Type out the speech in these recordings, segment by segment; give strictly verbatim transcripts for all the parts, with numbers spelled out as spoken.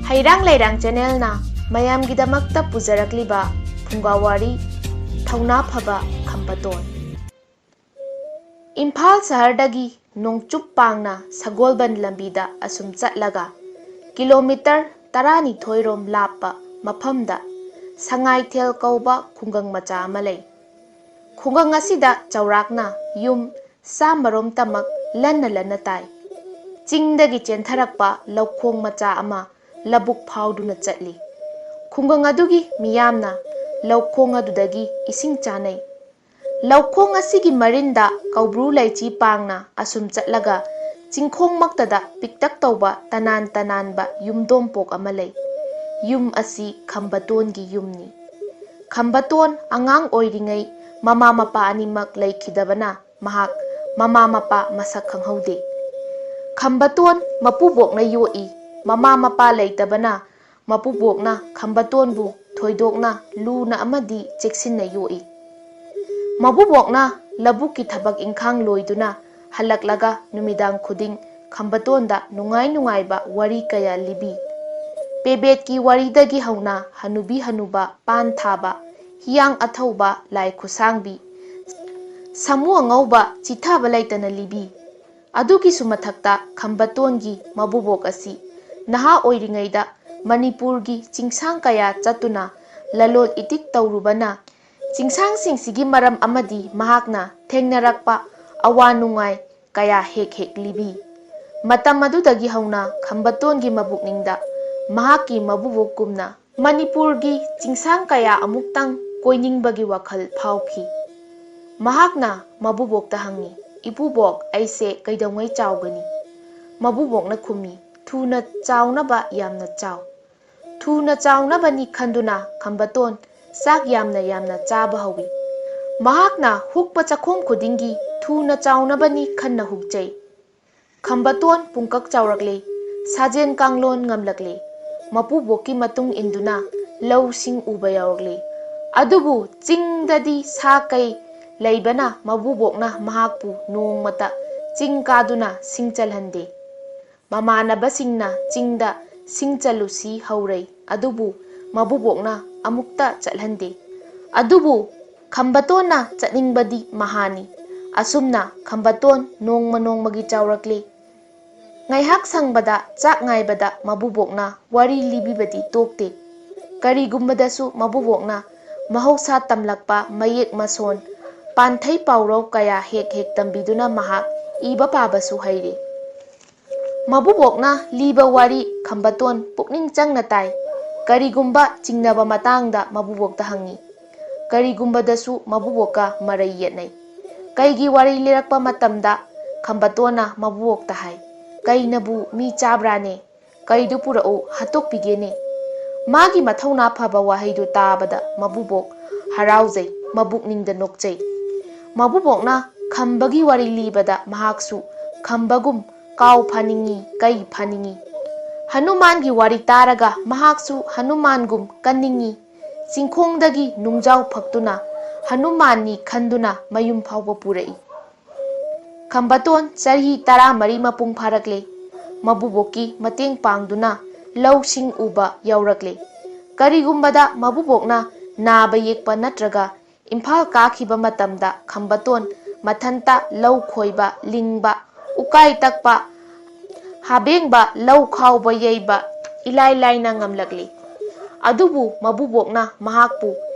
ꯍꯩꯔꯥꯡ ꯂꯩꯔꯥꯡ ꯆꯦꯅꯦꯜꯅ ꯃꯌꯥꯝꯒꯤꯗꯃꯛꯇ ꯄꯨꯖꯔꯛꯂꯤꯕ ꯐꯨꯡꯒꯥꯋꯥꯔꯤ, ꯊꯧꯅꯥ ꯐꯕ ꯈꯝꯕꯇꯣꯟ꯫ ꯏꯝꯐꯥꯜ ꯁꯍꯔꯗꯒꯤ ꯅꯣꯡꯆꯨꯞ ꯄꯥꯡꯅ ꯁꯒꯣꯜꯕꯟ ꯂꯝꯕꯤꯗ ꯑꯁꯨꯝ ꯆꯠꯂꯒ ꯀꯤꯂꯣꯃꯤꯇꯔ ꯇꯔꯥꯅꯤꯊꯣꯏ ꯔꯣꯝ ꯂꯥꯞꯄ ꯃꯐꯝꯗ ꯁꯉꯥꯏꯊꯦꯜ ꯀꯧꯕ ꯈꯨꯡꯒꯪ ꯃꯆꯥ ꯑꯃ ꯂꯩ꯫ ꯈꯨꯡꯒꯪ ꯑꯁꯤꯗ ꯆꯥꯎꯔꯥꯛꯅ ꯌꯨꯝ ꯆꯥꯝꯃꯔꯣꯝꯇꯃꯛ ꯂꯟꯅ ꯂꯟꯅ ꯇꯥꯏ꯫ ꯆꯤꯡꯗꯒꯤ ꯆꯦꯟꯊꯔꯛꯄ ꯂꯧꯈꯣꯡ ꯃꯆꯥ ꯑꯃ ꯂꯧꯕꯨꯛ ꯐꯥꯎꯗꯨꯅ ꯆꯠꯂꯤ꯫ ꯈꯨꯡꯒꯪ ꯑꯗꯨꯒꯤ ꯃꯤꯌꯥꯝꯅ ꯂꯧꯈꯣꯡ ꯑꯗꯨꯗꯒꯤ ꯏꯁꯤꯡ ꯆꯥꯅꯩ꯫ ꯂꯧꯈꯣꯡ ꯑꯁꯤꯒꯤ ꯃꯔꯤꯟꯗ ꯀꯧꯕ꯭ꯔꯨ ꯂꯩꯆꯤ ꯄꯥꯡꯅ ꯑꯁꯨꯝ ꯆꯠꯂꯒ ꯆꯤꯡꯈꯣꯡꯃꯛꯇꯗ ꯄꯤꯛꯇꯛ ꯇꯧꯕ ꯇꯅꯥꯟ ꯇꯅꯥꯟꯕ ꯌꯨꯝꯗꯣꯝꯄꯣꯛ ꯑꯃ ꯂꯩ꯫ ꯌꯨꯝ ꯑꯁꯤ ꯈꯝꯕꯇꯣꯟꯒꯤ ꯌꯨꯝꯅꯤ꯫ ꯈꯝꯕꯇꯣꯟ ꯑꯉꯥꯡ ꯑꯣꯏꯔꯤꯉꯩ ꯃꯃꯥ ꯃꯄꯥ ꯑꯅꯤꯃꯛ ꯂꯩꯈꯤꯗꯕꯅ ꯃꯍꯥꯛ ꯃꯃꯥ ꯃꯄꯥ ꯃꯁꯛ ꯈꯪꯍꯧꯗꯦ꯫ ꯈꯝꯕꯇꯣꯟ ꯃꯄꯨꯕꯣꯛꯅ ꯌꯣꯛꯏ꯫ ꯃꯃꯥ ꯃꯄꯥ ꯂꯩꯇꯕꯅ ꯃꯄꯨꯕꯣꯛꯅ ꯈꯝꯕꯇꯣꯟꯕꯨ ꯊꯣꯏꯗꯣꯛꯅ ꯂꯨꯅ ꯑꯃꯗꯤ ꯆꯦꯛꯁꯤꯟꯅ ꯌꯣꯛꯏ꯫ ꯃꯄꯨꯕꯣꯛꯅ ꯂꯧꯕꯨꯛꯀꯤ ꯊꯕꯛ ꯏꯪꯈꯥꯡ ꯂꯣꯏꯗꯨꯅ ꯍꯜꯂꯛꯂꯒ ꯅꯨꯃꯤꯗꯥꯡ ꯈꯨꯗꯤꯡ ꯈꯝꯕꯇꯣꯟꯗ ꯅꯨꯡꯉꯥꯏ ꯅꯨꯡꯉꯥꯏꯕ ꯋꯥꯔꯤ ꯀꯌꯥ ꯂꯤꯕꯤ꯫ ꯄꯦꯕꯦꯠꯀꯤ ꯋꯥꯔꯤꯗꯒꯤ ꯍꯧꯅ ꯍꯅꯨꯕꯤ ꯍꯅꯨꯕ ꯄꯥꯟ ꯊꯥꯕ, ꯍꯤꯌꯥꯡ ꯑꯊꯧꯕ, ꯂꯥꯏ ꯈꯨꯠꯁꯥꯡꯕꯤ, ꯁꯥꯃꯨ ꯑꯉꯧꯕ ꯆꯤꯊꯕ ꯂꯩꯇꯅ ꯂꯤꯕꯤ꯫ ꯑꯗꯨꯒꯤꯁꯨ ꯃꯊꯛꯇ ꯈꯝꯕꯇꯣꯟꯒꯤ ꯃꯕꯨꯕꯣꯛ ꯑꯁꯤ ꯅꯍꯥ ꯑꯣꯏꯔꯤꯉꯩꯗ ꯃꯅꯤꯄꯨꯔꯒꯤ ꯆꯤꯡꯁꯥꯡ ꯀꯌꯥ ꯆꯠꯇꯨꯅ ꯂꯂꯣꯟ ꯏꯇꯤꯛ ꯇꯧꯔꯨꯕꯅ, ꯆꯤꯡꯁꯥꯡꯁꯤꯡꯁꯤꯒꯤ ꯃꯔꯝ ꯑꯃꯗꯤ ꯃꯍꯥꯛꯅ ꯊꯦꯡꯅꯔꯛꯄ ꯑꯋꯥ ꯅꯨꯡꯉꯥꯏ ꯀꯌꯥ ꯍꯦꯛ ꯍꯦꯛ ꯂꯤꯕꯤ꯫ ꯃꯇꯝ ꯑꯗꯨꯗꯒꯤ ꯍꯧꯅ ꯈꯝꯕꯇꯣꯟꯒꯤ ꯃꯕꯨꯛꯅꯤꯡꯗ ꯃꯍꯥꯛꯀꯤ ꯃꯕꯨꯕꯣꯛꯀꯨꯝꯅ ꯃꯅꯤꯄꯨꯔꯒꯤ ꯆꯤꯡꯁꯥꯡ ꯀꯌꯥ ꯑꯃꯨꯛꯇꯪ ꯀꯣꯏꯅꯤꯡꯕꯒꯤ ꯋꯥꯈꯜ ꯐꯥꯎꯈꯤ꯫ ꯃꯍꯥꯛꯅ ꯃꯕꯨꯕꯣꯛꯇ ꯍꯪꯉꯤ, "ꯏꯄꯨꯕꯣꯛ, ꯑꯩꯁꯦ ꯀꯩꯗꯧꯉꯩ ꯆꯥꯎꯒꯅꯤ?" ꯃꯕꯨꯕꯣꯛꯅ ꯈꯨꯝꯃꯤ, "ꯊꯨꯅ ꯆꯥꯎꯅꯕ ꯌꯥꯝꯅ ꯆꯥꯎ"꯫ ꯊꯨꯅ ꯆꯥꯎꯅꯕꯅꯤ ꯈꯟꯗꯨꯅ ꯈꯝꯕꯇꯣꯟ ꯆꯥꯛ ꯌꯥꯝꯅ ꯌꯥꯝꯅ ꯆꯥꯕ ꯍꯧꯏ꯫ ꯃꯍꯥꯛꯅ ꯍꯨꯛꯄ ꯆꯥꯛꯈꯣꯝ ꯈꯨꯗꯤꯡꯒꯤ ꯊꯨꯅ ꯆꯥꯎꯅꯕꯅꯤ ꯈꯟꯅ ꯍꯨꯛꯆꯩ꯫ ꯈꯝꯕꯇꯣꯟ ꯄꯨꯡꯀꯛ ꯆꯥꯎꯔꯛꯂꯦ, ꯁꯥꯖꯦꯟ ꯀꯥꯡꯂꯣꯟ ꯉꯝꯂꯛꯂꯦ꯫ ꯃꯄꯨꯕꯣꯛꯀꯤ ꯃꯇꯨꯡ ꯏꯟꯗꯨꯅ ꯂꯧꯁꯤꯡ ꯎꯕ ꯌꯥꯎꯔꯛꯂꯦ꯫ ꯑꯗꯨꯕꯨ ꯆꯤꯡꯗꯗꯤ ꯁꯥ ꯀꯩ ꯂꯩꯕꯅ ꯃꯕꯨꯕꯣꯛꯅ ꯃꯍꯥꯛꯄꯨ ꯅꯣꯡꯃꯇ ꯆꯤꯡ ꯀꯥꯗꯨꯅ ꯁꯤꯡ ꯆꯜꯍꯟꯗꯦ꯫ ꯃꯃꯥꯟꯅꯕꯁꯤꯡꯅ ꯆꯤꯡꯗ ꯁꯤꯡ ꯆꯜꯂꯨꯁꯤ ꯍꯧꯔꯩ꯫ ꯑꯗꯨꯕꯨ ꯃꯕꯨꯕꯣꯛꯅ ꯑꯃꯨꯛꯇ ꯆꯠꯍꯟꯗꯦ꯫ ꯑꯗꯨꯕꯨ ꯈꯝꯕꯇꯣꯟꯅ ꯆꯠꯅꯤꯡꯕꯗꯤ ꯃꯍꯥꯅꯤ꯫ ꯑꯁꯨꯝꯅ ꯈꯝꯕꯇꯣꯟ ꯅꯣꯡꯃ ꯅꯣꯡꯃꯒꯤ ꯆꯥꯎꯔꯛꯂꯦ꯫ ꯉꯥꯏꯍꯥꯛ ꯁꯪꯕꯗ ꯆꯥꯛ ꯉꯥꯏꯕꯗ ꯃꯕꯨꯕꯣꯛꯅ ꯋꯥꯔꯤ ꯂꯤꯕꯤꯕꯗꯤ ꯇꯣꯛꯇꯦ꯫ ꯀꯔꯤꯒꯨꯝꯕꯗꯁꯨ ꯃꯕꯨꯕꯣꯛꯅ ꯃꯍꯧꯁꯥ ꯇꯝꯂꯛꯄ ꯃꯌꯦꯛ ꯃꯁꯣꯟ, ꯄꯥꯟꯊꯩ ꯄꯥꯎꯔꯧ ꯀꯌꯥ ꯍꯦꯛ ꯍꯦꯛ ꯇꯝꯕꯤꯗꯨꯅ ꯃꯍꯥꯛ ꯏꯕ ꯄꯥꯕꯁꯨ ꯍꯩꯔꯦ꯫ ꯃꯕꯨꯕꯣꯛꯅ ꯂꯤꯕ ꯋꯥꯔꯤ ꯈꯝꯕꯇꯣꯟ ꯄꯨꯛꯅꯤꯡ ꯆꯪꯅ ꯇꯥꯏ꯫ ꯀꯔꯤꯒꯨꯝꯕ ꯆꯤꯡꯅꯕ ꯃꯇꯥꯡꯗ ꯃꯕꯨꯕꯣꯛꯇ ꯍꯪꯉꯤ꯫ ꯀꯔꯤꯒꯨꯝꯕꯗꯁꯨ ꯃꯕꯨꯕꯣꯛꯀ ꯃꯔꯩ ꯌꯦꯠꯅꯩ꯫ ꯀꯩꯒꯤ ꯋꯥꯔꯤ ꯂꯤꯔꯛꯄ ꯃꯇꯝꯗ ꯈꯝꯕꯇꯣꯟꯅ ꯃꯕꯨꯕꯣꯛꯇ ꯍꯥꯏ, "ꯀꯩꯅꯕꯨ ꯃꯤ ꯆꯥꯕ꯭ꯔꯥꯅꯦ? ꯀꯩꯗꯨ ꯄꯨꯔꯛꯎ, ꯍꯥꯠꯇꯣꯛꯄꯤꯒꯦꯅꯦ"꯫ ꯃꯥꯒꯤ ꯃꯊꯧꯅꯥ ꯐꯕ ꯋꯥꯍꯩꯗꯨ ꯇꯥꯕꯗ ꯃꯕꯨꯕꯣꯛ ꯍꯔꯥꯎꯖꯩ, ꯃꯕꯨꯛꯅꯤꯡꯗ ꯅꯣꯛꯆꯩ꯫ ꯃꯕꯨꯕꯣꯛꯅ ꯈꯝꯕꯒꯤ ꯋꯥꯔꯤ ꯂꯤꯕꯗ ꯃꯍꯥꯛꯁꯨ ꯈꯝꯕꯒꯨꯝ ꯀꯥꯎ ꯐꯥꯅꯤꯡꯏ, ꯀꯩ ꯐꯥꯅꯤꯡꯏ꯫ ꯍꯅꯨꯃꯥꯟꯒꯤ ꯋꯥꯔꯤ ꯇꯥꯔꯒ ꯃꯍꯥꯛꯁꯨ ꯍꯅꯨꯃꯥꯟꯒꯨꯝ ꯀꯟꯅꯤꯡꯏ꯫ ꯆꯤꯡꯈꯣꯡꯗꯒꯤ ꯅꯨꯡꯖꯥꯎ ꯐꯛꯇꯨꯅ ꯍꯅꯨꯃꯥꯟꯅꯤ ꯈꯟꯗꯨꯅ ꯃꯌꯨꯝ ꯐꯥꯎꯕ ꯄꯨꯔꯛꯏ꯫ ꯈꯝꯕꯇꯣꯟ ꯆꯍꯤ ꯇꯔꯥꯃꯔꯤ ꯃꯄꯨꯡ ꯐꯥꯔꯛꯂꯦ꯫ ꯃꯕꯨꯕꯣꯛꯀꯤ ꯃꯇꯦꯡ ꯄꯥꯡꯗꯨꯅ ꯂꯧꯁꯤꯡ ꯎꯕ ꯌꯥꯎꯔꯛꯂꯦ꯫ ꯀꯔꯤꯒꯨꯝꯕꯗ ꯃꯕꯨꯕꯣꯛꯅ ꯅꯥꯕ ꯌꯦꯛꯄ ꯅꯠꯇ꯭ꯔꯒ ꯏꯝꯐꯥꯜ ꯀꯥꯈꯤꯕ ꯃꯇꯝꯗ ꯈꯝꯕꯇꯣꯟ ꯃꯊꯟꯇ ꯂꯧ ꯈꯣꯏꯕ, ꯂꯤꯡꯕ, ꯎꯀꯥꯏ ꯇꯛꯄ, ꯍꯥꯕꯦꯡꯕ, ꯂꯧ ꯈꯥꯎꯕ, ꯌꯩꯕ ꯏꯂꯥꯏ ꯂꯥꯏꯅ ꯉꯝꯂꯛꯂꯤ꯫ ꯑꯗꯨꯕꯨ ꯃꯕꯨꯕꯣꯛꯅ ꯃꯍꯥꯛꯄꯨ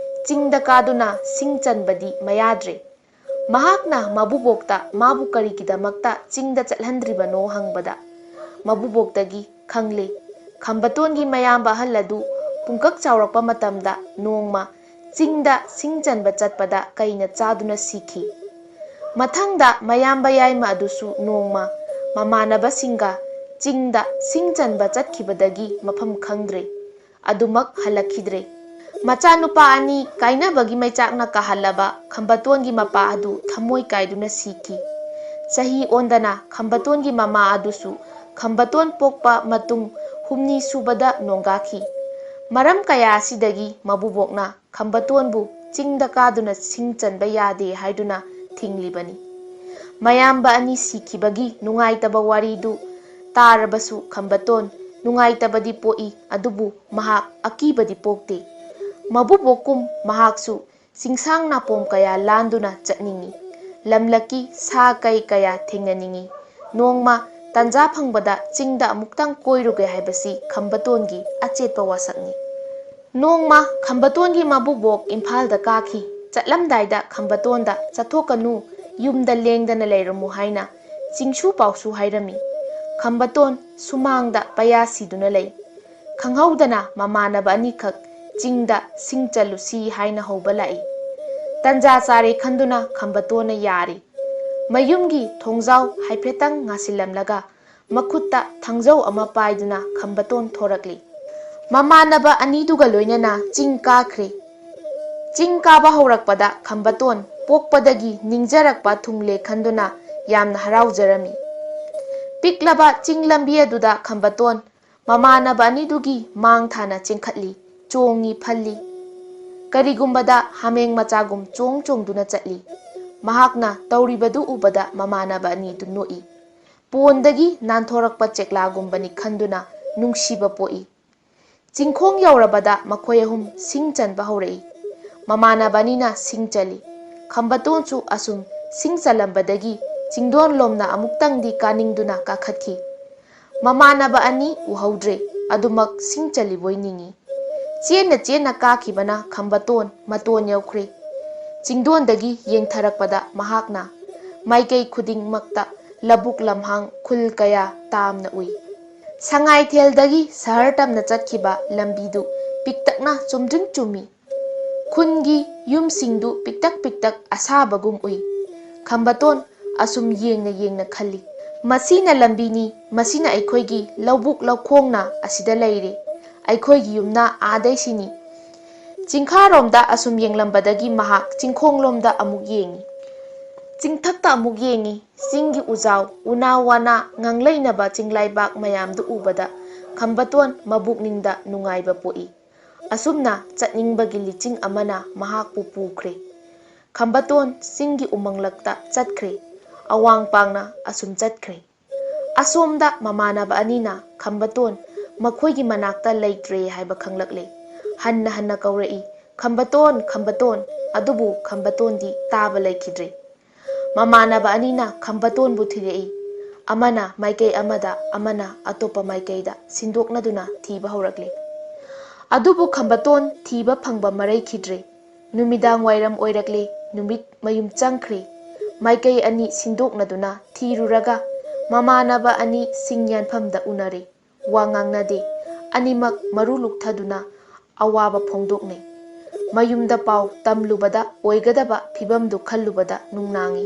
ꯆꯤꯡꯗ ꯀꯥꯗꯨꯅ ꯁꯤꯡ ꯆꯟꯕꯗꯤ ꯃꯌꯥꯗ꯭ꯔꯦ꯫ ꯃꯍꯥꯛꯅ ꯃꯕꯨꯕꯣꯛꯇ ꯃꯥꯕꯨ ꯀꯔꯤꯒꯤꯗꯃꯛꯇ ꯆꯤꯡꯗ ꯆꯠꯍꯟꯗ꯭ꯔꯤꯕꯅꯣ ꯍꯪꯕꯗ, ꯃꯕꯨꯕꯣꯛꯇꯒꯤ ꯈꯪꯂꯦ꯫ ꯈꯝꯕꯇꯣꯟꯒꯤ ꯃꯌꯥꯝꯕ ꯑꯍꯜ ꯑꯗꯨ ꯄꯨꯡꯀꯛ ꯆꯥꯎꯔꯛꯄ ꯃꯇꯝꯗ ꯅꯣꯡꯃ ꯆꯤꯡꯗ ꯁꯤꯡ ꯆꯟꯕ ꯆꯠꯄꯗ ꯀꯩꯅ ꯆꯥꯗꯨꯅ ꯁꯤꯈꯤ꯫ ꯃꯊꯪꯗ ꯃꯌꯥꯝꯕ ꯌꯥꯏꯃ ꯑꯗꯨꯁꯨ ꯅꯣꯡꯃ ꯃꯃꯥꯟꯅꯕꯁꯤꯡꯒ ꯆꯤꯡꯗ ꯁꯤꯡ ꯆꯟꯕ ꯆꯠꯈꯤꯕꯗꯒꯤ ꯃꯐꯝ ꯈꯪꯗ꯭ꯔꯦ꯫ ꯑꯗꯨꯃꯛ ꯍꯜꯂꯛꯈꯤꯗ꯭ꯔꯦ꯫ ꯃꯆꯥꯅꯨꯄꯥ ꯑꯅꯤ ꯀꯥꯏꯅꯕꯒꯤ ꯃꯩꯆꯥꯛꯅ ꯀꯥꯍꯜꯂꯕ ꯈꯝꯕꯇꯣꯟꯒꯤ ꯃꯄꯥ ꯑꯗꯨ ꯊꯃꯣꯏ ꯀꯥꯏꯗꯨꯅ ꯁꯤꯈꯤ꯫ ꯆꯍꯤ ꯑꯣꯟꯗꯅ ꯈꯝꯕꯇꯣꯟꯒꯤ ꯃꯃꯥ ꯑꯗꯨꯁꯨ ꯈꯝꯕꯇꯣꯟ ꯄꯣꯛꯄ ꯃꯇꯨꯡ ꯍꯨꯝꯅꯤ ꯁꯨꯕꯗ ꯅꯣꯡꯒꯥꯈꯤ꯫ ꯃꯔꯝ ꯀꯌꯥ ꯑꯁꯤꯗꯒꯤ ꯃꯕꯨꯕꯣꯛꯅ ꯈꯝꯕꯇꯣꯟꯕꯨ ꯆꯤꯡꯗ ꯀꯥꯗꯨꯅ ꯁꯤꯡ ꯆꯟꯕ ꯌꯥꯗꯦ ꯍꯥꯏꯗꯨꯅ ꯊꯤꯡꯂꯤꯕꯅꯤ꯫ ꯃꯌꯥꯝꯕ ꯑꯅꯤ ꯁꯤꯈꯤꯕꯒꯤ ꯅꯨꯡꯉꯥꯏꯇꯕ ꯋꯥꯔꯤꯗꯨ ꯇꯥꯔꯕꯁꯨ ꯈꯝꯕꯇꯣꯟ ꯅꯨꯡꯉꯥꯏꯇꯕꯗꯤ ꯄꯣꯛꯏ, ꯑꯗꯨꯕꯨ ꯃꯍꯥꯛ ꯑꯀꯤꯕꯗꯤ ꯄꯣꯛꯇꯦ꯫ ꯃꯕꯨꯕꯣꯛꯀꯨꯝ ꯃꯍꯥꯛꯁꯨ ꯆꯤꯡꯁꯥꯡ ꯅꯥꯄꯣꯝ ꯀꯌꯥ ꯂꯥꯟꯗꯨꯅ ꯆꯠꯅꯤꯡꯏ꯫ ꯂꯝꯂꯛꯀꯤ ꯁꯥ ꯀꯩ ꯀꯌꯥ ꯊꯦꯡꯅꯅꯤꯡꯏ꯫ ꯅꯣꯡꯃ ꯇꯥꯟꯖꯥ ꯐꯪꯕꯗ ꯆꯤꯡꯗ ꯑꯃꯨꯛꯇꯪ ꯀꯣꯏꯔꯨꯒꯦ ꯍꯥꯏꯕꯁꯤ ꯈꯝꯕꯇꯣꯟꯒꯤ ꯑꯆꯦꯠꯄ ꯋꯥꯁꯛꯅꯤ꯫ ꯅꯣꯡꯃ ꯈꯝꯕꯇꯣꯟꯒꯤ ꯃꯕꯨꯕꯣꯛ ꯏꯝꯐꯥꯜꯗ ꯀꯥꯈꯤ꯫ ꯆꯠꯂꯝꯗꯥꯏꯗ ꯈꯝꯕꯇꯣꯟꯗ "ꯆꯠꯊꯣꯛꯀꯅꯨ, ꯌꯨꯝꯗ ꯂꯦꯡꯗꯅ ꯂꯩꯔꯝꯃꯨ" ꯍꯥꯏꯅ ꯆꯤꯡꯁꯨ ꯄꯥꯎꯁꯨ ꯍꯥꯏꯔꯝꯃꯤ꯫ ꯈꯝꯕꯇꯣꯟ ꯁꯨꯃꯥꯡꯗ ꯄꯌꯥ ꯁꯤꯗꯨꯅ ꯂꯩ꯫ ꯈꯪꯍꯧꯗꯅ ꯃꯃꯥꯟꯅꯕ ꯑꯅꯤꯈꯛ ꯆꯤꯡꯗ ꯁꯤꯡ ꯆꯜꯂꯨꯁꯤ ꯍꯥꯏꯅ ꯍꯧꯕ ꯂꯥꯛꯏ꯫ ꯇꯟꯖꯥ ꯆꯥꯔꯦ ꯈꯟꯗꯨꯅ ꯈꯝꯕꯇꯣꯟꯅ ꯌꯥꯔꯦ꯫ ꯃꯌꯨꯝꯒꯤ ꯊꯣꯡꯖꯥꯎ ꯍꯥꯏꯐꯦꯠꯇꯪ ꯉꯥꯁꯤꯜꯂꯝꯂꯒ ꯃꯈꯨꯠꯇ ꯊꯥꯡꯖꯧ ꯑꯃ ꯄꯥꯏꯗꯨꯅ ꯈꯝꯕꯇꯣꯟ ꯊꯣꯔꯛꯂꯤ꯫ ꯃꯃꯥꯟꯅꯕ ꯑꯅꯤꯗꯨꯒ ꯂꯣꯏꯅꯅ ꯆꯤꯡ ꯀꯥꯈ꯭ꯔꯦ꯫ ꯆꯤꯡ ꯀꯥꯕ ꯍꯧꯔꯛꯄꯗ ꯈꯝꯕꯇꯣꯟ ꯄꯣꯛꯄꯗꯒꯤ ꯅꯤꯡꯖꯔꯛꯄ ꯊꯨꯡꯂꯦ ꯈꯟꯗꯨꯅ ꯌꯥꯝꯅ ꯍꯔꯥꯎꯖꯔꯝꯃꯤ꯫ ꯄꯤꯛꯂꯕ ꯆꯤꯡ ꯂꯝꯕꯤ ꯑꯗꯨꯗ ꯈꯝꯕꯇꯣꯟ ꯃꯃꯥꯟꯅꯕ ꯑꯅꯤꯗꯨꯒꯤ ꯃꯥꯡ ꯊꯥꯅ ꯆꯦꯟꯈꯠꯂꯤ, ꯆꯣꯡꯉꯤ, ꯐꯜꯂꯤ꯫ ꯀꯔꯤꯒꯨꯝꯕꯗ ꯍꯥꯃꯦꯡ ꯃꯆꯥꯒꯨꯝ ꯆꯣꯡ ꯆꯣꯡꯗꯨꯅ ꯆꯠꯂꯤ꯫ ꯃꯍꯥꯛꯅ ꯇꯧꯔꯤꯕꯗꯨ ꯎꯕꯗ ꯃꯃꯥꯟꯅꯕ ꯑꯅꯤꯗꯨ ꯅꯣꯛꯏ꯫ ꯄꯣꯟꯗꯒꯤ ꯅꯥꯟꯊꯣꯔꯛꯄ ꯆꯦꯛꯂꯥꯒꯨꯝꯕꯅꯤ ꯈꯟꯗꯨꯅ ꯅꯨꯡꯁꯤꯕ ꯄꯣꯛꯏ꯫ ꯆꯤꯡꯈꯣꯡ ꯌꯧꯔꯕꯗ ꯃꯈꯣꯏ ꯑꯍꯨꯝ ꯁꯤꯡ ꯆꯟꯕ ꯍꯧꯔꯛꯏ꯫ ꯃꯃꯥꯟꯅꯕ ꯑꯅꯤꯅ ꯁꯤꯡ ꯆꯜꯂꯤ꯫ ꯈꯝꯕꯇꯣꯟꯁꯨ ꯑꯁꯨꯝ ꯁꯤꯡ ꯆꯜꯂꯝꯕꯗꯒꯤ ꯆꯤꯡꯗꯣꯟ ꯂꯣꯝꯅ ꯑꯃꯨꯛꯇꯪꯗꯤ ꯀꯥꯅꯤꯡꯗꯨꯅ ꯀꯥꯈꯠꯈꯤ꯫ ꯃꯃꯥꯟꯅꯕ ꯑꯅꯤ ꯎꯍꯧꯗ꯭ꯔꯦ, ꯑꯗꯨꯃꯛ ꯁꯤꯡ ꯆꯜꯂꯤꯕꯣꯏ ꯅꯤꯡꯏ꯫ ꯆꯦꯟꯅ ꯆꯦꯟꯅ ꯀꯥꯈꯤꯕꯅ ꯈꯝꯕꯇꯣꯟ ꯃꯇꯣꯟ ꯌꯧꯈ꯭ꯔꯦ꯫ ꯆꯤꯡꯗꯣꯟꯗꯒꯤ ꯌꯦꯡꯊꯔꯛꯄꯗ ꯃꯍꯥꯛꯅ ꯃꯥꯏꯀꯩ ꯈꯨꯗꯤꯡꯃꯛꯇ ꯂꯧꯕꯨꯛ ꯂꯝꯍꯥꯡ ꯈꯨꯜ ꯀꯌꯥ ꯇꯥꯝꯅ ꯎꯏ꯫ ꯁꯉꯥꯏꯊꯦꯜꯗꯒꯤ ꯁꯍꯔ ꯇꯝꯅ ꯆꯠꯈꯤꯕ ꯂꯝꯕꯤꯗꯨ ꯄꯤꯛꯇꯛꯅ ꯆꯨꯝꯗ꯭ꯔꯤꯡ ꯆꯨꯝꯃꯤ꯫ ꯈꯨꯟꯒꯤ ꯌꯨꯝꯁꯤꯡꯗꯨ ꯄꯤꯛꯇꯛ ꯄꯤꯛꯇꯛ ꯑꯁꯥꯕꯒꯨꯝ ꯎꯏ꯫ ꯈꯝꯕꯇꯣꯟ ꯑꯁꯨꯝ ꯌꯦꯡꯅ ꯌꯦꯡꯅ ꯈꯜꯂꯤ, "ꯃꯁꯤꯅ ꯂꯝꯕꯤꯅꯤ, ꯃꯁꯤꯅ ꯑꯩꯈꯣꯏꯒꯤ ꯂꯧꯕꯨꯛ ꯂꯧꯈꯣꯡꯅ ꯑꯁꯤꯗ ꯂꯩꯔꯦ꯫ ꯑꯩꯈꯣꯏꯒꯤ ꯌꯨꯝꯅ ꯑꯥꯗꯩꯁꯤꯅꯤ꯫" ꯆꯤꯡꯈꯥꯔꯣꯝꯗ ꯑꯁꯨꯝ ꯌꯦꯡꯂꯝꯕꯗꯒꯤ ꯃꯍꯥꯛ ꯆꯤꯡꯈꯣꯡꯂꯣꯝꯗ ꯑꯃꯨꯛ ꯌꯦꯡꯉꯤ꯫ ꯆꯤꯡꯊꯛꯇ ꯑꯃꯨꯛ ꯌꯦꯡꯉꯤ꯫ ꯆꯤꯡꯒꯤ ꯎꯖꯥꯎ, ꯎꯅꯥ ꯋꯥꯅꯥ ꯉꯥꯡꯂꯩꯅꯕ ꯆꯤꯡꯂꯩꯕꯥꯛ ꯃꯌꯥꯝꯗꯨ ꯎꯕꯗ ꯈꯝꯕꯇꯣꯟ ꯃꯕꯨꯛꯅꯤꯡꯗ ꯅꯨꯡꯉꯥꯏꯕ ꯄꯣꯛꯏ꯫ ꯑꯁꯨꯝꯅ ꯆꯠꯅꯤꯡꯕꯒꯤ ꯂꯤꯆꯤꯡ ꯑꯃꯅ ꯃꯍꯥꯛꯄꯨ ꯄꯨꯈ꯭ꯔꯦ꯫ ꯈꯝꯕꯇꯣꯟ ꯆꯤꯡꯒꯤ ꯎꯃꯪꯂꯛꯇ ꯆꯠꯈ꯭ꯔꯦ꯫ ꯑꯋꯥꯡ ꯄꯥꯡꯅ ꯑꯁꯨꯝ ꯆꯠꯈ꯭ꯔꯦ꯫ ꯑꯁꯣꯝꯗ ꯃꯃꯥꯟꯅꯕ ꯑꯅꯤꯅ ꯈꯝꯕꯇꯣꯟ ꯃꯈꯣꯏꯒꯤ ꯃꯅꯥꯛꯇ ꯂꯩꯇ꯭ꯔꯦ ꯍꯥꯏꯕ ꯈꯪꯂꯛꯂꯦ꯫ ꯍꯟꯅ ꯍꯟꯅ ꯀꯧꯔꯛꯏ, "ꯈꯝꯕꯇꯣꯟ, ꯈꯝꯕꯇꯣꯟ!" ꯑꯗꯨꯕꯨ ꯈꯝꯕꯇꯣꯟꯗꯤ ꯇꯥꯕ ꯂꯩꯈꯤꯗ꯭ꯔꯦ꯫ ꯃꯃꯥꯟꯅꯕ ꯑꯅꯤꯅ ꯈꯝꯕꯇꯣꯟꯕꯨ ꯊꯤꯔꯛꯏ꯫ ꯑꯃꯅ ꯃꯥꯏꯀꯩ ꯑꯃꯗ, ꯑꯃꯅ ꯑꯇꯣꯞꯄ ꯃꯥꯏꯀꯩꯗ ꯁꯤꯟꯗꯣꯛꯅꯗꯨꯅ ꯊꯤꯕ ꯍꯧꯔꯛꯂꯦ꯫ ꯑꯗꯨꯕꯨ ꯈꯝꯕꯇꯣꯟ ꯊꯤꯕ ꯐꯪꯕ ꯃꯔꯩꯈꯤꯗ꯭ꯔꯦ꯫ ꯅꯨꯃꯤꯗꯥꯡ ꯋꯥꯏꯔꯝ ꯑꯣꯏꯔꯛꯂꯦ, ꯅꯨꯃꯤꯠ ꯃꯌꯨꯝ ꯆꯪꯈ꯭ꯔꯦ꯫ ꯃꯥꯏꯀꯩ ꯑꯅꯤ ꯁꯤꯟꯗꯣꯛꯅꯗꯨꯅ ꯊꯤꯔꯨꯔꯒ ꯃꯃꯥꯟꯅꯕ ꯑꯅꯤ ꯁꯤꯡ ꯌꯥꯟꯐꯝꯗ ꯎꯅꯔꯦ꯫ ꯋꯥ ꯉꯥꯡꯅꯗꯦ꯫ ꯑꯅꯤꯃꯛ ꯃꯔꯨ ꯂꯨꯛꯊꯗꯨꯅ ꯑꯋꯥꯕ ꯐꯣꯡꯗꯣꯛꯅꯩ꯫ ꯃꯌꯨꯝꯗ ꯄꯥꯎ ꯇꯝꯂꯨꯕꯗ ꯑꯣꯏꯒꯗꯕ ꯐꯤꯕꯝꯗꯨ ꯈꯜꯂꯨꯕꯗ ꯅꯨꯡꯅꯥꯡꯏ꯫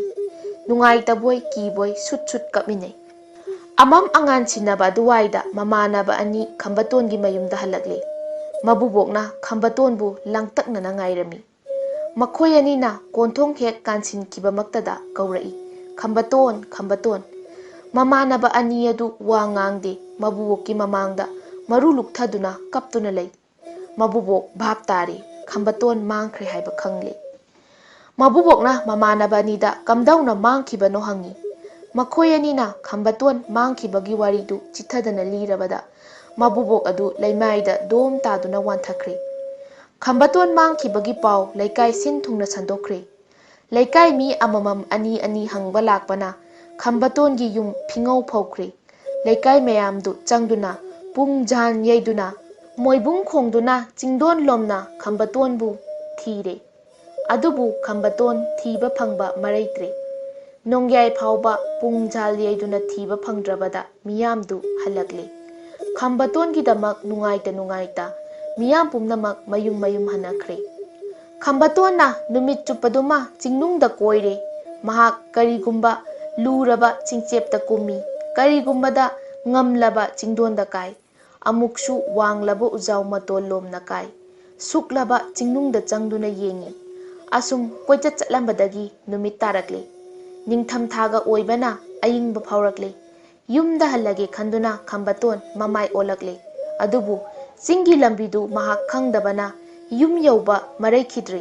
ꯅꯨꯡꯉꯥꯏꯇꯕꯣꯏ ꯀꯤꯕꯣꯏ ꯁꯨꯠ ꯁꯨꯠ ꯀꯞꯃꯤꯟꯅꯩ꯫ ꯑꯃꯝ ꯑꯉꯥꯟ ꯁꯤꯟꯅꯕ ꯑꯗꯨꯋꯥꯏꯗ ꯃꯃꯥꯟꯅꯕ ꯑꯅꯤ ꯈꯝꯕꯇꯣꯟꯒꯤ ꯃꯌꯨꯝꯗ ꯍꯜꯂꯛꯂꯦ꯫ ꯃꯕꯨꯕꯣꯛꯅ ꯈꯝꯕꯇꯣꯟꯕꯨ ꯂꯥꯡꯇꯛꯅꯅ ꯉꯥꯏꯔꯝꯃꯤ꯫ ꯃꯈꯣꯏ ꯑꯅꯤꯅ ꯀꯣꯟꯊꯣꯡ ꯍꯦꯛ ꯀꯥꯟꯁꯤꯟꯈꯤꯕꯃꯛꯇꯗ ꯀꯧꯔꯛꯏ, "ꯈꯝꯕꯇꯣꯟ, ꯈꯝꯕꯇꯣꯟ!" ꯃꯃꯥꯟꯅꯕ ꯑꯅꯤ ꯑꯗꯨ ꯋꯥ ꯉꯥꯡꯗꯦ, ꯃꯕꯨꯕꯣꯛꯀꯤ ꯃꯃꯥꯡꯗ ꯃꯔꯨ ꯂꯨꯛꯊꯗꯨꯅ ꯀꯞꯇꯨꯅ ꯂꯩ꯫ ꯃꯕꯨꯕꯣꯛ ꯚꯥꯞ ꯇꯥꯔꯦ, ꯈꯝꯕꯇꯣꯟ ꯃꯥꯡꯈ꯭ꯔꯦ ꯍꯥꯏꯕ ꯈꯪꯂꯦ꯫ ꯃꯕꯨꯕꯣꯛꯅ ꯃꯃꯥꯟꯅꯕ ꯑꯅꯤꯗ ꯀꯝꯗꯧꯅ ꯃꯥꯡꯈꯤꯕꯅꯣ ꯍꯪꯉꯤ꯫ ꯃꯈꯣꯏ ꯑꯅꯤꯅ ꯈꯝꯕꯇꯣꯟ ꯃꯥꯡꯈꯤꯕꯒꯤ ꯋꯥꯔꯤꯗꯨ ꯆꯤꯊꯗꯅ ꯂꯤꯔꯕꯗ ꯃꯕꯨꯕꯣꯛ ꯑꯗꯨ ꯂꯩꯃꯥꯏꯗ ꯗꯣꯝ ꯇꯥꯗꯨꯅ ꯋꯥꯟꯊꯈ꯭ꯔꯦ꯫ ꯈꯝꯕꯇꯣꯟ ꯃꯥꯡꯈꯤꯕꯒꯤ ꯄꯥꯎ ꯂꯩꯀꯥꯏ ꯁꯤꯟ ꯊꯨꯡꯅ ꯁꯟꯗꯣꯛꯈ꯭ꯔꯦ꯫ ꯂꯩꯀꯥꯏ ꯃꯤ ꯑꯃꯃꯝ ꯑꯅꯤ ꯑꯅꯤ ꯍꯪꯕ ꯂꯥꯛꯄꯅ ꯈꯝꯕꯇꯣꯟꯒꯤ ꯌꯨꯝ ꯐꯤꯉꯧ ꯐꯧꯈ꯭ꯔꯦ꯫ ꯂꯩꯀꯥꯏ ꯃꯌꯥꯝꯗꯨ ꯆꯪꯗꯨꯅ ꯄꯨꯡ ꯖꯥꯟ ꯌꯩꯗꯨꯅ ꯃꯣꯏꯕꯨꯡ ꯈꯣꯡꯗꯨꯅ ꯆꯤꯡꯗꯣꯟ ꯂꯣꯝꯅ ꯈꯝꯕꯇꯣꯟꯕꯨ ꯊꯤꯔꯦ꯫ ꯑꯗꯨꯕꯨ ꯈꯝꯕꯇꯣꯟ ꯊꯤꯕ ꯐꯪꯕ ꯃꯔꯩꯇ꯭ꯔꯦ꯫ ꯅꯣꯡꯌꯥꯏ ꯐꯥꯎꯕ ꯄꯨꯡ ꯖꯥꯜ ꯌꯩꯗꯨꯅ ꯊꯤꯕ ꯐꯪꯗ꯭ꯔꯕꯗ ꯃꯤꯌꯥꯝꯗꯨ ꯍꯜꯂꯛꯂꯦ꯫ ꯈꯝꯕꯇꯣꯟꯒꯤꯗꯃꯛ ꯅꯨꯡꯉꯥꯏꯇ ꯅꯨꯡꯉꯥꯏꯇ ꯃꯤꯌꯥꯝ ꯄꯨꯝꯅꯃꯛ ꯃꯌꯨꯝ ꯃꯌꯨꯝ ꯍꯟꯅꯈ꯭ꯔꯦ꯫ ꯈꯝꯕꯇꯣꯟꯅ ꯅꯨꯃꯤꯠ ꯆꯨꯞꯄꯗꯨꯃ ꯆꯤꯡꯅꯨꯡꯗ ꯀꯣꯏꯔꯦ꯫ ꯃꯍꯥꯛ ꯀꯔꯤꯒꯨꯝꯕ ꯂꯨꯔꯕ ꯆꯤꯡꯆꯦꯞꯇ ꯀꯨꯝꯃꯤ, ꯀꯔꯤꯒꯨꯝꯕꯗ ꯉꯝꯂꯕ ꯆꯤꯡꯗꯣꯟꯗ ꯀꯥꯏ꯫ ꯑꯃꯨꯛꯁꯨ ꯋꯥꯡꯂꯕ ꯎꯖꯥꯎ ꯃꯇꯣꯜ ꯂꯣꯝꯅ ꯀꯥꯏ꯫ ꯁꯨꯛꯂꯕ ꯆꯤꯡꯅꯨꯡꯗ ꯆꯪꯗꯨꯅ ꯌꯦꯡꯉꯤ꯫ ꯑꯁꯨꯝ ꯀꯣꯏꯆꯠ ꯆꯠꯂꯝꯕꯗꯒꯤ ꯅꯨꯃꯤꯠ ꯇꯥꯔꯛꯂꯦ꯫ ꯅꯤꯡꯊꯝꯊꯥꯒ ꯑꯣꯏꯕꯅ ꯑꯏꯪꯕ ꯐꯥꯎꯔꯛꯂꯦ꯫ ꯌꯨꯝꯗ ꯍꯜꯂꯒꯦ ꯈꯟꯗꯨꯅ ꯈꯝꯕꯇꯣꯟ ꯃꯃꯥꯏ ꯑꯣꯜꯂꯛꯂꯦ꯫ ꯑꯗꯨꯕꯨ ꯆꯤꯡꯒꯤ ꯂꯝꯕꯤꯗꯨ ꯃꯍꯥꯛ ꯈꯪꯗꯕꯅ ꯌꯨꯝ ꯌꯧꯕ ꯃꯔꯩꯈꯤꯗ꯭ꯔꯦ꯫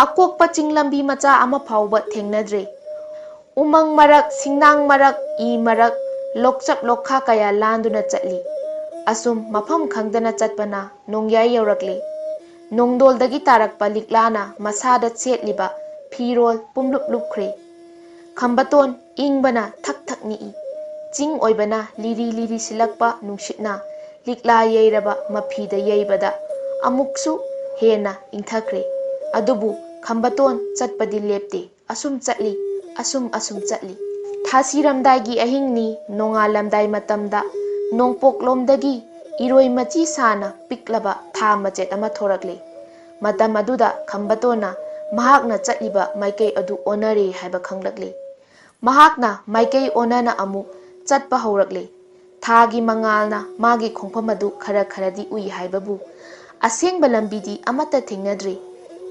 ꯑꯀꯣꯛꯄ ꯆꯤꯡ ꯂꯝꯕꯤ ꯃꯆꯥ ꯑꯃ ꯐꯥꯎꯕ ꯊꯦꯡꯅꯗ꯭ꯔꯦ꯫ ꯎꯃꯪ ꯃꯔꯛ, ꯁꯤꯡꯅꯥꯡ ꯃꯔꯛ, ꯏ ꯃꯔꯛ, ꯂꯣꯛꯆꯞ ꯂꯣꯛꯈꯥ ꯀꯌꯥ ꯂꯥꯟꯗꯨꯅ ꯆꯠꯂꯤ꯫ ꯑꯁꯨꯝ ꯃꯐꯝ ꯈꯪꯗꯅ ꯆꯠꯄꯅ ꯅꯣꯡꯌꯥꯏ ꯌꯧꯔꯛꯂꯦ꯫ ꯅꯣꯡꯗꯣꯜꯗꯒꯤ ꯇꯥꯔꯛꯄ ꯂꯤꯛꯂꯥꯅ ꯃꯁꯥꯗ ꯁꯦꯠꯂꯤꯕ ꯐꯤꯔꯣꯜ ꯄꯨꯝꯂꯨꯞ ꯂꯨꯞꯈ꯭ꯔꯦ꯫ ꯈꯝꯕꯇꯣꯟ ꯏꯪꯕꯅ ꯊꯛ ꯊꯛ ꯅꯤꯛꯏ꯫ ꯆꯤꯡ ꯑꯣꯏꯕꯅ ꯂꯤꯔꯤ ꯂꯤꯔꯤ ꯁꯤꯜꯂꯛꯄ ꯅꯨꯡꯁꯤꯠꯅ ꯂꯤꯛꯂꯥ ꯌꯩꯔꯕ ꯃꯐꯤꯗ ꯌꯩꯕꯗ ꯑꯃꯨꯛꯁꯨ ꯍꯦꯟꯅ ꯏꯪꯊꯈ꯭ꯔꯦ꯫ ꯑꯗꯨꯕꯨ ꯈꯝꯕꯇꯣꯟ ꯆꯠꯄꯗꯤ ꯂꯦꯞꯇꯦ꯫ ꯑꯁꯨꯝ ꯆꯠꯂꯤ, ꯑꯁꯨꯝ, ꯑꯁꯨꯝ ꯆꯠꯂꯤ꯫ ꯊꯥꯁꯤꯔꯝꯗꯥꯏꯒꯤ ꯑꯍꯤꯡꯅꯤ, ꯅꯣꯡꯉꯥꯜꯂꯝꯗꯥꯏ ꯃꯇꯝꯗ ꯅꯣꯡꯄꯣꯛꯂꯣꯝꯗꯒꯤ ꯏꯔꯣꯏ ꯃꯆꯤ ꯁꯥꯅ ꯄꯤꯛꯂꯕ ꯊꯥ ꯃꯆꯦꯠ ꯑꯃ ꯊꯣꯔꯛꯂꯦ꯫ ꯃꯇꯝ ꯑꯗꯨꯗ ꯈꯝꯕꯇꯣꯟꯅ ꯃꯍꯥꯛꯅ ꯆꯠꯂꯤꯕ ꯃꯥꯏꯀꯩ ꯑꯗꯨ ꯑꯣꯟꯅꯔꯦ ꯍꯥꯏꯕ ꯈꯪꯂꯛꯂꯦ꯫ ꯃꯍꯥꯛꯅ ꯃꯥꯏꯀꯩ ꯑꯣꯟꯅꯅ ꯑꯃꯨꯛ ꯆꯠꯄ ꯍꯧꯔꯛꯂꯦ꯫ ꯊꯥꯒꯤ ꯃꯉꯥꯜꯅ ꯃꯥꯒꯤ ꯈꯣꯡꯐꯝ ꯑꯗꯨ ꯈꯔ ꯈꯔꯗꯤ ꯎꯏ ꯍꯥꯏꯕꯕꯨ, ꯑꯁꯦꯡꯕ ꯂꯝꯕꯤꯗꯤ ꯑꯃꯠꯇ ꯊꯦꯡꯅꯗ꯭ꯔꯦ꯫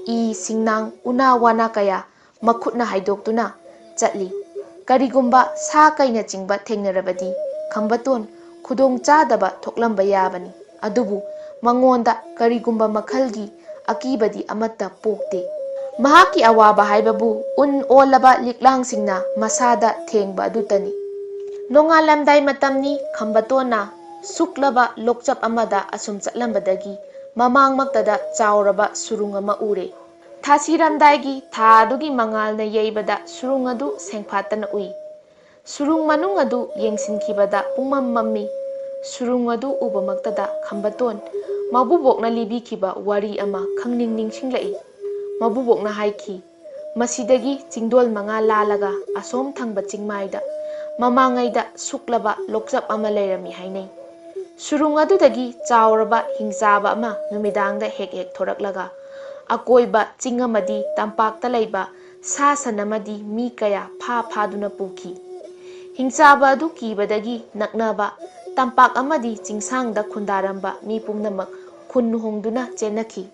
ꯏ, ꯁꯤꯡꯅꯥꯡ, ꯎꯅꯥ ꯋꯥꯅꯥ ꯀꯌꯥ ꯃꯈꯨꯠꯅ ꯍꯥꯏꯗꯣꯛꯇꯨꯅ ꯆꯠꯂꯤ꯫ ꯀꯔꯤꯒꯨꯝꯕ ꯁꯥ ꯀꯩꯅꯆꯤꯡꯕ ꯊꯦꯡꯅꯔꯕꯗꯤ ꯈꯝꯕꯇꯣꯟ ꯈꯨꯗꯣꯡ ꯆꯥꯗꯕ ꯊꯣꯛꯂꯝꯕ ꯌꯥꯕꯅꯤ꯫ ꯑꯗꯨꯕꯨ ꯃꯉꯣꯟꯗ ꯀꯔꯤꯒꯨꯝꯕ ꯃꯈꯜꯒꯤ ꯑꯀꯤꯕꯗꯤ ꯑꯃꯠꯇ ꯄꯣꯛꯇꯦ꯫ ꯃꯍꯥꯛꯀꯤ ꯑꯋꯥꯕ ꯍꯥꯏꯕꯕꯨ ꯎꯟ ꯑꯣꯜꯂꯕ ꯂꯤꯛꯂꯥꯡꯁꯤꯡꯅ ꯃꯁꯥꯗ ꯊꯦꯡꯕ ꯑꯗꯨꯇꯅꯤ꯫ ꯅꯣꯡꯉꯥꯜꯂꯝꯗꯥꯏ ꯃꯇꯝꯅꯤ꯫ ꯈꯝꯕꯇꯣꯟꯅ ꯁꯨꯛꯂꯕ ꯂꯣꯛꯆꯞ ꯑꯃꯗ ꯑꯁꯨꯝ ꯆꯠꯂꯝꯕꯗꯒꯤ ꯃꯃꯥꯡꯃꯛꯇꯗ ꯆꯥꯎꯔꯕ ꯁꯨꯔꯨꯡ ꯑꯃ ꯎꯔꯦ꯫ ꯊꯥꯁꯤꯔꯝꯗꯥꯏꯒꯤ ꯊꯥ ꯑꯗꯨꯒꯤ ꯃꯉꯥꯜꯅ ꯌꯩꯕꯗ ꯁꯨꯔꯨꯡ ꯑꯗꯨ ꯁꯦꯡꯐꯥꯠꯇꯅ ꯎꯏ꯫ ꯁꯨꯔꯨꯡ ꯃꯅꯨꯡ ꯑꯗꯨ ꯌꯦꯡꯁꯤꯟꯈꯤꯕꯗ ꯄꯨꯡꯃꯝ ꯃꯝꯃꯤ꯫ ꯁꯨꯔꯨꯡ ꯑꯗꯨ ꯎꯕꯃꯛꯇꯗ ꯈꯝꯕꯇꯣꯟ ꯃꯕꯨꯕꯣꯛꯅ ꯂꯤꯕꯤꯈꯤꯕ ꯋꯥꯔꯤ ꯑꯃ ꯈꯪꯅꯤꯡ ꯅꯤꯡꯁꯤꯡꯂꯛꯏ꯫ ꯃꯕꯨꯕꯣꯛꯅ ꯍꯥꯏꯈꯤ, "ꯃꯁꯤꯗꯒꯤ ꯆꯤꯡꯗꯣꯜ ꯃꯉꯥ ꯂꯥꯜꯂꯒ ꯑꯁꯣꯝ ꯊꯪꯕ ꯆꯤꯡꯃꯥꯏꯗ ꯃꯃꯥꯡꯉꯩꯗ ꯁꯨꯛꯂꯕ ꯂꯣꯛꯆꯞ ꯑꯃ ꯂꯩꯔꯝꯃꯤ ꯍꯥꯏꯅꯩ꯫ ꯁꯨꯔꯨꯡ ꯑꯗꯨꯗꯒꯤ ꯆꯥꯎꯔꯕ ꯍꯤꯡꯆꯥꯕ ꯑꯃ ꯅꯨꯃꯤꯗꯥꯡꯗ ꯍꯦꯛ ꯍꯦꯛ ꯊꯣꯔꯛꯂꯒ ꯑꯀꯣꯏꯕ ꯆꯤꯡ ꯑꯃꯗꯤ ꯇꯝꯄꯥꯛꯇ ꯂꯩꯕ ꯁꯥ ꯁꯟ ꯑꯃꯗꯤ ꯃꯤ ꯀꯌꯥ ꯐꯥ ꯐꯥꯗꯨꯅ ꯄꯨꯈꯤ꯫ ꯍꯤꯡꯆꯥꯕ ꯑꯗꯨ ꯀꯤꯕꯗꯒꯤ ꯅꯛꯅꯕ ꯇꯝꯄꯥꯛ ꯑꯃꯗꯤ ꯆꯤꯡꯁꯥꯡꯗ ꯈꯨꯟꯗꯥꯔꯝꯕ ꯃꯤ ꯄꯨꯝꯅꯃꯛ ꯈꯨꯟ ꯍꯣꯡꯗꯨꯅ ꯆꯦꯟꯅꯈꯤ꯫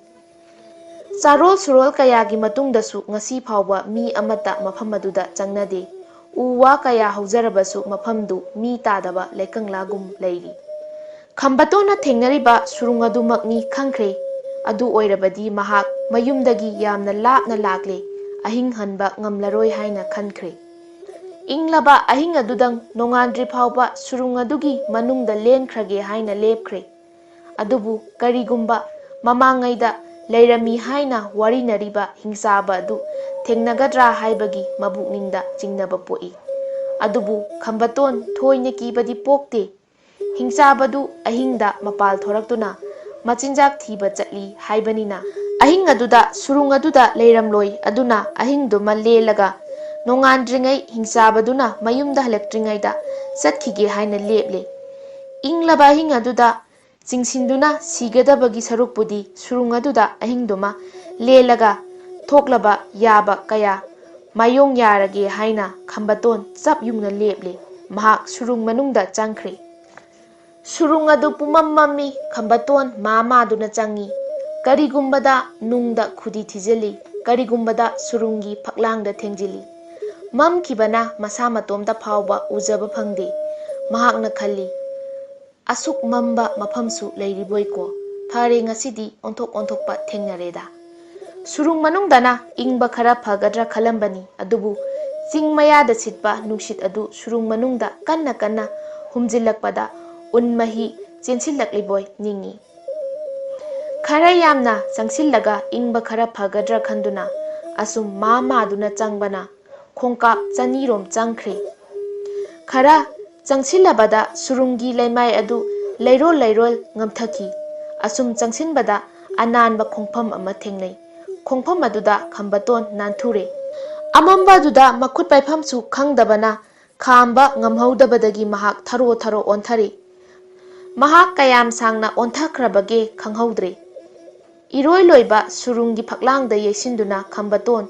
ꯆꯥꯔꯣꯜ ꯁꯨꯔꯣꯜ ꯀꯌꯥꯒꯤ ꯃꯇꯨꯡꯗꯁꯨ ꯉꯁꯤ ꯐꯥꯎꯕ ꯃꯤ ꯑꯃꯠꯇ ꯃꯐꯝ ꯑꯗꯨꯗ ꯆꯪꯅꯗꯦ꯫ ꯎ ꯋꯥ ꯀꯌꯥ ꯍꯧꯖꯔꯕꯁꯨ ꯃꯐꯝꯗꯨ ꯃꯤ ꯇꯥꯗꯕ ꯂꯩꯀꯪꯂꯥꯒꯨꯝ ꯂꯩꯔꯤ꯫ ꯈꯝꯕꯇꯣꯟꯅ ꯊꯦꯡꯅꯔꯤꯕ ꯁꯨꯔꯨꯡ ꯑꯗꯨꯃꯛꯅꯤ ꯈꯪꯈ꯭ꯔꯦ꯫ ꯑꯗꯨ ꯑꯣꯏꯔꯕꯗꯤ ꯃꯍꯥꯛ ꯃꯌꯨꯝꯗꯒꯤ ꯌꯥꯝꯅ ꯂꯥꯞꯅ ꯂꯥꯛꯂꯦ, ꯑꯍꯤꯡ ꯍꯟꯕ ꯉꯝꯂꯔꯣꯏ ꯍꯥꯏꯅ ꯈꯟꯈ꯭ꯔꯦ꯫ ꯏꯪꯂꯕ ꯑꯍꯤꯡ ꯑꯗꯨꯗꯪ ꯅꯣꯡꯉꯥꯟꯗ꯭ꯔꯤ ꯐꯥꯎꯕ ꯁꯨꯔꯨꯡ ꯑꯗꯨꯒꯤ ꯃꯅꯨꯡꯗ ꯂꯦꯟꯈ꯭ꯔꯒꯦ ꯍꯥꯏꯅ ꯂꯦꯞꯈ꯭ꯔꯦ꯫ ꯑꯗꯨꯕꯨ ꯀꯔꯤꯒꯨꯝꯕ ꯃꯃꯥꯡꯉꯩꯗ ꯂꯩꯔꯝꯃꯤ ꯍꯥꯏꯅ ꯋꯥꯔꯤꯅꯔꯤꯕ ꯍꯤꯡꯆꯥꯕ ꯑꯗꯨ ꯊꯦꯡꯅꯒꯗ꯭ꯔꯥ ꯍꯥꯏꯕꯒꯤ ꯃꯕꯨꯛꯅꯤꯡꯗ ꯆꯤꯡꯅꯕ ꯄꯣꯛꯏ꯫ ꯑꯗꯨꯕꯨ ꯈꯝꯕꯇꯣꯟ ꯊꯣꯏꯅ ꯀꯤꯕꯗꯤ ꯄꯣꯛꯇꯦ꯫ ꯍꯤꯡꯆꯥꯕꯗꯨ ꯑꯍꯤꯡꯗ ꯃꯄꯥꯜ ꯊꯣꯔꯛꯇꯨꯅ ꯃꯆꯤꯟꯖꯥꯛ ꯊꯤꯕ ꯆꯠꯂꯤ ꯍꯥꯏꯕꯅꯤꯅ, ꯑꯍꯤꯡ ꯑꯗꯨꯗ ꯁꯨꯔꯨꯡ ꯑꯗꯨꯗ ꯂꯩꯔꯝꯂꯣꯏ꯫ ꯑꯗꯨꯅ ꯑꯍꯤꯡꯗꯨꯃ ꯂꯦꯜꯂꯒ ꯅꯣꯡꯉꯥꯟꯗ꯭ꯔꯤꯉꯩ ꯍꯤꯡꯆꯥꯕꯗꯨꯅ ꯃꯌꯨꯝꯗ ꯍꯜꯂꯛꯇ꯭ꯔꯤꯉꯩꯗ ꯆꯠꯈꯤꯒꯦ ꯍꯥꯏꯅ ꯂꯦꯞꯂꯦ꯫ ꯏꯪꯂꯕ ꯑꯍꯤꯡ ꯑꯗꯨꯗ ꯆꯤꯡꯁꯤꯟꯗꯨꯅ ꯁꯤꯒꯗꯕꯒꯤ ꯁꯔꯨꯛꯄꯨꯗꯤ ꯁꯨꯔꯨꯡ ꯑꯗꯨꯗ ꯑꯍꯤꯡꯗꯨꯃ ꯂꯦꯜꯂꯒ ꯊꯣꯛꯂꯕ ꯌꯥꯕ ꯀꯌꯥ ꯃꯥꯌꯣꯡ ꯌꯥꯔꯒꯦ ꯍꯥꯏꯅ ꯈꯝꯕꯇꯣꯟ ꯆꯞ ꯌꯨꯡꯅ ꯂꯦꯞꯂꯦ꯫ ꯃꯍꯥꯛ ꯁꯨꯔꯨꯡ ꯃꯅꯨꯡꯗ ꯆꯪꯈ꯭ꯔꯦ꯫ ꯁꯨꯔꯨꯡ ꯑꯗꯨ ꯄꯨꯝꯃꯝ ꯃꯝꯃꯤ꯫ ꯈꯝꯕꯇꯣꯟ ꯃꯥ ꯃꯥꯗꯨꯅ ꯆꯪꯉꯤ꯫ ꯀꯔꯤꯒꯨꯝꯕꯗ ꯅꯨꯡꯗ ꯈꯨꯗꯤ ꯊꯤꯖꯤꯜꯂꯤ, ꯀꯔꯤꯒꯨꯝꯕꯗ ꯁꯨꯔꯨꯡꯒꯤ ꯐꯛꯂꯥꯡꯗ ꯊꯦꯡꯖꯤꯜꯂꯤ꯫ ꯃꯝꯈꯤꯕꯅ ꯃꯁꯥ ꯃꯇꯣꯝꯇ ꯐꯥꯎꯕ ꯎꯖꯕ ꯐꯪꯗꯦ꯫ ꯃꯍꯥꯛꯅ ꯈꯜꯂꯤ, "ꯑꯁꯨꯛ ꯃꯝꯕ ꯃꯐꯝꯁꯨ ꯂꯩꯔꯤꯕꯣꯏꯀꯣ꯫ ꯐꯔꯦ, ꯉꯁꯤꯗꯤ ꯑꯣꯟꯊꯣꯛ ꯑꯣꯟꯊꯣꯛꯄ ꯊꯦꯡꯅꯔꯦꯗ"꯫ ꯁꯨꯔꯨꯡ ꯃꯅꯨꯡꯗꯅ ꯏꯪꯕ ꯈꯔ ꯐꯒꯗ꯭ꯔꯥ ꯈꯜꯂꯝꯕꯅꯤ, ꯑꯗꯨꯕꯨ ꯆꯤꯡ ꯃꯌꯥꯗ ꯁꯤꯠꯄ ꯅꯨꯡꯁꯤꯠ ꯑꯗꯨ ꯁꯨꯔꯨꯡ ꯃꯅꯨꯡꯗ ꯀꯟꯅ ꯀꯟꯅ ꯍꯨꯝꯖꯤꯜꯂꯛꯄꯗ ꯎꯟ ꯃꯍꯤ ꯆꯦꯟꯁꯤꯜꯂꯛꯂꯤꯕꯣꯏ ꯅꯤꯡꯏ꯫ ꯈꯔ ꯌꯥꯝꯅ ꯆꯪꯁꯤꯜꯂꯒ ꯏꯪꯕ ꯈꯔ ꯐꯒꯗ꯭ꯔꯥ ꯈꯟꯗꯨꯅ ꯑꯁꯨꯝ ꯃꯥ ꯃꯥꯗꯨꯅ ꯆꯪꯕꯅ ꯈꯣꯡꯀꯥꯞ ꯆꯅꯤꯔꯣꯝ ꯆꯪꯈ꯭ꯔꯦ꯫ ꯈꯔ ꯆꯪꯁꯤꯜꯂꯕꯗ ꯁꯨꯔꯨꯡꯒꯤ ꯂꯩꯃꯥꯏ ꯑꯗꯨ ꯂꯩꯔꯣꯜ ꯂꯩꯔꯣꯜ ꯉꯝꯊꯈꯤ꯫ ꯑꯁꯨꯝ ꯆꯪꯁꯤꯟꯕꯗ ꯑꯅꯥꯟꯕ ꯈꯣꯡꯐꯝ ꯑꯃ ꯊꯦꯡꯅꯩ꯫ ꯈꯣꯡꯐꯝ ꯑꯗꯨꯗ ꯈꯝꯕꯇꯣꯟ ꯅꯥꯟꯊꯨꯔꯦ꯫ ꯑꯃꯝꯕ ꯑꯗꯨꯗ ꯃꯈꯨꯠ ꯄꯥꯏꯐꯝꯁꯨ ꯈꯪꯗꯕꯅ ꯈꯥꯝꯕ ꯉꯝꯍꯧꯗꯕꯗꯒꯤ ꯃꯍꯥꯛ ꯊꯔꯣ ꯊꯔꯣ ꯑꯣꯟꯊꯔꯤ꯫ ꯃꯍꯥꯛ ꯀꯌꯥꯝ ꯁꯥꯡꯅ ꯑꯣꯟꯊꯈ꯭ꯔꯕꯒꯦ ꯈꯪꯍꯧꯗ꯭ꯔꯦ꯫ ꯏꯔꯣꯏ ꯂꯣꯏꯕ ꯁꯨꯔꯨꯡꯒꯤ ꯐꯛꯂꯥꯡꯗ ꯌꯩꯁꯤꯟꯗꯨꯅ ꯈꯝꯕꯇꯣꯟ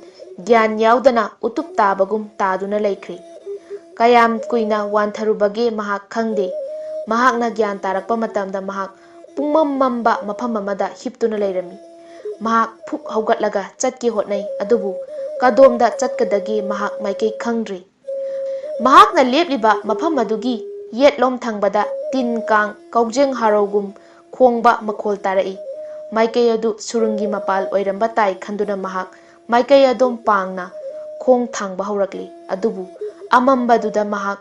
ꯒ꯭ꯌꯥꯟ ꯌꯥꯎꯗꯅ ꯎꯇꯨꯞ ꯇꯥꯕꯒꯨꯝ ꯇꯥꯗꯨꯅ ꯂꯩꯈ꯭ꯔꯤ꯫ ꯀꯌꯥꯝ ꯀꯨꯏꯅ ꯋꯥꯟꯊꯔꯨꯕꯒꯦ ꯃꯍꯥꯛ ꯈꯪꯗꯦ꯫ ꯃꯍꯥꯛꯅ ꯒ꯭ꯌꯥꯟ ꯇꯥꯔꯛꯄ ꯃꯇꯝꯗ ꯃꯍꯥꯛ ꯄꯨꯡꯃꯝ ꯃꯝꯕ ꯃꯐꯝ ꯑꯃꯗ ꯍꯤꯞꯇꯨꯅ ꯂꯩꯔꯝꯃꯤ꯫ ꯃꯍꯥꯛ ꯐꯨꯛ ꯍꯧꯒꯠꯂꯒ ꯆꯠꯀꯦ ꯍꯣꯠꯅꯩ, ꯑꯗꯨꯕꯨ ꯀꯗꯣꯝꯗ ꯆꯠꯀꯗꯒꯦ ꯃꯍꯥꯛ ꯃꯥꯏꯀꯩ ꯈꯪꯗ꯭ꯔꯤ꯫ ꯃꯍꯥꯛꯅ ꯂꯦꯞꯂꯤꯕ ꯃꯐꯝ ꯑꯗꯨꯒꯤ ꯌꯦꯠꯂꯣꯝ ꯊꯪꯕꯗ ꯇꯤꯟ ꯀꯥꯡ, ꯀꯥꯎꯖꯦꯡ ꯍꯥꯔꯧꯒꯨꯝ ꯈꯣꯡꯕ ꯃꯈꯣꯜ ꯇꯥꯔꯛꯏ꯫ ꯃꯥꯏꯀꯩ ꯑꯗꯨ ꯁꯨꯔꯨꯡꯒꯤ ꯃꯄꯥꯜ ꯑꯣꯏꯔꯝꯕ ꯇꯥꯏ ꯈꯟꯗꯨꯅ ꯃꯍꯥꯛ ꯃꯥꯏꯀꯩ ꯑꯗꯣꯝ ꯄꯥꯡꯅ ꯈꯣꯡ ꯊꯥꯡꯕ ꯍꯧꯔꯛꯂꯤ꯫ ꯑꯗꯨꯕꯨ ꯑꯃꯝꯕꯗꯨꯗ ꯃꯍꯥꯛ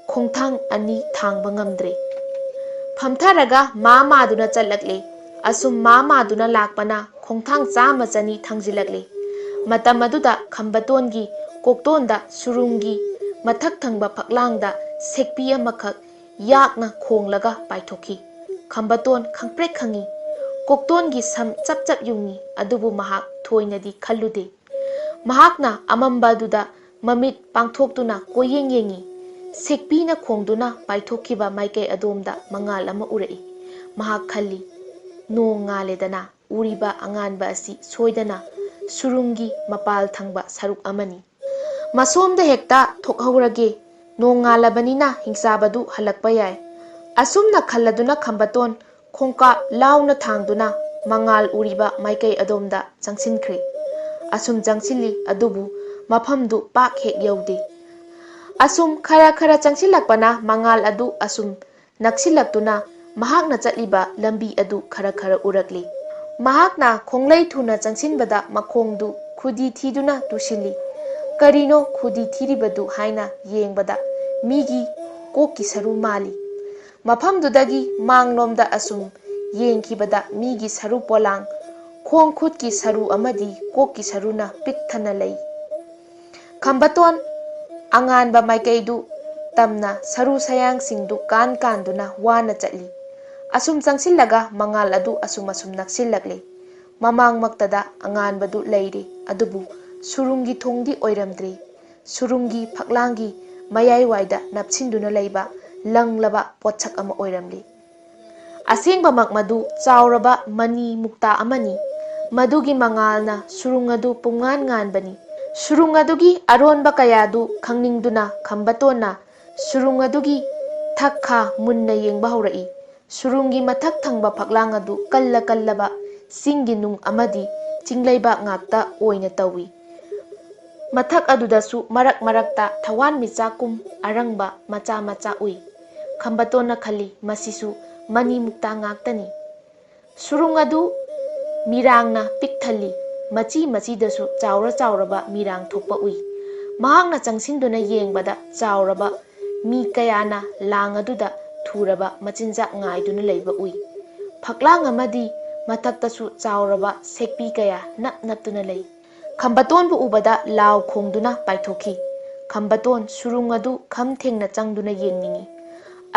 ꯈꯣꯡꯊꯥꯡ ꯑꯅꯤ ꯊꯥꯡꯕ ꯉꯝꯗ꯭ꯔꯦ꯫ ꯐꯝꯊꯔꯒ ꯃꯥ ꯃꯥꯗꯨꯅ ꯆꯠꯂꯛꯂꯦ꯫ ꯑꯁꯨꯝ ꯃꯥ ꯃꯥꯗꯨꯅ ꯂꯥꯛꯄꯅ ꯈꯣꯡꯊꯥꯡ ꯆꯥꯝꯃ ꯆꯅꯤ ꯊꯥꯡꯖꯤꯜꯂꯛꯂꯦ꯫ ꯃꯇꯝ ꯑꯗꯨꯗ ꯈꯝꯕꯇꯣꯟꯒꯤ ꯀꯣꯛꯇꯣꯟꯗ ꯁꯨꯔꯨꯡꯒꯤ ꯃꯊꯛ ꯊꯪꯕ ꯐꯛꯂꯥꯡꯗ ꯁꯦꯛꯄꯤ ꯑꯃꯈꯛ ꯌꯥꯛꯅ ꯈꯣꯡꯂꯒ ꯄꯥꯏꯊꯣꯛꯈꯤ꯫ ꯈꯝꯕꯇꯣꯟ ꯈꯪꯄ꯭ꯔꯦꯛ ꯈꯪꯉꯤ꯫ ꯀꯣꯛꯇꯣꯟꯒꯤ ꯁꯝ ꯆꯞ ꯆꯞ ꯌꯨꯡꯉꯤ, ꯑꯗꯨꯕꯨ ꯃꯍꯥꯛ ꯊꯣꯏꯅꯗꯤ ꯈꯜꯂꯨꯗꯦ꯫ ꯃꯍꯥꯛꯅ ꯑꯃꯝꯕ ꯑꯗꯨꯗ ꯃꯃꯤꯠ ꯄꯥꯡꯊꯣꯛꯇꯨꯅ ꯀꯣꯏꯌꯦꯡ ꯌꯦꯡꯉꯤ꯫ ꯁꯦꯛꯄꯤꯅ ꯈꯣꯡꯗꯨꯅ ꯄꯥꯏꯊꯣꯛꯈꯤꯕ ꯃꯥꯏꯀꯩ ꯑꯗꯣꯝꯗ ꯃꯉꯥꯜ ꯑꯃ ꯎꯔꯛꯏ꯫ ꯃꯍꯥꯛ ꯈꯜꯂꯤ, "ꯅꯣꯡ ꯉꯥꯜꯂꯦꯗꯅ, ꯎꯔꯤꯕ ꯑꯉꯥꯟꯕ ꯑꯁꯤ ꯁꯣꯏꯗꯅ ꯁꯨꯔꯨꯡꯒꯤ ꯃꯄꯥꯜ ꯊꯪꯕ ꯁꯔꯨꯛ ꯑꯃꯅꯤ꯫ ꯃꯁꯣꯝꯗ ꯍꯦꯛꯇ ꯊꯣꯛꯍꯧꯔꯒꯦ, ꯅꯣꯡ ꯉꯥꯜꯂꯕꯅꯤꯅ ꯍꯤꯡꯆꯥꯕꯗꯨ ꯍꯜꯂꯛꯄ ꯌꯥꯏ"꯫ ꯑꯁꯨꯝꯅ ꯈꯜꯂꯗꯨꯅ ꯈꯝꯕꯇꯣꯟ ꯈꯣꯡꯀꯥꯞ ꯂꯥꯎꯅ ꯊꯥꯡꯗꯨꯅ ꯃꯉꯥꯜ ꯎꯔꯤꯕ ꯃꯥꯏꯀꯩ ꯑꯗꯣꯝꯗ ꯆꯪꯁꯤꯟꯈ꯭ꯔꯦ꯫ ꯑꯁꯨꯝ ꯆꯪꯁꯤꯜꯂꯤ, ꯑꯗꯨꯕꯨ ꯃꯐꯝꯗꯨ ꯄꯥꯛ ꯍꯦꯛ ꯌꯧꯗꯦ꯫ ꯑꯁꯨꯝ ꯈꯔ ꯈꯔ ꯆꯪꯁꯤꯜꯂꯛꯄꯅ ꯃꯉꯥꯜ ꯑꯗꯨ ꯑꯁꯨꯝ ꯅꯛꯁꯤꯜꯂꯛꯇꯨꯅ ꯃꯍꯥꯛꯅ ꯆꯠꯂꯤꯕ ꯂꯝꯕꯤ ꯑꯗꯨ ꯈꯔ ꯈꯔ ꯎꯔꯛꯂꯤ꯫ ꯃꯍꯥꯛꯅ ꯈꯣꯡꯂꯩ ꯊꯨꯅ ꯆꯪꯁꯤꯟꯕꯗ ꯃꯈꯣꯡꯗꯨ ꯈꯨꯗꯤ ꯊꯤꯗꯨꯅ ꯇꯨꯁꯤꯜꯂꯤ꯫ "ꯀꯔꯤꯅꯣ ꯈꯨꯗꯤ ꯊꯤꯔꯤꯕꯗꯨ?" ꯍꯥꯏꯅ ꯌꯦꯡꯕꯗ ꯃꯤꯒꯤ ꯀꯣꯛꯀꯤ ꯁꯔꯨ ꯃꯥꯜꯂꯤ꯫ ꯃꯐꯝꯗꯨꯗꯒꯤ ꯃꯥꯡꯂꯣꯝꯗ ꯑꯁꯨꯝ ꯌꯦꯡꯈꯤꯕꯗ ꯃꯤꯒꯤ ꯁꯔꯨ ꯄꯣꯂꯥꯡ, ꯈꯣꯡ ꯈꯨꯠꯀꯤ ꯁꯔꯨ ꯑꯃꯗꯤ ꯀꯣꯛꯀꯤ ꯁꯔꯨꯅ ꯄꯤꯛ ꯊꯟꯅ ꯂꯩ꯫ ꯈꯝꯕꯇꯣꯟ ꯑꯉꯥꯟꯕ ꯃꯥꯏꯀꯩꯗꯨ ꯇꯝꯅ ꯁꯔꯨ ꯁꯌꯥꯡꯁꯤꯡꯗꯨ ꯀꯥꯟ ꯀꯥꯟꯗꯨꯅ ꯋꯥꯅ ꯆꯠꯂꯤ꯫ ꯑꯁꯨꯝ ꯆꯪꯁꯤꯜꯂꯒ ꯃꯉꯥꯜ ꯑꯗꯨ ꯑꯁꯨꯝ ꯑꯁꯨꯝ ꯅꯛꯁꯤꯜꯂꯛꯂꯦ꯫ ꯃꯃꯥꯡꯃꯛꯇꯗ ꯑꯉꯥꯟꯕꯗꯨ ꯂꯩꯔꯤ, ꯑꯗꯨꯕꯨ ꯁꯨꯔꯨꯡꯒꯤ ꯊꯣꯡꯗꯤ ꯑꯣꯏꯔꯝꯗ꯭ꯔꯤ꯫ ꯁꯨꯔꯨꯡꯒꯤ ꯐꯛꯂꯥꯡꯒꯤ ꯃꯌꯥꯏꯋꯥꯏꯗ ꯅꯞꯁꯤꯟꯗꯨꯅ ꯂꯩꯕ ꯂꯪꯂꯕ ꯄꯣꯠꯁꯛ ꯑꯃ ꯑꯣꯏꯔꯝꯂꯤ꯫ ꯑꯁꯦꯡꯕꯃꯛ ꯃꯗꯨ ꯆꯥꯎꯔꯕ ꯃꯅꯤ ꯃꯨꯛꯇꯥ ꯑꯃꯅꯤ꯫ ꯃꯗꯨꯒꯤ ꯃꯉꯥꯜꯅ ꯁꯨꯔꯨꯡ ꯑꯗꯨ ꯄꯨꯝꯉꯥꯟ ꯉꯥꯟꯕꯅꯤ꯫ ꯁꯨꯔꯨꯡ ꯑꯗꯨꯒꯤ ꯑꯔꯣꯟꯕ ꯀꯌꯥꯗꯨ ꯈꯪꯅꯤꯡꯗꯨꯅ ꯈꯝꯕꯇꯣꯟꯅ ꯁꯨꯔꯨꯡ ꯑꯗꯨꯒꯤ ꯊꯛ ꯈꯥ ꯃꯨꯟꯅ ꯌꯦꯡꯕ ꯍꯧꯔꯛꯏ꯫ ꯁꯨꯔꯨꯡꯒꯤ ꯃꯊꯛ ꯊꯪꯕ ꯐꯛꯂꯥꯡ ꯑꯗꯨ ꯀꯜꯂ ꯀꯜꯂꯕ ꯆꯤꯡꯒꯤ ꯅꯨꯡ ꯑꯃꯗꯤ ꯆꯤꯡꯂꯩꯕꯥꯛ ꯉꯥꯛꯇ ꯑꯣꯏꯅ ꯇꯧꯏ꯫ ꯃꯊꯛ ꯑꯗꯨꯗꯁꯨ ꯃꯔꯛ ꯃꯔꯛꯇ ꯊꯋꯥꯟꯃꯤꯆꯥꯛꯀꯨꯝ ꯑꯔꯪꯕ ꯃꯆꯥ ꯃꯆꯥ ꯎꯏ꯫ ꯈꯝꯕꯇꯣꯟꯅ ꯈꯜꯂꯤ, "ꯃꯁꯤꯁꯨ ꯃꯅꯤ ꯃꯨꯛꯇꯥ ꯉꯥꯛꯇꯅꯤ"꯫ ꯁꯨꯔꯨꯡ ꯑꯗꯨ ꯃꯤꯔꯥꯡꯅ ꯄꯤꯛ ꯊꯜꯂꯤ꯫ ꯃꯆꯤ ꯃꯆꯤꯗꯁꯨ ꯆꯥꯎꯔ ꯆꯥꯎꯔꯕ ꯃꯤꯔꯥꯡ ꯊꯣꯛꯄ ꯎꯏ꯫ ꯃꯍꯥꯛꯅ ꯆꯪꯁꯤꯟꯗꯨꯅ ꯌꯦꯡꯕꯗ ꯆꯥꯎꯔꯕ ꯃꯤ ꯀꯌꯥꯅ ꯂꯥꯡ ꯑꯗꯨꯗ ꯊꯨꯔꯕ ꯃꯆꯤꯟꯖꯥꯛ ꯉꯥꯏꯗꯨꯅ ꯂꯩꯕ ꯎꯏ꯫ ꯐꯛꯂꯥꯡ ꯑꯃꯗꯤ ꯃꯊꯛꯇꯁꯨ ꯆꯥꯎꯔꯕ ꯁꯦꯛꯄꯤ ꯀꯌꯥ ꯅꯞ ꯅꯞꯇꯨꯅ ꯂꯩ꯫ ꯈꯝꯕꯇꯣꯟꯕꯨ ꯎꯕꯗ ꯂꯥꯎ ꯈꯣꯡꯗꯨꯅ ꯄꯥꯏꯊꯣꯛꯈꯤ꯫ ꯈꯝꯕꯇꯣꯟ ꯁꯨꯔꯨꯡ ꯑꯗꯨ ꯈꯝ ꯊꯦꯡꯅ ꯆꯪꯗꯨꯅ ꯌꯦꯡꯅꯤꯡꯏ꯫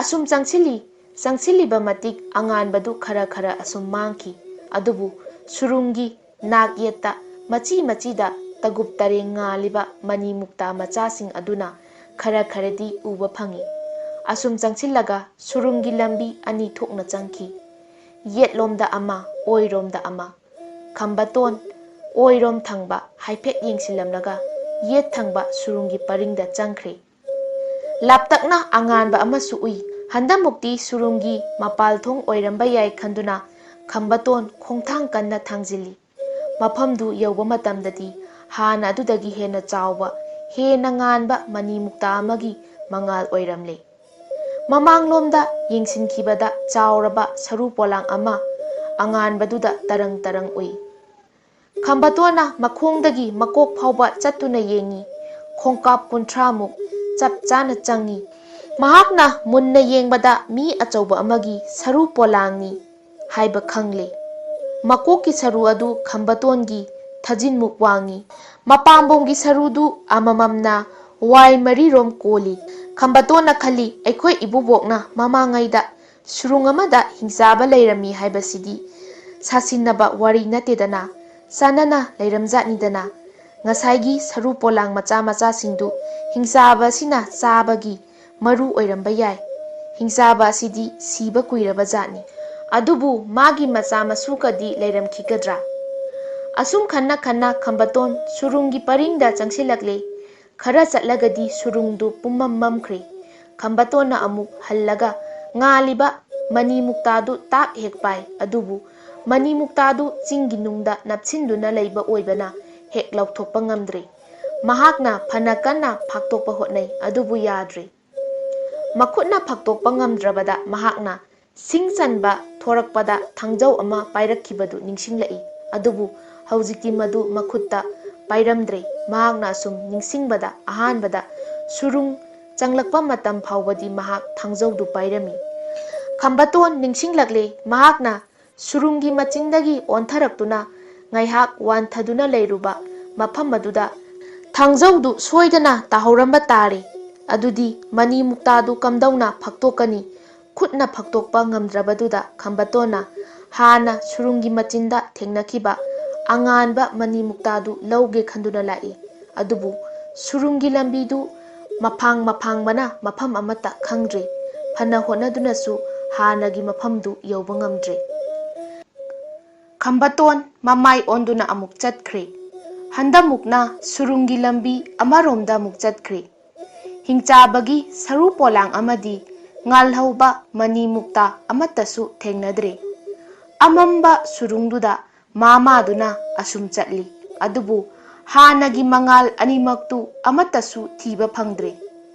ꯑꯁꯨꯝ ꯆꯪꯁꯤꯜꯂꯤ, ꯆꯪꯁꯤꯜꯂꯤꯕ ꯃꯇꯤꯛ ꯑꯉꯥꯟꯕꯗꯨ ꯈꯔ ꯈꯔ ꯑꯁꯨꯝ ꯃꯥꯡꯈꯤ꯫ ꯑꯗꯨꯕꯨ ꯁꯨꯔꯨꯡꯒꯤ ꯅꯥꯛ ꯌꯦꯠꯇ ꯃꯆꯤ ꯃꯆꯤꯗ ꯇꯒꯨꯞ ꯇꯔꯦꯡ ꯉꯥꯜꯂꯤꯕ ꯃꯅꯤ ꯃꯨꯛꯇꯥ ꯃꯆꯥꯁꯤꯡ ꯑꯗꯨꯅ ꯈꯔ ꯈꯔꯗꯤ ꯎꯕ ꯐꯪꯏ꯫ ꯑꯁꯨꯝ ꯆꯪꯁꯤꯜꯂꯒ ꯁꯨꯔꯨꯡꯒꯤ ꯂꯝꯕꯤ ꯑꯅꯤ ꯊꯣꯛꯅ ꯆꯪꯈꯤ꯫ ꯌꯦꯠꯂꯣꯝꯗ ꯑꯃ, ꯑꯣꯏꯔꯣꯝꯗ ꯑꯃ꯫ ꯈꯝꯕꯇꯣꯟ ꯑꯣꯏꯔꯣꯝ ꯊꯪꯕ ꯍꯥꯏꯐꯦꯠ ꯌꯦꯡꯁꯤꯜꯂꯝꯂꯒ ꯌꯦꯠ ꯊꯪꯕ ꯁꯨꯔꯨꯡꯒꯤ ꯄꯔꯤꯡꯗ ꯆꯪꯈ꯭ꯔꯦ꯫ ꯂꯥꯞꯇꯛꯅ ꯑꯉꯥꯟꯕ ꯑꯃꯁꯨ ꯎꯏ꯫ ꯍꯟꯗꯃꯨꯛꯇꯤ ꯁꯨꯔꯨꯡꯒꯤ ꯃꯄꯥꯜ ꯊꯣꯡ ꯑꯣꯏꯔꯝꯕ ꯌꯥꯏ ꯈꯟꯗꯨꯅ ꯈꯝꯕꯇꯣꯟ ꯈꯣꯡꯊꯥꯡ ꯀꯟꯅ ꯊꯥꯡꯖꯤꯜꯂꯤ꯫ ꯃꯐꯝꯗꯨ ꯌꯧꯕ ꯃꯇꯝꯗꯗꯤ ꯍꯥꯟꯅ ꯑꯗꯨꯗꯒꯤ ꯍꯦꯟꯅ ꯆꯥꯎꯕ, ꯍꯦꯟꯅ ꯉꯥꯟꯕ ꯃꯅꯤ ꯃꯨꯛꯇꯥ ꯑꯃꯒꯤ ꯃꯉꯥꯜ ꯑꯣꯏꯔꯝꯂꯦ꯫ ꯃꯃꯥꯡꯂꯣꯝꯗ ꯌꯦꯡꯁꯤꯟꯈꯤꯕꯗ ꯆꯥꯎꯔꯕ ꯁꯔꯨ ꯄꯣꯂꯥꯡ ꯑꯃ ꯑꯉꯥꯟꯕꯗꯨꯗ ꯇꯔꯪ ꯇꯔꯪ ꯎꯏ꯫ ꯈꯝꯕꯇꯣꯟꯅ ꯃꯈꯣꯡꯗꯒꯤ ꯃꯀꯣꯛ ꯐꯥꯎꯕ ꯆꯠꯇꯨꯅ ꯌꯦꯡꯉꯤ꯫ ꯈꯣꯡꯀꯥꯞ ꯀꯨꯟꯊ꯭ꯔꯥꯃꯨꯛ ꯆꯞ ꯆꯥꯅ ꯆꯪꯉꯤ꯫ ꯃꯍꯥꯛꯅ ꯃꯨꯟꯅ ꯌꯦꯡꯕꯗ ꯃꯤ ꯑꯆꯧꯕ ꯑꯃꯒꯤ ꯁꯔꯨ ꯄꯣꯂꯥꯡꯅꯤ ꯍꯥꯏꯕ ꯈꯪꯂꯦ꯫ ꯃꯀꯣꯛꯀꯤ ꯁꯔꯨ ꯑꯗꯨ ꯈꯝꯕꯇꯣꯟꯒꯤ ꯊꯥꯖꯤꯟꯃꯨꯛ ꯋꯥꯡꯉꯤ꯫ ꯃꯄꯥꯝꯕꯣꯝꯒꯤ ꯁꯔꯨꯗꯨ ꯑꯃꯃꯝꯅ ꯋꯥꯏ ꯃꯔꯤꯔꯣꯝ ꯀꯣꯜꯂꯤ꯫ ꯈꯝꯕꯇꯣꯟꯅ ꯈꯜꯂꯤ, ꯑꯩꯈꯣꯏ ꯏꯕꯨꯕꯣꯛꯅ ꯃꯃꯥꯡꯉꯩꯗ ꯁꯨꯔꯨꯡ ꯑꯃꯗ ꯍꯤꯡꯆꯥꯕ ꯂꯩꯔꯝꯃꯤ ꯍꯥꯏꯕꯁꯤꯗꯤ ꯁꯥꯁꯤꯟꯅꯕ ꯋꯥꯔꯤ ꯅꯠꯇꯦꯗꯅ, ꯆꯥꯟꯅꯅ ꯂꯩꯔꯝꯖꯥꯠꯅꯤꯗꯅ꯫ ꯉꯁꯥꯏꯒꯤ ꯁꯔꯨ ꯄꯣꯂꯥꯡ ꯃꯆꯥ ꯃꯆꯥꯁꯤꯡꯗꯨ ꯍꯤꯡꯆꯥꯕ ꯑꯁꯤꯅ ꯆꯥꯕꯒꯤ ꯃꯔꯨ ꯑꯣꯏꯔꯝꯕ ꯌꯥꯏ꯫ ꯍꯤꯡꯆꯥꯕ ꯑꯁꯤꯗꯤ ꯁꯤꯕ ꯀꯨꯏꯔꯕ ꯖꯥꯠꯅꯤ꯫ ꯑꯗꯨꯕꯨ ꯃꯥꯒꯤ ꯃꯆꯥ ꯃꯁꯨꯒꯗꯤ ꯂꯩꯔꯝꯈꯤꯒꯗ꯭ꯔꯥ? ꯑꯁꯨꯝ ꯈꯟꯅ ꯈꯟꯅ ꯈꯝꯕꯇꯣꯟ ꯁꯨꯔꯨꯡꯒꯤ ꯄꯔꯤꯡꯗ ꯆꯪꯁꯤꯜꯂꯛꯂꯦ꯫ ꯈꯔ ꯆꯠꯂꯒꯗꯤ ꯁꯨꯔꯨꯡꯗꯨ ꯄꯨꯝꯃꯝ ꯃꯝꯈ꯭ꯔꯦ꯫ ꯈꯝꯕꯇꯣꯟꯅ ꯑꯃꯨꯛ ꯍꯜꯂꯒ ꯉꯥꯜꯂꯤꯕ ꯃꯅꯤ ꯃꯨꯛꯇꯥꯗꯨ ꯇꯥꯛ ꯍꯦꯛ ꯄꯥꯏ꯫ ꯑꯗꯨꯕꯨ ꯃꯅꯤ ꯃꯨꯛꯇꯥꯗꯨ ꯆꯤꯡꯒꯤ ꯅꯨꯡꯗ ꯅꯞꯁꯤꯟꯗꯨꯅ ꯂꯩꯕ ꯑꯣꯏꯕꯅ ꯍꯦꯛ ꯂꯧꯊꯣꯛꯄ ꯉꯝꯗ꯭ꯔꯦ꯫ ꯃꯍꯥꯛꯅ ꯐꯅ ꯀꯟꯅ ꯐꯥꯛꯇꯣꯛꯄ ꯍꯣꯠꯅꯩ, ꯑꯗꯨꯕꯨ ꯌꯥꯗ꯭ꯔꯦ꯫ ꯃꯈꯨꯠꯅ ꯐꯥꯛꯇꯣꯛꯄ ꯉꯝꯗ꯭ꯔꯕꯗ ꯃꯍꯥꯛꯅ ꯁꯤꯡ ꯆꯟꯕ ꯊꯣꯔꯛꯄꯗ ꯊꯥꯡꯖꯧ ꯑꯃ ꯄꯥꯏꯔꯛꯈꯤꯕꯗꯨ ꯅꯤꯡꯁꯤꯡꯂꯛꯏ꯫ ꯑꯗꯨꯕꯨ ꯍꯧꯖꯤꯛꯇꯤ ꯃꯗꯨ ꯃꯈꯨꯠꯇ ꯄꯥꯏꯔꯝꯗ꯭ꯔꯦ꯫ ꯃꯍꯥꯛꯅ ꯑꯁꯨꯝ ꯅꯤꯡꯁꯤꯡꯕꯗ ꯑꯍꯥꯟꯕꯗ ꯁꯨꯔꯨꯡ ꯆꯪꯂꯛꯄ ꯃꯇꯝ ꯐꯥꯎꯕꯗꯤ ꯃꯍꯥꯛ ꯊꯥꯡꯖꯧꯗꯨ ꯄꯥꯏꯔꯝꯃꯤ꯫ ꯈꯝꯕꯇꯣꯟ ꯅꯤꯡꯁꯤꯡꯂꯛꯂꯦ꯫ ꯃꯍꯥꯛꯅ ꯁꯨꯔꯨꯡꯒꯤ ꯃꯆꯤꯟꯗꯒꯤ ꯑꯣꯟꯊꯔꯛꯇꯨꯅ ꯉꯥꯏꯍꯥꯛ ꯋꯥꯟꯊꯗꯨꯅ ꯂꯩꯔꯨꯕ ꯃꯐꯝ ꯑꯗꯨꯗ ꯊꯥꯡꯖꯧꯗꯨ ꯁꯣꯏꯗꯅ ꯇꯥꯍꯧꯔꯝꯕ ꯇꯥꯔꯦ꯫ ꯑꯗꯨꯗꯤ ꯃꯅꯤ ꯃꯨꯛꯇꯥꯗꯨ ꯀꯝꯗꯧꯅ ꯐꯛꯇꯣꯛꯀꯅꯤ? ꯈꯨꯠꯅ ꯐꯛꯇꯣꯛꯄ ꯉꯝꯗ꯭ꯔꯕꯗꯨꯗ ꯈꯝꯕꯇꯣꯟꯅ ꯍꯥꯟꯅ ꯁꯨꯔꯨꯡꯒꯤ ꯃꯆꯤꯟꯗ ꯊꯦꯡꯅꯈꯤꯕ ꯑꯉꯥꯟꯕ ꯃꯅꯤ ꯃꯨꯛꯇꯥꯗꯨ ꯂꯧꯒꯦ ꯈꯟꯗꯨꯅ ꯂꯥꯛꯏ꯫ ꯑꯗꯨꯕꯨ ꯁꯨꯔꯨꯡꯒꯤ ꯂꯝꯕꯤꯗꯨ ꯃꯐꯥꯡ ꯃꯐꯥꯡꯕꯅ ꯃꯐꯝ ꯑꯃꯠꯇ ꯈꯪꯗ꯭ꯔꯦ꯫ ꯐꯅ ꯍꯣꯠꯅꯗꯨꯅꯁꯨ ꯍꯥꯟꯅꯒꯤ ꯃꯐꯝꯗꯨ ꯌꯧꯕ ꯉꯝꯗ꯭ꯔꯦ꯫ ꯈꯝꯕꯇꯣꯟ ꯃꯃꯥꯏ ꯑꯣꯟꯗꯨꯅ ꯑꯃꯨꯛ ꯆꯠꯈ꯭ꯔꯦ꯫ ꯍꯟꯗꯃꯨꯛꯅ ꯁꯨꯔꯨꯡꯒꯤ ꯂꯝꯕꯤ ꯑꯃꯔꯣꯝꯗ ꯑꯃꯨꯛ ꯆꯠꯈ꯭ꯔꯦ꯫ ꯍꯤꯡꯆꯥꯕꯒꯤ ꯁꯔꯨ ꯄꯣꯂꯥꯡ ꯑꯃꯗꯤ ꯉꯥꯜꯍꯧꯕ ꯃꯅꯤ ꯃꯨꯛꯇꯥ ꯑꯃꯠꯇꯁꯨ ꯊꯦꯡꯅꯗ꯭ꯔꯦ꯫ ꯑꯃꯝꯕ ꯁꯨꯔꯨꯡꯗꯨꯗ ꯃꯥ ꯃꯥꯗꯨꯅ ꯑꯁꯨꯝ ꯆꯠꯂꯤ꯫ ꯑꯗꯨꯕꯨ ꯍꯥꯟꯅꯒꯤ ꯃꯉꯥꯜ ꯑꯅꯤꯃꯛꯇꯨ ꯑꯃꯠꯇꯁꯨ ꯊꯤꯕ ꯐꯪꯗ꯭ꯔꯦ꯫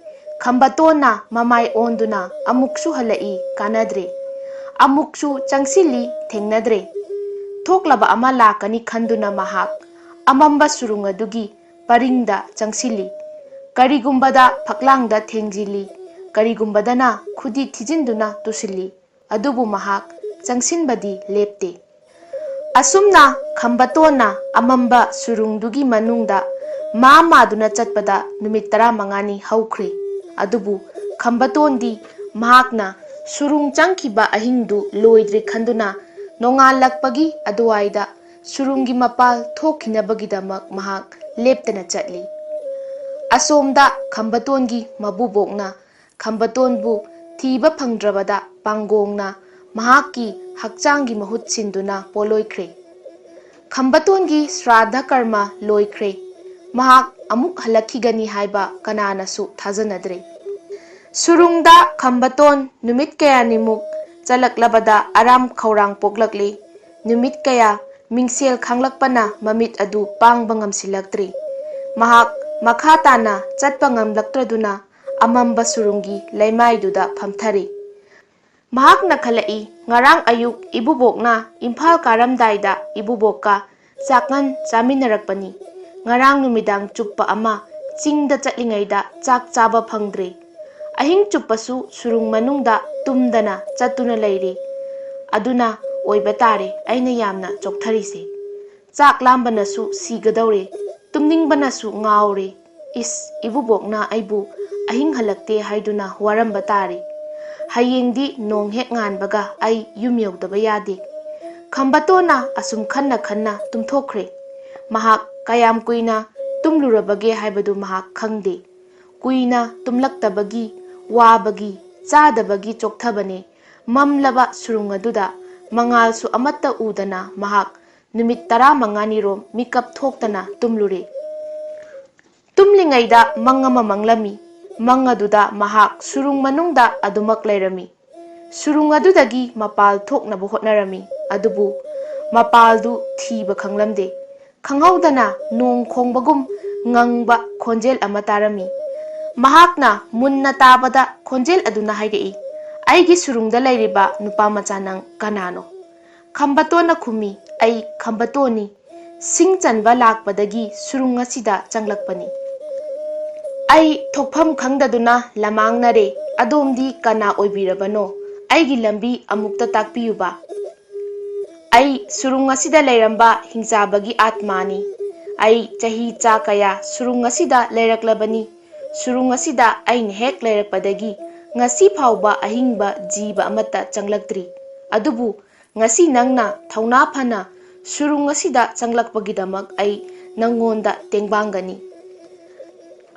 ꯈꯝꯕꯇꯣꯟꯅ ꯃꯃꯥꯏ ꯑꯣꯟꯗꯨꯅ ꯑꯃꯨꯛꯁꯨ ꯍꯜꯂꯛꯏ, ꯀꯥꯟꯅꯗ꯭ꯔꯦ꯫ ꯑꯃꯨꯛꯁꯨ ꯆꯪꯁꯤꯜꯂꯤ, ꯊꯦꯡꯅꯗ꯭ꯔꯦ꯫ ꯊꯣꯛꯂꯕ ꯑꯃ ꯂꯥꯛꯀꯅꯤ ꯈꯟꯗꯨꯅ ꯃꯍꯥꯛ ꯑꯃꯝꯕ ꯁꯨꯔꯨꯡ ꯑꯗꯨꯒꯤ ꯄꯔꯤꯡꯗ ꯆꯪꯁꯤꯜꯂꯤ꯫ ꯀꯔꯤꯒꯨꯝꯕꯗ ꯐꯛꯂꯥꯡꯗ ꯊꯦꯡꯖꯤꯜꯂꯤ, ꯀꯔꯤꯒꯨꯝꯕꯗꯅ ꯈꯨꯗꯤ ꯊꯤꯖꯤꯟꯗꯨꯅ ꯇꯨꯁꯤꯜꯂꯤ꯫ ꯑꯗꯨꯕꯨ ꯃꯍꯥꯛ ꯆꯪꯁꯤꯟꯕꯗꯤ ꯂꯦꯞꯇꯦ꯫ ꯑꯁꯨꯝꯅ ꯈꯝꯕꯇꯣꯟꯅ ꯑꯃꯝꯕ ꯁꯨꯔꯨꯡꯗꯨꯒꯤ ꯃꯅꯨꯡꯗ ꯃꯥ ꯃꯥꯗꯨꯅ ꯆꯠꯄꯗ ꯅꯨꯃꯤꯠ ꯇꯔꯥꯃꯉꯥꯅꯤ ꯍꯧꯈ꯭ꯔꯦ꯫ ꯑꯗꯨꯕꯨ ꯈꯝꯕꯇꯣꯟꯗꯤ ꯃꯍꯥꯛꯅ ꯁꯨꯔꯨꯡ ꯆꯪꯈꯤꯕ ꯑꯍꯤꯡꯗꯨ ꯂꯣꯏꯗ꯭ꯔꯤ ꯈꯟꯗꯨꯅ ꯅꯣꯡꯉꯥꯜꯂꯛꯄꯒꯤ ꯑꯗꯨꯋꯥꯏꯗ ꯁꯨꯔꯨꯡꯒꯤ ꯃꯄꯥꯜ ꯊꯣꯛꯈꯤꯅꯕꯒꯤꯗꯃꯛ ꯃꯍꯥꯛ ꯂꯦꯞꯇꯅ ꯆꯠꯂꯤ꯫ ꯑꯁꯣꯝꯗ ꯈꯝꯕꯇꯣꯟꯒꯤ ꯃꯕꯨꯕꯣꯛꯅ ꯈꯝꯕꯇꯣꯟꯕꯨ ꯊꯤꯕ ꯐꯪꯗ꯭ꯔꯕꯗ ꯄꯥꯡꯒꯣꯡꯅ ꯃꯍꯥꯛꯀꯤ ꯍꯛꯆꯥꯡꯒꯤ ꯃꯍꯨꯠ ꯁꯤꯟꯗꯨꯅ ꯄꯣꯂꯣꯏꯈ꯭ꯔꯦ꯫ ꯈꯝꯕꯇꯣꯟꯒꯤ ꯁ꯭ꯔꯥꯗ ꯀꯔꯃ ꯂꯣꯏꯈ꯭ꯔꯦ꯫ ꯃꯍꯥꯛ ꯑꯃꯨꯛ ꯍꯜꯂꯛꯈꯤꯒꯅꯤ ꯍꯥꯏꯕ ꯀꯅꯥꯅꯁꯨ ꯊꯥꯖꯅꯗ꯭ꯔꯦ꯫ ꯁꯨꯔꯨꯡꯗ ꯈꯝꯕꯇꯣꯟ ꯅꯨꯃꯤꯠ ꯀꯌꯥꯅꯤꯃꯨꯛ ꯆꯠꯂꯛꯂꯕꯗ ꯑꯔꯥꯝ ꯈꯧꯔꯥꯡ ꯄꯣꯛꯂꯛꯂꯤ꯫ ꯅꯨꯃꯤꯠ ꯀꯌꯥ ꯃꯤꯡꯁꯦꯜ ꯈꯥꯡꯂꯛꯄꯅ ꯃꯃꯤꯠ ꯑꯗꯨ ꯄꯥꯡꯕ ꯉꯝꯁꯤꯜꯂꯛꯇ꯭ꯔꯤ꯫ ꯃꯍꯥꯛ ꯃꯈꯥ ꯇꯥꯅ ꯆꯠꯄ ꯉꯝꯂꯛꯇ꯭ꯔꯗꯨꯅ ꯑꯃꯝꯕ ꯁꯨꯔꯨꯡꯒꯤ ꯂꯩꯃꯥꯏꯗꯨꯗ ꯐꯝꯊꯔꯤ꯫ ꯃꯍꯥꯛꯅ ꯈꯜꯂꯛꯏ, ꯉꯔꯥꯡ ꯑꯌꯨꯛ ꯏꯕꯨꯕꯣꯛꯅ ꯏꯝꯐꯥꯜ ꯀꯥꯔꯝꯗꯥꯏꯗ ꯏꯕꯨꯕꯣꯛꯀ ꯆꯥꯛꯉꯟ ꯆꯥꯃꯤꯟꯅꯔꯛꯄꯅꯤ꯫ ꯉꯔꯥꯡ ꯅꯨꯃꯤꯗꯥꯡ ꯆꯨꯞꯄ ꯑꯃ ꯆꯤꯡꯗ ꯆꯠꯂꯤꯉꯩꯗ ꯆꯥꯛ ꯆꯥꯕ ꯐꯪꯗ꯭ꯔꯦ꯫ ꯑꯍꯤꯡ ꯆꯨꯞꯄꯁꯨ ꯁꯨꯔꯨꯡ ꯃꯅꯨꯡꯗ ꯇꯨꯝꯗꯅ ꯆꯠꯇꯨꯅ ꯂꯩꯔꯦ꯫ ꯑꯗꯨꯅ ꯑꯣꯏꯕ ꯇꯥꯔꯦ ꯑꯩꯅ ꯌꯥꯝꯅ ꯆꯣꯛꯊꯔꯤꯁꯦ꯫ ꯆꯥꯛ ꯂꯥꯝꯕꯅꯁꯨ ꯁꯤꯒꯗꯧꯔꯦ, ꯇꯨꯝꯅꯤꯡꯕꯅꯁꯨ ꯉꯥꯎꯔꯦ꯫ ꯏꯁ, ꯏꯕꯨꯕꯣꯛꯅ ꯑꯩꯕꯨ ꯑꯍꯤꯡ ꯍꯜꯂꯛꯇꯦ ꯍꯥꯏꯗꯨꯅ ꯋꯥꯔꯝꯕ ꯇꯥꯔꯦ꯫ ꯍꯌꯦꯡꯗꯤ ꯅꯣꯡ ꯍꯦꯛ ꯉꯥꯟꯕꯒ ꯑꯩ ꯌꯨꯝ ꯌꯧꯗꯕ ꯌꯥꯗꯦ꯫ ꯈꯝꯕꯇꯣꯟꯅ ꯑꯁꯨꯝ ꯈꯟꯅ ꯈꯟꯅ ꯇꯨꯝꯊꯣꯛꯈ꯭ꯔꯦ꯫ ꯃꯍꯥꯛ ꯀꯌꯥꯝ ꯀꯨꯏꯅ ꯇꯨꯝꯂꯨꯔꯕꯒꯦ ꯍꯥꯏꯕꯗꯨ ꯃꯍꯥꯛ ꯈꯪꯗꯦ꯫ ꯀꯨꯏꯅ ꯇꯨꯝꯂꯛꯇꯕꯒꯤ, ꯋꯥꯕꯒꯤ, ꯆꯥꯗꯕꯒꯤ ꯆꯣꯛꯊꯕꯅꯦ꯫ ꯃꯝꯂꯕ ꯁꯨꯔꯨꯡ ꯑꯗꯨꯗ ꯃꯉꯥꯜꯁꯨ ꯑꯃꯠꯇ ꯎꯗꯅ ꯃꯍꯥꯛ ꯅꯨꯃꯤꯠ ꯇꯔꯥꯃꯉꯥꯅꯤꯔꯣꯝ ꯃꯤꯀꯞ ꯊꯣꯛꯇꯅ ꯇꯨꯝꯂꯨꯔꯦ꯫ ꯇꯨꯝꯂꯤꯉꯩꯗ ꯃꯪ ꯑꯃ ꯃꯪꯂꯝꯃꯤ꯫ ꯃꯪ ꯑꯗꯨꯗ ꯃꯍꯥꯛ ꯁꯨꯔꯨꯡ ꯃꯅꯨꯡꯗ ꯑꯗꯨꯃꯛ ꯂꯩꯔꯝꯃꯤ꯫ ꯁꯨꯔꯨꯡ ꯑꯗꯨꯗꯒꯤ ꯃꯄꯥꯜ ꯊꯣꯛꯅꯕ ꯍꯣꯠꯅꯔꯝꯃꯤ, ꯑꯗꯨꯕꯨ ꯃꯄꯥꯜꯗꯨ ꯊꯤꯕ ꯈꯪꯂꯝꯗꯦ꯫ ꯈꯪꯍꯧꯗꯅ ꯅꯣꯡ ꯈꯣꯡꯕꯒꯨꯝ ꯉꯪꯕ ꯈꯣꯟꯖꯦꯜ ꯑꯃ ꯇꯥꯔꯝꯃꯤ꯫ ꯃꯍꯥꯛꯅ ꯃꯨꯟꯅ ꯇꯥꯕꯗ ꯈꯣꯟꯖꯦꯜ ꯑꯗꯨꯅ ꯍꯥꯏꯔꯛꯏ, "ꯑꯩꯒꯤ ꯁꯨꯔꯨꯡꯗ ꯂꯩꯔꯤꯕ ꯅꯨꯄꯥ ꯃꯆꯥ ꯅꯪ ꯀꯅꯥꯅꯣ?" ꯈꯝꯕꯇꯣꯟꯅ ꯈꯨꯝꯃꯤ, "ꯑꯩ ꯈꯝꯕꯇꯣꯟꯅꯤ꯫ ꯁꯤꯡ ꯆꯟꯕ ꯂꯥꯛꯄꯗꯒꯤ ꯁꯨꯔꯨꯡ ꯑꯁꯤꯗ ꯆꯪꯂꯛꯄꯅꯤ꯫ ꯑꯩ ꯊꯣꯛꯐꯝ ꯈꯪꯗꯗꯨꯅ ꯂꯃꯥꯡꯅꯔꯦ꯫ ꯑꯗꯣꯝꯗꯤ ꯀꯅꯥ ꯑꯣꯏꯕꯤꯔꯕꯅꯣ? ꯑꯩꯒꯤ ꯂꯝꯕꯤ ꯑꯃꯨꯛꯇ ꯇꯥꯛꯄꯤꯌꯨꯕ꯫ ꯑꯩ ꯁꯨꯔꯨꯡ ꯑꯁꯤꯗ ꯂꯩꯔꯝꯕ ꯍꯤꯡꯆꯥꯕꯒꯤ ꯑꯥꯠꯃꯥꯅꯤ꯫ ꯑꯩ ꯆꯍꯤ ꯆꯥ ꯀꯌꯥ ꯁꯨꯔꯨꯡ ꯑꯁꯤꯗ ꯂꯩꯔꯛꯂꯕꯅꯤ꯫ ꯁꯨꯔꯨꯡ ꯑꯁꯤꯗ ꯑꯩꯅ ꯍꯦꯛ ꯂꯩꯔꯛꯄꯗꯒꯤ ꯉꯁꯤ ꯐꯥꯎꯕ ꯑꯍꯤꯡꯕ ꯖꯤꯕ ꯑꯃꯠꯇ ꯆꯪꯂꯛꯇ꯭ꯔꯤ꯫ ꯑꯗꯨꯕꯨ ꯉꯁꯤ ꯅꯪꯅ ꯊꯧꯅꯥ ꯐꯅ ꯁꯨꯔꯨꯡ ꯑꯁꯤꯗ ꯆꯪꯂꯛꯄꯒꯤꯗꯃꯛ ꯑꯩ ꯅꯪꯉꯣꯟꯗ ꯇꯦꯡꯕꯥꯡꯒꯅꯤ꯫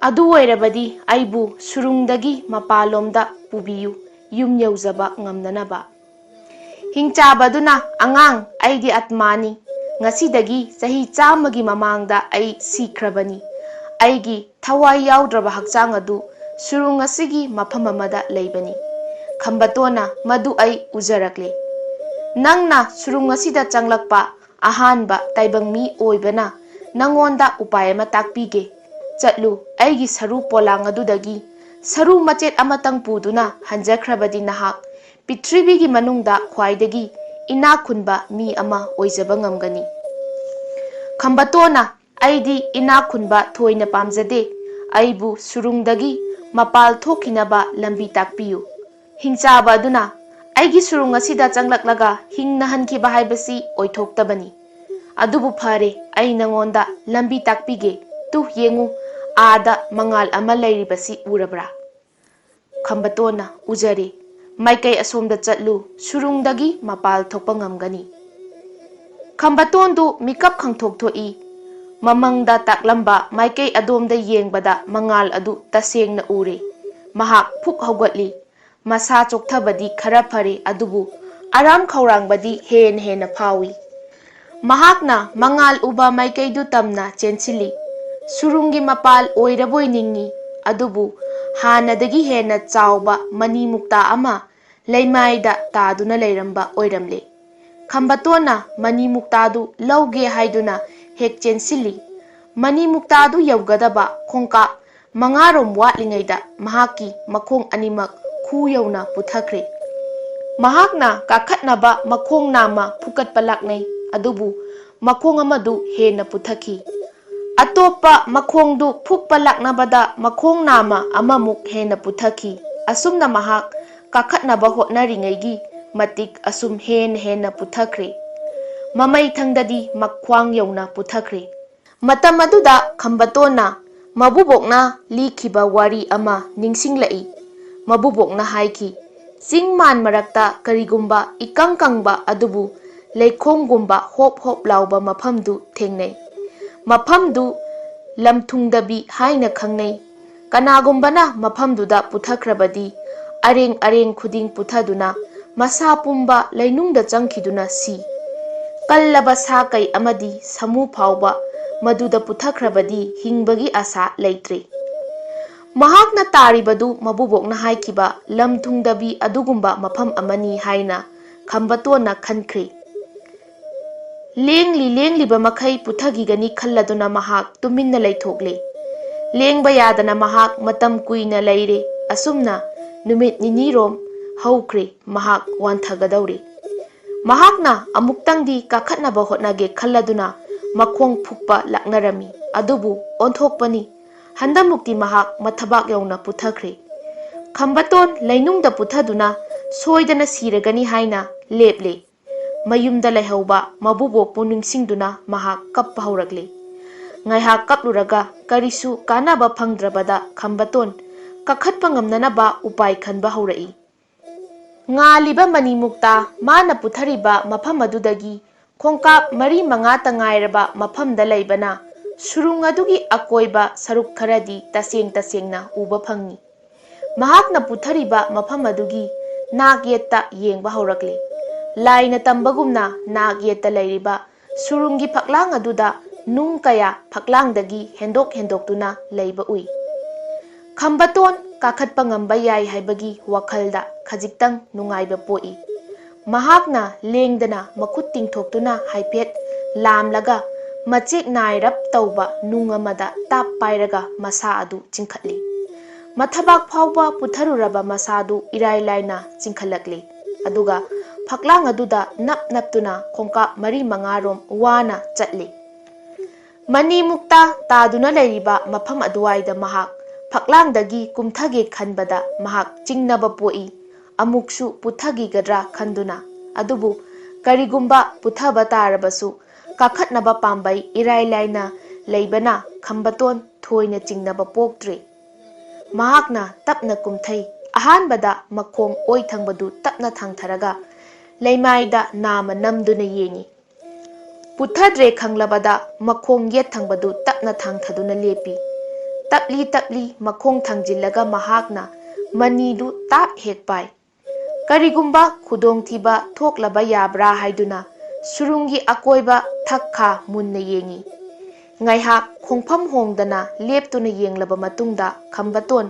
ꯑꯗꯨ ꯑꯣꯏꯔꯕꯗꯤ ꯑꯩꯕꯨ ꯁꯨꯔꯨꯡꯗꯒꯤ ꯃꯄꯥꯟꯂꯣꯝꯗ ꯄꯨꯕꯤꯌꯨ, ꯌꯨꯝ ꯌꯧꯖꯕ ꯉꯝꯅꯅꯕ꯫" ꯍꯤꯡꯆꯥꯕꯗꯨꯅ, "ꯑꯉꯥꯡ, ꯑꯩꯗꯤ ꯑꯥꯠꯃꯥꯅꯤ꯫ ꯉꯁꯤꯗꯒꯤ ꯆꯍꯤ ꯆꯥꯝꯃꯒꯤ ꯃꯃꯥꯡꯗ ꯑꯩ ꯁꯤꯈ꯭ꯔꯕꯅꯤ꯫ ꯑꯩꯒꯤ ꯊꯋꯥꯏ ꯌꯥꯎꯗ꯭ꯔꯕ ꯍꯛꯆꯥꯡ ꯑꯗꯨ ꯁꯨꯔꯨꯡ ꯑꯁꯤꯒꯤ ꯃꯐꯝ ꯑꯃꯗ ꯂꯩꯕꯅꯤ꯫ ꯈꯝꯕꯇꯣꯟꯅ ꯃꯗꯨ ꯑꯩ ꯎꯖꯔꯛꯂꯦ꯫ ꯅꯪꯅ ꯁꯨꯔꯨꯡ ꯑꯁꯤꯗ ꯆꯪꯂꯛꯄ ꯑꯍꯥꯟꯕ ꯇꯥꯏꯕꯪ ꯃꯤ ꯑꯣꯏꯕꯅ ꯅꯪꯉꯣꯟꯗ ꯎꯄꯥꯏ ꯑꯃ ꯇꯥꯛꯄꯤꯒꯦ꯫ ꯆꯠꯂꯨ, ꯑꯩꯒꯤ ꯁꯔꯨ ꯄꯣꯂꯥꯡ ꯑꯗꯨꯗꯒꯤ ꯁꯔꯨ ꯃꯆꯦꯠ ꯑꯃꯇꯪ ꯄꯨꯗꯨꯅ ꯍꯟꯖꯈ꯭ꯔꯕꯗꯤ ꯅꯍꯥꯛ ꯄ꯭ꯔꯤꯊꯤꯕꯤꯒꯤ ꯃꯅꯨꯡꯗ ꯈ꯭ꯋꯥꯏꯗꯒꯤ ꯏꯅꯥꯛ ꯈꯨꯟꯕ ꯃꯤ ꯑꯃ ꯑꯣꯏꯖꯕ ꯉꯝꯒꯅꯤ꯫" ꯈꯝꯕꯇꯣꯟꯅ ꯑꯩꯗꯤ ꯏꯅꯥꯛ ꯈꯨꯟꯕ ꯊꯣꯏꯅ ꯄꯥꯝꯖꯗꯦ꯫ ꯑꯩꯕꯨ ꯁꯨꯔꯨꯡꯗꯒꯤ ꯃꯄꯥꯜ ꯊꯣꯛꯈꯤꯅꯕ ꯂꯝꯕꯤ ꯇꯥꯛꯄꯤꯌꯨ꯫ ꯍꯤꯡꯆꯥꯕ ꯑꯗꯨꯅ, "ꯑꯩꯒꯤ ꯁꯨꯔꯨꯡ ꯑꯁꯤꯗ ꯆꯪꯂꯛꯂꯒ ꯍꯤꯡꯅ ꯍꯟꯈꯤꯕ ꯍꯥꯏꯕꯁꯤ ꯑꯣꯏꯊꯣꯛꯇꯕꯅꯤ꯫ ꯑꯗꯨꯕꯨ ꯐꯔꯦ, ꯑꯩ ꯅꯉꯣꯟꯗ ꯂꯝꯕꯤ ꯇꯥꯛꯄꯤꯒꯦ꯫ ꯇꯨ ꯌꯦꯡꯉꯨ, ꯑꯥꯗ ꯃꯉꯥꯜ ꯑꯃ ꯂꯩꯔꯤꯕꯁꯤ ꯎꯔꯕ꯭ꯔꯥ?" ꯈꯝꯕꯇꯣꯟꯅ, "ꯎꯖꯔꯦ꯫ ꯃꯥꯏꯀꯩ ꯑꯁꯣꯝꯗ ꯆꯠꯂꯨ, ꯁꯨꯔꯨꯡꯗꯒꯤ ꯃꯄꯥꯜ ꯊꯣꯛꯄ ꯉꯝꯒꯅꯤ꯫" ꯈꯝꯕꯇꯣꯟꯗꯨ ꯃꯤꯀꯞ ꯈꯪꯊꯣꯛ ꯊꯣꯛꯏ꯫ ꯃꯃꯪꯗ ꯇꯥꯛꯂꯝꯕ ꯃꯥꯏꯀꯩ ꯑꯗꯣꯝꯗ ꯌꯦꯡꯕꯗ ꯃꯉꯥꯜ ꯑꯗꯨ ꯇꯁꯦꯡꯅ ꯎꯔꯦ꯫ ꯃꯍꯥꯛ ꯐꯨꯛ ꯍꯧꯒꯠꯂꯤ꯫ ꯃꯁꯥ ꯆꯣꯛꯊꯕꯗꯤ ꯈꯔ ꯐꯔꯦ, ꯑꯗꯨꯕꯨ ꯑꯔꯥꯝ ꯈꯧꯔꯥꯡꯕꯗꯤ ꯍꯦꯟꯅ ꯍꯦꯟꯅ ꯐꯥꯎꯏ꯫ ꯃꯍꯥꯛꯅ ꯃꯉꯥꯜ ꯎꯕ ꯃꯥꯏꯀꯩꯗꯨ ꯇꯝꯅ ꯆꯦꯟꯁꯤꯜꯂꯤ꯫ ꯁꯨꯔꯨꯡꯒꯤ ꯃꯄꯥꯜ ꯑꯣꯏꯔꯕꯣꯏ ꯅꯤꯡꯏ, ꯑꯗꯨꯕꯨ ꯍꯥꯟꯅꯗꯒꯤ ꯍꯦꯟꯅ ꯆꯥꯎꯕ ꯃꯅꯤ ꯃꯨꯛꯇꯥ ꯑꯃ ꯂꯩꯃꯥꯏꯗ ꯇꯥꯗꯨꯅ ꯂꯩꯔꯝꯕ ꯑꯣꯏꯔꯝꯂꯦ꯫ ꯈꯝꯕꯇꯣꯟꯅ ꯃꯅꯤ ꯃꯨꯛꯇꯥꯗꯨ ꯂꯧꯒꯦ ꯍꯥꯏꯗꯨꯅ ꯍꯦꯛ ꯆꯦꯟꯁꯤꯜꯂꯤ꯫ ꯃꯅꯤ ꯃꯨꯛꯇꯥꯗꯨ ꯌꯧꯒꯗꯕ ꯈꯣꯡꯀꯥꯞ ꯃꯉꯥꯔꯣꯝ ꯋꯥꯠꯂꯤꯉꯩꯗ ꯃꯍꯥꯛꯀꯤ ꯃꯈꯣꯡ ꯑꯅꯤꯃꯛ ꯈꯨ ꯌꯧꯅ ꯄꯨꯊꯈ꯭ꯔꯦ꯫ ꯃꯍꯥꯛꯅ ꯀꯥꯈꯠꯅꯕ ꯃꯈꯣꯡ ꯅꯥꯝꯃ ꯐꯨꯀꯠꯄ ꯂꯥꯛꯅꯩ, ꯑꯗꯨꯕꯨ ꯃꯈꯣꯡ ꯑꯃꯗꯨ ꯍꯦꯟꯅ ꯄꯨꯊꯈꯤ꯫ ꯑꯇꯣꯞꯄ ꯃꯈꯣꯡꯗꯨ ꯐꯨꯛꯄ ꯂꯥꯛꯅꯕꯗ ꯃꯈꯣꯡ ꯅꯥꯝꯃ ꯑꯃꯃꯨꯛ ꯍꯦꯟꯅ ꯄꯨꯊꯈꯤ꯫ ꯑꯁꯨꯝꯅ ꯃꯍꯥꯛ ꯀꯥꯈꯠꯅꯕ ꯍꯣꯠꯅꯔꯤꯉꯩꯒꯤ ꯃꯇꯤꯛ ꯑꯁꯨꯝ ꯍꯦꯟꯅ ꯍꯦꯟꯅ ꯄꯨꯊꯈ꯭ꯔꯦ꯫ ꯃꯃꯩ ꯊꯪꯗꯗꯤ ꯃꯈ꯭ꯋꯥꯡ ꯌꯧꯅ ꯄꯨꯊꯈ꯭ꯔꯦ꯫ ꯃꯇꯝ ꯑꯗꯨꯗ ꯈꯝꯕꯇꯣꯟꯅ ꯃꯕꯨꯕꯣꯛꯅ ꯂꯤꯈꯤꯕ ꯋꯥꯔꯤ ꯑꯃ ꯅꯤꯡꯁꯤꯡꯂꯛꯏ꯫ ꯃꯕꯨꯕꯣꯛꯅ ꯍꯥꯏꯈꯤ, "ꯆꯤꯡ ꯃꯥꯟ ꯃꯔꯛꯇ ꯀꯔꯤꯒꯨꯝꯕ ꯏꯀꯪ ꯀꯪꯕ ꯑꯗꯨꯕꯨ ꯂꯩꯈꯣꯝꯒꯨꯝꯕ ꯍꯣꯞ ꯍꯣꯞ ꯂꯥꯎꯕ ꯃꯐꯝꯗꯨ ꯊꯦꯡꯅꯩ꯫ ꯃꯐꯝꯗꯨ ꯂꯝꯊꯨꯡꯗꯕꯤ ꯍꯥꯏꯅ ꯈꯪꯅꯩ꯫ ꯀꯅꯥꯒꯨꯝꯕꯅ ꯃꯐꯝꯗꯨꯗ ꯄꯨꯊꯈ꯭ꯔꯕꯗꯤ ꯑꯔꯦꯡ ꯑꯔꯦꯡ ꯈꯨꯗꯤꯡ ꯄꯨꯊꯗꯨꯅ ꯃꯁꯥ ꯄꯨꯝꯕ ꯂꯩꯅꯨꯡꯗ ꯆꯪꯈꯤꯗꯨꯅ ꯁꯤ꯫ ꯀꯜꯂꯕ ꯁꯥ ꯀꯩ ꯑꯃꯗꯤ ꯁꯥꯃꯨ ꯐꯥꯎꯕ ꯃꯗꯨꯗ ꯄꯨꯊꯈ꯭ꯔꯕꯗꯤ ꯍꯤꯡꯕꯒꯤ ꯑꯥꯁꯥ ꯂꯩꯇ꯭ꯔꯦ꯫" ꯃꯍꯥꯛꯅ ꯇꯥꯔꯤꯕꯗꯨ ꯃꯕꯨꯕꯣꯛꯅ ꯍꯥꯏꯈꯤꯕ ꯂꯝ ꯊꯨꯡꯗꯕꯤ ꯑꯗꯨꯒꯨꯝꯕ ꯃꯐꯝ ꯑꯃꯅꯤ ꯍꯥꯏꯅ ꯈꯝꯕꯇꯣꯟꯅ ꯈꯟꯈ꯭ꯔꯦ꯫ ꯂꯦꯡꯂꯤ ꯂꯦꯡꯂꯤꯕ ꯃꯈꯩ ꯄꯨꯊꯈꯤꯒꯅꯤ ꯈꯜꯂꯗꯨꯅ ꯃꯍꯥꯛ ꯇꯨꯃꯤꯟꯅ ꯂꯩꯊꯣꯛꯂꯦ꯫ ꯂꯦꯡꯕ ꯌꯥꯗꯅ ꯃꯍꯥꯛ ꯃꯇꯝ ꯀꯨꯏꯅ ꯂꯩꯔꯦ꯫ ꯑꯁꯨꯝꯅ ꯅꯨꯃꯤꯠ ꯅꯤꯅꯤꯔꯣꯝ ꯍꯧꯈ꯭ꯔꯦ꯫ ꯃꯍꯥꯛ ꯋꯥꯟꯊꯒꯗꯧꯔꯦ꯫ ꯃꯍꯥꯛꯅ ꯑꯃꯨꯛꯇꯪꯗꯤ ꯀꯥꯈꯠꯅꯕ ꯍꯣꯠꯅꯒꯦ ꯈꯜꯂꯗꯨꯅ ꯃꯈꯣꯡ ꯐꯨꯛꯄ ꯂꯥꯛꯅꯔꯝꯃꯤ꯫ ꯑꯗꯨꯕꯨ ꯑꯣꯟꯊꯣꯛꯄꯅꯤ, ꯍꯟꯗꯃꯨꯛꯇꯤ ꯃꯍꯥꯛ ꯃꯊꯕꯥꯛ ꯌꯧꯅ ꯄꯨꯊꯈ꯭ꯔꯦ꯫ ꯈꯝꯕꯇꯣꯟ ꯂꯩꯅꯨꯡꯗ ꯄꯨꯊꯗꯨꯅ ꯁꯣꯏꯗꯅ ꯁꯤꯔꯒꯅꯤ ꯍꯥꯏꯅ ꯂꯦꯞꯂꯦ꯫ ꯃꯌꯨꯝꯗ ꯂꯩꯍꯧꯕ ꯃꯕꯨꯕꯣꯛꯄꯨ ꯅꯤꯡꯁꯤꯡꯗꯨꯅ ꯃꯍꯥꯛ ꯀꯞꯄ ꯍꯧꯔꯛꯂꯦ꯫ ꯉꯥꯏꯍꯥꯛ ꯀꯞꯂꯨꯔꯒ ꯀꯔꯤꯁꯨ ꯀꯥꯟꯅꯕ ꯐꯪꯗ꯭ꯔꯕꯗ ꯈꯝꯕꯇꯣꯟ ꯀꯥꯈꯠꯄ ꯉꯝꯅꯅꯕ ꯎꯄꯥꯏ ꯈꯟꯕ ꯍꯧꯔꯛꯏ꯫ ꯉꯥꯜꯂꯤꯕ ꯃꯅꯤꯃꯨꯛꯇ ꯃꯥꯅ ꯄꯨꯊꯔꯤꯕ ꯃꯐꯝ ꯑꯗꯨꯗꯒꯤ ꯈꯣꯡꯀꯥꯞ ꯃꯔꯤ ꯃꯉꯥꯇ ꯉꯥꯏꯔꯕ ꯃꯐꯝꯗ ꯂꯩꯕꯅ ꯁꯨꯔꯨꯡ ꯑꯗꯨꯒꯤ ꯑꯀꯣꯏꯕ ꯁꯔꯨꯛ ꯈꯔꯗꯤ ꯇꯁꯦꯡ ꯇꯁꯦꯡꯅ ꯎꯕ ꯐꯪꯏ꯫ ꯃꯍꯥꯛꯅ ꯄꯨꯊꯔꯤꯕ ꯃꯐꯝ ꯑꯗꯨꯒꯤ ꯅꯥꯛ ꯌꯦꯠꯇ ꯌꯦꯡꯕ ꯍꯧꯔꯛꯂꯦ꯫ ꯂꯥꯏꯅ ꯇꯝꯕꯒꯨꯝꯅ ꯅꯥꯛ ꯌꯦꯠꯇ ꯂꯩꯔꯤꯕ ꯁꯨꯔꯨꯡꯒꯤ ꯐꯛꯂꯥꯡ ꯑꯗꯨꯗ ꯅꯨꯡ ꯀꯌꯥ ꯐꯛꯂꯥꯡꯗꯒꯤ ꯍꯦꯟꯗꯣꯛ ꯍꯦꯟꯗꯣꯛꯇꯨꯅ ꯂꯩꯕ ꯎꯏ꯫ ꯈꯝꯕꯇꯣꯟ ꯀꯥꯈꯠꯄ ꯉꯝꯕ ꯌꯥꯏ ꯍꯥꯏꯕꯒꯤ ꯋꯥꯈꯜꯗ ꯈꯖꯤꯛꯇꯪ ꯅꯨꯡꯉꯥꯏꯕ ꯄꯣꯛꯏ꯫ ꯃꯍꯥꯛꯅ ꯂꯦꯡꯗꯅ ꯃꯈꯨꯠ ꯇꯤꯡꯊꯣꯛꯇꯨꯅ ꯍꯥꯏꯐꯦꯠ ꯂꯥꯝꯂꯒ ꯃꯆꯦꯛ ꯅꯥꯏꯔꯞ ꯇꯧꯕ ꯅꯨꯡ ꯑꯃꯗ ꯇꯥꯞ ꯄꯥꯏꯔꯒ ꯃꯁꯥ ꯑꯗꯨ ꯆꯤꯡꯈꯠꯂꯤ꯫ ꯃꯊꯕꯥꯛ ꯐꯥꯎꯕ ꯄꯨꯊꯔꯨꯔꯕ ꯃꯁꯥꯗꯨ ꯏꯔꯥꯏ ꯂꯥꯏꯅ ꯆꯤꯡꯈꯠꯂꯛꯂꯤ꯫ ꯑꯗꯨꯒ ꯐꯛꯂꯥꯡ ꯑꯗꯨꯗ ꯅꯞ ꯅꯞꯇꯨꯅ ꯈꯣꯡꯀꯥꯞ ꯃꯔꯤ ꯃꯉꯥꯔꯣꯝ ꯋꯥꯅ ꯆꯠꯂꯤ꯫ ꯃꯅꯤꯃꯨꯛꯇ ꯇꯥꯗꯨꯅ ꯂꯩꯔꯤꯕ ꯃꯐꯝ ꯑꯗꯨꯋꯥꯏꯗ ꯃꯍꯥꯛ ꯐꯛꯂꯥꯡꯗꯒꯤ ꯀꯨꯝꯊꯒꯦ ꯈꯟꯕꯗ ꯃꯍꯥꯛ ꯆꯤꯡꯅꯕ ꯄꯣꯛꯏ꯫ ꯑꯃꯨꯛꯁꯨ ꯄꯨꯊꯈꯤꯒꯗ꯭ꯔꯥ ꯈꯟꯗꯨꯅ꯫ ꯑꯗꯨꯕꯨ ꯀꯔꯤꯒꯨꯝꯕ ꯄꯨꯊꯕ ꯇꯥꯔꯕꯁꯨ ꯀꯥꯈꯠꯅꯕ ꯄꯥꯝꯕꯩ ꯏꯔꯥꯏ ꯂꯥꯏꯅ ꯂꯩꯕꯅ ꯈꯝꯕꯇꯣꯟ ꯊꯣꯏꯅ ꯆꯤꯡꯅꯕ ꯄꯣꯛꯇ꯭ꯔꯦ꯫ ꯃꯍꯥꯛꯅ ꯇꯞꯅ ꯀꯨꯝꯊꯩ꯫ ꯑꯍꯥꯟꯕꯗ ꯃꯈꯣꯡ ꯑꯣꯏ ꯊꯪꯕꯗꯨ ꯇꯞꯅ ꯊꯥꯡꯊꯔꯒ ꯂꯩꯃꯥꯏꯗ ꯅꯥꯃ ꯅꯝꯗꯨꯅ ꯌꯦꯡꯏ꯫ ꯄꯨꯊꯗ꯭ꯔꯦ ꯈꯪꯂꯕꯗ ꯃꯈꯣꯡ ꯌꯦꯠ ꯊꯪꯕꯗꯨ ꯇꯞꯅ ꯊꯥꯡꯊꯗꯨꯅ ꯂꯦꯞꯄꯤ꯫ ꯇꯞꯂꯤ ꯇꯞꯂꯤ ꯃꯈꯣꯡ ꯊꯥꯡꯖꯤꯜꯂꯒ ꯃꯍꯥꯛꯅ ꯃꯅꯤꯗꯨ ꯇꯥꯞ ꯍꯦꯛ ꯄꯥꯏ꯫ ꯀꯔꯤꯒꯨꯝꯕ ꯈꯨꯗꯣꯡꯊꯤꯕ ꯊꯣꯛꯂꯕ ꯌꯥꯕ꯭ꯔꯥ ꯍꯥꯏꯗꯨꯅ ꯁꯨꯔꯨꯡꯒꯤ ꯑꯀꯣꯏꯕ ꯊꯛ ꯈꯥ ꯃꯨꯟꯅ ꯌꯦꯡꯏ꯫ ꯉꯥꯏꯍꯥꯛ ꯈꯣꯡꯐꯝ ꯍꯣꯡꯗꯅ ꯂꯦꯞꯇꯨꯅ ꯌꯦꯡꯂꯕ ꯃꯇꯨꯡꯗ ꯈꯝꯕꯇꯣꯟ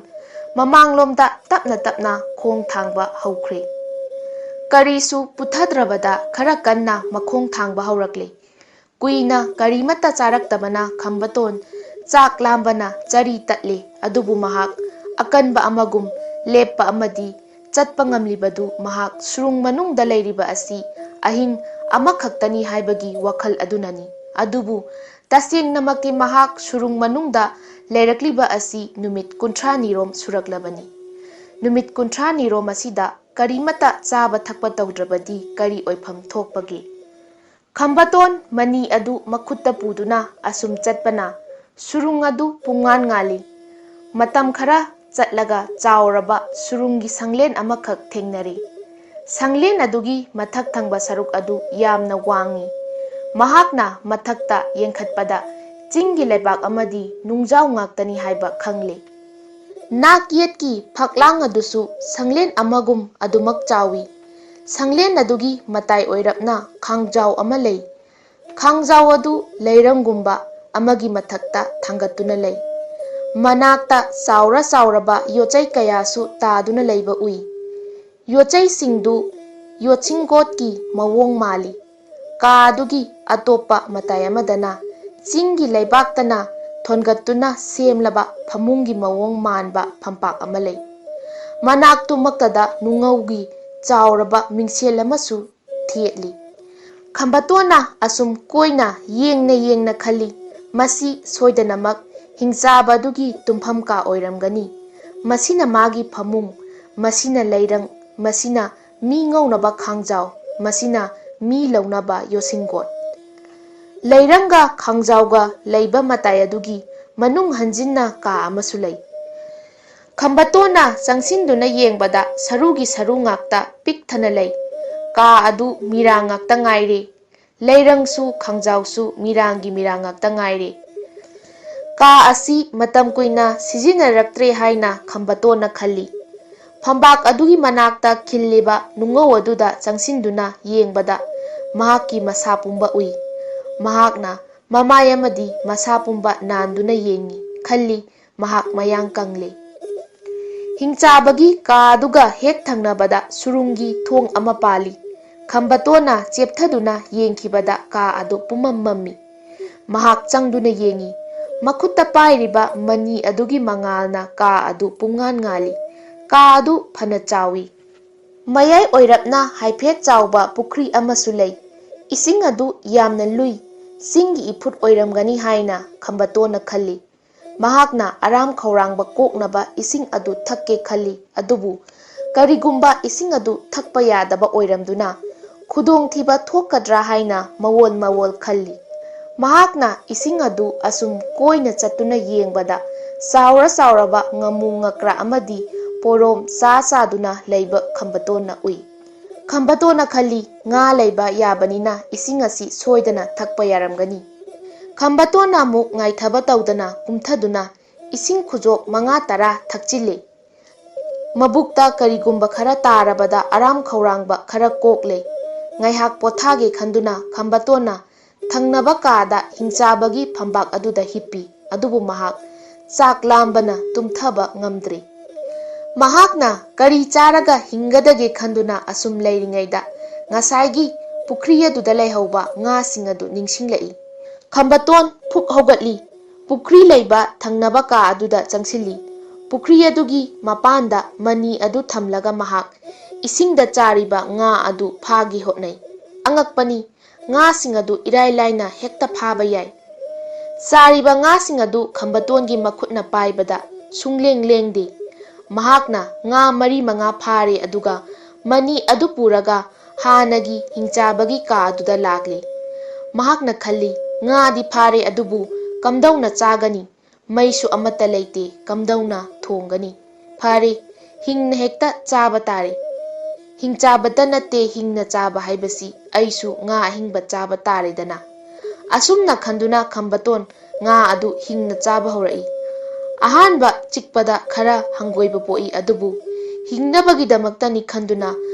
ꯃꯃꯥꯡꯂꯣꯝꯗ ꯇꯞꯅ ꯇꯞꯅ ꯈꯣꯡ ꯊꯥꯡꯕ ꯍꯧꯈ꯭ꯔꯦ꯫ ꯀꯔꯤꯁꯨ ꯄꯨꯊꯗ꯭ꯔꯕꯗ ꯈꯔ ꯀꯟꯅ ꯃꯈꯣꯡ ꯊꯥꯡꯕ ꯍꯧꯔꯛꯂꯦ꯫ ꯀꯨꯏꯅ ꯀꯔꯤꯃꯠꯇ ꯆꯥꯔꯛꯇꯕꯅ ꯈꯝꯕꯇꯣꯟ ꯆꯥꯛ ꯂꯥꯝꯕꯅ ꯆꯔꯤ ꯇꯠꯂꯦ꯫ ꯑꯗꯨꯕꯨ ꯃꯍꯥꯛ ꯑꯀꯟꯕ ꯑꯃꯒꯨꯝ ꯂꯦꯞꯄ ꯑꯃꯗꯤ ꯆꯠꯄ ꯉꯝꯂꯤꯕꯗꯨ ꯃꯍꯥꯛ ꯁꯨꯔꯨꯡ ꯃꯅꯨꯡꯗ ꯂꯩꯔꯤꯕ ꯑꯁꯤ ꯑꯍꯤꯡ ꯑꯃꯈꯛꯇꯅꯤ ꯍꯥꯏꯕꯒꯤ ꯋꯥꯈꯜ ꯑꯗꯨꯅꯅꯤ꯫ ꯑꯗꯨꯕꯨ ꯇꯁꯦꯡꯅꯃꯛꯇꯤ ꯃꯍꯥꯛ ꯁꯨꯔꯨꯡ ꯃꯅꯨꯡꯗ ꯂꯩꯔꯛꯂꯤꯕ ꯑꯁꯤ ꯅꯨꯃꯤꯠ ꯀꯨꯟꯊ꯭ꯔꯥꯅꯤꯔꯣꯝ ꯁꯨꯔꯛꯂꯕꯅꯤ꯫ ꯅꯨꯃꯤꯠ ꯀꯨꯟꯊ꯭ꯔꯥꯅꯤꯔꯣꯝ ꯑꯁꯤꯗ ꯀꯔꯤꯃꯠꯇ ꯆꯥꯕ ꯊꯛꯄ ꯇꯧꯗ꯭ꯔꯕꯗꯤ ꯀꯔꯤ ꯑꯣꯏꯐꯝ ꯊꯣꯛꯄꯒꯦ? ꯈꯝꯕꯇꯣꯟ ꯃꯅꯤ ꯑꯗꯨ ꯃꯈꯨꯠꯇ ꯄꯨꯗꯨꯅ ꯑꯁꯨꯝ ꯆꯠꯄꯅ ꯁꯨꯔꯨꯡ ꯑꯗꯨ ꯄꯨꯡꯉꯥꯟ ꯉꯥꯜꯂꯤ꯫ ꯃꯇꯝ ꯈꯔ ꯆꯠꯂꯒ ꯆꯥꯎꯔꯕ ꯁꯨꯔꯨꯡꯒꯤ ꯁꯪꯂꯦꯟ ꯑꯃꯈꯛ ꯊꯦꯡꯅꯔꯦ꯫ ꯁꯪꯂꯦꯟ ꯑꯗꯨꯒꯤ ꯃꯊꯛ ꯊꯪꯕ ꯁꯔꯨꯛ ꯑꯗꯨ ꯌꯥꯝꯅ ꯋꯥꯡꯏ꯫ ꯃꯍꯥꯛꯅ ꯃꯊꯛꯇ ꯌꯦꯡꯈꯠꯄꯗ ꯆꯤꯡꯒꯤ ꯂꯩꯕꯥꯛ ꯑꯃꯗꯤ ꯅꯨꯡꯖꯥꯎ ꯉꯥꯛꯇꯅꯤ ꯍꯥꯏꯕ ꯈꯪꯂꯦ꯫ ꯅꯥꯛ ꯌꯦꯠꯀꯤ ꯐꯛꯂꯥꯡ ꯑꯗꯨꯁꯨ ꯁꯪꯂꯦꯟ ꯑꯃꯒꯨꯝ ꯑꯗꯨꯃꯛ ꯆꯥꯎꯏ꯫ ꯁꯪꯂꯦꯟ ꯑꯗꯨꯒꯤ ꯃꯇꯥꯏ ꯑꯣꯏꯔꯞꯅ ꯈꯥꯡꯖꯥꯎ ꯑꯃ ꯂꯩ꯫ ꯈꯥꯡꯖꯥꯎ ꯑꯗꯨ ꯂꯩꯔꯪꯒꯨꯝꯕ ꯑꯃꯒꯤ ꯃꯊꯛꯇ ꯊꯥꯡꯒꯠꯇꯨꯅ ꯂꯩ꯫ ꯃꯅꯥꯛꯇ ꯆꯥꯎꯔ ꯆꯥꯎꯔꯕ ꯌꯣꯠꯆꯩ ꯀꯌꯥꯁꯨ ꯇꯥꯗꯨꯅ ꯂꯩꯕ ꯎꯏ꯫ ꯌꯣꯠꯆꯩꯁꯤꯡꯗꯨ ꯌꯣꯠꯁꯤꯡꯒꯣꯠꯀꯤ ꯃꯑꯣꯡ ꯃꯥꯜꯂꯤ꯫ ꯀꯥ ꯑꯗꯨꯒꯤ ꯑꯇꯣꯞꯄ ꯃꯇꯥꯏ ꯑꯃꯗꯅ ꯆꯤꯡꯒꯤ ꯂꯩꯕꯥꯛꯇꯅ ꯊꯣꯟꯒꯠꯇꯨꯅ ꯁꯦꯝꯂꯕ ꯐꯃꯨꯡꯒꯤ ꯃꯑꯣꯡ ꯃꯥꯟꯕ ꯐꯝꯄꯥꯛ ꯑꯃ ꯂꯩ꯫ ꯃꯅꯥꯛꯇꯨꯃꯛꯇꯗ ꯅꯨꯡꯉꯧꯒꯤ ꯆꯥꯎꯔꯕ ꯃꯤꯡꯁꯦꯜ ꯑꯃꯁꯨ ꯊꯦꯠꯂꯤ꯫ ꯈꯝꯕꯇꯣꯟꯅ ꯑꯁꯨꯝ ꯀꯣꯏꯅ ꯌꯦꯡꯅ ꯌꯦꯡꯅ ꯈꯜꯂꯤ, "ꯃꯁꯤ ꯁꯣꯏꯗꯅꯃꯛ ꯍꯤꯡꯆꯥꯕ ꯑꯗꯨꯒꯤ ꯇꯨꯝꯐꯝ ꯀꯥ ꯑꯣꯏꯔꯝꯒꯅꯤ꯫ ꯃꯁꯤꯅ ꯃꯥꯒꯤ ꯐꯃꯨꯡ, ꯃꯁꯤꯅ ꯂꯩꯔꯪ, ꯃꯁꯤꯅ ꯃꯤ ꯉꯧꯅꯕ ꯈꯥꯡꯖꯥꯎ, ꯃꯁꯤꯅ ꯃꯤ ꯂꯧꯅꯕ ꯌꯣꯠꯁꯤꯡꯒꯣꯠ꯫" ꯂꯩꯔꯪꯒ ꯈꯥꯡꯖꯥꯎꯒ ꯂꯩꯕ ꯃꯇꯥꯏ ꯑꯗꯨꯒꯤ ꯃꯅꯨꯡ ꯍꯟꯖꯤꯟꯅ ꯀꯥ ꯑꯃꯁꯨ ꯂꯩ꯫ ꯈꯝꯕꯇꯣꯟꯅ ꯆꯪꯁꯤꯟꯗꯨꯅ ꯌꯦꯡꯕꯗ ꯁꯔꯨꯒꯤ ꯁꯔꯨ ꯉꯥꯛꯇ ꯄꯤꯛ ꯊꯟꯅ ꯂꯩ꯫ ꯀꯥ ꯑꯗꯨ ꯃꯤꯔꯥꯡ ꯉꯥꯛꯇ ꯉꯥꯏꯔꯦ꯫ ꯂꯩꯔꯪꯁꯨ ꯈꯥꯡꯖꯥꯎꯁꯨ ꯃꯤꯔꯥꯡꯒꯤ ꯃꯤꯔꯥꯡ ꯉꯥꯛꯇ ꯉꯥꯏꯔꯦ꯫ ꯀꯥ ꯑꯁꯤ ꯃꯇꯝ ꯀꯨꯏꯅ ꯁꯤꯖꯤꯟꯅꯔꯛꯇ꯭ꯔꯦ ꯍꯥꯏꯅ ꯈꯝꯕꯇꯣꯟꯅ ꯈꯜꯂꯤ꯫ ꯐꯝꯕꯥꯛ ꯑꯗꯨꯒꯤ ꯃꯅꯥꯛꯇ ꯈꯤꯜꯂꯤꯕ ꯅꯨꯡꯉꯧ ꯑꯗꯨꯗ ꯆꯪꯁꯤꯟꯗꯨꯅ ꯌꯦꯡꯕꯗ ꯃꯍꯥꯛꯀꯤ ꯃꯁꯥ ꯄꯨꯝꯕ ꯎꯏ꯫ ꯃꯍꯥꯛꯅ ꯃꯃꯥꯏ ꯑꯃꯗꯤ ꯃꯁꯥ ꯄꯨꯝꯕ ꯅꯥꯟꯗꯨꯅ ꯌꯦꯡꯏ꯫ ꯈꯜꯂꯤ, ꯃꯍꯥꯛ ꯃꯌꯥꯡ ꯀꯪꯂꯦ꯫ ꯍꯤꯡꯆꯥꯕꯒꯤ ꯀꯥ ꯑꯗꯨꯒ ꯍꯦꯛ ꯊꯪꯅꯕꯗ ꯁꯨꯔꯨꯡꯒꯤ ꯊꯣꯡ ꯑꯃ ꯄꯥꯜꯂꯤ꯫ ꯈꯝꯕꯇꯣꯟꯅ ꯆꯦꯞꯊꯗꯨꯅ ꯌꯦꯡꯈꯤꯕꯗ ꯀꯥ ꯑꯗꯨ ꯄꯨꯝꯃꯝ ꯃꯝꯃꯤ꯫ ꯃꯍꯥꯛ ꯆꯪꯗꯨꯅ ꯌꯦꯡꯏ꯫ ꯃꯈꯨꯠꯇ ꯄꯥꯏꯔꯤꯕ ꯃꯅꯤ ꯑꯗꯨꯒꯤ ꯃꯉꯥꯜꯅ ꯀꯥ ꯑꯗꯨ ꯄꯨꯡꯉꯥꯟ ꯉꯥꯜꯂꯤ꯫ ꯀꯥ ꯑꯗꯨ ꯐꯅ ꯆꯥꯎꯏ꯫ ꯃꯌꯥꯏ ꯑꯣꯏꯔꯞꯅ ꯍꯥꯏꯐꯦꯠ ꯆꯥꯎꯕ ꯄꯨꯈ꯭ꯔꯤ ꯑꯃꯁꯨ ꯂꯩ꯫ ꯏꯁꯤꯡ ꯑꯗꯨ ꯌꯥꯝꯅ ꯂꯨꯏ꯫ ꯆꯤꯡꯒꯤ ꯏꯐꯨꯠ ꯑꯣꯏꯔꯝꯒꯅꯤ ꯍꯥꯏꯅ ꯈꯝꯕꯇꯣꯟꯅ ꯈꯜꯂꯤ꯫ ꯃꯍꯥꯛꯅ ꯑꯔꯥꯝ ꯈꯧꯔꯥꯡꯕ ꯀꯣꯛꯅꯕ ꯏꯁꯤꯡ ꯑꯗꯨ ꯊꯛꯀꯦ ꯈꯜꯂꯤ, ꯑꯗꯨꯕꯨ ꯀꯔꯤꯒꯨꯝꯕ ꯏꯁꯤꯡ ꯑꯗꯨ ꯊꯛꯄ ꯌꯥꯗꯕ ꯑꯣꯏꯔꯝꯗꯨꯅ ꯈꯨꯗꯣꯡꯊꯤꯕ ꯊꯣꯛꯀꯗ꯭ꯔꯥ ꯍꯥꯏꯅ ꯃꯋꯣꯜ ꯃꯋꯣꯜ ꯈꯜꯂꯤ꯫ ꯃꯍꯥꯛꯅ ꯏꯁꯤꯡ ꯑꯗꯨ ꯑꯁꯨꯝ ꯀꯣꯏꯅ ꯆꯠꯇꯨꯅ ꯌꯦꯡꯕꯗ ꯆꯥꯎꯔ ꯆꯥꯎꯔꯕ ꯉꯥꯃꯨ ꯉꯀ꯭ꯔꯥ ꯑꯃꯗꯤ ꯄꯣꯔꯣꯝ ꯆꯥ ꯆꯥꯗꯨꯅ ꯂꯩꯕ ꯈꯝꯕꯇꯣꯟꯅ ꯎꯏ꯫ ꯈꯝꯕꯇꯣꯟꯅ ꯈꯜꯂꯤ, ꯉꯥ ꯂꯩꯕ ꯌꯥꯕꯅꯤꯅ ꯏꯁꯤꯡ ꯑꯁꯤ ꯁꯣꯏꯗꯅ ꯊꯛꯄ ꯌꯥꯔꯝꯒꯅꯤ꯫ ꯈꯝꯕꯇꯣꯟꯅ ꯑꯃꯨꯛ ꯉꯥꯏꯊꯕ ꯇꯧꯗꯅ ꯀꯨꯝꯊꯗꯨꯅ ꯏꯁꯤꯡ ꯈꯨꯖꯣꯞ ꯃꯉꯥ ꯇꯔꯥ ꯊꯛꯆꯤꯜꯂꯤ꯫ ꯃꯕꯨꯛꯇ ꯀꯔꯤꯒꯨꯝꯕ ꯈꯔ ꯇꯥꯔꯕꯗ ꯑꯔꯥꯝ ꯈꯧꯔꯥꯡꯕ ꯈꯔ ꯀꯣꯛꯂꯦ꯫ ꯉꯥꯏꯍꯥꯛ ꯄꯣꯊꯥꯒꯦ ꯈꯟꯗꯨꯅ ꯈꯝꯕꯇꯣꯟꯅ ꯊꯪꯅꯕ ꯀꯥꯗ ꯍꯤꯡꯆꯥꯕꯒꯤ ꯐꯝꯕꯥꯛ ꯑꯗꯨꯗ ꯍꯤꯞꯄꯤ꯫ ꯑꯗꯨꯕꯨ ꯃꯍꯥꯛ ꯆꯥꯛ ꯂꯥꯝꯕꯅ ꯇꯨꯝꯊꯕ ꯉꯝꯗ꯭ꯔꯤ꯫ ꯃꯍꯥꯛꯅ ꯀꯔꯤ ꯆꯥꯔꯒ ꯍꯤꯡꯒꯗꯒꯦ ꯈꯟꯗꯨꯅ ꯑꯁꯨꯝ ꯂꯩꯔꯤꯉꯩꯗ ꯉꯁꯥꯏꯒꯤ ꯄꯨꯈ꯭ꯔꯤ ꯑꯗꯨꯗ ꯂꯩꯍꯧꯕ ꯉꯥꯁꯤꯡ ꯑꯗꯨ ꯅꯤꯡꯁꯤꯡꯂꯛꯏ꯫ ꯈꯝꯕꯇꯣꯟ ꯐꯨꯛ ꯍꯧꯒꯠꯂꯤ꯫ ꯄꯨꯈ꯭ꯔꯤ ꯂꯩꯕ ꯊꯪꯅꯕ ꯀꯥ ꯑꯗꯨꯗ ꯆꯪꯁꯤꯜꯂꯤ꯫ ꯄꯨꯈ꯭ꯔꯤ ꯑꯗꯨꯒꯤ ꯃꯄꯥꯟꯗ ꯃꯅꯤ ꯑꯗꯨ ꯊꯝꯂꯒ ꯃꯍꯥꯛ ꯏꯁꯤꯡꯗ ꯆꯥꯔꯤꯕ ꯉꯥ ꯑꯗꯨ ꯐꯥꯒꯦ ꯍꯣꯠꯅꯩ꯫ ꯑꯉꯛꯄꯅꯤ, ꯉꯥꯁꯤꯡ ꯑꯗꯨ ꯏꯔꯥꯏ ꯂꯥꯏꯅ ꯍꯦꯛꯇ ꯐꯥꯕ ꯌꯥꯏ꯫ ꯆꯥꯔꯤꯕ ꯉꯥꯁꯤꯡ ꯑꯗꯨ ꯈꯝꯕꯇꯣꯟꯒꯤ ꯃꯈꯨꯠꯅ ꯄꯥꯏꯕꯗ ꯁꯨꯡꯂꯦꯡ ꯂꯦꯡꯗꯦ꯫ ꯃꯍꯥꯛꯅ ꯉꯥ ꯃꯔꯤ ꯃꯉꯥ ꯐꯥꯔꯦ, ꯑꯗꯨꯒ ꯃꯅꯤ ꯑꯗꯨ ꯄꯨꯔꯒ ꯍꯥꯟꯅꯒꯤ ꯍꯤꯡꯆꯥꯕꯒꯤ ꯀꯥ ꯑꯗꯨꯗ ꯂꯥꯛꯂꯤ꯫ ꯃꯍꯥꯛꯅ ꯈꯜꯂꯤ, ꯉꯥꯗꯤ ꯐꯥꯔꯦ, ꯑꯗꯨꯕꯨ ꯀꯝꯗꯧꯅ ꯆꯥꯒꯅꯤ? ꯃꯩꯁꯨ ꯑꯃꯠꯇ ꯂꯩꯇꯦ, ꯀꯝꯗꯧꯅ ꯊꯣꯡꯒꯅꯤ? ꯐꯔꯦ, ꯍꯤꯡꯅ ꯍꯦꯛꯇ ꯆꯥꯕ ꯇꯥꯔꯦ꯫ ꯍꯤꯡꯆꯥꯕꯇ ꯅꯠꯇꯦ, ꯍꯤꯡꯅ ꯆꯥꯕ ꯍꯥꯏꯕꯁꯤ ꯑꯩꯁꯨ ꯉꯥ ꯑꯍꯤꯡꯕ ꯆꯥꯕ ꯇꯥꯔꯦꯗꯅ꯫ ꯑꯁꯨꯝꯅ ꯈꯟꯗꯨꯅ ꯈꯝꯕꯇꯣꯟ ꯉꯥ ꯑꯗꯨ ꯍꯤꯡꯅ ꯆꯥꯕ ꯍꯧꯔꯛꯏ꯫ ꯑꯍꯥꯟꯕ ꯆꯤꯛꯄꯗ ꯈꯔ ꯍꯪꯒꯣꯏꯕ ꯄꯣꯛꯏ, ꯑꯗꯨꯕꯨ ꯍꯤꯡꯅꯕꯒꯤꯗꯃꯛꯇꯅꯤ ꯈꯟꯗꯨꯅ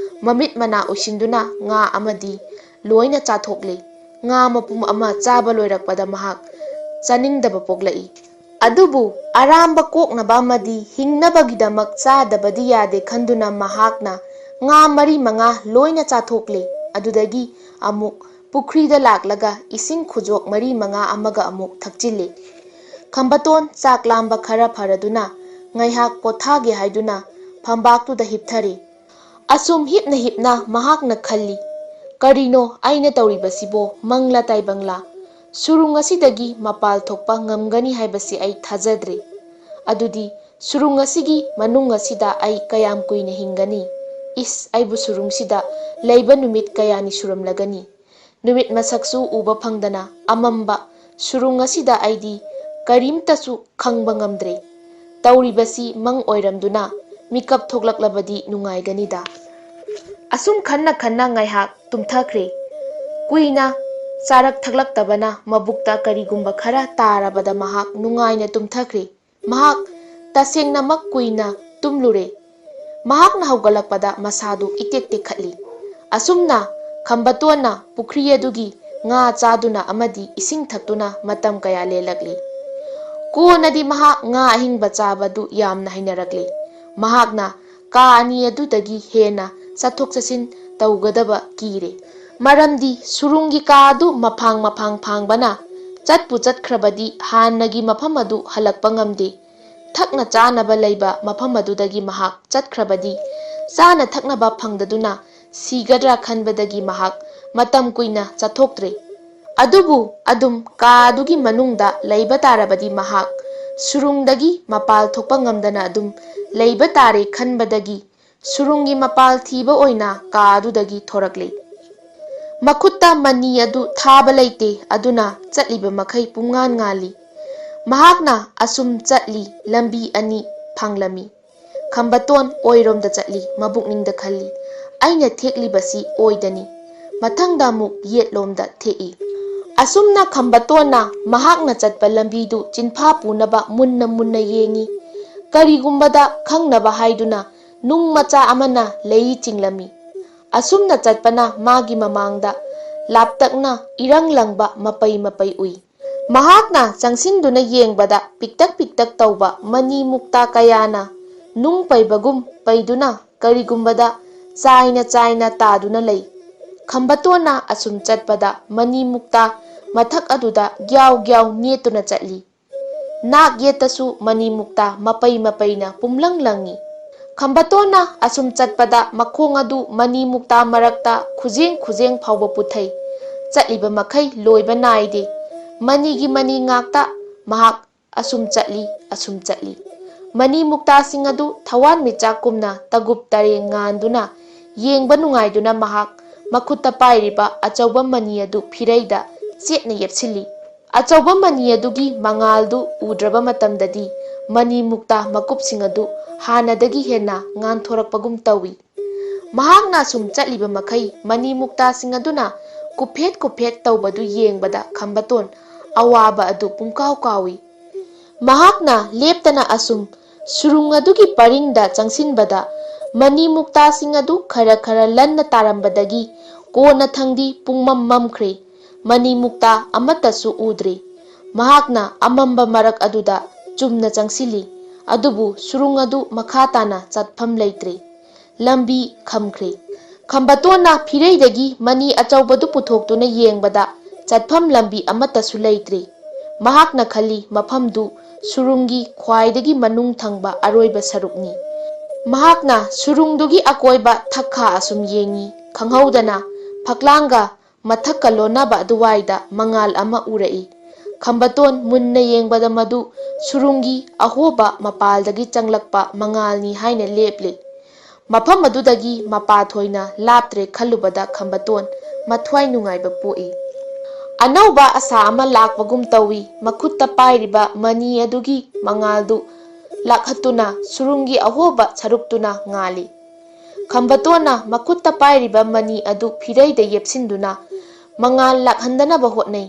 ꯃꯃꯤꯠ ꯃꯅꯥ ꯎꯏꯁꯤꯟꯗꯨꯅ ꯉꯥ ꯑꯃꯗꯤ ꯂꯣꯏꯅ ꯆꯥꯊꯣꯛꯂꯦ꯫ ꯉꯥ ꯃꯄꯨꯝ ꯑꯃ ꯆꯥꯕ ꯂꯣꯏꯔꯛꯄꯗ ꯃꯍꯥꯛ ꯆꯥꯅꯤꯡꯗꯕ ꯄꯣꯛꯂꯛꯏ꯫ ꯑꯗꯨꯕꯨ ꯑꯔꯥꯝꯕ ꯀꯣꯛꯅꯕ ꯑꯃꯗꯤ ꯍꯤꯡꯅꯕꯒꯤꯗꯃꯛ ꯆꯥꯗꯕꯗꯤ ꯌꯥꯗꯦ ꯈꯟꯗꯨꯅ ꯃꯍꯥꯛꯅ ꯉꯥ ꯃꯔꯤ ꯃꯉꯥ ꯂꯣꯏꯅ ꯆꯥꯊꯣꯛꯂꯦ꯫ ꯑꯗꯨꯗꯒꯤ ꯑꯃꯨꯛ ꯄꯨꯈ꯭ꯔꯤꯗ ꯂꯥꯛꯂꯒ ꯏꯁꯤꯡ ꯈꯨꯖꯣꯛ ꯃꯔꯤ ꯃꯉꯥ ꯑꯃꯒ ꯑꯃꯨꯛ ꯊꯛꯆꯤꯜꯂꯦ꯫ ꯈꯝꯕꯇꯣꯟ ꯆꯥꯛ ꯂꯥꯝꯕ ꯈꯔ ꯐꯔꯗꯨꯅ ꯉꯥꯏꯍꯥꯛ ꯄꯣꯊꯥꯒꯦ ꯍꯥꯏꯗꯨꯅ ꯐꯝꯕꯥꯛꯇꯨꯗ ꯍꯤꯞꯊꯔꯦ꯫ ꯑꯁꯨꯝ ꯍꯤꯞꯅ ꯍꯤꯞꯅ ꯃꯍꯥꯛꯅ ꯈꯜꯂꯤ, "ꯀꯔꯤꯅꯣ ꯑꯩꯅ ꯇꯧꯔꯤꯕꯁꯤꯕꯣ? ꯃꯪꯂꯥ ꯇꯥꯏꯕꯪꯂꯥ? ꯁꯨꯔꯨꯡ ꯑꯁꯤꯗꯒꯤ ꯃꯄꯥꯜ ꯊꯣꯛꯄ ꯉꯝꯒꯅꯤ ꯍꯥꯏꯕꯁꯤ ꯑꯩ ꯊꯥꯖꯗ꯭ꯔꯦ꯫ ꯑꯗꯨꯗꯤ ꯁꯨꯔꯨꯡ ꯑꯁꯤꯒꯤ ꯃꯅꯨꯡ ꯑꯁꯤꯗ ꯑꯩ ꯀꯌꯥꯝ ꯀꯨꯏꯅ ꯍꯤꯡꯒꯅꯤ? ꯏꯁ, ꯑꯩꯕꯨ ꯁꯨꯔꯨꯡꯁꯤꯗ ꯂꯩꯕ ꯅꯨꯃꯤꯠ ꯀꯌꯥꯅꯤ ꯁꯨꯔꯝꯂꯒꯅꯤ? ꯅꯨꯃꯤꯠ ꯃꯁꯛꯁꯨ ꯎꯕ ꯐꯪꯗꯅ ꯑꯃꯝꯕ ꯁꯨꯔꯨꯡ ꯑꯁꯤꯗ ꯑꯩꯗꯤ ꯀꯔꯤꯝꯇꯁꯨ ꯈꯪꯕ ꯉꯝꯗ꯭ꯔꯦ꯫ ꯇꯧꯔꯤꯕꯁꯤ ꯃꯪ ꯑꯣꯏꯔꯝꯗꯨꯅ ꯃꯤꯀꯞ ꯊꯣꯛꯂꯛꯂꯕꯗꯤ ꯅꯨꯡꯉꯥꯏꯒꯅꯤꯗ꯫ ꯑꯁꯨꯝ ꯈꯟꯅ ꯈꯟꯅ ꯉꯥꯏꯍꯥꯛ ꯇꯨꯝꯊꯈ꯭ꯔꯦ꯫ ꯀꯨꯏꯅ ꯆꯥꯔꯛ ꯊꯛꯂꯛꯇꯕꯅ ꯃꯕꯨꯛꯇ ꯀꯔꯤꯒꯨꯝꯕ ꯈꯔ ꯇꯥꯔꯕꯗ ꯃꯍꯥꯛ ꯅꯨꯡꯉꯥꯏꯅ ꯇꯨꯝꯊꯈ꯭ꯔꯦ꯫ ꯃꯍꯥꯛ ꯇꯁꯦꯡꯅꯃꯛ ꯀꯨꯏꯅ ꯇꯨꯝꯂꯨꯔꯦ꯫ ꯃꯍꯥꯛꯅ ꯍꯧꯒꯠꯂꯛꯄꯗ ꯃꯁꯥꯗꯨ ꯏꯇꯦꯛ ꯇꯦꯛꯈꯠꯂꯤ꯫ ꯑꯁꯨꯝꯅ ꯈꯝꯕꯇꯣꯟꯅ ꯄꯨꯈ꯭ꯔꯤ ꯑꯗꯨꯒꯤ ꯉꯥ ꯆꯥꯗꯨꯅ ꯑꯃꯗꯤ ꯏꯁꯤꯡ ꯊꯛꯇꯨꯅ ꯃꯇꯝ ꯀꯌꯥ ꯂꯦꯜꯂꯛꯂꯤ꯫ ꯀꯣꯟꯅꯗꯤ ꯃꯍꯥꯛ ꯉꯥ ꯑꯍꯤꯡꯕ ꯆꯥꯕꯗꯨ ꯌꯥꯝꯅ ꯍꯩꯅꯔꯛꯂꯦ꯫ ꯃꯍꯥꯛꯅ ꯀꯥ ꯑꯅꯤ ꯑꯗꯨꯗꯒꯤ ꯍꯦꯟꯅ ꯆꯠꯊꯣꯛ ꯆꯠꯁꯤꯟ ꯇꯧꯒꯗꯕ ꯀꯤꯔꯦ꯫ ꯃꯔꯝꯗꯤ ꯁꯨꯔꯨꯡꯒꯤ ꯀꯥ ꯑꯗꯨ ꯃꯐꯥꯡ ꯃꯐꯥꯡ ꯐꯥꯡꯕꯅ ꯆꯠꯄꯨ ꯆꯠꯈ꯭ꯔꯕꯗꯤ ꯍꯥꯟꯅꯒꯤ ꯃꯐꯝ ꯑꯗꯨ ꯍꯜꯂꯛꯄ ꯉꯝꯗꯦ꯫ ꯊꯛꯅ ꯆꯥꯅꯕ ꯂꯩꯕ ꯃꯐꯝ ꯑꯗꯨꯗꯒꯤ ꯃꯍꯥꯛ ꯆꯠꯈ꯭ꯔꯕꯗꯤ ꯆꯥꯅ ꯊꯛꯅꯕ ꯐꯪꯗꯗꯨꯅ ꯁꯤꯒꯗ꯭ꯔꯥ ꯈꯟꯕꯗꯒꯤ ꯃꯍꯥꯛ ꯃꯇꯝ ꯀꯨꯏꯅ ꯆꯠꯊꯣꯛꯇ꯭ꯔꯦ꯫ ꯑꯗꯨꯕꯨ ꯑꯗꯨꯝ ꯀꯥ ꯑꯗꯨꯒꯤ ꯃꯅꯨꯡꯗ ꯂꯩꯕ ꯇꯥꯔꯕꯗꯤ ꯃꯍꯥꯛ ꯁꯨꯔꯨꯡꯗꯒꯤ ꯃꯄꯥꯜ ꯊꯣꯛꯄ ꯉꯝꯗꯅ ꯑꯗꯨꯝ ꯂꯩꯕ ꯇꯥꯔꯦ ꯈꯟꯕꯗꯒꯤ ꯁꯨꯔꯨꯡꯒꯤ ꯃꯄꯥꯜ ꯊꯤꯕ ꯑꯣꯏꯅ ꯀꯥ ꯑꯗꯨꯗꯒꯤ ꯊꯣꯔꯛꯂꯦ꯫ ꯃꯈꯨꯠꯇ ꯃꯅꯤ ꯑꯗꯨ ꯊꯥꯕ ꯂꯩꯇꯦ, ꯑꯗꯨꯅ ꯆꯠꯂꯤꯕ ꯃꯈꯩ ꯄꯨꯡꯉꯥꯟ ꯉꯥꯜꯂꯤ꯫ ꯃꯍꯥꯛꯅ ꯑꯁꯨꯝ ꯆꯠꯂꯤ, ꯂꯝꯕꯤ ꯑꯅꯤ ꯐꯥꯡꯂꯝꯃꯤ꯫ ꯈꯝꯕꯇꯣꯟ ꯑꯣꯏꯔꯣꯝꯗ ꯆꯠꯂꯤ, ꯃꯕꯨꯛꯅꯤꯡꯗ ꯈꯜꯂꯤ, "ꯑꯩꯅ ꯊꯦꯛꯂꯤꯕꯁꯤ ꯑꯣꯏꯗꯅꯤ"꯫ ꯃꯊꯪꯗ ꯑꯃꯨꯛ ꯌꯦꯠꯂꯣꯝꯗ ꯊꯦꯛꯏ꯫ ꯑꯁꯨꯝꯅ ꯈꯝꯕꯇꯣꯟꯅ ꯃꯍꯥꯛꯅ ꯆꯠꯄ ꯂꯝꯕꯤꯗꯨ ꯆꯤꯟꯐꯥ ꯄꯨꯅꯕ ꯃꯨꯟꯅ ꯃꯨꯟꯅ ꯌꯦꯡꯏ꯫ ꯀꯔꯤꯒꯨꯝꯕꯗ ꯈꯪꯅꯕ ꯍꯥꯏꯗꯨꯅ ꯅꯨꯡ ꯃꯆꯥ ꯑꯃꯅ ꯂꯩ ꯆꯤꯡꯂꯝꯃꯤ꯫ ꯑꯁꯨꯝꯅ ꯆꯠꯄꯅ ꯃꯥꯒꯤ ꯃꯃꯥꯡꯗ ꯂꯥꯞꯇꯛꯅ ꯏꯔꯪ ꯂꯪꯕ ꯃꯄꯩ ꯃꯄꯩ ꯎꯏ꯫ ꯃꯍꯥꯛꯅ ꯆꯪꯁꯤꯟꯗꯨꯅ ꯌꯦꯡꯕꯗ ꯄꯤꯛꯇꯛ ꯄꯤꯛꯇꯛ ꯇꯧꯕ ꯃꯅꯤ ꯃꯨꯛꯇꯥ ꯀꯌꯥꯅ ꯅꯨꯡ ꯄꯩꯕꯒꯨꯝ ꯄꯩꯗꯨꯅ ꯀꯔꯤꯒꯨꯝꯕꯗ ꯆꯥꯏꯅ ꯆꯥꯏꯅ ꯇꯥꯗꯨꯅ ꯂꯩ꯫ ꯈꯝꯕꯇꯣꯟꯅ ꯑꯁꯨꯝ ꯆꯠꯄꯗ ꯃꯅꯤ ꯃꯨꯛꯇꯥ ꯃꯊꯛ ꯑꯗꯨꯗ ꯒ꯭ꯌꯥꯎ ꯒ꯭ꯌꯥꯎ ꯅꯦꯠꯇꯨꯅ ꯆꯠꯂꯤ꯫ ꯅꯥꯛ ꯌꯦꯠꯇꯁꯨ ꯃꯅꯤ ꯃꯨꯛꯇꯥ ꯃꯄꯩ ꯃꯄꯩꯅ ꯄꯨꯝꯂꯪ ꯂꯪꯉꯤ꯫ ꯈꯝꯕꯇꯣꯟꯅ ꯑꯁꯨꯝ ꯆꯠꯄꯗ ꯃꯈꯣꯡ ꯑꯗꯨ ꯃꯅꯤ ꯃꯨꯛꯇꯥ ꯃꯔꯛꯇ ꯈꯨꯖꯦꯡ ꯈꯨꯖꯦꯡ ꯐꯥꯎꯕ ꯄꯨꯊꯩ꯫ ꯆꯠꯂꯤꯕ ꯃꯈꯩ ꯂꯣꯏꯕ ꯅꯥꯏꯗꯦ꯫ ꯃꯅꯤꯒꯤ ꯃꯅꯤ ꯉꯥꯛꯇ꯫ ꯃꯍꯥꯛ ꯑꯁꯨꯝ ꯆꯠꯂꯤ, ꯑꯁꯨꯝ ꯆꯠꯂꯤ꯫ ꯃꯅꯤ ꯃꯨꯛꯇꯥꯁꯤꯡ ꯑꯗꯨ ꯊꯋꯥꯟꯃꯤꯆꯥꯛꯀꯨꯝꯅ ꯇꯒꯨꯞ ꯇꯔꯦꯡ ꯉꯥꯟꯗꯨꯅ, ꯌꯦꯡꯕ ꯅꯨꯡꯉꯥꯏꯗꯨꯅ ꯃꯍꯥꯛ ꯃꯈꯨꯠꯇ ꯄꯥꯏꯔꯤꯕ ꯑꯆꯧꯕ ꯃꯅꯤ ꯑꯗꯨ ꯐꯤꯔꯩꯗ ꯆꯦꯠꯅ ꯌꯦꯞꯁꯤꯜꯂꯤ꯫ ꯑꯆꯧꯕ ꯃꯅꯤ ꯑꯗꯨꯒꯤ ꯃꯉꯥꯜꯗꯨ ꯎꯗ꯭ꯔꯕ ꯃꯇꯝꯗꯗꯤ ꯃꯅꯤ ꯃꯨꯛꯇꯥ ꯃꯀꯨꯞꯁꯤꯡ ꯑꯗꯨ ꯍꯥꯟꯅꯗꯒꯤ ꯍꯦꯟꯅ ꯉꯥꯟꯊꯣꯔꯛꯄꯒꯨꯝ ꯇꯧꯏ꯫ ꯃꯍꯥꯛꯅ ꯁꯨꯝ ꯆꯠꯂꯤꯕ ꯃꯈꯩ ꯃꯅꯤ ꯃꯨꯛꯇꯥꯁꯤꯡ ꯑꯗꯨꯅ ꯀꯨꯐꯦꯠ ꯀꯨꯐꯦꯠ ꯇꯧꯕꯗꯨ ꯌꯦꯡꯕꯗ ꯈꯝꯕꯇꯣꯟ ꯑꯋꯥꯕ ꯑꯗꯨ ꯄꯨꯡꯀꯥꯎ ꯀꯥꯎꯏ꯫ ꯃꯍꯥꯛꯅ ꯂꯦꯞꯇꯅ ꯑꯁꯨꯝ ꯁꯨꯔꯨꯡ ꯑꯗꯨꯒꯤ ꯄꯔꯤꯡꯗ ꯆꯪꯁꯤꯟꯕꯗ ꯃꯅꯤ ꯃꯨꯛꯇꯥꯁꯤꯡ ꯑꯗꯨ ꯈꯔ ꯈꯔ ꯂꯟꯅ ꯇꯥꯔꯝꯕꯗꯒꯤ ꯀꯣꯟꯅꯊꯪꯗꯤ ꯄꯨꯡꯃꯝ ꯃꯝꯈ꯭ꯔꯦ꯫ ꯃꯅꯤ ꯃꯨꯛꯇꯥ ꯑꯃꯠꯇꯁꯨ ꯎꯗ꯭ꯔꯦ꯫ ꯃꯍꯥꯛꯅ ꯑꯃꯝꯕ ꯃꯔꯛ ꯑꯗꯨꯗ ꯆꯨꯝꯅ ꯆꯪꯁꯤꯜꯂꯤ, ꯑꯗꯨꯕꯨ ꯁꯨꯔꯨꯡ ꯑꯗꯨ ꯃꯈꯥ ꯇꯥꯅ ꯆꯠꯐꯝ ꯂꯩꯇ꯭ꯔꯦ꯫ ꯂꯝꯕꯤ ꯈꯝꯈ꯭ꯔꯦ꯫ ꯈꯝꯕꯇꯣꯟꯅ ꯐꯤꯔꯩꯗꯒꯤ ꯃꯅꯤ ꯑꯆꯧꯕꯗꯨ ꯄꯨꯊꯣꯛꯇꯨꯅ ꯌꯦꯡꯕꯗ ꯆꯠꯐꯝ ꯂꯝꯕꯤ ꯑꯃꯠꯇꯁꯨ ꯂꯩꯇ꯭ꯔꯦ꯫ ꯃꯍꯥꯛꯅ ꯈꯜꯂꯤ, ꯃꯐꯝꯗꯨ ꯁꯨꯔꯨꯡꯒꯤ ꯈ꯭ꯋꯥꯏꯗꯒꯤ ꯃꯅꯨꯡ ꯊꯪꯕ ꯑꯔꯣꯏꯕ ꯁꯔꯨꯛꯅꯤ꯫ ꯃꯍꯥꯛꯅ ꯁꯨꯔꯨꯡꯗꯨꯒꯤ ꯑꯀꯣꯏꯕ ꯊꯛꯈꯥ ꯑꯁꯨꯝ ꯌꯦꯡꯉꯤ꯫ ꯈꯪꯍꯧꯗꯅ ꯐꯛꯂꯥꯡꯒ ꯃꯊꯛꯀ ꯂꯣꯟꯅꯕ ꯑꯗꯨꯋꯥꯏꯗ ꯃꯉꯥꯜ ꯑꯃ ꯎꯔꯛꯏ꯫ ꯈꯝꯕꯇꯣꯟ ꯃꯨꯟꯅ ꯌꯦꯡꯕꯗ ꯃꯗꯨ ꯁꯨꯔꯨꯡꯒꯤ ꯑꯍꯣꯕ ꯃꯄꯥꯜꯗꯒꯤ ꯆꯪꯂꯛꯄ ꯃꯉꯥꯜꯅꯤ ꯍꯥꯏꯅ ꯂꯦꯞꯂꯦ꯫ ꯃꯐꯝ ꯑꯗꯨꯗꯒꯤ ꯃꯄꯥ ꯊꯣꯏꯅ ꯂꯥꯞꯇ꯭ꯔꯦ ꯈꯜꯂꯨꯕꯗ ꯈꯝꯕꯇꯣꯟ ꯃꯊ꯭ꯋꯥꯏ ꯅꯨꯡꯉꯥꯏꯕ ꯄꯣꯛꯏ꯫ ꯑꯅꯧꯕ ꯑꯁꯥ ꯑꯃ ꯂꯥꯛꯄꯒꯨꯝ ꯇꯧꯏ꯫ ꯃꯈꯨꯠꯇ ꯄꯥꯏꯔꯤꯕ ꯃꯅꯤ ꯑꯗꯨꯒꯤ ꯃꯉꯥꯜꯗꯨ ꯂꯥꯛꯍꯠꯇꯨꯅ ꯁꯨꯔꯨꯡꯒꯤ ꯑꯍꯣꯕ ꯁꯔꯨꯛꯇꯨꯅ ꯉꯥꯜꯂꯤ꯫ ꯈꯝꯕꯇꯣꯟꯅ ꯃꯈꯨꯠꯇ ꯄꯥꯏꯔꯤꯕ ꯃꯅꯤ ꯑꯗꯨ ꯐꯤꯔꯩꯗ ꯌꯦꯞꯁꯤꯟꯗꯨꯅ ꯃꯉꯥꯜ ꯂꯥꯛꯍꯟꯗꯅꯕ ꯍꯣꯠꯅꯩ꯫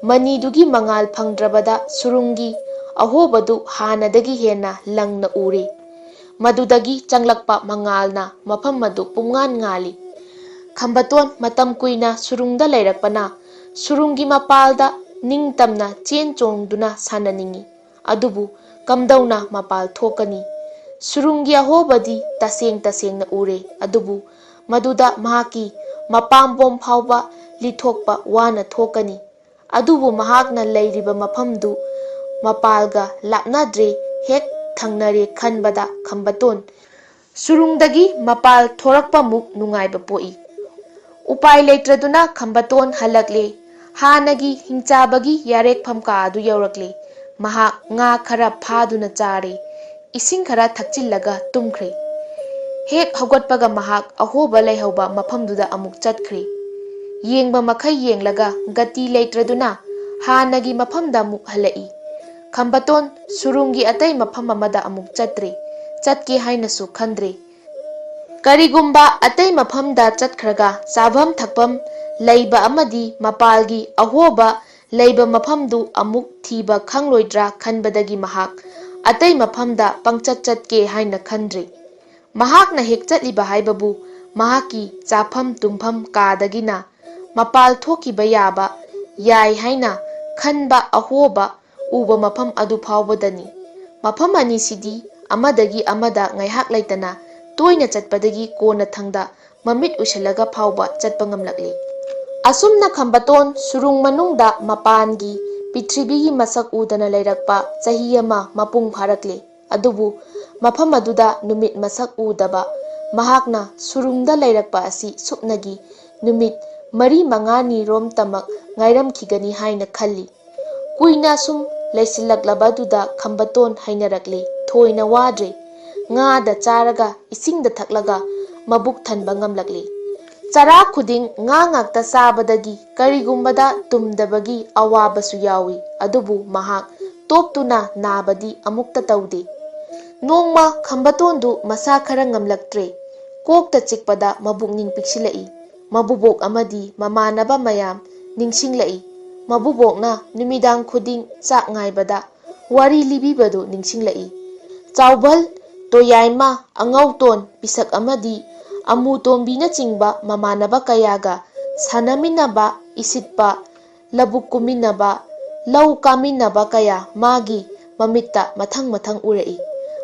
ꯃꯅꯤꯗꯨꯒꯤ ꯃꯉꯥꯜ ꯐꯪꯗ꯭ꯔꯕꯗ ꯁꯨꯔꯨꯡꯒꯤ ꯑꯍꯣꯕꯗꯨ ꯍꯥꯟꯅꯗꯒꯤ ꯍꯦꯟꯅ ꯂꯪꯅ ꯎꯔꯦ꯫ ꯃꯗꯨꯗꯒꯤ ꯆꯪꯂꯛꯄ ꯃꯉꯥꯜꯅ ꯃꯐꯝ ꯑꯗꯨ ꯄꯨꯝꯉꯥꯟ ꯉꯥꯜꯂꯤ꯫ ꯈꯝꯕꯇꯣꯟ ꯃꯇꯝ ꯀꯨꯏꯅ ꯁꯨꯔꯨꯡꯗ ꯂꯩꯔꯛꯄꯅ ꯁꯨꯔꯨꯡꯒꯤ ꯃꯄꯥꯜꯗ ꯅꯤꯡꯇꯝꯅ ꯆꯦꯟ ꯆꯣꯡꯗꯨꯅ ꯁꯥꯟꯅꯅꯤꯡꯏ꯫ ꯑꯗꯨꯕꯨ ꯀꯝꯗꯧꯅ ꯃꯄꯥꯜ ꯊꯣꯛꯀꯅꯤ? ꯁꯨꯔꯨꯡꯒꯤ ꯑꯍꯣꯕꯗꯤ ꯇꯁꯦꯡ ꯇꯁꯦꯡꯅ ꯎꯔꯦ, ꯑꯗꯨꯕꯨ ꯃꯗꯨꯗ ꯃꯍꯥꯛꯀꯤ ꯃꯄꯥꯝꯕꯣꯝ ꯐꯥꯎꯕ ꯂꯤꯊꯣꯛꯄ ꯋꯥꯅ ꯊꯣꯛꯀꯅꯤ꯫ ꯑꯗꯨꯕꯨ ꯃꯍꯥꯛꯅ ꯂꯩꯔꯤꯕ ꯃꯐꯝꯗꯨ ꯃꯄꯥꯜꯒ ꯂꯥꯞꯅꯗ꯭ꯔꯦ, ꯍꯦꯛ ꯊꯪꯅꯔꯦ ꯈꯟꯕꯗ ꯈꯝꯕꯇꯣꯟ ꯁꯨꯔꯨꯡꯗꯒꯤ ꯃꯄꯥꯜ ꯊꯣꯔꯛꯄꯃꯨꯛ ꯅꯨꯡꯉꯥꯏꯕ ꯄꯣꯛꯏ꯫ ꯎꯄꯥꯏ ꯂꯩꯇ꯭ꯔꯗꯨꯅ ꯈꯝꯕꯇꯣꯟ ꯍꯜꯂꯛꯂꯦ꯫ ꯍꯥꯟꯅꯒꯤ ꯍꯤꯡꯆꯥꯕꯒꯤ ꯌꯥꯔꯦꯛꯐꯝ ꯀꯥ ꯑꯗꯨ ꯌꯧꯔꯛꯂꯦ꯫ ꯃꯍꯥꯛ ꯉꯥ ꯈꯔ ꯐꯥꯗꯨꯅ ꯆꯥꯔꯦ꯫ ꯏꯁꯤꯡ ꯈꯔ ꯊꯛꯆꯤꯜꯂꯒ ꯇꯨꯝꯈ꯭ꯔꯦ꯫ ꯍꯦꯛ ꯍꯧꯒꯠꯄꯒ ꯃꯍꯥꯛ ꯑꯍꯣꯕ ꯂꯩꯍꯧꯕ ꯃꯐꯝꯗꯨꯗ ꯑꯃꯨꯛ ꯆꯠꯈ꯭ꯔꯦ꯫ ꯌꯦꯡꯕ ꯃꯈꯩ ꯌꯦꯡꯂꯒ ꯒꯇꯤ ꯂꯩꯇ꯭ꯔꯗꯨꯅ ꯍꯥꯟꯅꯒꯤ ꯃꯐꯝꯗ ꯑꯃꯨꯛ ꯍꯜꯂꯛꯏ꯫ ꯈꯝꯕꯇꯣꯟ ꯁꯨꯔꯨꯡꯒꯤ ꯑꯇꯩ ꯃꯐꯝ ꯑꯃꯗ ꯑꯃꯨꯛ ꯆꯠꯇ꯭ꯔꯦ꯫ ꯆꯠꯀꯦ ꯍꯥꯏꯅꯁꯨ ꯈꯟꯗ꯭ꯔꯦ꯫ ꯀꯔꯤꯒꯨꯝꯕ ꯑꯇꯩ ꯃꯐꯝꯗ ꯆꯠꯈ꯭ꯔꯒ ꯆꯥꯐꯝ ꯊꯛꯐꯝ ꯂꯩꯕ ꯑꯃꯗꯤ ꯃꯄꯥꯜꯒꯤ ꯑꯍꯣꯕ ꯂꯩꯕ ꯃꯐꯝꯗꯨ ꯑꯃꯨꯛ ꯊꯤꯕ ꯈꯪꯂꯣꯏꯗ꯭ꯔꯥ ꯈꯟꯕꯗꯒꯤ ꯃꯍꯥꯛ ꯑꯇꯩ ꯃꯐꯝꯗ ꯄꯪꯆꯠ ꯆꯠꯀꯦ ꯍꯥꯏꯅ ꯈꯟꯗ꯭ꯔꯦ꯫ ꯃꯍꯥꯛꯅ ꯍꯦꯛ ꯆꯠꯂꯤꯕ ꯍꯥꯏꯕꯕꯨ ꯃꯍꯥꯛꯀꯤ ꯆꯥꯐꯝ ꯇꯨꯝꯐꯝ ꯀꯥꯗꯒꯤꯅ ꯃꯄꯥꯜ ꯊꯣꯛꯈꯤꯕ ꯌꯥꯕ, ꯌꯥꯏ ꯍꯥꯏꯅ ꯈꯟꯕ ꯑꯍꯣꯕ ꯎꯕ ꯃꯐꯝ ꯑꯗꯨ ꯐꯥꯎꯕꯗꯅꯤ꯫ ꯃꯐꯝ ꯑꯅꯤꯁꯤꯗꯤ ꯑꯃꯗꯒꯤ ꯑꯃꯗ ꯉꯥꯏꯍꯥꯛ ꯂꯩꯇꯅ ꯇꯣꯏꯅ ꯆꯠꯄꯗꯒꯤ ꯀꯣꯟꯅꯊꯪꯗ ꯃꯃꯤꯠ ꯎꯏꯁꯤꯜꯂꯒ ꯐꯥꯎꯕ ꯆꯠꯄ ꯉꯝꯂꯛꯂꯤ꯫ ꯑꯁꯨꯝꯅ ꯈꯝꯕꯇꯣꯟ ꯁꯨꯔꯨꯡ ꯃꯅꯨꯡꯗ ꯃꯄꯥꯟꯒꯤ ꯄ꯭ꯔꯤꯊꯤꯕꯤꯒꯤ ꯃꯁꯛ ꯎꯗꯅ ꯂꯩꯔꯛꯄ ꯆꯍꯤ ꯑꯃ ꯃꯄꯨꯡ ꯐꯥꯔꯛꯂꯤ꯫ ꯑꯗꯨꯕꯨ ꯃꯐꯝ ꯑꯗꯨꯗ ꯅꯨꯃꯤꯠ ꯃꯁꯛ ꯎꯗꯕ ꯃꯍꯥꯛꯅ ꯁꯨꯔꯨꯡꯗ ꯂꯩꯔꯛꯄ ꯑꯁꯤ ꯁꯨꯞꯅꯒꯤ ꯅꯨꯃꯤꯠ ꯃꯔꯤ ꯃꯉꯥꯅꯤꯔꯣꯝꯇꯃꯛ ꯉꯥꯏꯔꯝꯈꯤꯒꯅꯤ ꯍꯥꯏꯅ ꯈꯜꯂꯤ꯫ ꯀꯨꯏꯅ ꯁꯨꯝ ꯂꯩꯁꯤꯜꯂꯛꯂꯕꯗꯨꯗ ꯈꯝꯕꯇꯣꯟ ꯍꯩꯅꯔꯛꯂꯦ꯫ ꯊꯣꯏꯅ ꯋꯥꯗ꯭ꯔꯦ꯫ ꯉꯥꯗ ꯆꯥꯔꯒ, ꯏꯁꯤꯡꯗ ꯊꯛꯂꯒ ꯃꯕꯨꯛ ꯊꯟꯕ ꯉꯝꯂꯛꯂꯦ꯫ ꯆꯔꯥ ꯈꯨꯗꯤꯡ ꯉꯥ ꯉꯥꯛꯇ ꯆꯥꯕꯗꯒꯤ ꯀꯔꯤꯒꯨꯝꯕꯗ ꯇꯨꯝꯗꯕꯒꯤ ꯑꯋꯥꯕꯁꯨ ꯌꯥꯎꯏ꯫ ꯑꯗꯨꯕꯨ ꯃꯍꯥꯛ ꯇꯣꯞꯇꯨꯅ ꯅꯥꯕꯗꯤ ꯑꯃꯨꯛꯇ ꯇꯧꯗꯦ꯫ ꯅꯣꯡꯃ ꯈꯝꯕꯇꯣꯟꯗꯨ ꯃꯁꯥ ꯈꯔ ꯉꯝꯂꯛꯇ꯭ꯔꯦ꯫ ꯀꯣꯛꯇ ꯆꯤꯛꯄꯗ ꯃꯕꯨꯛꯅꯤꯡ ꯄꯤꯛꯁꯤꯜꯂꯛꯏ꯫ ꯃꯕꯨꯕꯣꯛ ꯑꯃꯗꯤ ꯃꯃꯥꯟꯅꯕ ꯃꯌꯥꯝ ꯅꯤꯡꯁꯤꯡꯂꯛꯏ꯫ ꯃꯕꯨꯕꯣꯛꯅ ꯅꯨꯃꯤꯗꯥꯡ ꯈꯨꯗꯤꯡ ꯆꯥꯛ ꯉꯥꯏꯕꯗ ꯋꯥꯔꯤ ꯂꯤꯕꯤꯕꯗꯨ ꯅꯤꯡꯁꯤꯡꯂꯛꯏ꯫ ꯆꯥꯎꯕꯜ, ꯇꯣꯌꯥꯏꯃ, ꯑꯉꯧꯇꯣꯟ, ꯄꯤꯁꯛ ꯑꯃꯗꯤ ꯑꯃꯨꯇꯣꯝꯕꯤꯅꯆꯤꯡꯕ ꯃꯃꯥꯟꯅꯕ ꯀꯌꯥꯒ ꯁꯥꯟꯅꯃꯤꯟꯅꯕ, ꯏꯁꯤꯠꯄ, ꯂꯧꯕꯨꯛ ꯀꯨꯝꯃꯤꯟꯅꯕ, ꯂꯧ ꯀꯥꯃꯤꯟꯅꯕ ꯀꯌꯥ ꯃꯥꯒꯤ ꯃꯃꯤꯠꯇ ꯃꯊꯪ ꯃꯊꯪ ꯎꯔꯛꯏ꯫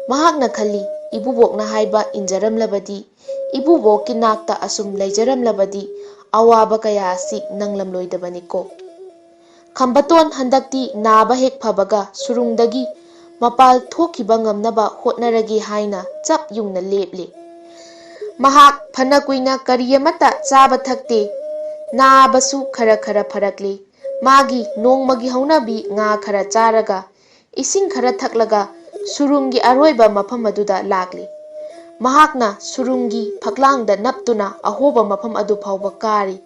ꯃꯍꯥꯛꯅ ꯈꯜꯂꯤ, ꯏꯕꯨꯕꯣꯛꯅ ꯍꯥꯏꯕ ꯏꯟꯖꯔꯝꯂꯕꯗꯤ, ꯏꯕꯨꯕꯣꯛꯀꯤ ꯅꯥꯛꯇ ꯑꯁꯨꯝ ꯂꯩꯖꯔꯝꯂꯕꯗꯤ ꯑꯋꯥꯕ ꯀꯌꯥ ꯑꯁꯤ ꯅꯪꯂꯝꯂꯣꯏꯗꯕꯅꯤꯀꯣ꯫ ꯈꯝꯕꯇꯣꯟ ꯍꯟꯗꯛꯇꯤ ꯅꯥꯕ ꯍꯦꯛ ꯐꯕꯒ ꯁꯨꯔꯨꯡꯗꯒꯤ ꯃꯄꯥꯜ ꯊꯣꯛꯈꯤꯕ ꯉꯝꯅꯕ ꯍꯣꯠꯅꯔꯒꯦ ꯍꯥꯏꯅ ꯆꯞ ꯌꯨꯡꯅ ꯂꯦꯞꯂꯦ꯫ ꯃꯍꯥꯛ ꯐꯅ ꯀꯨꯏꯅ ꯀꯔꯤ ꯑꯃꯠꯇ ꯆꯥꯕ ꯊꯛꯇꯦ꯫ ꯅꯥꯕꯁꯨ ꯈꯔ ꯈꯔ ꯐꯔꯛꯂꯤ꯫ ꯃꯥꯒꯤ ꯅꯣꯡꯃꯒꯤ ꯍꯧꯅꯕꯤ ꯉꯥ ꯈꯔ ꯆꯥꯔꯒ, ꯏꯁꯤꯡ ꯈꯔ ꯊꯛꯂꯒ ꯁꯨꯔꯨꯡꯒꯤ ꯑꯔꯣꯏꯕ ꯃꯐꯝ ꯑꯗꯨꯗ ꯂꯥꯛꯂꯤ꯫ ꯃꯍꯥꯛꯅ ꯁꯨꯔꯨꯡꯒꯤ ꯐꯛꯂꯥꯡꯗ ꯅꯞꯇꯨꯅ ꯑꯍꯣꯕ ꯃꯐꯝ ꯑꯗꯨ ꯐꯥꯎꯕ ꯀꯥꯔꯤ꯫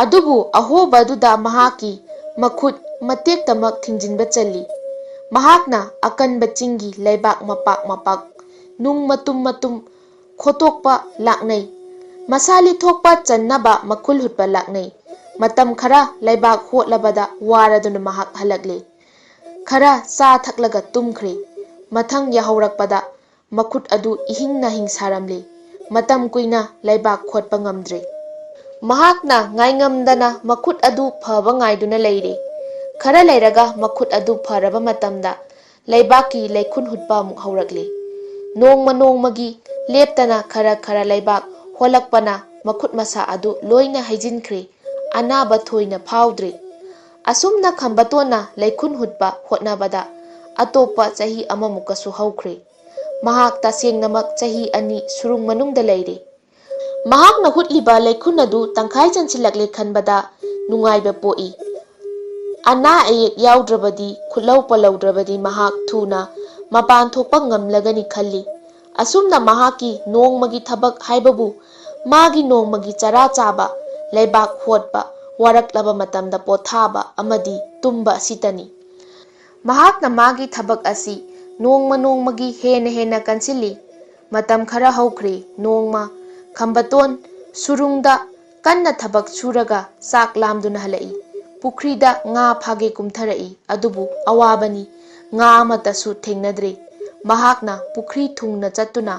ꯑꯗꯨꯕꯨ ꯑꯍꯣꯕ ꯑꯗꯨꯗ ꯃꯍꯥꯛꯀꯤ ꯃꯈꯨꯠ ꯃꯇꯦꯛꯇꯃꯛ ꯊꯤꯡꯖꯤꯟꯕ ꯆꯜꯂꯤ꯫ ꯃꯍꯥꯛꯅ ꯑꯀꯟꯕ ꯆꯤꯡꯒꯤ ꯂꯩꯕꯥꯛ ꯃꯄꯥꯛ ꯃꯄꯥꯛ, ꯅꯨꯡ ꯃꯇꯨꯝ ꯃꯇꯨꯝ ꯈꯣꯠꯇꯣꯛꯄ ꯂꯥꯛꯅꯩ꯫ ꯃꯁꯥ ꯂꯤꯊꯣꯛꯄ ꯆꯟꯅꯕ ꯃꯈꯨꯜ ꯍꯨꯠꯄ ꯂꯥꯛꯅꯩ꯫ ꯃꯇꯝ ꯈꯔ ꯂꯩꯕꯥꯛ ꯍꯣꯠꯂꯕꯗ ꯋꯥꯔꯗꯨꯅ ꯃꯍꯥꯛ ꯍꯜꯂꯛꯂꯦ꯫ ꯈꯔ ꯆꯥ ꯊꯛꯂꯒ ꯇꯨꯝꯈ꯭ꯔꯦ꯫ ꯃꯊꯪ ꯌꯥꯍꯧꯔꯛꯄꯗ ꯃꯈꯨꯠ ꯑꯗꯨ ꯏꯍꯤꯡ ꯅꯥꯍꯤꯡ ꯁꯥꯔꯝꯂꯦ꯫ ꯃꯇꯝ ꯀꯨꯏꯅ ꯂꯩꯕꯥꯛ ꯈꯣꯠꯄ ꯉꯝꯗ꯭ꯔꯦ꯫ ꯃꯍꯥꯛꯅ ꯉꯥꯏꯉꯝꯗꯅ ꯃꯈꯨꯠ ꯑꯗꯨ ꯐꯕ ꯉꯥꯏꯗꯨꯅ ꯂꯩꯔꯦ꯫ ꯈꯔ ꯂꯩꯔꯒ ꯃꯈꯨꯠ ꯑꯗꯨ ꯐꯔꯕ ꯃꯇꯝꯗ ꯂꯩꯕꯥꯛꯀꯤ ꯂꯩꯈꯨꯟ ꯍꯨꯠꯄ ꯑꯃꯨꯛ ꯍꯧꯔꯛꯂꯦ꯫ ꯅꯣꯡꯃ ꯅꯣꯡꯃꯒꯤ ꯂꯦꯞꯇꯅ ꯈꯔ ꯈꯔ ꯂꯩꯕꯥꯛ ꯍꯣꯜꯂꯛꯄꯅ ꯃꯈꯨꯠ ꯃꯁꯥ ꯑꯗꯨ ꯂꯣꯏꯅ ꯍꯩꯖꯤꯟꯈ꯭ꯔꯦ꯫ ꯑꯅꯥꯕ ꯊꯣꯏꯅ ꯐꯥꯎꯗ꯭ꯔꯦ꯫ ꯑꯁꯨꯝꯅ ꯈꯝꯕꯇꯣꯟꯅ ꯂꯩꯈꯨꯟ ꯍꯨꯠꯄ ꯍꯣꯠꯅꯕꯗ ꯑꯇꯣꯞꯄ ꯆꯍꯤ ꯑꯃꯃꯨꯛꯀꯁꯨ ꯍꯧꯈ꯭ꯔꯦ꯫ ꯃꯍꯥꯛ ꯇꯁꯦꯡꯅꯃꯛ ꯆꯍꯤ ꯑꯅꯤ ꯁꯨꯔꯨꯡ ꯃꯅꯨꯡꯗ ꯂꯩꯔꯦ꯫ ꯃꯍꯥꯛꯅ ꯍꯨꯠꯂꯤꯕ ꯂꯩꯈꯨꯟ ꯑꯗꯨ ꯇꯪꯈꯥꯏ ꯆꯟꯁꯤꯜꯂꯛꯂꯦ ꯈꯟꯕꯗ ꯅꯨꯡꯉꯥꯏꯕ ꯄꯣꯛꯏ꯫ ꯑꯅꯥ ꯑꯌꯦꯛ ꯌꯥꯎꯗ꯭ꯔꯕꯗꯤ ꯈꯨꯠꯂꯧ ꯄꯜꯂꯧꯗ꯭ꯔꯕꯗꯤ ꯃꯍꯥꯛ ꯊꯨꯅ ꯃꯄꯥꯟ ꯊꯣꯛꯄ ꯉꯝꯂꯒꯅꯤ ꯈꯜꯂꯤ꯫ ꯑꯁꯨꯝꯅ ꯃꯍꯥꯛꯀꯤ ꯅꯣꯡꯃꯒꯤ ꯊꯕꯛ ꯍꯥꯏꯕꯕꯨ ꯃꯥꯒꯤ ꯅꯣꯡꯃꯒꯤ ꯆꯔꯥ ꯆꯥꯕ, ꯂꯩꯕꯥꯛ ꯍꯣꯠꯄ, ꯋꯥꯔꯛꯂꯕ ꯃꯇꯝꯗ ꯄꯣꯊꯥꯕ ꯑꯃꯗꯤ ꯇꯨꯝꯕ ꯑꯁꯤꯇꯅꯤ꯫ ꯃꯍꯥꯛꯅ ꯃꯥꯒꯤ ꯊꯕꯛ ꯑꯁꯤ ꯅꯣꯡꯃ ꯅꯣꯡꯃꯒꯤ ꯍꯦꯟꯅ ꯍꯦꯟꯅ ꯀꯟꯁꯤꯜꯂꯤ꯫ ꯃꯇꯝ ꯈꯔ ꯍꯧꯈ꯭ꯔꯦ꯫ ꯅꯣꯡꯃ ꯈꯝꯕꯇꯣꯟ ꯁꯨꯔꯨꯡꯗ ꯀꯟꯅ ꯊꯕꯛ ꯁꯨꯔꯒ ꯆꯥꯛ ꯂꯥꯝꯗꯨꯅ ꯍꯜꯂꯛꯏ꯫ ꯄꯨꯈ꯭ꯔꯤꯗ ꯉꯥ ꯐꯥꯒꯦ ꯀꯨꯝꯊꯔꯛꯏ꯫ ꯑꯗꯨꯕꯨ ꯑꯋꯥꯕꯅꯤ, ꯉꯥ ꯑꯃꯠꯇꯁꯨ ꯊꯦꯡꯅꯗ꯭ꯔꯦ꯫ ꯃꯍꯥꯛꯅ ꯄꯨꯈ꯭ꯔꯤ ꯊꯨꯡꯅ ꯆꯠꯇꯨꯅ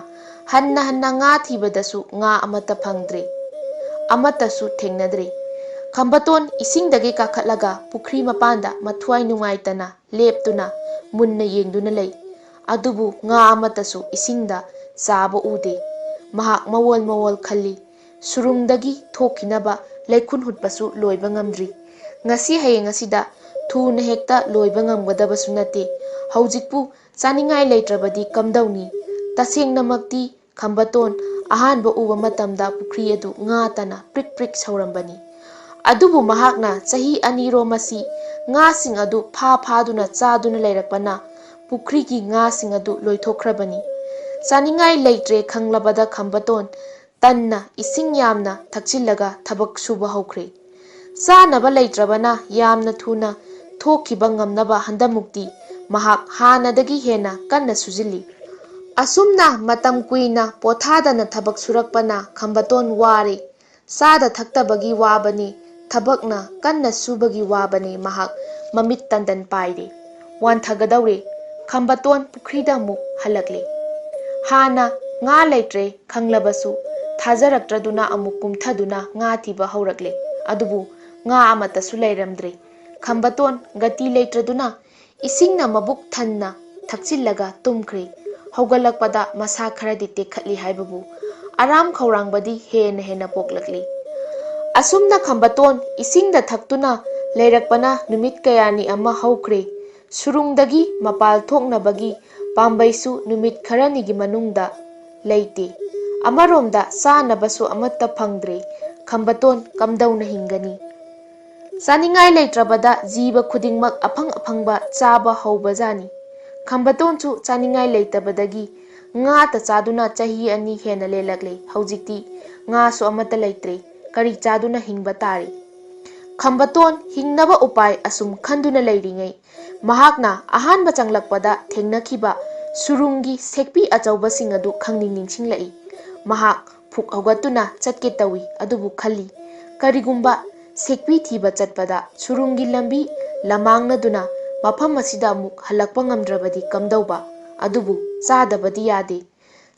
ꯍꯟꯅ ꯍꯟꯅ ꯉꯥ ꯊꯤꯕꯗꯁꯨ ꯉꯥ ꯑꯃꯠꯇ ꯐꯪꯗ꯭ꯔꯦ, ꯑꯃꯠꯇꯁꯨ ꯊꯦꯡꯅꯗ꯭ꯔꯦ꯫ ꯈꯝꯕꯇꯣꯟ ꯏꯁꯤꯡꯗꯒꯤ ꯀꯥꯈꯠꯂꯒ ꯄꯨꯈ꯭ꯔꯤ ꯃꯄꯥꯟꯗ ꯃꯊ꯭ꯋꯥꯏ ꯅꯨꯡꯉꯥꯏꯇꯅ ꯂꯦꯞꯇꯨꯅ ꯃꯨꯟꯅ ꯌꯦꯡꯗꯨꯅ ꯂꯩ꯫ ꯑꯗꯨꯕꯨ ꯉꯥ ꯑꯃꯠꯇꯁꯨ ꯏꯁꯤꯡꯗ ꯆꯥꯕ ꯎꯗꯦ꯫ ꯃꯍꯥꯛ ꯃꯋꯣꯜ ꯃꯋꯣꯜ ꯈꯜꯂꯤ꯫ ꯁꯨꯔꯨꯡꯗꯒꯤ ꯊꯣꯛꯈꯤꯅꯕ ꯂꯩꯈꯨꯟ ꯍꯨꯠꯄꯁꯨ ꯂꯣꯏꯕ ꯉꯝꯗ꯭ꯔꯤ꯫ ꯉꯁꯤ ꯍꯌꯦꯡ ꯑꯁꯤꯗ ꯊꯨꯅ ꯍꯦꯛꯇ ꯂꯣꯏꯕ ꯉꯝꯒꯗꯕꯁꯨ ꯅꯠꯇꯦ꯫ ꯍꯧꯖꯤꯛꯄꯨ ꯆꯥꯅꯤꯡꯉꯥꯏ ꯂꯩꯇ꯭ꯔꯕꯗꯤ ꯀꯝꯗꯧꯅꯤ? ꯇꯁꯦꯡꯅꯃꯛꯇꯤ ꯈꯝꯕꯇꯣꯟ ꯑꯍꯥꯟꯕ ꯎꯕ ꯃꯇꯝꯗ ꯄꯨꯈ꯭ꯔꯤ ꯑꯗꯨ ꯉꯥꯇꯅ ꯄ꯭ꯔꯤꯛ ꯄ꯭ꯔꯤꯛ ꯁꯧꯔꯝꯕꯅꯤ꯫ ꯑꯗꯨꯕꯨ ꯃꯍꯥꯛꯅ ꯆꯍꯤ ꯑꯅꯤꯔꯣꯝ ꯑꯁꯤ ꯉꯥꯁꯤꯡ ꯑꯗꯨ ꯐꯥ ꯐꯥꯗꯨꯅ ꯆꯥꯗꯨꯅ ꯂꯩꯔꯛꯄꯅ ꯄꯨꯈ꯭ꯔꯤꯒꯤ ꯉꯥꯁꯤꯡ ꯑꯗꯨ ꯂꯣꯏꯊꯣꯛꯈ꯭ꯔꯕꯅꯤ꯫ ꯆꯥꯅꯤꯡꯉꯥꯏ ꯂꯩꯇ꯭ꯔꯦ ꯈꯪꯂꯕꯗ ꯈꯝꯕꯇꯣꯟ ꯇꯟꯅ ꯏꯁꯤꯡ ꯌꯥꯝꯅ ꯊꯛꯆꯤꯜꯂꯒ ꯊꯕꯛ ꯁꯨꯕ ꯍꯧꯈ꯭ꯔꯦ꯫ ꯆꯥꯅꯕ ꯂꯩꯇ꯭ꯔꯕꯅ ꯌꯥꯝꯅ ꯊꯨꯅ ꯊꯣꯛꯈꯤꯕ ꯉꯝꯅꯕ ꯍꯟꯗꯛꯃꯨꯛꯇꯤ ꯃꯍꯥꯛ ꯍꯥꯟꯅꯗꯒꯤ ꯍꯦꯟꯅ ꯀꯟꯅ ꯁꯨꯖꯤꯜꯂꯤ꯫ ꯑꯁꯨꯝꯅ ꯃꯇꯝ ꯀꯨꯏꯅ ꯄꯣꯊꯥꯗꯅ ꯊꯕꯛ ꯁꯨꯔꯛꯄꯅ ꯈꯝꯕꯇꯣꯟ ꯋꯥꯔꯦ꯫ ꯆꯥꯗ ꯊꯛꯇꯕꯒꯤ ꯋꯥꯕꯅꯤ, ꯊꯕꯛꯅ ꯀꯟꯅ ꯁꯨꯕꯒꯤ ꯋꯥꯕꯅꯤ ꯃꯍꯥꯛ ꯃꯃꯤꯠ ꯇꯟꯗꯟ ꯄꯥꯏꯔꯦ꯫ ꯋꯥꯟꯊꯒꯗꯧꯔꯦ꯫ ꯈꯝꯕꯇꯣꯟ ꯄꯨꯈ꯭ꯔꯤꯗ ꯑꯃꯨꯛ ꯍꯜꯂꯛꯂꯦ꯫ ꯍꯥꯟꯅ ꯉꯥ ꯂꯩꯇ꯭ꯔꯦ ꯈꯪꯂꯕꯁꯨ ꯊꯥꯖꯔꯛꯇ꯭ꯔꯗꯨꯅ ꯑꯃꯨꯛ ꯀꯨꯝꯊꯗꯨꯅ ꯉꯥ ꯊꯤꯕ ꯍꯧꯔꯛꯂꯦ꯫ ꯑꯗꯨꯕꯨ ꯉꯥ ꯑꯃꯠꯇꯁꯨ ꯂꯩꯔꯝꯗ꯭ꯔꯦ꯫ ꯈꯝꯕꯇꯣꯟ ꯒꯇꯤ ꯂꯩꯇ꯭ꯔꯗꯨꯅ ꯏꯁꯤꯡꯅ ꯃꯕꯨꯛ ꯊꯟꯅ ꯊꯛꯆꯤꯜꯂꯒ ꯇꯨꯝꯈ꯭ꯔꯦ꯫ ꯍꯧꯒꯠꯂꯛꯄꯗ ꯃꯁꯥ ꯈꯔꯗꯤ ꯇꯦꯛꯈꯠꯂꯤ ꯍꯥꯏꯕꯕꯨ ꯑꯔꯥꯝ ꯈꯧꯔꯥꯡꯕꯗꯤ ꯍꯦꯟꯅ ꯍꯦꯟꯅ ꯄꯣꯛꯂꯛꯂꯤ꯫ ꯑꯁꯨꯝꯅ ꯈꯝꯕꯇꯣꯟ ꯏꯁꯤꯡꯗ ꯊꯛꯇꯨꯅ ꯂꯩꯔꯛꯄꯅ ꯅꯨꯃꯤꯠ ꯀꯌꯥꯅꯤ ꯑꯃ ꯍꯧꯈ꯭ꯔꯦ꯫ ꯁꯨꯔꯨꯡꯗꯒꯤ ꯃꯄꯥꯜ ꯊꯣꯛꯅꯕꯒꯤ ꯄꯥꯝꯕꯩꯁꯨ ꯅꯨꯃꯤꯠ ꯈꯔꯅꯤꯒꯤ ꯃꯅꯨꯡꯗ ꯂꯩꯇꯦ꯫ ꯑꯃꯔꯣꯝꯗ ꯆꯥꯅꯕꯁꯨ ꯑꯃꯠꯇ ꯐꯪꯗ꯭ꯔꯦ꯫ ꯈꯝꯕꯇꯣꯟ ꯀꯝꯗꯧꯅ ꯍꯤꯡꯒꯅꯤ? ꯆꯥꯅꯤꯡꯉꯥꯏ ꯂꯩꯇ꯭ꯔꯕꯗ ꯖꯤꯕ ꯈꯨꯗꯤꯡꯃꯛ ꯑꯐꯪ ꯑꯐꯪꯕ ꯆꯥꯕ ꯍꯧꯕꯖꯥꯅꯤ꯫ ꯈꯝꯕꯇꯣꯟꯁꯨ ꯆꯥꯅꯤꯡꯉꯥꯏ ꯂꯩꯇꯕꯗꯒꯤ ꯉꯥꯇ ꯆꯥꯗꯨꯅ ꯆꯍꯤ ꯑꯅꯤ ꯍꯦꯟꯅ ꯂꯦꯜꯂꯛꯂꯦ꯫ ꯍꯧꯖꯤꯛꯇꯤ ꯉꯥꯁꯨ ꯑꯃꯠꯇ ꯂꯩꯇ꯭ꯔꯦ꯫ ꯀꯔꯤ ꯆꯥꯗꯨꯅ ꯍꯤꯡꯕ ꯇꯥꯔꯤ? ꯈꯝꯕꯇꯣꯟ ꯍꯤꯡꯅꯕ ꯎꯄꯥꯏ ꯑꯁꯨꯝ ꯈꯟꯗꯨꯅ ꯂꯩꯔꯤꯉꯩ, ꯃꯍꯥꯛꯅ ꯑꯍꯥꯟꯕ ꯆꯪꯂꯛꯄꯗ ꯊꯦꯡꯅꯈꯤꯕ ꯁꯨꯔꯨꯡꯒꯤ ꯁꯦꯛꯄꯤ ꯑꯆꯧꯕꯁꯤꯡ ꯑꯗꯨ ꯈꯪꯅꯤꯡ ꯅꯤꯡꯁꯤꯡꯂꯛꯏ꯫ ꯃꯍꯥꯛ ꯐꯨꯛ ꯍꯧꯒꯠꯇꯨꯅ ꯆꯠꯀꯦ ꯇꯧꯏ, ꯑꯗꯨꯕꯨ ꯈꯜꯂꯤ, ꯀꯔꯤꯒꯨꯝꯕ ꯁꯦꯛꯄꯤ ꯊꯤꯕ ꯆꯠꯄꯗ ꯁꯨꯔꯨꯡꯒꯤ ꯂꯝꯕꯤ ꯂꯃꯥꯡꯅꯗꯨꯅ ꯃꯐꯝ ꯑꯁꯤꯗ ꯑꯃꯨꯛ ꯍꯜꯂꯛꯄ ꯉꯝꯗ꯭ꯔꯕꯗꯤ ꯀꯝꯗꯧꯕ? ꯑꯗꯨꯕꯨ ꯆꯥꯗꯕꯗꯤ ꯌꯥꯗꯦ꯫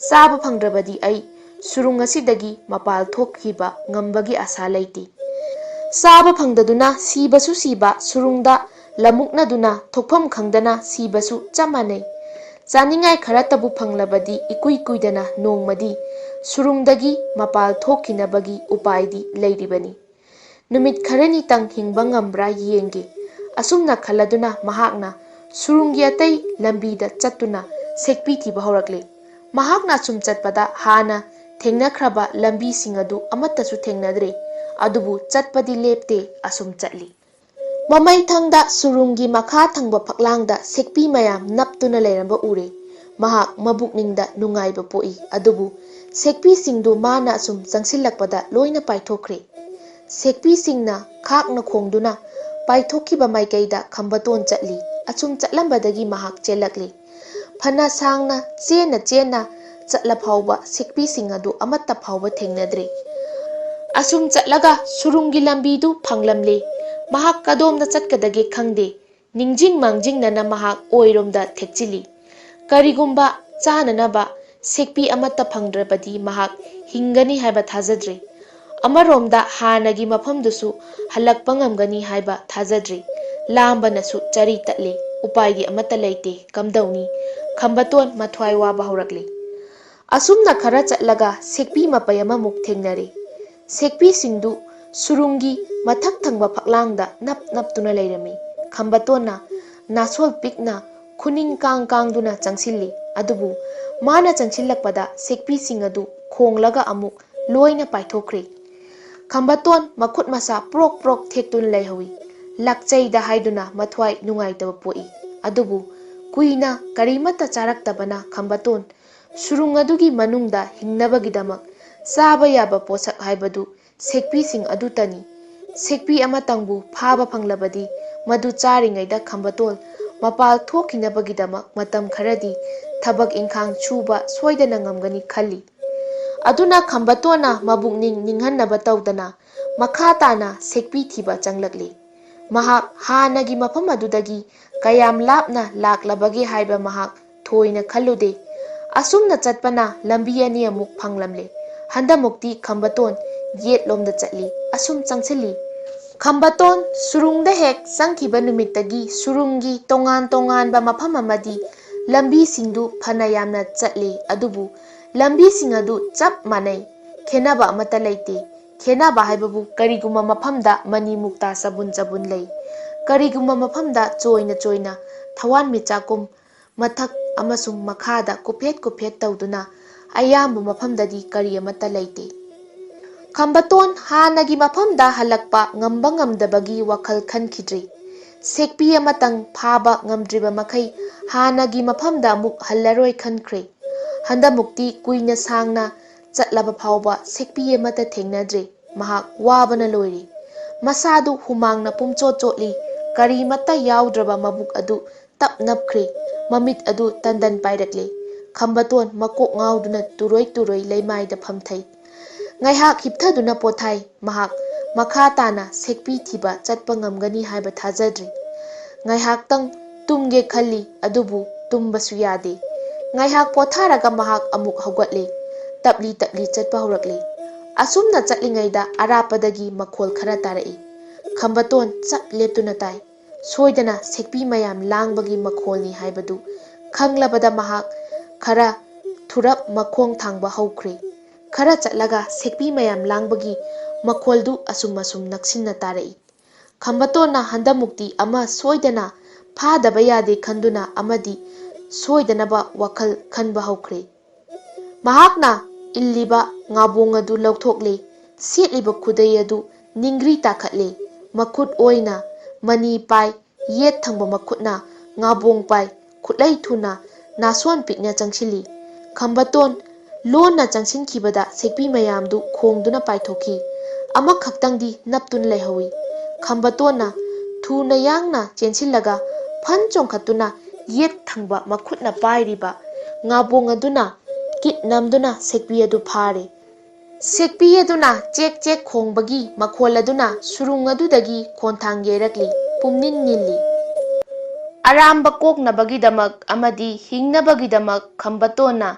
ꯆꯥꯕ ꯐꯪꯗ꯭ꯔꯕꯗꯤ ꯑꯩ ꯁꯨꯔꯨꯡ ꯑꯁꯤꯗꯒꯤ ꯃꯄꯥꯜ ꯊꯣꯛꯈꯤꯕ ꯉꯝꯕꯒꯤ ꯑꯁꯥ ꯂꯩꯇꯦ꯫ ꯆꯥꯕ ꯐꯪꯗꯗꯨꯅ ꯁꯤꯕꯁꯨ ꯁꯤꯕ, ꯁꯨꯔꯨꯡꯗ ꯂꯃꯨꯛꯅꯗꯨꯅ ꯊꯣꯛꯐꯝ ꯈꯪꯗꯅ ꯁꯤꯕꯁꯨ ꯆꯞ ꯃꯥꯟꯅꯩ꯫ ꯆꯥꯅꯤꯡꯉꯥꯏ ꯈꯔꯇꯕꯨ ꯐꯪꯂꯕꯗꯤ ꯏꯀꯨꯏ ꯀꯨꯏꯗꯅ ꯅꯣꯡꯃꯗꯤ ꯁꯨꯔꯨꯡꯗꯒꯤ ꯃꯄꯥꯜ ꯊꯣꯛꯈꯤꯅꯕꯒꯤ ꯎꯄꯥꯏꯗꯤ ꯂꯩꯔꯤꯕꯅꯤ꯫ ꯅꯨꯃꯤꯠ ꯈꯔꯅꯤꯇꯪ ꯍꯤꯡꯕ ꯉꯝꯕ꯭ꯔꯥ ꯌꯦꯡꯒꯦ꯫ ꯑꯁꯨꯝꯅ ꯈꯜꯂꯗꯨꯅ ꯃꯍꯥꯛꯅ ꯁꯨꯔꯨꯡꯒꯤ ꯑꯇꯩ ꯂꯝꯕꯤꯗ ꯆꯠꯇꯨꯅ ꯁꯦꯛꯄꯤ ꯊꯤꯕ ꯍꯧꯔꯛꯂꯦ꯫ ꯃꯍꯥꯛꯅ ꯑꯁꯨꯝ ꯆꯠꯄꯗ ꯍꯥꯟꯅ ꯊꯦꯡꯅꯈ꯭ꯔꯕ ꯂꯝꯕꯤꯁꯤꯡ ꯑꯗꯨ ꯑꯃꯠꯇꯁꯨ ꯊꯦꯡꯅꯗ꯭ꯔꯦ꯫ ꯑꯗꯨꯕꯨ ꯆꯠꯄꯗꯤ ꯂꯦꯞꯇꯦ, ꯑꯁꯨꯝ ꯆꯠꯂꯤ꯫ ꯃꯃꯩꯊꯪꯗ ꯁꯨꯔꯨꯡꯒꯤ ꯃꯈꯥ ꯊꯪꯕ ꯐꯛꯂꯥꯡꯗ ꯁꯦꯛꯄꯤ ꯃꯌꯥꯝ ꯅꯞꯇꯨꯅ ꯂꯩꯔꯝꯕ ꯎꯔꯦ꯫ ꯃꯍꯥꯛ ꯃꯕꯨꯛꯅꯤꯡꯗ ꯅꯨꯡꯉꯥꯏꯕ ꯄꯣꯛꯏ, ꯑꯗꯨꯕꯨ ꯁꯦꯛꯄꯤꯁꯤꯡꯗꯨ ꯃꯥꯅ ꯑꯁꯨꯝ ꯆꯪꯁꯤꯜꯂꯛꯄꯗ ꯂꯣꯏꯅ ꯄꯥꯏꯊꯣꯛꯈ꯭ꯔꯦ꯫ ꯁꯦꯛꯄꯤꯁꯤꯡꯅ ꯈꯥꯛꯅ ꯈꯣꯡꯗꯨꯅ ꯄꯥꯏꯊꯣꯛꯈꯤꯕ ꯃꯥꯏꯀꯩꯗ ꯈꯝꯕꯇꯣꯟ ꯆꯠꯂꯤ꯫ ꯑꯁꯨꯝ ꯆꯠꯂꯝꯕꯗꯒꯤ ꯃꯍꯥꯛ ꯆꯦꯜꯂꯛꯂꯤ꯫ ꯐꯅ ꯁꯥꯡꯅ ꯆꯦꯟꯅ ꯆꯦꯟꯅ ꯆꯠꯂ ꯐꯥꯎꯕ ꯁꯦꯛꯄꯤꯁꯤꯡ ꯑꯗꯨ ꯑꯃꯠꯇ ꯐꯥꯎꯕ ꯊꯦꯡꯅꯗ꯭ꯔꯤ꯫ ꯑꯁꯨꯝ ꯆꯠꯂꯒ ꯁꯨꯔꯨꯡꯒꯤ ꯂꯝꯕꯤꯗꯨ ꯐꯪꯂꯝꯂꯦ꯫ ꯃꯍꯥꯛ ꯀꯗꯣꯝꯗ ꯆꯠꯀꯗꯒꯦ ꯈꯪꯗꯦ꯫ ꯅꯤꯡꯖꯤꯡ ꯃꯥꯡꯖꯤꯡꯅꯅ ꯃꯍꯥꯛ ꯑꯣꯏꯔꯣꯝꯗ ꯊꯦꯛꯆꯤꯜꯂꯤ꯫ ꯀꯔꯤꯒꯨꯝꯕ ꯆꯥꯅꯅꯕ ꯁꯦꯛꯄꯤ ꯑꯃꯠꯇ ꯐꯪꯗ꯭ꯔꯕꯗꯤ ꯃꯍꯥꯛ ꯍꯤꯡꯒꯅꯤ ꯍꯥꯏꯕ ꯊꯥꯖꯗ꯭ꯔꯤ꯫ ꯑꯃꯔꯣꯝꯗ ꯍꯥꯟꯅꯒꯤ ꯃꯐꯝꯗꯨꯁꯨ ꯍꯜꯂꯛꯄ ꯉꯝꯒꯅꯤ ꯍꯥꯏꯕ ꯊꯥꯖꯗ꯭ꯔꯤ꯫ ꯂꯥꯝꯕꯅꯁꯨ ꯆꯔꯤ ꯇꯠꯂꯦ꯫ ꯎꯄꯥꯏꯗꯤ ꯑꯃꯠꯇ ꯂꯩꯇꯦ꯫ ꯀꯝꯗꯧꯅꯤ? ꯈꯝꯕꯇꯣꯟ ꯃꯊ꯭ꯋꯥꯏ ꯋꯥꯕ ꯍꯧꯔꯛꯂꯦ꯫ ꯑꯁꯨꯝꯅ ꯈꯔ ꯆꯠꯂꯒ ꯁꯦꯛꯄꯤ ꯃꯄꯩ ꯑꯃꯃꯨꯛ ꯊꯦꯡꯅꯔꯦ꯫ ꯁꯦꯛꯄꯤꯁꯤꯡꯗꯨ ꯁꯨꯔꯨꯡꯒꯤ ꯃꯊꯛ ꯊꯪꯕ ꯐꯛꯂꯥꯡꯗ ꯅꯞ ꯅꯞꯇꯨꯅ ꯂꯩꯔꯝꯃꯤ꯫ ꯈꯝꯕꯇꯣꯟꯅ ꯅꯥꯁꯣꯜ ꯄꯤꯛꯅ ꯈꯨꯅꯤꯡ ꯀꯥꯡ ꯀꯥꯡꯗꯨꯅ ꯆꯪꯁꯤꯜꯂꯤ꯫ ꯑꯗꯨꯕꯨ ꯃꯥꯅ ꯆꯪꯁꯤꯜꯂꯛꯄꯗ ꯁꯦꯛꯄꯤꯁꯤꯡ ꯑꯗꯨ ꯈꯣꯡꯂꯒ ꯑꯃꯨꯛ ꯂꯣꯏꯅ ꯄꯥꯏꯊꯣꯛꯈ꯭ꯔꯦ꯫ ꯈꯝꯕꯇꯣꯟ ꯃꯈꯨꯠ ꯃꯁꯥ ꯄ꯭ꯔꯣꯛ ꯄ꯭ꯔꯣꯛ ꯊꯦꯛꯇꯨꯅ ꯂꯩꯍꯧꯏ꯫ ꯂꯥꯛꯆꯩꯗ ꯍꯥꯏꯗꯨꯅ ꯃꯊ꯭ꯋꯥꯏ ꯅꯨꯡꯉꯥꯏꯇꯕ ꯄꯣꯛꯏ꯫ ꯑꯗꯨꯕꯨ ꯀꯨꯏꯅ ꯀꯔꯤꯃꯠꯇ ꯆꯥꯔꯛꯇꯕꯅ ꯈꯝꯕꯇꯣꯟ ꯁꯨꯔꯨꯡ ꯑꯗꯨꯒꯤ ꯃꯅꯨꯡꯗ ꯍꯤꯡꯅꯕꯒꯤꯗꯃꯛ ꯆꯥꯕ ꯌꯥꯕ ꯄꯣꯠꯁꯛ ꯍꯥꯏꯕꯗꯨ ꯁꯦꯛꯄꯤꯁꯤꯡ ꯑꯗꯨꯇꯅꯤ꯫ ꯁꯦꯛꯄꯤ ꯑꯃꯇꯪꯕꯨ ꯐꯥꯕ ꯐꯪꯂꯕꯗꯤ ꯃꯗꯨ ꯆꯥꯔꯤꯉꯩꯗ ꯈꯝꯕꯇꯣꯟ ꯃꯄꯥꯜ ꯊꯣꯛꯈꯤꯅꯕꯒꯤꯗꯃꯛ ꯃꯇꯝ ꯈꯔꯗꯤ ꯊꯕꯛ ꯏꯪꯈꯥꯡ ꯁꯨꯕ ꯁꯣꯏꯗꯅ ꯉꯝꯒꯅꯤ ꯈꯜꯂꯤ꯫ ꯑꯗꯨꯅ ꯈꯝꯕꯇꯣꯟꯅ ꯃꯕꯨꯛꯅꯤꯡ ꯅꯤꯡꯍꯟꯅꯕ ꯇꯧꯗꯅ ꯃꯈꯥ ꯇꯥꯅ ꯁꯦꯛꯄꯤ ꯊꯤꯕ ꯆꯪꯂꯛꯂꯤ꯫ ꯃꯍꯥꯛ ꯍꯥꯟꯅꯒꯤ ꯃꯐꯝ ꯑꯗꯨꯗꯒꯤ ꯀꯌꯥꯝ ꯂꯥꯞꯅ ꯂꯥꯛꯂꯕꯒꯦ ꯍꯥꯏꯕ ꯃꯍꯥꯛ ꯊꯣꯏꯅ ꯈꯜꯂꯨꯗꯦ꯫ ꯑꯁꯨꯝꯅ ꯆꯠꯄꯅ ꯂꯝꯕꯤ ꯑꯅꯤ ꯑꯃꯨꯛ ꯐꯪꯂꯝꯂꯦ꯫ ꯍꯟꯗꯃꯨꯛꯇꯤ ꯈꯝꯕꯇꯣꯟ ꯌꯦꯠꯂꯣꯝꯗ ꯆꯠꯂꯤ꯫ ꯑꯁꯨꯝ ꯆꯪꯁꯤꯜꯂꯤ꯫ ꯈꯝꯕꯇꯣꯟ ꯁꯨꯔꯨꯡꯗ ꯍꯦꯛ ꯆꯪꯈꯤꯕ ꯅꯨꯃꯤꯠꯇꯒꯤ ꯁꯨꯔꯨꯡꯒꯤ ꯇꯣꯉꯥꯟ ꯇꯣꯉꯥꯟꯕ ꯃꯐꯝ ꯑꯃꯗꯤ ꯂꯝꯕꯤꯁꯤꯡꯗꯨ ꯐꯅ ꯌꯥꯝꯅ ꯆꯠꯂꯤ, ꯑꯗꯨꯕꯨ ꯂꯝꯕꯤꯁꯤꯡ ꯑꯗꯨ ꯆꯞ ꯃꯥꯟꯅꯩ꯫ ꯈꯦꯟꯅꯕ ꯑꯃꯠꯇ ꯂꯩꯇꯦ꯫ ꯈꯦꯟꯅꯕ ꯍꯥꯏꯕꯕꯨ ꯀꯔꯤꯒꯨꯝꯕ ꯃꯐꯝꯗ ꯃꯅꯤ ꯃꯨꯛꯇꯥ ꯆꯕꯨꯟ ꯆꯕꯨꯟ ꯂꯩ, ꯀꯔꯤꯒꯨꯝꯕ ꯃꯐꯝꯗ ꯆꯣꯏꯅ ꯆꯣꯏꯅ ꯊꯋꯥꯟꯃꯤꯆꯥꯛꯀꯨꯝ ꯃꯊꯛ ꯑꯃꯁꯨꯡ ꯃꯈꯥꯗ ꯀꯨꯞꯐꯦꯠ ꯀꯨꯞꯐꯦꯠ ꯇꯧꯗꯨꯅ ꯑꯌꯥꯝꯕ ꯃꯐꯝꯗꯗꯤ ꯀꯔꯤ ꯑꯃꯠꯇ ꯂꯩꯇꯦ꯫ ꯈꯝꯕꯇꯣꯟ ꯍꯥꯟꯅꯒꯤ ꯃꯐꯝꯗ ꯍꯜꯂꯛꯄ ꯉꯝꯕ ꯉꯝꯗꯕꯒꯤ ꯋꯥꯈꯜ ꯈꯟꯈꯤꯗ꯭ꯔꯤ꯫ ꯁꯦꯛꯄꯤ ꯑꯃꯇꯪ ꯐꯥꯕ ꯉꯝꯗ꯭ꯔꯤꯕ ꯃꯈꯩ ꯍꯥꯟꯅꯒꯤ ꯃꯐꯝꯗ ꯑꯃꯨꯛ ꯍꯜꯂꯔꯣꯏ ꯈꯟꯈ꯭ꯔꯦ꯫ ꯍꯟꯗꯃꯨꯛꯇꯤ ꯀꯨꯏꯅ ꯁꯥꯡꯅ ꯆꯠꯂꯕ ꯐꯥꯎꯕ ꯁꯦꯛꯄꯤ ꯑꯃꯠꯇ ꯊꯦꯡꯅꯗ꯭ꯔꯦ꯫ ꯃꯍꯥꯛ ꯋꯥꯕꯅ ꯂꯣꯏꯔꯦ꯫ ꯃꯁꯥꯗꯨ ꯍꯨꯃꯥꯡꯅ ꯄꯨꯝꯆꯣꯠ ꯆꯣꯠꯂꯤ꯫ ꯀꯔꯤꯃꯠꯇ ꯌꯥꯎꯗ꯭ꯔꯕ ꯃꯕꯨꯛ ꯑꯗꯨ ꯇꯞ ꯅꯞꯈ꯭ꯔꯦ꯫ ꯃꯃꯤꯠ ꯑꯗꯨ ꯇꯟꯗꯟ ꯄꯥꯏꯔꯛꯂꯦ꯫ ꯈꯝꯕꯇꯣꯟ ꯃꯀꯣꯛ ꯉꯥꯎꯗꯨꯅ ꯇꯨꯔꯣꯏ ꯇꯨꯔꯣꯏ ꯂꯩꯃꯥꯏꯗ ꯐꯝꯊꯩ꯫ ꯉꯥꯏꯍꯥꯛ ꯍꯤꯞꯊꯗꯨꯅ ꯄꯣꯊꯥꯏ꯫ ꯃꯍꯥꯛ ꯃꯈꯥ ꯇꯥꯅ ꯁꯦꯛꯄꯤ ꯊꯤꯕ ꯆꯠꯄ ꯉꯝꯒꯅꯤ ꯍꯥꯏꯕ ꯊꯥꯖꯗ꯭ꯔꯤ꯫ ꯉꯥꯏꯍꯥꯛꯇꯪ ꯇꯨꯝꯒꯦ ꯈꯜꯂꯤ, ꯑꯗꯨꯕꯨ ꯇꯨꯝꯕꯁꯨ ꯌꯥꯗꯦ꯫ ꯉꯥꯏꯍꯥꯛ ꯄꯣꯊꯥꯔꯒ ꯃꯍꯥꯛ ꯑꯃꯨꯛ ꯍꯧꯒꯠꯂꯦ꯫ ꯇꯞꯂꯤ ꯇꯞꯂꯤ ꯆꯠꯄ ꯍꯧꯔꯛꯂꯦ꯫ ꯑꯁꯨꯝꯅ ꯆꯠꯂꯤꯉꯩꯗ ꯑꯔꯥꯞꯄꯗꯒꯤ ꯃꯈꯣꯜ ꯈꯔ ꯇꯥꯔꯛꯏ꯫ ꯈꯝꯕꯇꯣꯟ ꯆꯞ ꯂꯦꯞꯇꯨꯅ ꯇꯥꯏ꯫ ꯁꯣꯏꯗꯅ ꯁꯦꯛꯄꯤ ꯃꯌꯥꯝ ꯂꯥꯡꯕꯒꯤ ꯃꯈꯣꯜꯅꯤ ꯍꯥꯏꯕꯗꯨ ꯈꯪꯂꯕꯗ ꯃꯍꯥꯛ ꯈꯔ ꯊꯨꯔꯞ ꯃꯈꯣꯡ ꯊꯥꯡꯕ ꯍꯧꯈ꯭ꯔꯦ꯫ ꯈꯔ ꯆꯠꯂꯒ ꯁꯦꯛꯄꯤ ꯃꯌꯥꯝ ꯂꯥꯡꯕꯒꯤ ꯃꯈꯣꯜꯗꯨ ꯑꯁꯨꯝ ꯑꯁꯨꯝ ꯅꯛꯁꯤꯟꯅ ꯇꯥꯔꯛꯏ꯫ ꯈꯝꯕꯇꯣꯟꯅ ꯍꯟꯗꯃꯨꯛꯇꯤ ꯑꯃ ꯁꯣꯏꯗꯅ ꯐꯥꯗꯕ ꯌꯥꯗꯦ ꯈꯟꯗꯨꯅ ꯑꯃꯗꯤ ꯁꯣꯏꯗꯅꯕ ꯋꯥꯈꯜ ꯈꯟꯕ ꯍꯧꯈ꯭ꯔꯦ꯫ ꯃꯍꯥꯛꯅ ꯏꯜꯂꯤꯕ ꯉꯥꯕꯣꯡ ꯑꯗꯨ ꯂꯧꯊꯣꯛꯂꯦ꯫ ꯁꯦꯠꯂꯤꯕ ꯈꯨꯗꯩ ꯑꯗꯨ ꯅꯤꯡꯒ꯭ꯔꯤ ꯇꯥꯈꯠꯂꯦ꯫ ꯃꯈꯨꯠ ꯑꯣꯏꯅ ꯃꯅꯤ ꯄꯥꯏ, ꯌꯦꯠ ꯊꯪꯕ ꯃꯈꯨꯠꯅ ꯉꯥꯕꯣꯡ ꯄꯥꯏ꯫ ꯈꯨꯠꯂꯩ ꯊꯨꯅ ꯅꯥꯁꯣꯟ ꯄꯤꯛꯅ ꯆꯪꯁꯤꯜꯂꯤ꯫ ꯈꯝꯕꯇꯣꯟ ꯂꯣꯟꯅ ꯆꯪꯁꯤꯟꯈꯤꯕꯗ ꯁꯦꯛꯄꯤ ꯃꯌꯥꯝꯗꯨ ꯈꯣꯡꯗꯨꯅ ꯄꯥꯏꯊꯣꯛꯈꯤ꯫ ꯑꯃꯈꯛꯇꯪꯗꯤ ꯅꯞꯇꯨꯅ ꯂꯩꯍꯧꯏ꯫ ꯈꯝꯕꯇꯣꯟꯅ ꯊꯨꯅ ꯌꯥꯡꯅ ꯆꯦꯟꯁꯤꯜꯂꯒ ꯐꯟ ꯆꯣꯡꯈꯠꯇꯨꯅ ꯌꯦꯠ ꯊꯪꯕ ꯃꯈꯨꯠꯅ ꯄꯥꯏꯔꯤꯕ ꯉꯥꯕꯣꯡ ꯑꯗꯨꯅ ꯀꯤꯠ ꯅꯝꯗꯨꯅ ꯁꯦꯛꯄꯤ ꯑꯗꯨ ꯐꯥꯔꯦ꯫ ꯁꯦꯛꯄꯤ ꯑꯗꯨꯅ ꯆꯦꯛ ꯆꯦꯛ ꯈꯣꯡꯕꯒꯤ ꯃꯈꯣꯜ ꯑꯗꯨꯅ ꯁꯨꯔꯨꯡ ꯑꯗꯨꯗꯒꯤ ꯈꯣꯟꯊꯥꯡ ꯌꯩꯔꯛꯂꯤ, ꯄꯨꯝꯅꯤꯟ ꯅꯤꯜꯂꯤ꯫ ꯑꯔꯥꯝꯕ ꯀꯣꯛꯅꯕꯒꯤꯗꯃꯛ ꯑꯃꯗꯤ ꯍꯤꯡꯅꯕꯒꯤꯗꯃꯛ ꯈꯝꯕꯇꯣꯟꯅ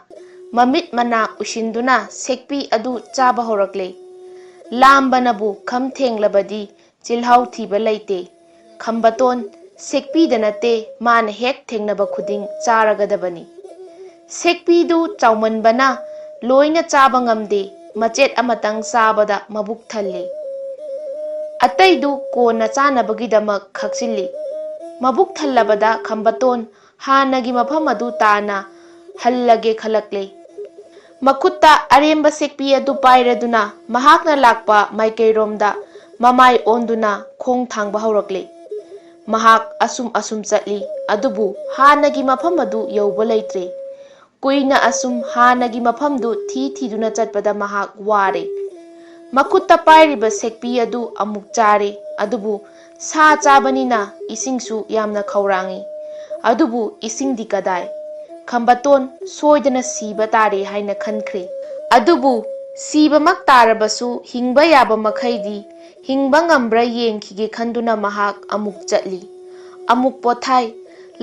ꯃꯃꯤꯠ ꯃꯅꯥ ꯎꯏꯁꯤꯟꯗꯨꯅ ꯁꯦꯛꯄꯤ ꯑꯗꯨ ꯆꯥꯕ ꯍꯧꯔꯛꯂꯦ꯫ ꯂꯥꯝꯕꯅꯕꯨ ꯈꯝ ꯊꯦꯡꯂꯕꯗꯤ ꯆꯤꯜꯍꯥꯎ ꯊꯤꯕ ꯂꯩꯇꯦ꯫ ꯈꯝꯕꯇꯣꯟ ꯁꯦꯛꯄꯤꯗ ꯅꯠꯇꯦ, ꯃꯥꯅ ꯍꯦꯛ ꯊꯦꯡꯅꯕ ꯈꯨꯗꯤꯡ ꯆꯥꯔꯒꯗꯕꯅꯤ꯫ ꯁꯦꯛꯄꯤꯗꯨ ꯆꯥꯎꯃꯟꯕꯅ ꯂꯣꯏꯅ ꯆꯥꯕ ꯉꯝꯗꯦ, ꯃꯆꯦꯠ ꯑꯃꯇꯪ ꯆꯥꯕꯗ ꯃꯕꯨꯛ ꯊꯜꯂꯦ꯫ ꯑꯇꯩꯗꯨ ꯀꯣꯟꯅ ꯆꯥꯅꯕꯒꯤꯗꯃꯛ ꯈꯥꯛꯆꯤꯜꯂꯤ꯫ ꯃꯕꯨꯛ ꯊꯜꯂꯕꯗ ꯈꯝꯕꯇꯣꯟ ꯍꯥꯟꯅꯒꯤ ꯃꯐꯝ ꯑꯗꯨ ꯇꯥꯅ ꯍꯜꯂꯒꯦ ꯈꯜꯂꯛꯂꯦ꯫ ꯃꯈꯨꯠꯇ ꯑꯔꯦꯝꯕ ꯁꯦꯛꯄꯤ ꯑꯗꯨ ꯄꯥꯏꯔꯗꯨꯅ ꯃꯍꯥꯛꯅ ꯂꯥꯛꯄ ꯃꯥꯏꯀꯩꯔꯣꯝꯗ ꯃꯃꯥꯏ ꯑꯣꯟꯗꯨꯅ ꯈꯣꯡ ꯊꯥꯡꯕ ꯍꯧꯔꯛꯂꯦ꯫ ꯃꯍꯥꯛ ꯑꯁꯨꯝ ꯑꯁꯨꯝ ꯆꯠꯂꯤ, ꯑꯗꯨꯕꯨ ꯍꯥꯟꯅꯒꯤ ꯃꯐꯝ ꯑꯗꯨ ꯌꯧꯕ ꯂꯩꯇ꯭ꯔꯦ꯫ ꯀꯨꯏꯅ ꯑꯁꯨꯝ ꯍꯥꯟꯅꯒꯤ ꯃꯐꯝꯗꯨ ꯊꯤ ꯊꯤꯗꯨꯅ ꯆꯠꯄꯗ ꯃꯍꯥꯛ ꯋꯥꯔꯦ꯫ ꯃꯈꯨꯠꯇ ꯄꯥꯏꯔꯤꯕ ꯁꯦꯛꯄꯤ ꯑꯗꯨ ꯑꯃꯨꯛ ꯆꯥꯔꯦ, ꯑꯗꯨꯕꯨ ꯁꯥ ꯆꯥꯕꯅꯤꯅ ꯏꯁꯤꯡꯁꯨ ꯌꯥꯝꯅ ꯈꯧꯔꯥꯡꯏ꯫ ꯑꯗꯨꯕꯨ ꯏꯁꯤꯡꯗꯤ ꯀꯗꯥꯏ? ꯈꯝꯕꯇꯣꯟ ꯁꯣꯏꯗꯅ ꯁꯤꯕ ꯇꯥꯔꯦ ꯍꯥꯏꯅ ꯈꯟꯈ꯭ꯔꯦ꯫ ꯑꯗꯨꯕꯨ ꯁꯤꯕꯃꯛ ꯇꯥꯔꯕꯁꯨ ꯍꯤꯡꯕ ꯌꯥꯕ ꯃꯈꯩꯗꯤ ꯍꯤꯡꯕ ꯉꯝꯕ꯭ꯔꯥ ꯌꯦꯡꯈꯤꯒꯦ ꯈꯟꯗꯨꯅ ꯃꯍꯥꯛ ꯑꯃꯨꯛ ꯆꯠꯂꯤ꯫ ꯑꯃꯨꯛ ꯄꯣꯊꯥꯏ꯫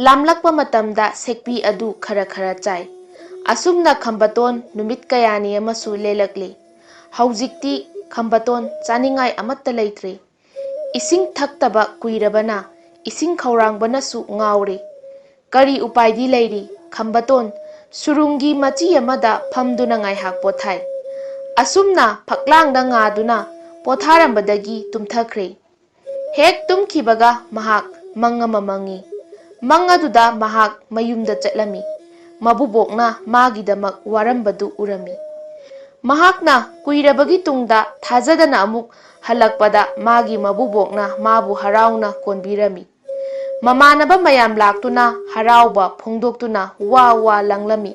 ꯂꯥꯝꯂꯛꯄ ꯃꯇꯝꯗ ꯁꯦꯛꯄꯤ ꯑꯗꯨ ꯈꯔ ꯈꯔ ꯆꯥꯏ꯫ ꯑꯁꯨꯝꯅ ꯈꯝꯕꯇꯣꯟ ꯅꯨꯃꯤꯠ ꯀꯌꯥꯅꯤ ꯑꯃꯁꯨ ꯂꯦꯜꯂꯛꯂꯤ꯫ ꯍꯧꯖꯤꯛꯇꯤ ꯈꯝꯕꯇꯣꯟ ꯆꯥꯅꯤꯡꯉꯥꯏ ꯑꯃꯠꯇ ꯂꯩꯇ꯭ꯔꯦ꯫ ꯏꯁꯤꯡ ꯊꯛꯇꯕ ꯀꯨꯏꯔꯕꯅ ꯏꯁꯤꯡ ꯈꯧꯔꯥꯡꯕꯅꯁꯨ ꯉꯥꯎꯔꯦ꯫ ꯀꯔꯤ ꯎꯄꯥꯏꯗꯤ ꯂꯩꯔꯤ? ꯈꯝꯕꯇꯣꯟ ꯁꯨꯔꯨꯡꯒꯤ ꯃꯆꯤ ꯑꯃꯗ ꯐꯝꯗꯨꯅ ꯉꯥꯏꯍꯥꯛ ꯄꯣꯊꯥꯏ꯫ ꯑꯁꯨꯝꯅ ꯐꯛꯂꯥꯡꯗ ꯉꯥꯗꯨꯅ ꯄꯣꯊꯥꯔꯝꯕꯗꯒꯤ ꯇꯨꯝꯊꯈ꯭ꯔꯦ꯫ ꯍꯦꯛ ꯇꯨꯝꯈꯤꯕꯒ ꯃꯍꯥꯛ ꯃꯪ ꯑꯃ ꯃꯪꯉꯤ꯫ ꯃꯪ ꯑꯗꯨꯗ ꯃꯍꯥꯛ ꯃꯌꯨꯝꯗ ꯆꯠꯂꯝꯃꯤ꯫ ꯃꯕꯨꯕꯣꯛꯅ ꯃꯥꯒꯤꯗꯃꯛ ꯋꯥꯔꯝꯕꯗꯨ ꯎꯔꯝꯃꯤ꯫ ꯃꯍꯥꯛꯅ ꯀꯨꯏꯔꯕꯒꯤ ꯇꯨꯡꯗ ꯊꯥꯖꯗꯅ ꯑꯃꯨꯛ ꯍꯜꯂꯛꯄꯗ ꯃꯥꯒꯤ ꯃꯕꯨꯕꯣꯛꯅ ꯃꯥꯕꯨ ꯍꯔꯥꯎꯅ ꯀꯣꯟꯕꯤꯔꯝꯃꯤ꯫ ꯃꯃꯥꯟꯅꯕ ꯃꯌꯥꯝ ꯂꯥꯛꯇꯨꯅ ꯍꯔꯥꯎꯕ ꯐꯣꯡꯗꯣꯛꯇꯨꯅ ꯋꯥ ꯋꯥ ꯂꯪꯂꯝꯃꯤ꯫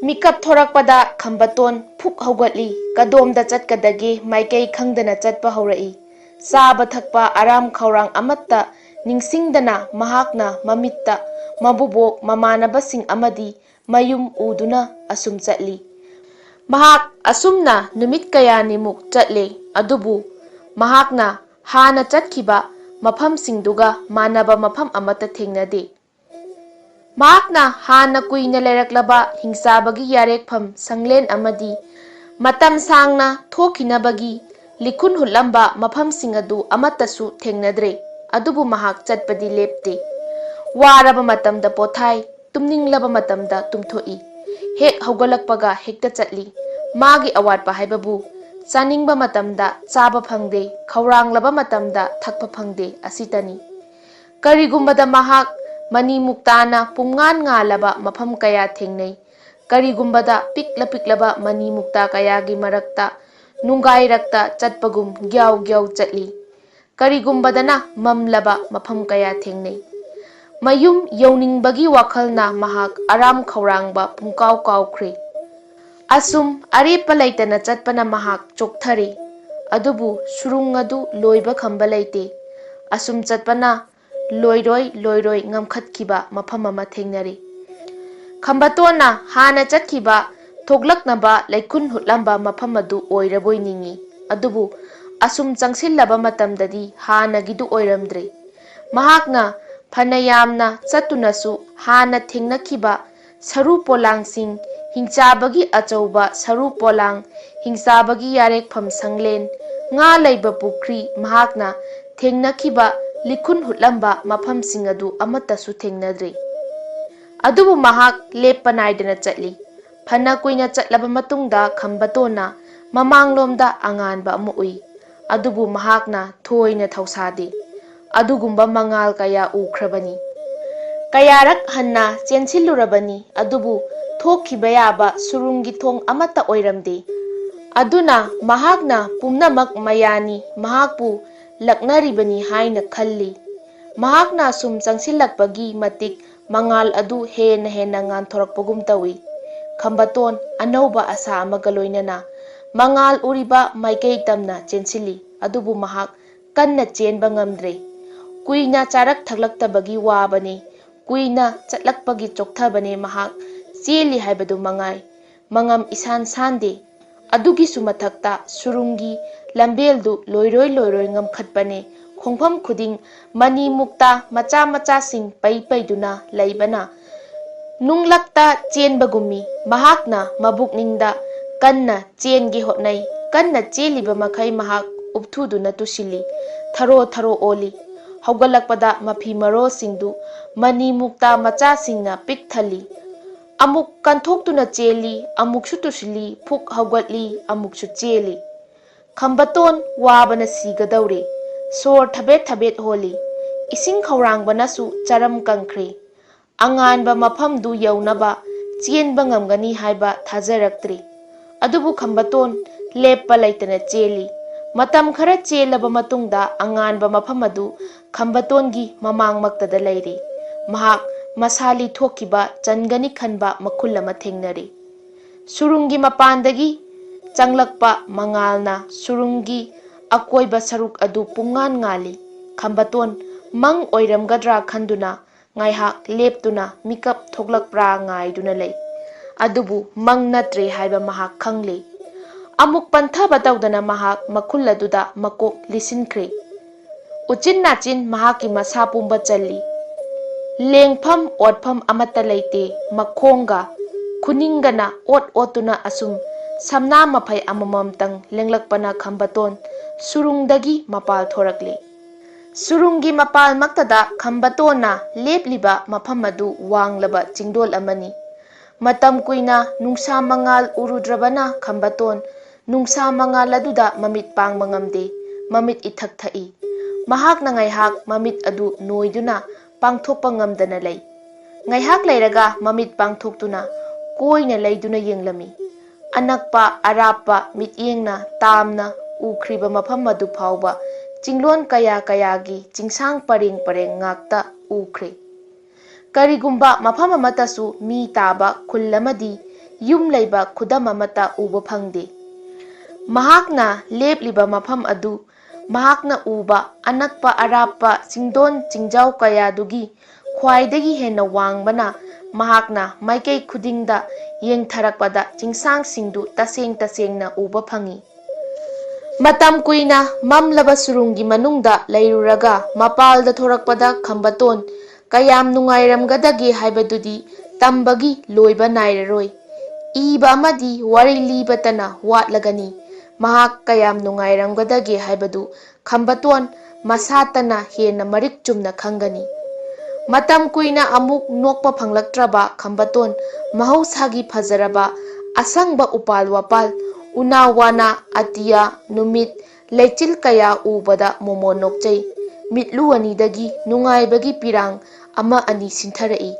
ꯃꯤꯀꯞ ꯊꯣꯔꯛꯄꯗ ꯈꯝꯕꯇꯣꯟ ꯐꯨꯛ ꯍꯧꯒꯠꯂꯤ꯫ ꯀꯗꯣꯝꯗ ꯆꯠꯀꯗꯒꯦ ꯃꯥꯏꯀꯩ ꯈꯪꯗꯅ ꯆꯠꯄ ꯍꯧꯔꯛꯏ꯫ ꯆꯥꯕ ꯊꯛꯄ ꯑꯔꯥꯝ ꯈꯧꯔꯥꯡ ꯑꯃꯠꯇ ꯅꯤꯡꯁꯤꯡꯗꯅ ꯃꯍꯥꯛꯅ ꯃꯃꯤꯠꯇ ꯃꯕꯨꯕꯣꯛ, ꯃꯃꯥꯟꯅꯕꯁꯤꯡ ꯑꯃꯗꯤ ꯃꯌꯨꯝ ꯎꯗꯨꯅ ꯑꯁꯨꯝ ꯆꯠꯂꯤ꯫ ꯃꯍꯥꯛ ꯑꯁꯨꯝꯅ ꯅꯨꯃꯤꯠ ꯀꯌꯥꯅꯤꯃꯨꯛ ꯆꯠꯂꯦ, ꯑꯗꯨꯕꯨ ꯃꯍꯥꯛꯅ ꯍꯥꯟꯅ ꯆꯠꯈꯤꯕ ꯃꯐꯝꯁꯤꯡꯗꯨꯒ ꯃꯥꯟꯅꯕ ꯃꯐꯝ ꯑꯃꯠꯇ ꯊꯦꯡꯅꯗꯦ꯫ ꯃꯍꯥꯛꯅ ꯍꯥꯟꯅ ꯀꯨꯏꯅ ꯂꯩꯔꯛꯂꯕ ꯍꯤꯡꯆꯥꯕꯒꯤ ꯌꯥꯔꯦꯛꯐꯝ ꯁꯪꯂꯦꯟ ꯑꯃꯗꯤ ꯃꯇꯝ ꯁꯥꯡꯅ ꯊꯣꯛꯈꯤꯅꯕꯒꯤ ꯂꯤꯈꯨꯟ ꯍꯨꯠꯂꯝꯕ ꯃꯐꯝꯁꯤꯡ ꯑꯗꯨ ꯑꯃꯠꯇꯁꯨ ꯊꯦꯡꯅꯗ꯭ꯔꯦ꯫ ꯑꯗꯨꯕꯨ ꯃꯍꯥꯛ ꯆꯠꯄꯗꯤ ꯂꯦꯞꯇꯦ꯫ ꯋꯥꯔꯕ ꯃꯇꯝꯗ ꯄꯣꯊꯥꯏ, ꯇꯨꯝꯅꯤꯡꯂꯕ ꯃꯇꯝꯗ ꯇꯨꯝꯊꯣꯛꯏ꯫ ꯍꯦꯛ ꯍꯧꯒꯠꯂꯛꯄꯒ ꯍꯦꯛꯇ ꯆꯠꯂꯤ꯫ ꯃꯥꯒꯤ ꯑꯋꯥꯠꯄ ꯍꯥꯏꯕꯕꯨ ꯆꯥꯅꯤꯡꯕ ꯃꯇꯝꯗ ꯆꯥꯕ ꯐꯪꯗꯦ, ꯈꯧꯔꯥꯡꯂꯕ ꯃꯇꯝꯗ ꯊꯛꯄ ꯐꯪꯗꯦ ꯑꯁꯤꯇꯅꯤ꯫ ꯀꯔꯤꯒꯨꯝꯕꯗ ꯃꯍꯥꯛ ꯃꯅꯤꯃꯨꯛꯇꯥꯅ ꯄꯨꯝꯉꯥꯟ ꯉꯥꯜꯂꯕ ꯃꯐꯝ ꯀꯌꯥ ꯊꯦꯡꯅꯩ꯫ ꯀꯔꯤꯒꯨꯝꯕꯗ ꯄꯤꯛꯂ ꯄꯤꯛꯂꯕ ꯃꯅꯤ ꯃꯨꯛꯇꯥ ꯀꯌꯥꯒꯤ ꯃꯔꯛꯇ ꯅꯨꯡꯒꯥꯏꯔꯛꯇ ꯆꯠꯄꯒꯨꯝ ꯒ꯭ꯌꯥꯎ ꯒ꯭ꯌꯥꯎ ꯆꯠꯂꯤ꯫ ꯀꯔꯤꯒꯨꯝꯕꯗꯅ ꯃꯝꯂꯕ ꯃꯐꯝ ꯀꯌꯥ ꯊꯦꯡꯅꯩ꯫ ꯃꯌꯨꯝ ꯌꯧꯅꯤꯡꯕꯒꯤ ꯋꯥꯈꯜꯅ ꯃꯍꯥꯛ ꯑꯔꯥꯝ ꯈꯧꯔꯥꯡꯕ ꯄꯨꯡꯀꯥꯎ ꯀꯥꯎꯈ꯭ꯔꯦ꯫ ꯑꯁꯨꯝ ꯑꯔꯦꯞꯄ ꯂꯩꯇꯅ ꯆꯠꯄꯅ ꯃꯍꯥꯛ ꯆꯣꯛꯊꯔꯦ꯫ ꯑꯗꯨꯕꯨ ꯁꯨꯔꯨꯡ ꯑꯗꯨ ꯂꯣꯏꯕ ꯈꯝꯕ ꯂꯩꯇꯦ꯫ ꯑꯁꯨꯝ ꯆꯠꯄꯅ ꯂꯣꯏꯔꯣꯏ ꯂꯣꯏꯔꯣꯏ ꯉꯝꯈꯠꯈꯤꯕ ꯃꯐꯝ ꯑꯃ ꯊꯦꯡꯅꯔꯦ꯫ ꯈꯝꯕꯇꯣꯟꯅ ꯍꯥꯟꯅ ꯆꯠꯈꯤꯕ ꯊꯣꯛꯂꯛꯅꯕ ꯂꯩꯈꯨꯟ ꯍꯨꯠꯂꯝꯕ ꯃꯐꯝ ꯑꯗꯨ ꯑꯣꯏꯔꯕꯣꯏ ꯅꯤꯡꯏ꯫ ꯑꯗꯨꯕꯨ ꯑꯁꯨꯝ ꯆꯪꯁꯤꯜꯂꯕ ꯃꯇꯝꯗꯗꯤ ꯍꯥꯟꯅꯒꯤꯗꯨ ꯑꯣꯏꯔꯝꯗ꯭ꯔꯦ꯫ ꯃꯍꯥꯛꯅ ꯐꯅ ꯌꯥꯝꯅ ꯆꯠꯇꯨꯅꯁꯨ ꯍꯥꯟꯅ ꯊꯦꯡꯅꯈꯤꯕ ꯁꯔꯨ ꯄꯣꯂꯥꯡꯁꯤꯡ, ꯍꯤꯡꯆꯥꯕꯒꯤ ꯑꯆꯧꯕ ꯁꯔꯨ ꯄꯣꯂꯥꯡ, ꯍꯤꯡꯆꯥꯕꯒꯤ ꯌꯥꯔꯦꯛꯐꯝ ꯁꯪꯂꯦꯟ, ꯉꯥ ꯂꯩꯕ ꯄꯨꯈ꯭ꯔꯤ, ꯃꯍꯥꯛꯅ ꯊꯦꯡꯅꯈꯤꯕ ꯂꯤꯈꯨꯟ ꯍꯨꯠꯂꯝꯕ ꯃꯐꯝꯁꯤꯡ ꯑꯗꯨ ꯑꯃꯠꯇꯁꯨ ꯊꯦꯡꯅꯗ꯭ꯔꯤ꯫ ꯑꯗꯨꯕꯨ ꯃꯍꯥꯛ ꯂꯦꯞꯄ ꯅꯥꯏꯗꯅ ꯆꯠꯂꯤ꯫ ꯐꯅ ꯀꯨꯏꯅ ꯆꯠꯂꯕ ꯃꯇꯨꯡꯗ ꯈꯝꯕꯇꯣꯟꯅ ꯃꯃꯥꯡꯂꯣꯝꯗ ꯑꯉꯥꯟꯕ ꯑꯃ ꯎꯏ꯫ ꯑꯗꯨꯕꯨ ꯃꯍꯥꯛꯅ ꯊꯣꯏꯅ ꯊꯧꯁꯥꯗꯦ꯫ ꯑꯗꯨꯒꯨꯝꯕ ꯃꯉꯥꯜ ꯀꯌꯥ ꯎꯈ꯭ꯔꯕꯅꯤ꯫ ꯀꯌꯥꯔꯛ ꯍꯟꯅ ꯆꯦꯟꯁꯤꯜꯂꯨꯔꯕꯅꯤ, ꯑꯗꯨꯕꯨ ꯊꯣꯛꯈꯤꯕ ꯌꯥꯕ ꯁꯨꯔꯨꯡꯒꯤ ꯊꯣꯡ ꯑꯃꯠꯇ ꯑꯣꯏꯔꯝꯗꯦ꯫ ꯑꯗꯨꯅ ꯃꯍꯥꯛꯅ ꯄꯨꯝꯅꯃꯛ ꯃꯌꯥꯅꯤ, ꯃꯍꯥꯛꯄꯨ ꯂꯛꯅꯔꯤꯕꯅꯤ ꯍꯥꯏꯅ ꯈꯜꯂꯤ꯫ ꯃꯍꯥꯛꯅ ꯁꯨꯝ ꯆꯪꯁꯤꯜꯂꯛꯄꯒꯤ ꯃꯇꯤꯛ ꯃꯉꯥꯜ ꯑꯗꯨ ꯍꯦꯟꯅ ꯍꯦꯟꯅ ꯉꯥꯟꯊꯣꯔꯛꯄꯒꯨꯝ ꯇꯧꯏ꯫ ꯈꯝꯕꯇꯣꯟ ꯑꯅꯧꯕ ꯑꯁꯥ ꯑꯃꯒ ꯂꯣꯏꯅꯅ ꯃꯉꯥꯜ ꯎꯔꯤꯕ ꯃꯥꯏꯀꯩ ꯇꯝꯅ ꯆꯦꯟꯁꯤꯜꯂꯤ, ꯑꯗꯨꯕꯨ ꯃꯍꯥꯛ ꯀꯟꯅ ꯆꯦꯟꯕ ꯉꯝꯗ꯭ꯔꯦ꯫ ꯀꯨꯏꯅ ꯆꯥꯔꯛ ꯊꯛꯂꯛꯇꯕꯒꯤ ꯋꯥꯕꯅꯤ, ꯀꯨꯏꯅ ꯆꯠꯂꯛꯄꯒꯤ ꯆꯣꯛꯊꯕꯅꯦ ꯃꯍꯥꯛ ꯆꯦꯜꯂꯤ ꯍꯥꯏꯕꯗꯨ ꯃꯉꯥꯏ꯫ ꯃꯉꯝ ꯏꯁꯥꯟ ꯁꯥꯟꯗꯦ꯫ ꯑꯗꯨꯒꯤꯁꯨ ꯃꯊꯛꯇ ꯁꯨꯔꯨꯡꯒꯤ ꯂꯝꯕꯦꯜꯗꯨ ꯂꯣꯏꯔꯣꯏ ꯂꯣꯏꯔꯣꯏ ꯉꯝꯈꯠꯄꯅꯦ꯫ ꯈꯣꯡꯐꯝ ꯈꯨꯗꯤꯡ ꯃꯅꯤ ꯃꯨꯛꯇ ꯃꯆꯥ ꯃꯆꯥꯁꯤꯡ ꯄꯩ ꯄꯩꯗꯨꯅ ꯂꯩꯕꯅ ꯅꯨꯡꯂꯛꯇ ꯆꯦꯟꯕꯒꯨꯝꯃꯤ꯫ ꯃꯍꯥꯛꯅ ꯃꯕꯨꯛꯅꯤꯡꯗ ꯀꯟꯅ ꯆꯦꯟꯒꯦ ꯍꯣꯠꯅꯩ꯫ ꯀꯟꯅ ꯆꯦꯜꯂꯤꯕ ꯃꯈꯩ ꯃꯍꯥꯛ ꯎꯞꯊꯨꯗꯨꯅ ꯇꯨꯁꯤꯜꯂꯤ꯫ ꯊꯔꯣ ꯊꯔꯣ ꯑꯣꯜꯂꯤ꯫ ꯍꯧꯒꯠꯂꯛꯄꯗ ꯃꯐꯤ ꯃꯔꯣꯜꯁꯤꯡꯗꯨ ꯃꯅꯤ ꯃꯨꯛꯇ ꯃꯆꯥꯁꯤꯡꯅ ꯄꯤꯛ ꯊꯜꯂꯤ꯫ ꯑꯃꯨꯛ ꯀꯟꯊꯣꯛꯇꯨꯅ ꯆꯦꯜꯂꯤ, ꯑꯃꯨꯛꯁꯨ ꯇꯨꯁꯤꯜꯂꯤ, ꯐꯨꯛ ꯍꯧꯒꯠꯂꯤ, ꯑꯃꯨꯛꯁꯨ ꯆꯦꯜꯂꯤ꯫ ꯈꯝꯕꯇꯣꯟ ꯋꯥꯕꯅ ꯁꯤꯒꯗꯧꯔꯦ꯫ ꯁꯣꯔ ꯊꯕꯦꯠ ꯊꯕꯦꯠ ꯍꯣꯜꯂꯤ꯫ ꯏꯁꯤꯡ ꯈꯧꯔꯥꯡꯕꯅꯁꯨ ꯆꯔꯝ ꯀꯪꯈ꯭ꯔꯦ꯫ ꯑꯉꯥꯟꯕ ꯃꯐꯝꯗꯨ ꯌꯧꯅꯕ ꯆꯦꯟꯕ ꯉꯝꯒꯅꯤ ꯍꯥꯏꯕ ꯊꯥꯖꯔꯛꯇ꯭ꯔꯤ꯫ ꯑꯗꯨꯕꯨ ꯈꯝꯕꯇꯣꯟ ꯂꯦꯞꯄ ꯂꯩꯇꯅ ꯆꯦꯜꯂꯤ꯫ ꯃꯇꯝ ꯈꯔ ꯆꯦꯜꯂꯕ ꯃꯇꯨꯡꯗ ꯑꯉꯥꯟꯕ ꯃꯐꯝ ꯑꯗꯨ ꯈꯝꯕꯇꯣꯟꯒꯤ ꯃꯃꯥꯡꯃꯛꯇꯗ ꯂꯩꯔꯤ꯫ ꯃꯍꯥꯛ ꯃꯁꯥ ꯂꯤꯊꯣꯛꯈꯤꯕ ꯆꯟꯒꯅꯤ ꯈꯟꯕ ꯃꯈꯨꯜ ꯑꯃ ꯊꯦꯡꯅꯔꯤ꯫ ꯁꯨꯔꯨꯡꯒꯤ ꯃꯄꯥꯟꯗꯒꯤ ꯆꯪꯂꯛꯄ ꯃꯉꯥꯜꯅ ꯁꯨꯔꯨꯡꯒꯤ ꯑꯀꯣꯏꯕ ꯁꯔꯨꯛ ꯑꯗꯨ ꯄꯨꯡꯉꯥꯟ ꯉꯥꯜꯂꯤ꯫ ꯈꯝꯕꯇꯣꯟ ꯃꯪ ꯑꯣꯏꯔꯝꯒꯗ꯭ꯔꯥ ꯈꯟꯗꯨꯅ ꯉꯥꯏꯍꯥꯛ ꯂꯦꯞꯇꯨꯅ ꯃꯤꯀꯞ ꯊꯣꯛꯂꯛꯄ꯭ꯔꯥ ꯉꯥꯏꯗꯨꯅ ꯂꯩ꯫ ꯑꯗꯨꯕꯨ ꯃꯪ ꯅꯠꯇ꯭ꯔꯦ ꯍꯥꯏꯕ ꯃꯍꯥꯛ ꯈꯪꯂꯦ꯫ ꯑꯃꯨꯛ ꯄꯟꯊꯕ ꯇꯧꯗꯅ ꯃꯍꯥꯛ ꯃꯈꯨꯜ ꯑꯗꯨꯗ ꯃꯀꯣꯛ ꯂꯤꯁꯤꯟꯈ꯭ꯔꯦ꯫ ꯎꯆꯤꯟ ꯅꯥꯆꯤꯟ ꯃꯍꯥꯛꯀꯤ ꯃꯁꯥ ꯄꯨꯝꯕ ꯆꯜꯂꯤ꯫ ꯂꯦꯡꯐꯝ ꯑꯣꯠꯐꯝ ꯑꯃꯠꯇ ꯂꯩꯇꯦ꯫ ꯃꯈꯣꯡꯒ ꯈꯨꯅꯤꯡꯒꯅ ꯑꯣꯠ ꯑꯣꯠꯇꯨꯅ ꯑꯁꯨꯝ ꯁꯝꯅꯥ ꯃꯐꯩ ꯑꯃꯃꯝꯇꯪ ꯂꯦꯡꯂꯛꯄꯅ ꯈꯝꯕꯇꯣꯟ ꯁꯨꯔꯨꯡꯗꯒꯤ ꯃꯄꯥꯜ ꯊꯣꯔꯛꯂꯤ꯫ ꯁꯨꯔꯨꯡꯒꯤ ꯃꯄꯥꯜꯃꯛꯇꯗ ꯈꯝꯕꯇꯣꯟꯅ ꯂꯦꯞꯂꯤꯕ ꯃꯐꯝ ꯑꯗꯨ ꯋꯥꯡꯂꯕ ꯆꯤꯡꯗꯣꯜ ꯑꯃꯅꯤ꯫ ꯃꯇꯝ ꯀꯨꯏꯅ ꯅꯨꯡꯁꯥ ꯃꯉꯥꯜ ꯎꯔꯨꯗ꯭ꯔꯕꯅ ꯈꯝꯕꯇꯣꯟ ꯅꯨꯡꯁꯥ ꯃꯉꯥꯜ ꯑꯗꯨꯗ ꯃꯃꯤꯠ ꯄꯥꯡꯕ ꯉꯝꯗꯦ꯫ ꯃꯃꯤꯠ ꯏꯊꯛ ꯊꯛꯏ꯫ ꯃꯍꯥꯛꯅ ꯉꯥꯏꯍꯥꯛ ꯃꯃꯤꯠ ꯑꯗꯨ ꯅꯣꯏꯗꯨꯅ ꯄꯥꯡꯊꯣꯛꯄ ꯉꯝꯗꯅ ꯂꯩ꯫ ꯉꯥꯏꯍꯥꯛ ꯂꯩꯔꯒ ꯃꯃꯤꯠ ꯄꯥꯡꯊꯣꯛꯇꯨꯅ ꯀꯣꯏꯅ ꯂꯩꯗꯨꯅ ꯌꯦꯡꯂꯝꯃꯤ꯫ ꯑꯅꯛꯄ ꯑꯔꯥꯞꯄ ꯃꯤꯠꯌꯦꯡꯅ ꯇꯥꯝꯅ ꯎꯈ꯭ꯔꯤꯕ ꯃꯐꯝ ꯑꯗꯨ ꯐꯥꯎꯕ ꯆꯤꯡꯂꯣꯟ ꯀꯌꯥ ꯀꯌꯥꯒꯤ ꯆꯤꯡꯁꯥꯡ ꯄꯔꯦꯡ ꯄꯔꯦꯡ ꯉꯥꯛꯇ ꯎꯈ꯭ꯔꯦ꯫ ꯀꯔꯤꯒꯨꯝꯕ ꯃꯐꯝ ꯑꯃꯠꯇꯁꯨ ꯃꯤ ꯇꯥꯕ ꯈꯨꯜ ꯑꯃꯗꯤ ꯌꯨꯝ ꯂꯩꯕ ꯈꯨꯗꯝ ꯑꯃꯠꯇ ꯎꯕ ꯐꯪꯗꯦ꯫ ꯃꯍꯥꯛꯅ ꯂꯦꯞꯂꯤꯕ ꯃꯐꯝ ꯑꯗꯨ ꯃꯍꯥꯛꯅ ꯎꯕ ꯑꯅꯛꯄ ꯑꯔꯥꯞꯄ ꯆꯤꯡꯗꯣꯟ ꯆꯤꯡꯖꯥꯎ ꯀꯌꯥꯗꯨꯒꯤ ꯈ꯭ꯋꯥꯏꯗꯒꯤ ꯍꯦꯟꯅ ꯋꯥꯡꯕꯅ ꯃꯍꯥꯛꯅ ꯃꯥꯏꯀꯩ ꯈꯨꯗꯤꯡꯗ ꯌꯦꯡꯊꯔꯛꯄꯗ ꯆꯤꯡꯁꯥꯡꯁꯤꯡꯗꯨ ꯇꯁꯦꯡ ꯇꯁꯦꯡꯅ ꯎꯕ ꯐꯪꯏ꯫ ꯃꯇꯝ ꯀꯨꯏꯅ ꯃꯝꯂꯕ ꯁꯨꯔꯨꯡꯒꯤ ꯃꯅꯨꯡꯗ ꯂꯩꯔꯨꯔꯒ ꯃꯄꯥꯜꯗ ꯊꯣꯔꯛꯄꯗ ꯈꯝꯕꯇꯣꯟ ꯀꯌꯥꯝ ꯅꯨꯡꯉꯥꯏꯔꯝꯒꯗꯒꯦ ꯍꯥꯏꯕꯗꯨꯗꯤ ꯇꯝꯕꯒꯤ ꯂꯣꯏꯕ ꯅꯥꯏꯔꯔꯣꯏ꯫ ꯏꯕ ꯑꯃꯗꯤ ꯋꯥꯔꯤ ꯂꯤꯕꯇꯅ ꯋꯥꯠꯂꯒꯅꯤ꯫ ꯃꯍꯥꯛ ꯀꯌꯥꯝ ꯅꯨꯡꯉꯥꯏꯔꯝꯒꯗꯒꯦ ꯍꯥꯏꯕꯗꯨ ꯈꯝꯕꯇꯣꯟ ꯃꯁꯥꯇꯅ ꯍꯦꯟꯅ ꯃꯔꯤꯛ ꯆꯨꯝꯅ ꯈꯪꯒꯅꯤ꯫ ꯃꯇꯝ ꯀꯨꯏꯅ ꯑꯃꯨꯛ ꯅꯣꯛꯄ ꯐꯪꯂꯛꯇ꯭ꯔꯕ ꯈꯝꯕꯇꯣꯟ ꯃꯍꯧꯁꯥꯒꯤ ꯐꯖꯔꯕ ꯑꯁꯪꯕ ꯎꯄꯥꯜ ꯋꯥꯄꯥꯜ, ꯎꯅꯥ ꯋꯥꯅꯥ, ꯑꯇꯤꯌꯥ, ꯅꯨꯃꯤꯠ, ꯂꯩꯆꯤꯜ ꯀꯌꯥ ꯎꯕꯗ ꯃꯣꯃꯣꯟ ꯅꯣꯛꯆꯩ꯫ ꯃꯤꯠꯂꯨ ꯑꯅꯤꯗꯒꯤ ꯅꯨꯡꯉꯥꯏꯕꯒꯤ ꯄꯤꯔꯥꯡ ꯑꯃ ꯑꯅꯤ ꯁꯤꯟꯊꯔꯛꯏ꯫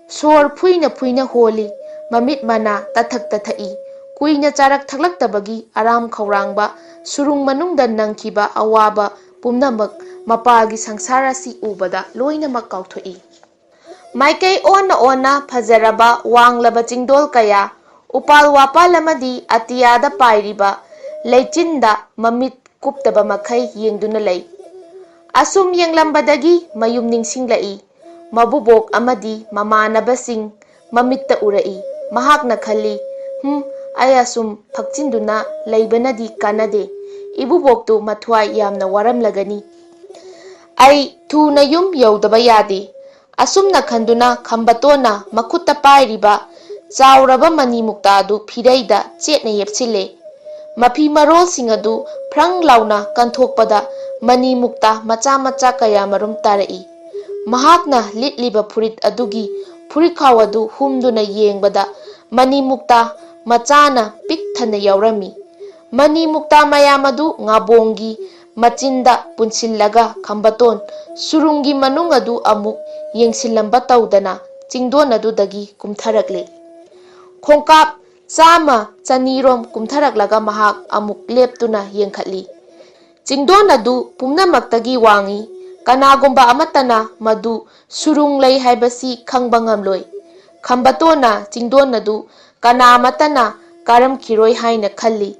ꯁꯣꯔ ꯐꯨꯏꯅ ꯐꯨꯏꯅ ꯍꯣꯜꯂꯤ, ꯃꯃꯤꯠ ꯃꯅꯥ ꯇꯊꯛ ꯇꯊꯛꯏ꯫ ꯀꯨꯏꯅ ꯆꯥꯔꯛ ꯊꯛꯂꯛꯇꯕꯒꯤ ꯑꯔꯥꯝ ꯈꯧꯔꯥꯡꯕ, ꯁꯨꯔꯨꯡ ꯃꯅꯨꯡꯗ ꯅꯪꯈꯤꯕ ꯑꯋꯥꯕ ꯄꯨꯝꯅꯃꯛ ꯃꯄꯥꯒꯤ ꯁꯪꯁꯥꯔ ꯑꯁꯤ ꯎꯕꯗ ꯂꯣꯏꯅꯃꯛ ꯀꯥꯎꯊꯣꯛꯏ꯫ ꯃꯥꯏꯀꯩ ꯑꯣꯟꯅ ꯑꯣꯟꯅ ꯐꯖꯔꯕ ꯋꯥꯡꯂꯕ ꯆꯤꯡꯗꯣꯜ ꯀꯌꯥ, ꯎꯄꯥꯜ ꯋꯥꯄꯥꯜ ꯑꯃꯗꯤ ꯑꯇꯤꯌꯥꯗ ꯄꯥꯏꯔꯤꯕ ꯂꯩꯆꯤꯟꯗ ꯃꯃꯤꯠ ꯀꯨꯞꯇꯕ ꯃꯈꯩ ꯌꯦꯡꯗꯨꯅ ꯂꯩ꯫ ꯑꯁꯨꯝ ꯌꯦꯡꯂꯝꯕꯗꯒꯤ ꯃꯌꯨꯝ ꯅꯤꯡꯁꯤꯡꯂꯛꯏ꯫ ꯃꯕꯨꯕꯣꯛ ꯑꯃꯗꯤ ꯃꯃꯥꯟꯅꯕꯁꯤꯡ ꯃꯃꯤꯠꯇ ꯎꯔꯛꯏ꯫ ꯃꯍꯥꯛꯅ ꯈꯜꯂꯤ, "ꯍꯨꯝ, ꯑꯩ ꯑꯁꯨꯝ ꯐꯛꯆꯤꯟꯗꯨꯅ ꯂꯩꯕꯅꯗꯤ ꯀꯥꯟꯅꯗꯦ꯫ ꯏꯕꯨꯕꯣꯛꯇꯨ ꯃꯊ꯭ꯋꯥꯏ ꯌꯥꯝꯅ ꯋꯥꯔꯝꯂꯒꯅꯤ꯫ ꯑꯩ ꯊꯨꯅ ꯌꯨꯝ ꯌꯧꯗꯕ ꯌꯥꯗꯦ"꯫ ꯑꯁꯨꯝꯅ ꯈꯟꯗꯨꯅ ꯈꯝꯕꯇꯣꯟꯅ ꯃꯈꯨꯠꯇ ꯄꯥꯏꯔꯤꯕ ꯆꯥꯎꯔꯕ ꯃꯅꯤ ꯃꯨꯛꯇꯥ ꯑꯗꯨ ꯐꯤꯔꯩꯗ ꯆꯦꯠꯅ ꯌꯦꯞꯁꯤꯜꯂꯦ꯫ ꯃꯐꯤ ꯃꯔꯣꯜꯁꯤꯡ ꯑꯗꯨ ꯐ꯭ꯔꯪ ꯂꯥꯎꯅ ꯀꯟꯊꯣꯛꯄꯗ ꯃꯅꯤ ꯃꯨꯛꯇꯥ ꯃꯆꯥ ꯃꯆꯥ ꯀꯌꯥ ꯃꯔꯨꯝ ꯇꯥꯔꯛꯏ꯫ ꯃꯍꯥꯛꯅ ꯂꯤꯠꯂꯤꯕ ꯐꯨꯔꯤꯠ ꯑꯗꯨꯒꯤ ꯐꯨꯔꯤꯠꯈꯥꯎ ꯑꯗꯨ ꯍꯨꯝꯗꯨꯅ ꯌꯦꯡꯕꯗ ꯃꯅꯤ ꯃꯨꯛꯇꯥ ꯃꯆꯥꯅ ꯄꯤꯛ ꯊꯟꯅ ꯌꯥꯎꯔꯝꯃꯤ꯫ ꯃꯅꯤ ꯃꯨꯛꯇꯥ ꯃꯌꯥꯝ ꯑꯗꯨ ꯉꯥꯕꯣꯡꯒꯤ ꯃꯆꯤꯟꯗ ꯄꯨꯟꯁꯤꯜꯂꯒ ꯈꯝꯕꯇꯣꯟ ꯁꯨꯔꯨꯡꯒꯤ ꯃꯅꯨꯡ ꯑꯗꯨ ꯑꯃꯨꯛ ꯌꯦꯡꯁꯤꯜꯂꯝꯕ ꯇꯧꯗꯅ ꯆꯤꯡꯗꯣꯟ ꯑꯗꯨꯗꯒꯤ ꯀꯨꯝꯊꯔꯛꯂꯦ꯫ ꯈꯣꯡꯀꯥꯞ ꯆꯥꯝꯃ ꯆꯅꯤꯔꯣꯝ ꯀꯨꯝꯊꯔꯛꯂꯒ ꯃꯍꯥꯛ ꯑꯃꯨꯛ ꯂꯦꯞꯇꯨꯅ ꯌꯦꯡꯈꯠꯂꯤ꯫ ꯆꯤꯡꯗꯣꯟ ꯑꯗꯨ ꯄꯨꯝꯅꯃꯛꯇꯒꯤ ꯋꯥꯡꯏ꯫ ꯀꯅꯥꯒꯨꯝꯕ ꯑꯃꯠꯇꯅ ꯃꯗꯨ ꯁꯨꯔꯨꯡ ꯂꯩ ꯍꯥꯏꯕꯁꯤ ꯈꯪꯕ ꯉꯝꯂꯣꯏ꯫ ꯈꯝꯕꯇꯣꯟꯅ ꯆꯤꯡꯗꯣꯟ ꯑꯗꯨ ꯀꯅꯥ ꯑꯃꯠꯇꯅ ꯀꯥꯔꯝꯈꯤꯔꯣꯏ ꯍꯥꯏꯅ ꯈꯜꯂꯤ꯫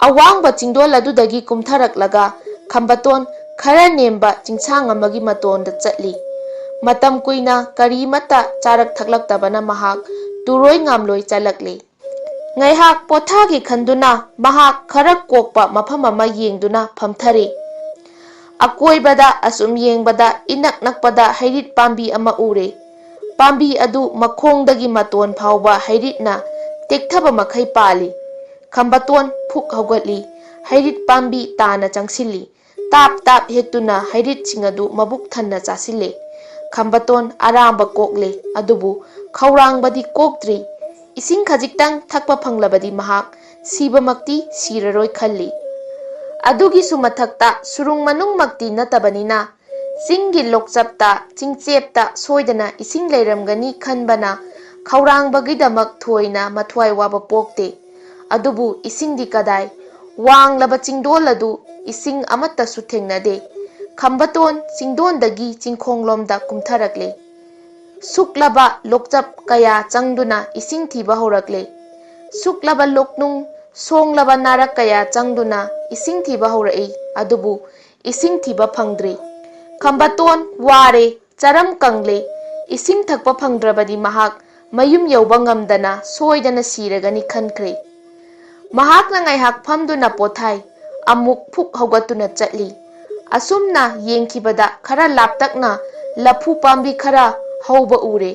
ꯑꯋꯥꯡꯕ ꯆꯤꯡꯗꯣꯜ ꯑꯗꯨꯗꯒꯤ ꯀꯨꯝꯊꯔꯛꯂꯒ ꯈꯝꯕꯇꯣꯟ ꯈꯔ ꯅꯦꯝꯕ ꯆꯤꯡꯁꯥꯡ ꯑꯃꯒꯤ ꯃꯇꯣꯟꯗ ꯆꯠꯂꯤ꯫ ꯃꯇꯝ ꯀꯨꯏꯅ ꯀꯔꯤꯃꯠꯇ ꯆꯥꯔꯛ ꯊꯛꯂꯛꯇꯕꯅ ꯃꯍꯥꯛ ꯇꯨꯔꯣꯏ ꯉꯥꯝꯂꯣꯏ ꯆꯠꯂꯛꯂꯤ꯫ ꯉꯥꯏꯍꯥꯛ ꯄꯣꯊꯥꯒꯦ ꯈꯟꯗꯨꯅ ꯃꯍꯥꯛ ꯈꯔ ꯀꯣꯛꯄ ꯃꯐꯝ ꯑꯃ ꯌꯦꯡꯗꯨꯅ ꯐꯝꯊꯔꯦ꯫ ꯑꯀꯣꯏꯕꯗ ꯑꯁꯨꯝ ꯌꯦꯡꯕꯗ ꯏꯅꯛ ꯅꯛꯄꯗ ꯍꯩꯔꯤꯠ ꯄꯥꯝꯕꯤ ꯑꯃ ꯎꯔꯦ꯫ ꯄꯥꯝꯕꯤ ꯑꯗꯨ ꯃꯈꯣꯡꯗꯒꯤ ꯃꯇꯣꯟ ꯐꯥꯎꯕ ꯍꯩꯔꯤꯠꯅ ꯇꯦꯛꯊꯕ ꯃꯈꯩ ꯄꯥꯜꯂꯤ꯫ ꯈꯝꯕꯇꯣꯟ ꯐꯨꯛ ꯍꯧꯒꯠꯂꯤ꯫ ꯍꯩꯔꯤꯠ ꯄꯥꯝꯕꯤ ꯇꯥꯅ ꯆꯪꯁꯤꯜꯂꯤ꯫ ꯇꯥꯞ ꯇꯥꯞ ꯍꯦꯛꯇꯨꯅ ꯍꯩꯔꯤꯠꯁꯤꯡ ꯑꯗꯨ ꯃꯕꯨꯛ ꯊꯟꯅ ꯆꯥꯁꯤꯜꯂꯦ꯫ ꯈꯝꯕꯇꯣꯟ ꯑꯔꯥꯝꯕ ꯀꯣꯛꯂꯦ, ꯑꯗꯨꯕꯨ ꯈꯧꯔꯥꯡꯕꯗꯤ ꯀꯣꯛꯇ꯭ꯔꯤ꯫ ꯏꯁꯤꯡ ꯈꯖꯤꯛꯇꯪ ꯊꯛꯄ ꯐꯪꯂꯕꯗꯤ ꯃꯍꯥꯛ ꯁꯤꯕꯃꯛꯇꯤ ꯁꯤꯔꯔꯣꯏ ꯈꯜꯂꯤ꯫ ꯑꯗꯨꯒꯤꯁꯨ ꯃꯊꯛꯇ ꯁꯨꯔꯨꯡ ꯃꯅꯨꯡꯃꯛꯇꯤ ꯅꯠꯇꯕꯅꯤꯅ ꯆꯤꯡꯒꯤ ꯂꯣꯛꯆꯞꯇ, ꯆꯤꯡꯆꯦꯞꯇ ꯁꯣꯏꯗꯅ ꯏꯁꯤꯡ ꯂꯩꯔꯝꯒꯅꯤ ꯈꯟꯕꯅ ꯈꯧꯔꯥꯡꯕꯒꯤꯗꯃꯛ ꯊꯣꯏꯅ ꯃꯊ꯭ꯋꯥꯏ ꯋꯥꯕ ꯄꯣꯛꯇꯦ꯫ ꯑꯗꯨꯕꯨ ꯏꯁꯤꯡꯗꯤ ꯀꯗꯥꯏ? ꯋꯥꯡꯂꯕ ꯆꯤꯡꯗꯣꯜ ꯑꯗꯨ ꯏꯁꯤꯡ ꯑꯃꯠꯇꯁꯨ ꯊꯦꯡꯅꯗꯦ꯫ ꯈꯝꯕꯇꯣꯟ ꯆꯤꯡꯗꯣꯟꯗꯒꯤ ꯆꯤꯡꯈꯣꯡꯂꯣꯝꯗ ꯀꯨꯝꯊꯔꯛꯂꯦ꯫ ꯁꯨꯛꯂꯕ ꯂꯣꯛꯆꯞ ꯀꯌꯥ ꯆꯪꯗꯨꯅ ꯏꯁꯤꯡ ꯊꯤꯕ ꯍꯧꯔꯛꯂꯦ꯫ ꯁꯨꯛꯂꯕ ꯂꯣꯛꯅꯨꯡ, ꯁꯣꯡꯂꯕ ꯅꯥꯔꯛ ꯀꯌꯥ ꯆꯪꯗꯨꯅ ꯏꯁꯤꯡ ꯊꯤꯕ ꯍꯧꯔꯛꯏ, ꯑꯗꯨꯕꯨ ꯏꯁꯤꯡ ꯊꯤꯕ ꯐꯪꯗ꯭ꯔꯤ꯫ ꯈꯝꯕꯇꯣꯟ ꯋꯥꯔꯦ, ꯆꯔꯝ ꯀꯪꯂꯦ꯫ ꯏꯁꯤꯡ ꯊꯛꯄ ꯐꯪꯗ꯭ꯔꯕꯗꯤ ꯃꯍꯥꯛ ꯃꯌꯨꯝ ꯌꯧꯕ ꯉꯝꯗꯅ ꯁꯣꯏꯗꯅ ꯁꯤꯔꯒꯅꯤ ꯈꯟꯈ꯭ꯔꯦ꯫ ꯃꯍꯥꯛꯅ ꯉꯥꯏꯍꯥꯛ ꯐꯝꯗꯨꯅ ꯄꯣꯊꯥꯏ꯫ ꯑꯃꯨꯛ ꯐꯨꯛ ꯍꯧꯒꯠꯇꯨꯅ ꯆꯠꯂꯤ꯫ ꯑꯁꯨꯝꯅ ꯌꯦꯡꯈꯤꯕꯗ ꯈꯔ ꯂꯥꯞꯇꯛꯅ ꯂꯐꯨ ꯄꯥꯝꯕꯤ ꯈꯔ ꯍꯧꯕ ꯎꯔꯦ꯫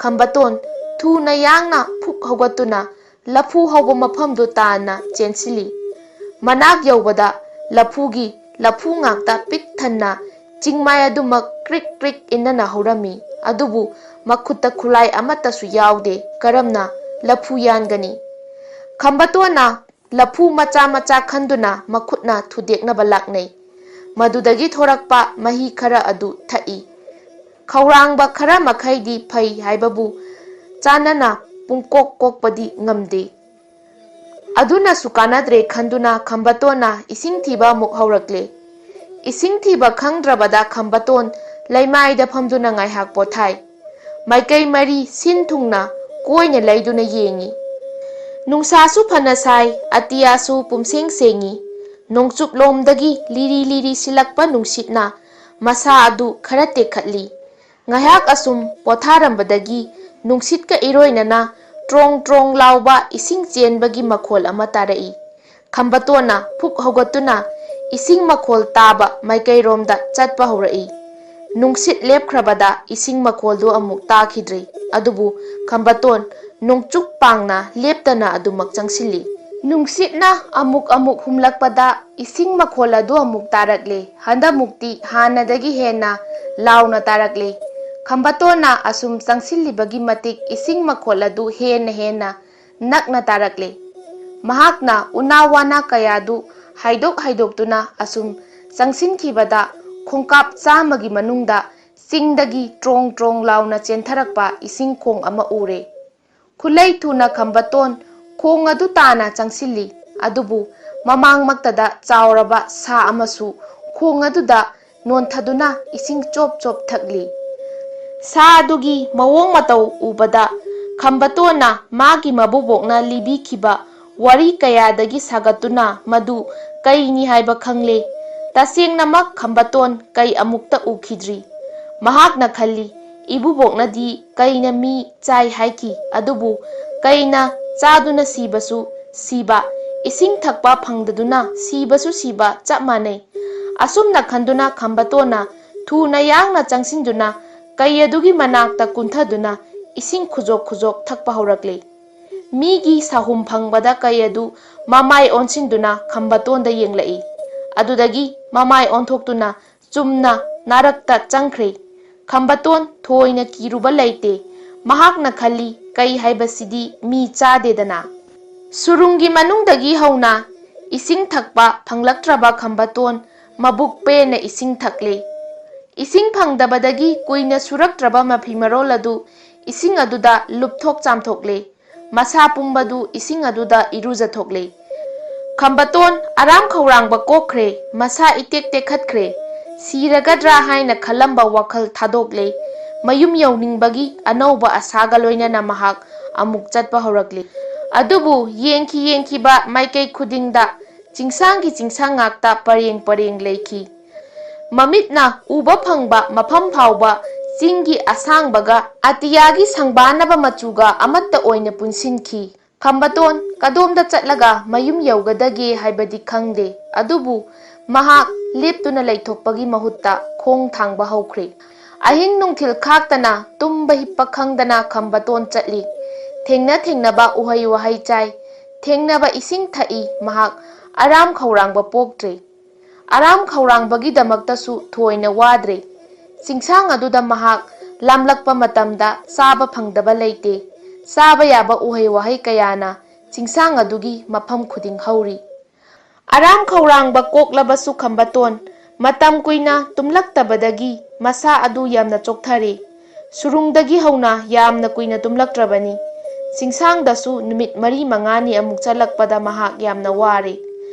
ꯈꯝꯕꯇꯣꯟ ꯊꯨꯅ ꯌꯥꯡꯅ ꯐꯨꯛ ꯍꯧꯒꯠꯇꯨꯅ ꯂꯐꯨ ꯍꯧꯕ ꯃꯐꯝꯗꯨ ꯇꯥꯟꯅ ꯆꯦꯟꯁꯤꯜꯂꯤ꯫ ꯃꯅꯥꯛ ꯌꯧꯕꯗ ꯂꯐꯨꯒꯤ ꯂꯐꯨ ꯉꯥꯛꯇ ꯄꯤꯛ ꯊꯟꯅ ꯆꯤꯡꯃꯥꯏ ꯑꯗꯨꯃꯛ ꯀ꯭ꯔꯤꯛ ꯀ꯭ꯔꯤꯛ ꯏꯟꯅꯅ ꯍꯧꯔꯝꯃꯤ꯫ ꯑꯗꯨꯕꯨ ꯃꯈꯨꯠꯇ ꯈꯨꯠꯂꯥꯏ ꯑꯃꯠꯇꯁꯨ ꯌꯥꯎꯗꯦ꯫ ꯀꯔꯝꯅ ꯂꯐꯨ ꯌꯥꯟꯒꯅꯤ? ꯈꯝꯕꯇꯣꯟꯅ ꯂꯐꯨ ꯃꯆꯥ ꯃꯆꯥ ꯈꯟꯗꯨꯅ ꯃꯈꯨꯠꯅ ꯊꯨꯗꯦꯛꯅꯕ ꯂꯥꯛꯅꯩ꯫ ꯃꯗꯨꯗꯒꯤ ꯊꯣꯔꯛꯄ ꯃꯍꯤ ꯈꯔ ꯑꯗꯨ ꯊꯛꯏ꯫ ꯈꯧꯔꯥꯡꯕ ꯈꯔ ꯃꯈꯩꯗꯤ ꯐꯩ ꯍꯥꯏꯕꯕꯨ ꯆꯥꯅꯅ ꯄꯨꯡꯀꯣꯛ ꯀꯣꯛꯄꯗꯤ ꯉꯝꯗꯦ꯫ ꯑꯗꯨꯅꯁꯨ ꯀꯥꯟꯅꯗ꯭ꯔꯦ ꯈꯟꯗꯨꯅ ꯈꯝꯕꯇꯣꯟꯅ ꯏꯁꯤꯡ ꯊꯤꯕ ꯑꯃꯨꯛ ꯍꯧꯔꯛꯂꯦ꯫ ꯏꯁꯤꯡ ꯊꯤꯕ ꯈꯪꯗ꯭ꯔꯕꯗ ꯈꯝꯕꯇꯣꯟ ꯂꯩꯃꯥꯏꯗ ꯐꯝꯗꯨꯅ ꯉꯥꯏꯍꯥꯛ ꯄꯣꯊꯥꯏ꯫ ꯃꯥꯏꯀꯩ ꯃꯔꯤ ꯁꯤꯟ ꯊꯨꯡꯅ ꯀꯣꯏꯅ ꯂꯩꯗꯨꯅ ꯌꯦꯡꯏ꯫ ꯅꯨꯡꯁꯥꯁꯨ ꯐꯅ ꯁꯥꯏ, ꯑꯇꯤꯌꯥꯁꯨ ꯄꯨꯝꯁꯦꯡ ꯁꯦꯡꯏ꯫ ꯅꯣꯡꯆꯨꯞꯂꯣꯝꯗꯒꯤ ꯂꯤꯔꯤ ꯂꯤꯔꯤ ꯁꯤꯜꯂꯛꯄ ꯅꯨꯡꯁꯤꯠꯅ ꯃꯁꯥ ꯑꯗꯨ ꯈꯔ ꯇꯦꯛꯈꯠꯂꯤ꯫ ꯉꯥꯏꯍꯥꯛ ꯑꯁꯨꯝ ꯄꯣꯊꯥꯔꯝꯕꯗꯒꯤ ꯅꯨꯡꯁꯤꯠꯀ ꯏꯔꯣꯏꯅꯅ ꯇ꯭ꯔꯣꯡ ꯇ꯭ꯔꯣꯡ ꯂꯥꯎꯕ ꯏꯁꯤꯡ ꯆꯦꯟꯕꯒꯤ ꯃꯈꯣꯜ ꯑꯃ ꯇꯥꯔꯛꯏ꯫ ꯈꯝꯕꯇꯣꯟꯅ ꯐꯨꯛ ꯍꯧꯒꯠꯇꯨꯅ ꯏꯁꯤꯡ ꯃꯈꯣꯜ ꯇꯥꯕ ꯃꯥꯏꯀꯩꯔꯣꯝꯗ ꯆꯠꯄ ꯍꯧꯔꯛꯏ꯫ ꯅꯨꯡꯁꯤꯠ ꯂꯦꯞꯈ꯭ꯔꯕꯗ ꯏꯁꯤꯡ ꯃꯈꯣꯜꯗꯨ ꯑꯃꯨꯛ ꯇꯥꯈꯤꯗ꯭ꯔꯤ꯫ ꯑꯗꯨꯕꯨ ꯈꯝꯕꯇꯣꯟ ꯅꯣꯡꯆꯨꯞ ꯄꯥꯡꯅ ꯂꯦꯞꯇꯅ ꯑꯗꯨꯃꯛ ꯆꯪꯁꯤꯜꯂꯤ꯫ ꯅꯨꯡꯁꯤꯠꯅ ꯑꯃꯨꯛ ꯑꯃꯨꯛ ꯍꯨꯝꯂꯛꯄꯗ ꯏꯁꯤꯡ ꯃꯈꯣꯜ ꯑꯗꯨ ꯑꯃꯨꯛ ꯇꯥꯔꯛꯂꯦ꯫ ꯍꯟꯗꯛꯃꯨꯛꯇꯤ ꯍꯥꯟꯅꯗꯒꯤ ꯍꯦꯟꯅ ꯂꯥꯎꯅ ꯇꯥꯔꯛꯂꯦ꯫ ꯈꯝꯕꯇꯣꯟꯅ ꯑꯁꯨꯝ ꯆꯪꯁꯤꯜꯂꯤꯕꯒꯤ ꯃꯇꯤꯛ ꯏꯁꯤꯡ ꯃꯈꯣꯜ ꯑꯗꯨ ꯍꯦꯟꯅ ꯍꯦꯟꯅ ꯅꯛꯅ ꯇꯥꯔꯛꯂꯦ꯫ ꯃꯍꯥꯛꯅ ꯎꯅꯥ ꯋꯥꯅꯥ ꯀꯌꯥꯗꯨ ꯍꯥꯏꯗꯣꯛ ꯍꯥꯏꯗꯣꯛꯇꯨꯅ ꯑꯁꯨꯝ ꯆꯪꯁꯤꯟꯈꯤꯕꯗ ꯈꯣꯡꯀꯥꯞ ꯆꯥꯝꯃꯒꯤ ꯃꯅꯨꯡꯗ ꯆꯤꯡꯗꯒꯤ ꯇ꯭ꯔꯣꯡ ꯇ꯭ꯔꯣꯡ ꯂꯥꯎꯅ ꯆꯦꯟꯊꯔꯛꯄ ꯏꯁꯤꯡ ꯈꯣꯡ ꯑꯃ ꯎꯔꯦ꯫ ꯈꯨꯂꯩ ꯊꯨꯅ ꯈꯝꯕꯇꯣꯟ ꯈꯣꯡ ꯑꯗꯨ ꯇꯥꯅ ꯆꯪꯁꯤꯜꯂꯤ꯫ ꯑꯗꯨꯕꯨ ꯃꯃꯥꯡꯃꯛꯇꯗ ꯆꯥꯎꯔꯕ ꯁꯥ ꯑꯃꯁꯨ ꯈꯣꯡ ꯑꯗꯨꯗ ꯅꯣꯟꯊꯗꯨꯅ ꯏꯁꯤꯡ ꯆꯣꯞ ꯆꯣꯞ ꯊꯛꯂꯤ꯫ ꯁꯥ ꯑꯗꯨꯒꯤ ꯃꯑꯣꯡ ꯃꯇꯧ ꯎꯕꯗ ꯈꯝꯕꯇꯣꯟꯅ ꯃꯥꯒꯤ ꯃꯕꯨꯕꯣꯛꯅ ꯂꯤꯕꯤꯈꯤꯕ ꯋꯥꯔꯤ ꯀꯌꯥꯗꯒꯤ ꯁꯥꯒꯠꯇꯨꯅ ꯃꯗꯨ ꯀꯩꯅꯤ ꯍꯥꯏꯕ ꯈꯪꯂꯦ꯫ ꯇꯁꯦꯡꯅꯃꯛ ꯈꯝꯕꯇꯣꯟ ꯀꯩ ꯑꯃꯨꯛꯇ ꯎꯈꯤꯗ꯭ꯔꯤ꯫ ꯃꯍꯥꯛꯅ ꯈꯜꯂꯤ, ꯏꯕꯨꯕꯣꯛꯅꯗꯤ ꯀꯩꯅ ꯃꯤ ꯆꯥꯏ ꯍꯥꯏꯈꯤ, ꯑꯗꯨꯕꯨ ꯀꯩꯅ ꯆꯥꯗꯨꯅ ꯁꯤꯕꯁꯨ ꯁꯤꯕ, ꯏꯁꯤꯡ ꯊꯛꯄ ꯐꯪꯗꯗꯨꯅ ꯁꯤꯕꯁꯨ ꯁꯤꯕ ꯆꯞ ꯃꯥꯟꯅꯩ꯫ ꯑꯁꯨꯝꯅ ꯈꯟꯗꯨꯅ ꯈꯝꯕꯇꯣꯟꯅ ꯊꯨꯅ ꯌꯥꯡꯅ ꯆꯪꯁꯤꯟꯗꯨꯅ ꯀꯩ ꯑꯗꯨꯒꯤ ꯃꯅꯥꯛꯇ ꯀꯨꯟꯊꯗꯨꯅ ꯏꯁꯤꯡ ꯈꯨꯖꯣꯛ ꯈꯨꯖꯣꯛ ꯊꯛꯄ ꯍꯧꯔꯛꯂꯦ꯫ ꯃꯤꯒꯤ ꯁꯥꯍꯨꯝ ꯐꯪꯕꯗ ꯀꯩ ꯑꯗꯨ ꯃꯃꯥꯏ ꯑꯣꯟꯁꯤꯟꯗꯨꯅ ꯈꯝꯕꯇꯣꯟꯗ ꯌꯦꯡꯂꯛꯏ꯫ ꯑꯗꯨꯗꯒꯤ ꯃꯃꯥꯏ ꯑꯣꯟꯊꯣꯛꯇꯨꯅ ꯆꯨꯝꯅ ꯅꯥꯔꯛꯇ ꯆꯪꯈ꯭ꯔꯦ꯫ ꯈꯝꯕꯇꯣꯟ ꯊꯣꯏꯅ ꯀꯤꯔꯨꯕ ꯂꯩꯇꯦ꯫ ꯃꯍꯥꯛꯅ ꯈꯜꯂꯤ, ꯀꯩ ꯍꯥꯏꯕꯁꯤꯗꯤ ꯃꯤ ꯆꯥꯗꯦꯗꯅ꯫ ꯁꯨꯔꯨꯡꯒꯤ ꯃꯅꯨꯡꯗꯒꯤ ꯍꯧꯅ ꯏꯁꯤꯡ ꯊꯛꯄ ꯐꯪꯂꯛꯇ꯭ꯔꯕ ꯈꯝꯕꯇꯣꯟ ꯃꯕꯨꯛ ꯄꯦꯟꯅ ꯏꯁꯤꯡ ꯊꯛꯂꯦ꯫ ꯏꯁꯤꯡ ꯐꯪꯗꯕꯗꯒꯤ ꯀꯨꯏꯅ ꯁꯨꯔꯛꯇ꯭ꯔꯕ ꯃꯐꯤ ꯃꯔꯣꯜ ꯑꯗꯨ ꯏꯁꯤꯡ ꯑꯗꯨꯗ ꯂꯨꯞꯊꯣꯛ ꯆꯥꯝꯊꯣꯛꯂꯦ꯫ ꯃꯁꯥ ꯄꯨꯝꯕꯗꯨ ꯏꯁꯤꯡ ꯑꯗꯨꯗ ꯏꯔꯨꯖꯊꯣꯛꯂꯦ꯫ ꯈꯝꯕꯇꯣꯟ ꯑꯔꯥꯝ ꯈꯧꯔꯥꯡꯕ ꯀꯣꯛꯈ꯭ꯔꯦ, ꯃꯁꯥ ꯏꯇꯦꯛ ꯇꯦꯛꯈꯠꯈ꯭ꯔꯦ꯫ ꯁꯤꯔꯒꯗ꯭ꯔꯥ ꯍꯥꯏꯅ ꯈꯜꯂꯝꯕ ꯋꯥꯈꯜ ꯊꯥꯗꯣꯛꯂꯦ꯫ ꯃꯌꯨꯝ ꯌꯧꯅꯤꯡꯕꯒꯤ ꯑꯅꯧꯕ ꯑꯁꯥꯒ ꯂꯣꯏꯅꯅ ꯃꯍꯥꯛ ꯑꯃꯨꯛ ꯆꯠꯄ ꯍꯧꯔꯛꯂꯤ꯫ ꯑꯗꯨꯕꯨ ꯌꯦꯡꯈꯤ ꯌꯦꯡꯈꯤꯕ ꯃꯥꯏꯀꯩ ꯈꯨꯗꯤꯡꯗ ꯆꯤꯡꯁꯥꯡꯒꯤ ꯆꯤꯡꯁꯥꯡ ꯉꯥꯛꯇ ꯄꯔꯦꯡ ꯄꯔꯦꯡ ꯂꯩꯈꯤ꯫ ꯃꯃꯤꯠꯅ ꯎꯕ ꯐꯪꯕ ꯃꯐꯝ ꯐꯥꯎꯕ ꯆꯤꯡꯒꯤ ꯑꯁꯥꯡꯕꯒ ꯑꯇꯤꯌꯥꯒꯤ ꯁꯪꯕꯥꯅꯕ ꯃꯆꯨꯒ ꯑꯃꯠꯇ ꯑꯣꯏꯅ ꯄꯨꯟꯁꯤꯟꯈꯤ꯫ ꯈꯝꯕꯇꯣꯟ ꯀꯗꯣꯝꯗ ꯆꯠꯂꯒ ꯃꯌꯨꯝ ꯌꯧꯒꯗꯒꯦ ꯍꯥꯏꯕꯗꯤ ꯈꯪꯗꯦ, ꯑꯗꯨꯕꯨ ꯃꯍꯥꯛ ꯂꯦꯞꯇꯨꯅ ꯂꯩꯊꯣꯛꯄꯒꯤ ꯃꯍꯨꯠꯇ ꯈꯣꯡ ꯊꯥꯡꯕ ꯍꯧꯈ꯭ꯔꯦ꯫ ꯑꯍꯤꯡ ꯅꯨꯡꯊꯤꯜ ꯈꯥꯛꯇꯅ ꯇꯨꯝꯕ ꯍꯤꯞꯄ ꯈꯪꯗꯅ ꯈꯝꯕꯇꯣꯟ ꯆꯠꯂꯤ꯫ ꯊꯦꯡꯅ ꯊꯦꯡꯅꯕ ꯎꯍꯩ ꯋꯥꯍꯩ ꯆꯥꯏ, ꯊꯦꯡꯅꯕ ꯏꯁꯤꯡ ꯊꯛꯏ꯫ ꯃꯍꯥꯛ ꯑꯔꯥꯝ ꯈꯧꯔꯥꯡꯕ ꯄꯣꯛꯇ꯭ꯔꯦ꯫ ꯑꯔꯥꯝ ꯈꯧꯔꯥꯡꯕꯒꯤꯗꯃꯛꯇꯁꯨ ꯊꯣꯏꯅ ꯋꯥꯗ꯭ꯔꯦ꯫ ꯆꯤꯡꯁꯥꯡ ꯑꯗꯨꯗ ꯃꯍꯥꯛ ꯂꯥꯝꯂꯛꯄ ꯃꯇꯝꯗ ꯆꯥꯕ ꯐꯪꯗꯕ ꯂꯩꯇꯦ꯫ ꯆꯥꯕ ꯌꯥꯕ ꯎꯍꯩ ꯋꯥꯍꯩ ꯀꯌꯥꯅ ꯆꯤꯡꯁꯥꯡ ꯑꯗꯨꯒꯤ ꯃꯐꯝ ꯈꯨꯗꯤꯡ ꯍꯧꯔꯤ꯫ ꯑꯔꯥꯝ ꯈꯧꯔꯥꯡꯕ ꯀꯣꯛꯂꯕꯁꯨ ꯈꯝꯕꯇꯣꯟ ꯃꯇꯝ ꯀꯨꯏꯅ ꯇꯨꯝꯂꯛꯇꯕꯗꯒꯤ ꯃꯁꯥ ꯑꯗꯨ ꯌꯥꯝꯅ ꯆꯣꯛꯊꯔꯦ꯫ ꯁꯨꯔꯨꯡꯗꯒꯤ ꯍꯧꯅ ꯌꯥꯝꯅ ꯀꯨꯏꯅ ꯇꯨꯝꯂꯛꯇ꯭ꯔꯕꯅꯤ꯫ ꯆꯤꯡꯁꯥꯡꯗꯁꯨ ꯅꯨꯃꯤꯠ ꯃꯔꯤ ꯃꯉꯥꯅꯤ ꯑꯃꯨꯛ ꯆꯠꯂꯛꯄꯗ ꯃꯍꯥꯛ ꯌꯥꯝꯅ ꯋꯥꯔꯦ꯫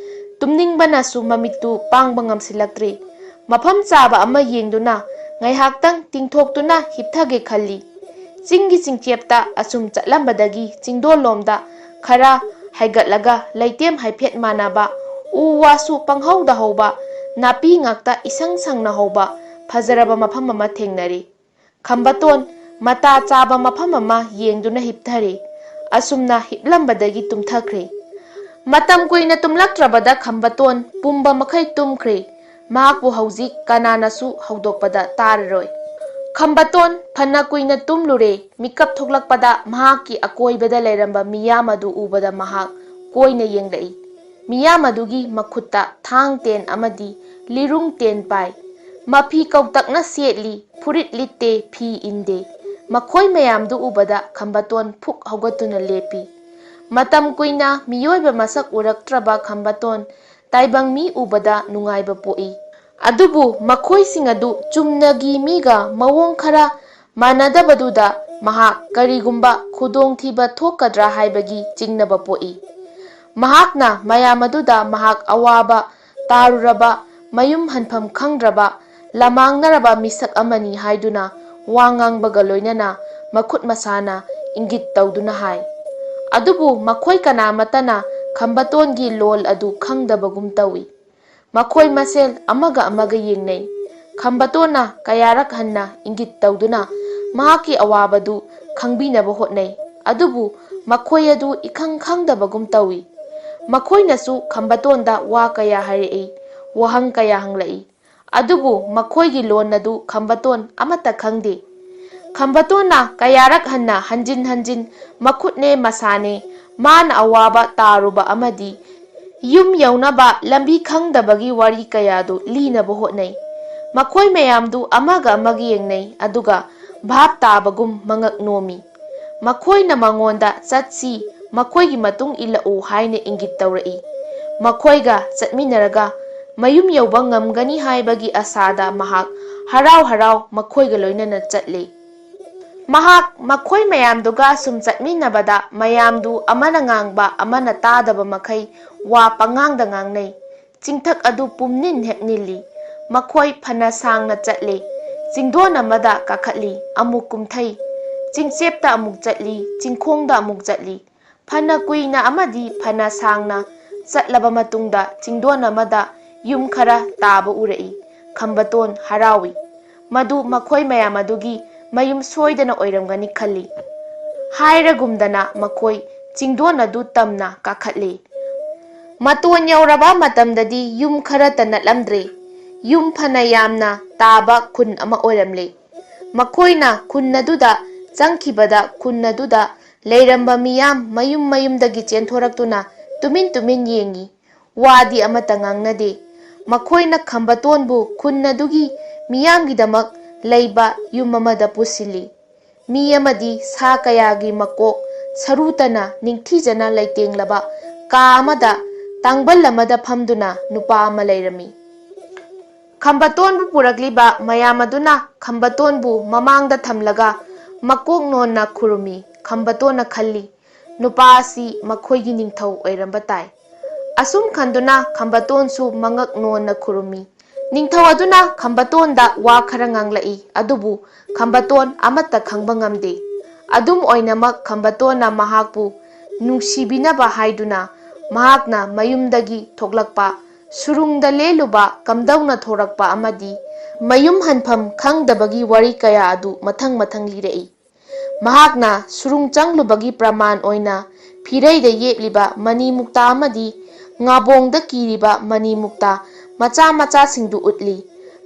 ꯇꯨꯝꯅꯤꯡꯕꯅꯁꯨ ꯃꯃꯤꯠꯇꯨ ꯄꯥꯡꯕ ꯉꯝꯁꯤꯜꯂꯛꯇ꯭ꯔꯦ꯫ ꯃꯐꯝ ꯆꯥꯕ ꯑꯃ ꯌꯦꯡꯗꯨꯅ ꯉꯥꯏꯍꯥꯛꯇꯪ ꯇꯤꯡꯊꯣꯛꯇꯨꯅ ꯍꯤꯞꯊꯒꯦ ꯈꯜꯂꯤ꯫ ꯆꯤꯡꯒꯤ ꯆꯤꯡꯆꯦꯞꯇ ꯑꯁꯨꯝ ꯆꯠꯂꯝꯕꯗꯒꯤ ꯆꯤꯡꯗꯣꯜꯂꯣꯝꯗ ꯈꯔ ꯍꯥꯏꯒꯠꯂꯒ ꯂꯩꯇꯦꯝ ꯍꯥꯏꯐꯦꯠ ꯃꯥꯟꯅꯕ, ꯎ ꯋꯥꯁꯨ ꯄꯪꯍꯧꯗ ꯍꯧꯕ, ꯅꯥꯄꯤ ꯉꯥꯛꯇ ꯏꯁꯪ ꯁꯪꯅ ꯍꯧꯕ ꯐꯖꯔꯕ ꯃꯐꯝ ꯑꯃ ꯊꯦꯡꯅꯔꯦ꯫ ꯈꯝꯕꯇꯣꯟ ꯃꯇꯥ ꯆꯥꯕ ꯃꯐꯝ ꯑꯃ ꯌꯦꯡꯗꯨꯅ ꯍꯤꯞꯊꯔꯦ꯫ ꯑꯁꯨꯝꯅ ꯍꯤꯞꯂꯝꯕꯗꯒꯤ ꯇꯨꯝꯊꯈ꯭ꯔꯦ꯫ ꯃꯇꯝ ꯀꯨꯏꯅ ꯇꯨꯝꯂꯛꯇ꯭ꯔꯕꯗ ꯈꯝꯕꯇꯣꯟ ꯄꯨꯝꯕ ꯃꯈꯩ ꯇꯨꯝꯈ꯭ꯔꯦ꯫ ꯃꯍꯥꯛꯄꯨ ꯍꯧꯖꯤꯛ ꯀꯅꯥꯅꯁꯨ ꯍꯧꯗꯣꯛꯄꯗ ꯇꯥꯔꯔꯣꯏ꯫ ꯈꯝꯕꯇꯣꯟ ꯐꯅ ꯀꯨꯏꯅ ꯇꯨꯝꯂꯨꯔꯦ꯫ ꯃꯤꯀꯞ ꯊꯣꯛꯂꯛꯄꯗ ꯃꯍꯥꯛꯀꯤ ꯑꯀꯣꯏꯕꯗ ꯂꯩꯔꯝꯕ ꯃꯤꯌꯥꯝ ꯑꯗꯨ ꯎꯕꯗ ꯃꯍꯥꯛ ꯀꯣꯏꯅ ꯌꯦꯡꯂꯛꯏ꯫ ꯃꯤꯌꯥꯝ ꯑꯗꯨꯒꯤ ꯃꯈꯨꯠꯇ ꯊꯥꯡ ꯇꯦꯟ ꯑꯃꯗꯤ ꯂꯤꯔꯨꯡ ꯇꯦꯟ ꯄꯥꯏ꯫ ꯃꯐꯤ ꯀꯧꯇꯛꯅ ꯁꯦꯠꯂꯤ, ꯐꯨꯔꯤꯠ ꯂꯤꯠꯇꯦ, ꯐꯤ ꯏꯟꯗꯦ꯫ ꯃꯈꯣꯏ ꯃꯌꯥꯝꯗꯨ ꯎꯕꯗ ꯈꯝꯕꯇꯣꯟ ꯐꯨꯛ ꯍꯧꯒꯠꯇꯨꯅ ꯂꯦꯞꯄꯤ꯫ ꯃꯇꯝ ꯀꯨꯏꯅ ꯃꯤꯑꯣꯏꯕ ꯃꯁꯛ ꯎꯔꯛꯇ꯭ꯔꯕ ꯈꯝꯕꯇꯣꯟ ꯇꯥꯏꯕꯪ ꯃꯤ ꯎꯕꯗ ꯅꯨꯡꯉꯥꯏꯕ ꯄꯣꯛꯏ꯫ ꯑꯗꯨꯕꯨ ꯃꯈꯣꯏꯁꯤꯡ ꯑꯗꯨ ꯆꯨꯝꯅꯒꯤ ꯃꯤꯒ ꯃꯑꯣꯡ ꯈꯔ ꯃꯥꯟꯅꯗꯕꯗꯨꯗ ꯃꯍꯥꯛ ꯀꯔꯤꯒꯨꯝꯕ ꯈꯨꯗꯣꯡꯊꯤꯕ ꯊꯣꯛꯀꯗ꯭ꯔꯥ ꯍꯥꯏꯕꯒꯤ ꯆꯤꯡꯅꯕ ꯄꯣꯛꯏ꯫ ꯃꯍꯥꯛꯅ ꯃꯌꯥꯝ ꯑꯗꯨꯗ ꯃꯍꯥꯛ ꯑꯋꯥꯕ ꯇꯥꯔꯨꯔꯕ, ꯃꯌꯨꯝ ꯍꯟꯐꯝ ꯈꯪꯗ꯭ꯔꯕ, ꯂꯃꯥꯡꯅꯔꯕ ꯃꯤꯁꯛ ꯑꯃꯅꯤ ꯍꯥꯏꯗꯨꯅ ꯋꯥ ꯉꯥꯡꯕꯒ ꯂꯣꯏꯅꯅ ꯃꯈꯨꯠ ꯃꯁꯥꯅ ꯏꯪꯒꯤꯠ ꯇꯧꯗꯨꯅ ꯍꯥꯏ꯫ ꯑꯗꯨꯕꯨ ꯃꯈꯣꯏ ꯀꯅꯥꯃꯠꯇꯅ ꯈꯝꯕꯇꯣꯟꯒꯤ ꯂꯣꯜ ꯑꯗꯨ ꯈꯪꯗꯕꯒꯨꯝ ꯇꯧꯏ꯫ ꯃꯈꯣꯏ ꯃꯁꯦꯜ ꯑꯃꯒ ꯑꯃꯒ ꯌꯦꯡꯅꯩ꯫ ꯈꯝꯕꯇꯣꯟꯅ ꯀꯌꯥꯔꯛ ꯍꯟꯅ ꯏꯪꯒꯤꯠ ꯇꯧꯗꯨꯅ ꯃꯍꯥꯛꯀꯤ ꯑꯋꯥꯕꯗꯨ ꯈꯪꯕꯤꯅꯕ ꯍꯣꯠꯅꯩ꯫ ꯑꯗꯨꯕꯨ ꯃꯈꯣꯏ ꯑꯗꯨ ꯏꯈꯪ ꯈꯪꯗꯕꯒꯨꯝ ꯇꯧꯏ꯫ ꯃꯈꯣꯏꯅꯁꯨ ꯈꯝꯕꯇꯣꯟꯗ ꯋꯥ ꯀꯌꯥ ꯍꯥꯏꯔꯛꯏ, ꯋꯥꯍꯪ ꯀꯌꯥ ꯍꯪꯂꯛꯏ꯫ ꯑꯗꯨꯕꯨ ꯃꯈꯣꯏꯒꯤ ꯂꯣꯟ ꯑꯗꯨ ꯈꯝꯕꯇꯣꯟ ꯑꯃꯠꯇ ꯈꯪꯗꯦ꯫ ꯈꯝꯕꯇꯣꯟꯅ ꯀꯌꯥꯔꯛ ꯍꯟꯅ ꯍꯟꯖꯤꯟ ꯍꯟꯖꯤꯟ ꯃꯈꯨꯠꯅꯦ ꯃꯁꯥꯅꯦ ꯃꯥꯅ ꯑꯋꯥꯕ ꯇꯥꯔꯨꯕ ꯑꯃꯗꯤ ꯌꯨꯝ ꯌꯧꯅꯕ ꯂꯝꯕꯤ ꯈꯪꯗꯕꯒꯤ ꯋꯥꯔꯤ ꯀꯌꯥꯗꯨ ꯂꯤꯅꯕ ꯍꯣꯠꯅꯩ꯫ ꯃꯈꯣꯏ ꯃꯌꯥꯝꯗꯨ ꯑꯃꯒ ꯑꯃꯒ ꯌꯦꯡꯅꯩ, ꯑꯗꯨꯒ ꯚꯥꯞ ꯇꯥꯕꯒꯨꯝ ꯃꯉꯛ ꯅꯣꯝꯃꯤ꯫ ꯃꯈꯣꯏꯅ ꯃꯉꯣꯟꯗ "ꯆꯠꯁꯤ, ꯃꯈꯣꯏꯒꯤ ꯃꯇꯨꯡ ꯏꯜꯂꯛꯎ" ꯍꯥꯏꯅ ꯏꯪꯒꯤꯠ ꯇꯧꯔꯛꯏ꯫ ꯃꯈꯣꯏꯒ ꯆꯠꯃꯤꯟꯅꯔꯒ ꯃꯌꯨꯝ ꯌꯧꯕ ꯉꯝꯒꯅꯤ ꯍꯥꯏꯕꯒꯤ ꯑꯁꯥꯗ ꯃꯍꯥꯛ ꯍꯔꯥꯎ ꯍꯔꯥꯎ ꯃꯈꯣꯏꯒ ꯂꯣꯏꯅꯅ ꯆꯠꯂꯤ꯫ ꯃꯍꯥꯛ ꯃꯈꯣꯏ ꯃꯌꯥꯝꯗꯨꯒ ꯁꯨꯝ ꯆꯠꯃꯤꯟꯅꯕꯗ ꯃꯌꯥꯝꯗꯨ ꯑꯃꯅ ꯉꯥꯡꯕ ꯑꯃꯅ ꯇꯥꯗꯕ ꯃꯈꯩ ꯋꯥ ꯄꯉꯥꯡꯗ ꯉꯥꯡꯅꯩ꯫ ꯆꯤꯡꯊꯛ ꯑꯗꯨ ꯄꯨꯝꯅꯤꯟ ꯍꯦꯛ ꯅꯤꯜꯂꯤ꯫ ꯃꯈꯣꯏ ꯐꯅ ꯁꯥꯡꯅ ꯆꯠꯂꯤ꯫ ꯆꯤꯡꯗꯣꯟ ꯑꯃꯗ ꯀꯥꯈꯠꯂꯤ, ꯑꯃꯨꯛ ꯀꯨꯝꯊꯩ꯫ ꯆꯤꯡꯆꯦꯞꯇ ꯑꯃꯨꯛ ꯆꯠꯂꯤ, ꯆꯤꯡꯈꯣꯡꯗ ꯑꯃꯨꯛ ꯆꯠꯂꯤ꯫ ꯐꯅ ꯀꯨꯏꯅ ꯑꯃꯗꯤ ꯐꯅ ꯁꯥꯡꯅ ꯆꯠꯂꯕ ꯃꯇꯨꯡꯗ ꯆꯤꯡꯗꯣꯟ ꯑꯃꯗ ꯌꯨꯝ ꯈꯔ ꯇꯥꯕ ꯎꯔꯛꯏ꯫ ꯈꯝꯕꯇꯣꯟ ꯍꯔꯥꯎꯏ꯫ ꯃꯗꯨ ꯃꯈꯣꯏ ꯃꯌꯥꯝ ꯑꯗꯨꯒꯤ ꯃꯌꯨꯝ ꯁꯣꯏꯗꯅ ꯑꯣꯏꯔꯝꯒꯅꯤ ꯈꯜꯂꯤ꯫ ꯍꯥꯏꯔꯒꯨꯝꯗꯅ ꯃꯈꯣꯏ ꯆꯤꯡꯗꯣꯟ ꯑꯗꯨ ꯇꯝꯅ ꯀꯥꯈꯠꯂꯤ꯫ ꯃꯇꯣꯟ ꯌꯧꯔꯕ ꯃꯇꯝꯗꯗꯤ ꯌꯨꯝ ꯈꯔꯇ ꯅꯠꯂꯝꯗ꯭ꯔꯦ꯫ ꯌꯨꯝ ꯐꯅ ꯌꯥꯝꯅ ꯇꯥꯕ ꯈꯨꯟ ꯑꯃ ꯑꯣꯏꯔꯝꯂꯦ꯫ ꯃꯈꯣꯏꯅ ꯈꯨꯟ ꯑꯗꯨꯗ ꯆꯪꯈꯤꯕꯗ ꯈꯨꯟ ꯑꯗꯨꯗ ꯂꯩꯔꯝꯕ ꯃꯤꯌꯥꯝ ꯃꯌꯨꯝ ꯃꯌꯨꯝꯗꯒꯤ ꯆꯦꯟꯊꯣꯔꯛꯇꯨꯅ ꯇꯨꯃꯤꯟ ꯇꯨꯃꯤꯟ ꯌꯦꯡꯉꯤ꯫ ꯋꯥꯗꯤ ꯑꯃꯠꯇ ꯉꯥꯡꯅꯗꯦ꯫ ꯃꯈꯣꯏꯅ ꯈꯝꯕꯇꯣꯟꯕꯨ ꯈꯨꯟ ꯑꯗꯨꯒꯤ ꯃꯤꯌꯥꯝꯒꯤꯗꯃꯛ ꯂꯩꯕ ꯌꯨꯝ ꯑꯃꯗ ꯄꯨꯁꯤꯜꯂꯤ꯫ ꯃꯤ ꯑꯃꯗꯤ ꯁꯥ ꯀꯌꯥꯒꯤ ꯃꯀꯣꯛ ꯁꯔꯨꯇꯅ ꯅꯤꯡꯊꯤꯖꯅ ꯂꯩꯇꯦꯡꯂꯕ ꯀꯥ ꯑꯃꯗ ꯇꯥꯡꯕꯜ ꯑꯃꯗ ꯐꯝꯗꯨꯅ ꯅꯨꯄꯥ ꯑꯃ ꯂꯩꯔꯝꯃꯤ꯫ ꯈꯝꯕꯇꯣꯟꯕꯨ ꯄꯨꯔꯛꯂꯤꯕ ꯃꯌꯥꯝ ꯑꯗꯨꯅ ꯈꯝꯕꯇꯣꯟꯕꯨ ꯃꯃꯥꯡꯗ ꯊꯝꯂꯒ ꯃꯀꯣꯛ ꯅꯣꯟꯅ ꯈꯨꯔꯨꯝꯃꯤ꯫ ꯈꯝꯕꯇꯣꯟꯅ ꯈꯜꯂꯤ, "ꯅꯨꯄꯥ ꯑꯁꯤ ꯃꯈꯣꯏꯒꯤ ꯅꯤꯡꯊꯧ ꯑꯣꯏꯔꯝꯕ ꯇꯥꯏ"꯫ ꯑꯁꯨꯝ ꯈꯟꯗꯨꯅ ꯈꯝꯕꯇꯣꯟꯁꯨ ꯃꯉꯛ ꯅꯣꯟꯅ ꯈꯨꯔꯨꯝꯃꯤ꯫ ꯅꯤꯡꯊꯧ ꯑꯗꯨꯅ ꯈꯝꯕꯇꯣꯟꯗ ꯋꯥ ꯈꯔ ꯉꯥꯡꯂꯛꯏ, ꯑꯗꯨꯕꯨ ꯈꯝꯕꯇꯣꯟ ꯑꯃꯠꯇ ꯈꯪꯕ ꯉꯝꯗꯦ꯫ ꯑꯗꯨꯝ ꯑꯣꯏꯅꯃꯛ ꯈꯝꯕꯇꯣꯟꯅ ꯃꯍꯥꯛꯄꯨ ꯅꯨꯡꯁꯤꯕꯤꯅꯕ ꯍꯥꯏꯗꯨꯅ ꯃꯍꯥꯛꯅ ꯃꯌꯨꯝꯗꯒꯤ ꯊꯣꯛꯂꯛꯄ, ꯁꯨꯔꯨꯡꯗ ꯂꯦꯜꯂꯨꯕ, ꯀꯝꯗꯧꯅ ꯊꯣꯔꯛꯄ ꯑꯃꯗꯤ ꯃꯌꯨꯝ ꯍꯟꯐꯝ ꯈꯪꯗꯕꯒꯤ ꯋꯥꯔꯤ ꯀꯌꯥ ꯑꯗꯨ ꯃꯊꯪ ꯃꯊꯪ ꯂꯤꯔꯛꯏ꯫ ꯃꯍꯥꯛꯅ ꯁꯨꯔꯨꯡ ꯆꯪꯂꯨꯕꯒꯤ ꯄ꯭ꯔꯃꯥꯟ ꯑꯣꯏꯅ ꯐꯤꯔꯩꯗ ꯌꯦꯞꯂꯤꯕ ꯃꯅꯤ ꯃꯨꯛꯇꯥ ꯑꯃꯗꯤ ꯉꯥꯕꯣꯡꯗ ꯀꯤꯔꯤꯕ ꯃꯅꯤ ꯃꯨꯛꯇꯥ ꯃꯆꯥ ꯃꯆꯥꯁꯤꯡꯗꯨ ꯎꯠꯂꯤ꯫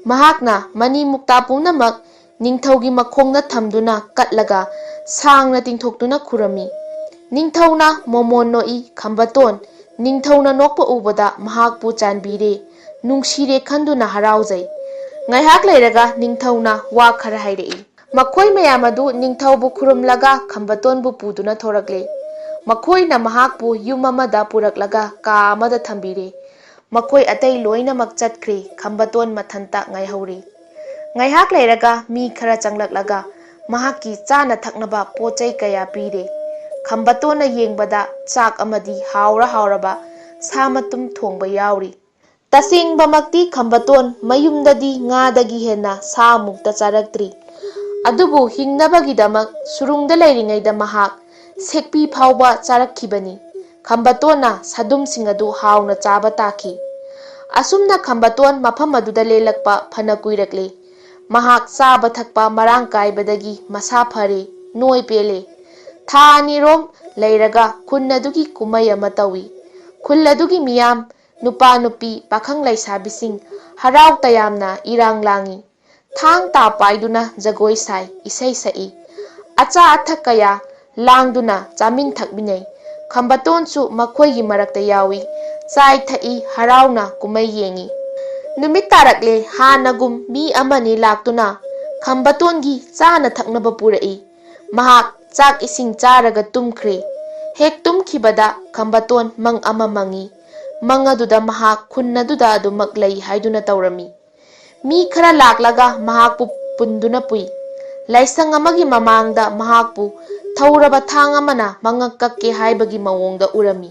ꯃꯍꯥꯛꯅ ꯃꯅꯤ ꯃꯨꯛꯇꯥ ꯄꯨꯝꯅꯃꯛ ꯅꯤꯡꯊꯧꯒꯤ ꯃꯈꯣꯡꯗ ꯊꯝꯗꯨꯅ ꯀꯠꯂꯒ ꯁꯥꯡꯅ ꯇꯤꯡꯊꯣꯛꯇꯨꯅ ꯈꯨꯔꯝꯃꯤ꯫ ꯅꯤꯡꯊꯧꯅ ꯃꯣꯃꯣꯟ ꯅꯣꯛꯏ꯫ ꯈꯝꯕꯇꯣꯟ ꯅꯤꯡꯊꯧꯅ ꯅꯣꯛꯄ ꯎꯕꯗ ꯃꯍꯥꯛꯄꯨ ꯆꯥꯟꯕꯤꯔꯦ, ꯅꯨꯡꯁꯤꯔꯦ ꯈꯟꯗꯨꯅ ꯍꯔꯥꯎꯖꯩ꯫ ꯉꯥꯏꯍꯥꯛ ꯂꯩꯔꯒ ꯅꯤꯡꯊꯧꯅ ꯋꯥ ꯈꯔ ꯍꯥꯏꯔꯛꯏ꯫ ꯃꯈꯣꯏ ꯃꯌꯥꯝ ꯑꯗꯨ ꯅꯤꯡꯊꯧꯕꯨ ꯈꯨꯔꯨꯝꯂꯒ ꯈꯝꯕꯇꯣꯟꯕꯨ ꯄꯨꯗꯨꯅ ꯊꯣꯔꯛꯂꯦ꯫ ꯃꯈꯣꯏꯅ ꯃꯍꯥꯛꯄꯨ ꯌꯨꯝ ꯑꯃꯗ ꯄꯨꯔꯛꯂꯒ ꯀꯥ ꯑꯃꯗ ꯊꯝꯕꯤꯔꯦ꯫ ꯃꯈꯣꯏ ꯑꯇꯩ ꯂꯣꯏꯅꯃꯛ ꯆꯠꯈ꯭ꯔꯦ꯫ ꯈꯝꯕꯇꯣꯟ ꯃꯊꯟꯇ ꯉꯥꯏꯍꯧꯔꯦ꯫ ꯉꯥꯏꯍꯥꯛ ꯂꯩꯔꯒ ꯃꯤ ꯈꯔ ꯆꯪꯂꯛꯂꯒ ꯃꯍꯥꯛꯀꯤ ꯆꯥꯅ ꯊꯛꯅꯕ ꯄꯣꯠ ꯆꯩ ꯀꯌꯥ ꯄꯤꯔꯦ꯫ ꯈꯝꯕꯇꯣꯟꯅ ꯌꯦꯡꯕꯗ ꯆꯥꯛ ꯑꯃꯗꯤ ꯍꯥꯎꯔ ꯍꯥꯎꯔꯕ ꯁꯥ ꯃꯇꯨꯝ ꯊꯣꯡꯕ ꯌꯥꯎꯔꯤ꯫ ꯇꯁꯦꯡꯕꯃꯛꯇꯤ ꯈꯝꯕꯇꯣꯟ ꯃꯌꯨꯝꯗꯗꯤ ꯉꯥꯗꯒꯤ ꯍꯦꯟꯅ ꯁꯥ ꯑꯃꯨꯛꯇ ꯆꯥꯔꯛꯇ꯭ꯔꯤ꯫ ꯑꯗꯨꯕꯨ ꯍꯤꯡꯅꯕꯒꯤꯗꯃꯛ ꯁꯨꯔꯨꯡꯗ ꯂꯩꯔꯤꯉꯩꯗ ꯃꯍꯥꯛ ꯁꯦꯛꯄꯤ ꯐꯥꯎꯕ ꯆꯥꯔꯛꯈꯤꯕꯅꯤ꯫ ꯈꯝꯕꯇꯣꯟꯅ ꯁꯥꯗꯨꯝꯁꯤꯡ ꯑꯗꯨ ꯍꯥꯎꯅ ꯆꯥꯕ ꯇꯥꯈꯤ꯫ ꯑꯁꯨꯝꯅ ꯈꯝꯕꯇꯣꯟ ꯃꯐꯝ ꯑꯗꯨꯗ ꯂꯦꯜꯂꯛꯄ ꯐꯅ ꯀꯨꯏꯔꯛꯂꯦ꯫ ꯃꯍꯥꯛ ꯆꯥꯕ ꯊꯛꯄ ꯃꯔꯥꯡ ꯀꯥꯏꯕꯗꯒꯤ ꯃꯁꯥ ꯐꯔꯦ, ꯅꯣꯏ ꯄꯦꯜꯂꯦ꯫ ꯊꯥ ꯑꯅꯤꯔꯣꯝ ꯂꯩꯔꯒ ꯈꯨꯟ ꯑꯗꯨꯒꯤ ꯀꯨꯝꯍꯩ ꯑꯃ ꯇꯧꯏ꯫ ꯈꯨꯜ ꯑꯗꯨꯒꯤ ꯃꯤꯌꯥꯝ, ꯅꯨꯄꯥ ꯅꯨꯄꯤ, ꯄꯥꯈꯪ ꯂꯩꯁꯥꯕꯤꯁꯤꯡ ꯍꯔꯥꯎ ꯇꯌꯥꯝꯅ ꯏꯔꯥꯡ ꯂꯥꯡꯏ꯫ ꯊꯥꯡ ꯇꯥ ꯄꯥꯏꯗꯨꯅ ꯖꯒꯣꯏ ꯁꯥꯏ, ꯏꯁꯩ ꯁꯛꯏ꯫ ꯑꯆꯥ ꯑꯊꯛ ꯀꯌꯥ ꯂꯥꯡꯗꯨꯅ ꯆꯥꯃꯤꯟ ꯊꯛꯃꯤꯟꯅꯩ꯫ ꯈꯝꯕꯇꯣꯟꯁꯨ ꯃꯈꯣꯏꯒꯤ ꯃꯔꯛꯇ ꯌꯥꯎꯏ꯫ ꯆꯥꯏ ꯊꯛꯏ, ꯍꯔꯥꯎꯅ ꯀꯨꯝꯍꯩ ꯌꯦꯡꯏ꯫ ꯅꯨꯃꯤꯠ ꯇꯥꯔꯛꯂꯦ꯫ ꯍꯥꯟꯅꯒꯨꯝ ꯃꯤ ꯑꯃꯅꯤ ꯂꯥꯛꯇꯨꯅ ꯈꯝꯕꯇꯣꯟꯒꯤ ꯆꯥꯅ ꯊꯛꯅꯕ ꯄꯨꯔꯛꯏ꯫ ꯃꯍꯥꯛ ꯆꯥꯛ ꯏꯁꯤꯡ ꯆꯥꯔꯒ ꯇꯨꯝꯈ꯭ꯔꯦ꯫ ꯍꯦꯛ ꯇꯨꯝꯈꯤꯕꯗ ꯈꯝꯕꯇꯣꯟ ꯃꯪ ꯑꯃ ꯃꯪꯏ꯫ ꯃꯪ ꯑꯗꯨꯗ ꯃꯍꯥꯛ ꯈꯨꯟ ꯑꯗꯨꯗ ꯑꯗꯨꯃꯛ ꯂꯩ ꯍꯥꯏꯗꯨꯅ ꯇꯧꯔꯝꯃꯤ꯫ ꯃꯤ ꯈꯔ ꯂꯥꯛꯂꯒ ꯃꯍꯥꯛꯄꯨ ꯄꯨꯟꯗꯨꯅ ꯄꯨꯏ꯫ ꯂꯥꯏꯁꯪ ꯑꯃꯒꯤ ꯃꯃꯥꯡꯗ ꯃꯍꯥꯛꯄꯨ ꯊꯧꯔꯕ ꯊꯥꯡ ꯑꯃꯅ ꯃꯉꯛ ꯀꯛꯀꯦ ꯍꯥꯏꯕꯒꯤ ꯃꯑꯣꯡꯗ ꯎꯔꯝꯃꯤ꯫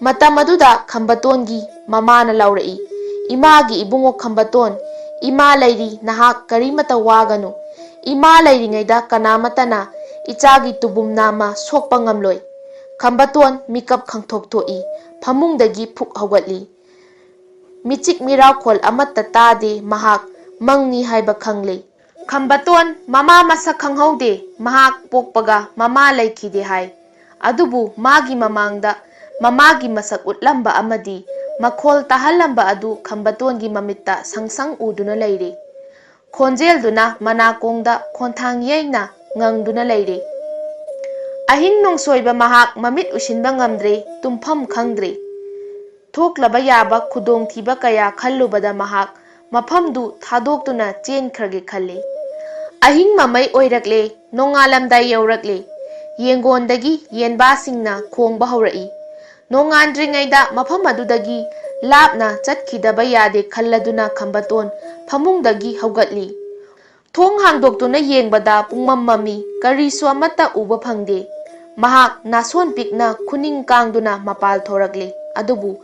ꯃꯇꯝ ꯑꯗꯨꯗ ꯈꯝꯕꯇꯣꯟꯒꯤ ꯃꯃꯥꯅ ꯂꯥꯎꯔꯛꯏ, "ꯏꯃꯥꯒꯤ ꯏꯕꯨꯡꯉꯣ ꯈꯝꯕꯇꯣꯟ, ꯏꯃꯥ ꯂꯩꯔꯤ, ꯅꯍꯥꯛ ꯀꯔꯤꯃꯇ ꯋꯥꯒꯅꯨ꯫ ꯏꯃꯥ ꯂꯩꯔꯤꯉꯩꯗ ꯀꯅꯥꯃꯠꯇꯅ ꯏꯆꯥꯒꯤ ꯇꯨꯕꯨꯝ ꯅꯥꯝꯃ ꯁꯣꯛꯄ ꯉꯝꯂꯣꯏ꯫" ꯈꯝꯕꯇꯣꯟ ꯃꯤꯀꯞ ꯈꯪꯊꯣꯛ ꯊꯣꯛꯏ꯫ ꯐꯃꯨꯡꯗꯒꯤ ꯐꯨꯛ ꯍꯧꯒꯠꯂꯤ꯫ ꯃꯤꯆꯤꯛ ꯃꯤꯔꯥꯎꯈꯣꯜ ꯑꯃꯠꯇ ꯇꯥꯗꯦ꯫ ꯃꯍꯥꯛ ꯃꯪꯅꯤ ꯍꯥꯏꯕ ꯈꯪꯂꯦ꯫ ꯈꯝꯕꯇꯣꯟ ꯃꯃꯥ ꯃꯁꯛ ꯈꯪꯍꯧꯗꯦ꯫ ꯃꯍꯥꯛ ꯄꯣꯛꯄꯒ ꯃꯃꯥ ꯂꯩꯈꯤꯗꯦ ꯍꯥꯏ꯫ ꯑꯗꯨꯕꯨ ꯃꯥꯒꯤ ꯃꯃꯥꯡꯗ ꯃꯃꯥꯒꯤ ꯃꯁꯛ ꯎꯠꯂꯝꯕ ꯑꯃꯗꯤ ꯃꯈꯣꯜ ꯇꯥꯍꯜꯂꯝꯕ ꯑꯗꯨ ꯈꯝꯕꯇꯣꯟꯒꯤ ꯃꯃꯤꯠꯇ ꯁꯪ ꯁꯪ ꯎꯗꯨꯅ ꯂꯩꯔꯦ꯫ ꯈꯣꯟꯖꯦꯜꯗꯨꯅ ꯃꯅꯥꯀꯣꯡꯗ ꯈꯣꯟꯊꯥꯡ ꯌꯩꯅ ꯉꯪꯗꯨꯅ ꯂꯩꯔꯦ꯫ ꯑꯍꯤꯡ ꯅꯣꯡꯁꯣꯏꯕ ꯃꯍꯥꯛ ꯃꯃꯤꯠ ꯎꯏꯁꯤꯟꯕ ꯉꯝꯗ꯭ꯔꯦ, ꯇꯨꯝꯐꯝ ꯈꯪꯗ꯭ꯔꯦ꯫ ꯊꯣꯛꯂꯕ ꯌꯥꯕ ꯈꯨꯗꯣꯡꯊꯤꯕ ꯀꯌꯥ ꯈꯜꯂꯨꯕꯗ ꯃꯍꯥꯛ ꯃꯐꯝꯗꯨ ꯊꯥꯗꯣꯛꯇꯨꯅ ꯆꯦꯟꯈ꯭ꯔꯒꯦ ꯈꯜꯂꯤ꯫ ꯑꯍꯤꯡ ꯃꯃꯩ ꯑꯣꯏꯔꯛꯂꯦ, ꯅꯣꯡꯉꯥꯜꯂꯝꯗꯥꯏ ꯌꯧꯔꯛꯂꯦ꯫ ꯌꯦꯡꯒꯣꯟꯗꯒꯤ ꯌꯦꯟꯕꯥꯁꯤꯡꯅ ꯈꯣꯡꯕ ꯍꯧꯔꯛꯏ꯫ ꯅꯣꯡꯉꯥꯟꯗ꯭ꯔꯤꯉꯩꯗ ꯃꯐꯝ ꯑꯗꯨꯗꯒꯤ ꯂꯥꯞꯅ ꯆꯠꯈꯤꯗꯕ ꯌꯥꯗꯦ ꯈꯜꯂꯗꯨꯅ ꯈꯝꯕꯇꯣꯟ ꯐꯃꯨꯡꯗꯒꯤ ꯍꯧꯒꯠꯂꯤ꯫ ꯊꯣꯡ ꯍꯥꯡꯗꯣꯛꯇꯨꯅ ꯌꯦꯡꯕꯗ ꯄꯨꯡꯃꯝ ꯃꯝꯃꯤ, ꯀꯔꯤꯁꯨ ꯑꯃꯠꯇ ꯎꯕ ꯐꯪꯗꯦ꯫ ꯃꯍꯥꯛ ꯅꯥꯁꯣꯟ ꯄꯤꯛꯅ ꯈꯨꯅꯤꯡ ꯀꯥꯡꯗꯨꯅ ꯃꯄꯥꯜ ꯊꯣꯔꯛꯂꯦ꯫ ꯑꯗꯨꯕꯨ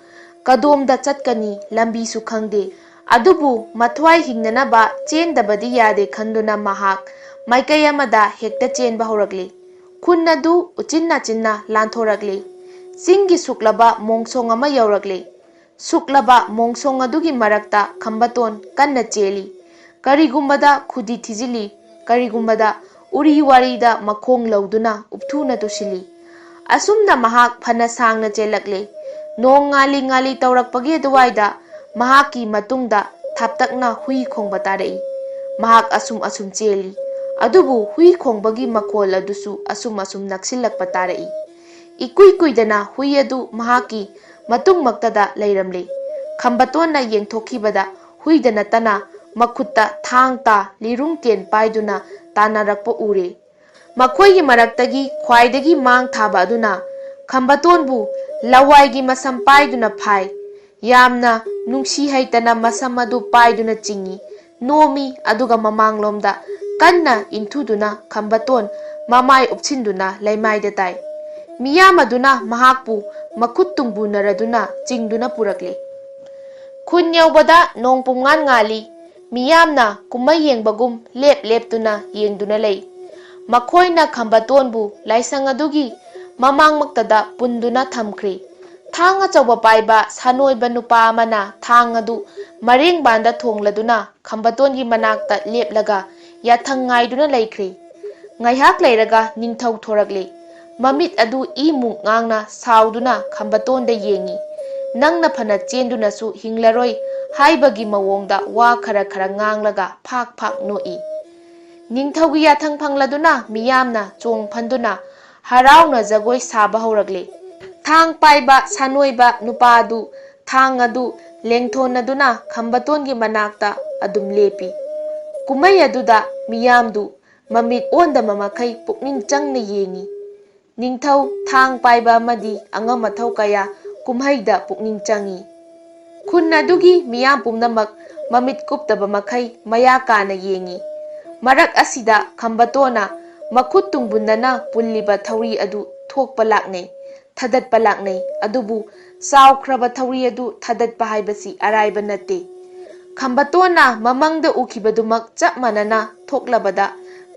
ꯀꯗꯣꯝꯗ ꯆꯠꯀꯅꯤ, ꯂꯝꯕꯤꯁꯨ ꯈꯪꯗꯦ꯫ ꯑꯗꯨꯕꯨ ꯃꯊ꯭ꯋꯥꯏ ꯍꯤꯡꯅꯅꯕ ꯆꯦꯟꯗꯕꯗꯤ ꯌꯥꯗꯦ ꯈꯟꯗꯨꯅ ꯃꯍꯥꯛ ꯃꯥꯏꯀꯩ ꯑꯃꯗ ꯍꯦꯛꯇ ꯆꯦꯟꯕ ꯍꯧꯔꯛꯂꯦ꯫ ꯈꯨꯟ ꯑꯗꯨ ꯎꯆꯤꯟ ꯅꯥꯆꯤꯟꯅ ꯂꯥꯟꯊꯣꯔꯛꯂꯦ꯫ ꯆꯤꯡꯒꯤ ꯁꯨꯛꯂꯕ ꯃꯣꯡꯁꯣꯡ ꯑꯃ ꯌꯧꯔꯛꯂꯦ꯫ ꯁꯨꯛꯂꯕ ꯃꯣꯡꯁꯣꯡ ꯑꯗꯨꯒꯤ ꯃꯔꯛꯇ ꯈꯝꯕꯇꯣꯟ ꯀꯟꯅ ꯆꯦꯜꯂꯤ꯫ ꯀꯔꯤꯒꯨꯝꯕꯗ ꯈꯨꯗꯤ ꯊꯤꯖꯤꯜꯂꯤ, ꯀꯔꯤꯒꯨꯝꯕꯗ ꯎꯔꯤ ꯋꯥꯔꯤꯗ ꯃꯈꯣꯡ ꯂꯧꯗꯨꯅ ꯎꯞꯊꯨꯅ ꯇꯨꯁꯤꯜꯂꯤ꯫ ꯑꯁꯨꯝꯅ ꯃꯍꯥꯛ ꯐꯅ ꯁꯥꯡꯅ ꯆꯦꯜꯂꯛꯂꯦ꯫ ꯅꯣꯡ ꯉꯥꯜꯂꯤ ꯉꯥꯜꯂꯤ ꯇꯧꯔꯛꯄꯒꯤ ꯑꯗꯨꯋꯥꯏꯗ ꯃꯍꯥꯛꯀꯤ ꯃꯇꯨꯡꯗ ꯊꯥꯞꯇꯛꯅ ꯍꯨꯏ ꯈꯣꯡꯕ ꯇꯥꯔꯛꯏ꯫ ꯃꯍꯥꯛ ꯑꯁꯨꯝ ꯑꯁꯨꯝ ꯆꯦꯜꯂꯤ꯫ ꯑꯗꯨꯕꯨ ꯍꯨꯏ ꯈꯣꯡꯕꯒꯤ ꯃꯈꯣꯜ ꯑꯗꯨꯁꯨ ꯑꯁꯨꯝ ꯑꯁꯨꯝ ꯅꯛꯁꯤꯜꯂꯛꯄ ꯇꯥꯔꯛꯏ꯫ ꯏꯀꯨꯏ ꯀꯨꯏꯗꯅ ꯍꯨꯏ ꯑꯗꯨ ꯃꯍꯥꯛꯀꯤ ꯃꯇꯨꯡꯃꯛꯇꯗ ꯂꯩꯔꯝꯂꯦ꯫ ꯈꯝꯕꯇꯣꯟꯅ ꯌꯦꯡꯊꯣꯛꯈꯤꯕꯗ ꯍꯨꯏꯗ ꯅꯠꯇꯅ ꯃꯈꯨꯠꯇ ꯊꯥꯡ ꯇꯥ ꯂꯤꯔꯨꯡ ꯇꯦꯟ ꯄꯥꯏꯗꯨꯅ ꯇꯥꯟꯅꯔꯛꯄ ꯎꯔꯦ꯫ ꯃꯈꯣꯏꯒꯤ ꯃꯔꯛꯇꯒꯤ ꯈ꯭ꯋꯥꯏꯗꯒꯤ ꯃꯥꯡ ꯊꯥꯕ ꯑꯗꯨꯅ ꯈꯝꯕꯇꯣꯟꯕꯨ ꯂꯋꯥꯏꯒꯤ ꯃꯁꯝ ꯄꯥꯏꯗꯨꯅ ꯐꯥꯏ꯫ ꯌꯥꯝꯅ ꯅꯨꯡꯁꯤ ꯍꯩꯇꯅ ꯃꯁꯝ ꯑꯗꯨ ꯄꯥꯏꯗꯨꯅ ꯆꯤꯡꯏ, ꯅꯣꯝꯃꯤ, ꯑꯗꯨꯒ ꯃꯃꯥꯡꯂꯣꯝꯗ ꯀꯟꯅ ꯏꯟꯊꯨꯗꯨꯅ ꯈꯝꯕꯇꯣꯟ ꯃꯃꯥꯏ ꯎꯞꯁꯤꯟꯗꯨꯅ ꯂꯩꯃꯥꯏꯗ ꯇꯥꯏ꯫ ꯃꯤꯌꯥꯝ ꯑꯗꯨꯅ ꯃꯍꯥꯛꯄꯨ ꯃꯈꯨꯠ ꯇꯨꯡꯕꯨꯅꯔꯗꯨꯅ ꯆꯤꯡꯗꯨꯅ ꯄꯨꯔꯛꯂꯤ꯫ ꯈꯨꯟ ꯌꯧꯕꯗ ꯅꯣꯡ ꯄꯨꯝꯉꯥꯟ ꯉꯥꯜꯂꯤ꯫ ꯃꯤꯌꯥꯝꯅ ꯀꯨꯝꯍꯩ ꯌꯦꯡꯕꯒꯨꯝ ꯂꯦꯞ ꯂꯦꯞꯇꯨꯅ ꯌꯦꯡꯗꯨꯅ ꯂꯩ꯫ ꯃꯈꯣꯏꯅ ꯈꯝꯕꯇꯣꯟꯕꯨ ꯂꯥꯏꯁꯪ ꯑꯗꯨꯒꯤ ꯃꯃꯥꯡꯃꯛꯇꯗ ꯄꯨꯟꯗꯨꯅ ꯊꯝꯈ꯭ꯔꯦ꯫ ꯊꯥꯡ ꯑꯆꯧꯕ ꯄꯥꯏꯕ ꯁꯥꯅꯣꯏꯕ ꯅꯨꯄꯥ ꯑꯃꯅ ꯊꯥꯡ ꯑꯗꯨ ꯃꯔꯦꯡꯕꯥꯟꯗ ꯊꯣꯡꯂꯗꯨꯅ ꯈꯝꯕꯇꯣꯟꯒꯤ ꯃꯅꯥꯛꯇ ꯂꯦꯞꯂꯒ ꯌꯥꯊꯪ ꯉꯥꯏꯗꯨꯅ ꯂꯩꯈ꯭ꯔꯦ꯫ ꯉꯥꯏꯍꯥꯛ ꯂꯩꯔꯒ ꯅꯤꯡꯊꯧ ꯊꯣꯔꯛꯂꯦ꯫ ꯃꯃꯤꯠ ꯑꯗꯨ ꯏ ꯃꯨꯛ ꯉꯥꯡꯅ ꯁꯥꯎꯗꯨꯅ ꯈꯝꯕꯇꯣꯟꯗ ꯌꯦꯡꯏ꯫ "ꯅꯪꯅ ꯐꯅ ꯆꯦꯟꯗꯨꯅꯁꯨ ꯍꯤꯡꯂꯔꯣꯏ" ꯍꯥꯏꯕꯒꯤ ꯃꯑꯣꯡꯗ ꯋꯥ ꯈꯔ ꯈꯔ ꯉꯥꯡꯂꯒ ꯐꯥꯛ ꯐꯥꯛ ꯅꯣꯛꯏ꯫ ꯅꯤꯡꯊꯧꯒꯤ ꯌꯥꯊꯪ ꯐꯪꯂꯗꯨꯅ ꯃꯤꯌꯥꯝꯅ ꯆꯣꯡ ꯐꯟꯗꯨꯅ ꯍꯔꯥꯎꯅ ꯖꯒꯣꯏ ꯁꯥꯕ ꯍꯧꯔꯛꯂꯦ꯫ ꯊꯥꯡ ꯄꯥꯏꯕ ꯁꯥꯅꯣꯏꯕ ꯅꯨꯄꯥ ꯑꯗꯨ ꯊꯥꯡ ꯑꯗꯨ ꯂꯦꯡꯊꯣꯟꯅꯗꯨꯅ ꯈꯝꯕꯇꯣꯟꯒꯤ ꯃꯅꯥꯛꯇ ꯑꯗꯨꯝ ꯂꯦꯞꯄꯤ꯫ ꯀꯨꯝꯍꯩ ꯑꯗꯨꯗ ꯃꯤꯌꯥꯝꯗꯨ ꯃꯃꯤꯠ ꯑꯣꯟꯗꯕ ꯃꯈꯩ ꯄꯨꯛꯅꯤꯡ ꯆꯪꯅ ꯌꯦꯡꯏ꯫ ꯅꯤꯡꯊꯧ, ꯊꯥꯡ ꯄꯥꯏꯕ ꯑꯃꯗꯤ ꯑꯉꯝ ꯑꯊꯧ ꯀꯌꯥ ꯀꯨꯝꯍꯩꯗ ꯄꯨꯛꯅꯤꯡ ꯆꯪꯏ꯫ ꯈꯨꯟ ꯑꯗꯨꯒꯤ ꯃꯤꯌꯥꯝ ꯄꯨꯝꯅꯃꯛ ꯃꯃꯤꯠ ꯀꯨꯞꯇꯕ ꯃꯈꯩ ꯃꯌꯥ ꯀꯥꯅ ꯌꯦꯡꯏ꯫ ꯃꯔꯛ ꯑꯁꯤꯗ ꯈꯝꯕꯇꯣꯟꯅ ꯃꯈꯨꯠ ꯇꯨꯡꯕꯨꯟꯅꯅ ꯄꯨꯜꯂꯤꯕ ꯊꯧꯔꯤ ꯑꯗꯨ ꯊꯣꯛꯄ ꯂꯥꯛꯅꯩ, ꯊꯥꯗꯠꯄ ꯂꯥꯛꯅꯩ꯫ ꯑꯗꯨꯕꯨ ꯆꯥꯎꯈ꯭ꯔꯕ ꯊꯧꯔꯤ ꯑꯗꯨ ꯊꯥꯗꯠꯄ ꯍꯥꯏꯕꯁꯤ ꯑꯔꯥꯏꯕ ꯅꯠꯇꯦ꯫ ꯈꯝꯕꯇꯣꯟꯅ ꯃꯃꯪꯗ ꯎꯈꯤꯕꯗꯨꯃꯛ ꯆꯞ ꯃꯥꯟꯅꯅ ꯊꯣꯛꯂꯕꯗ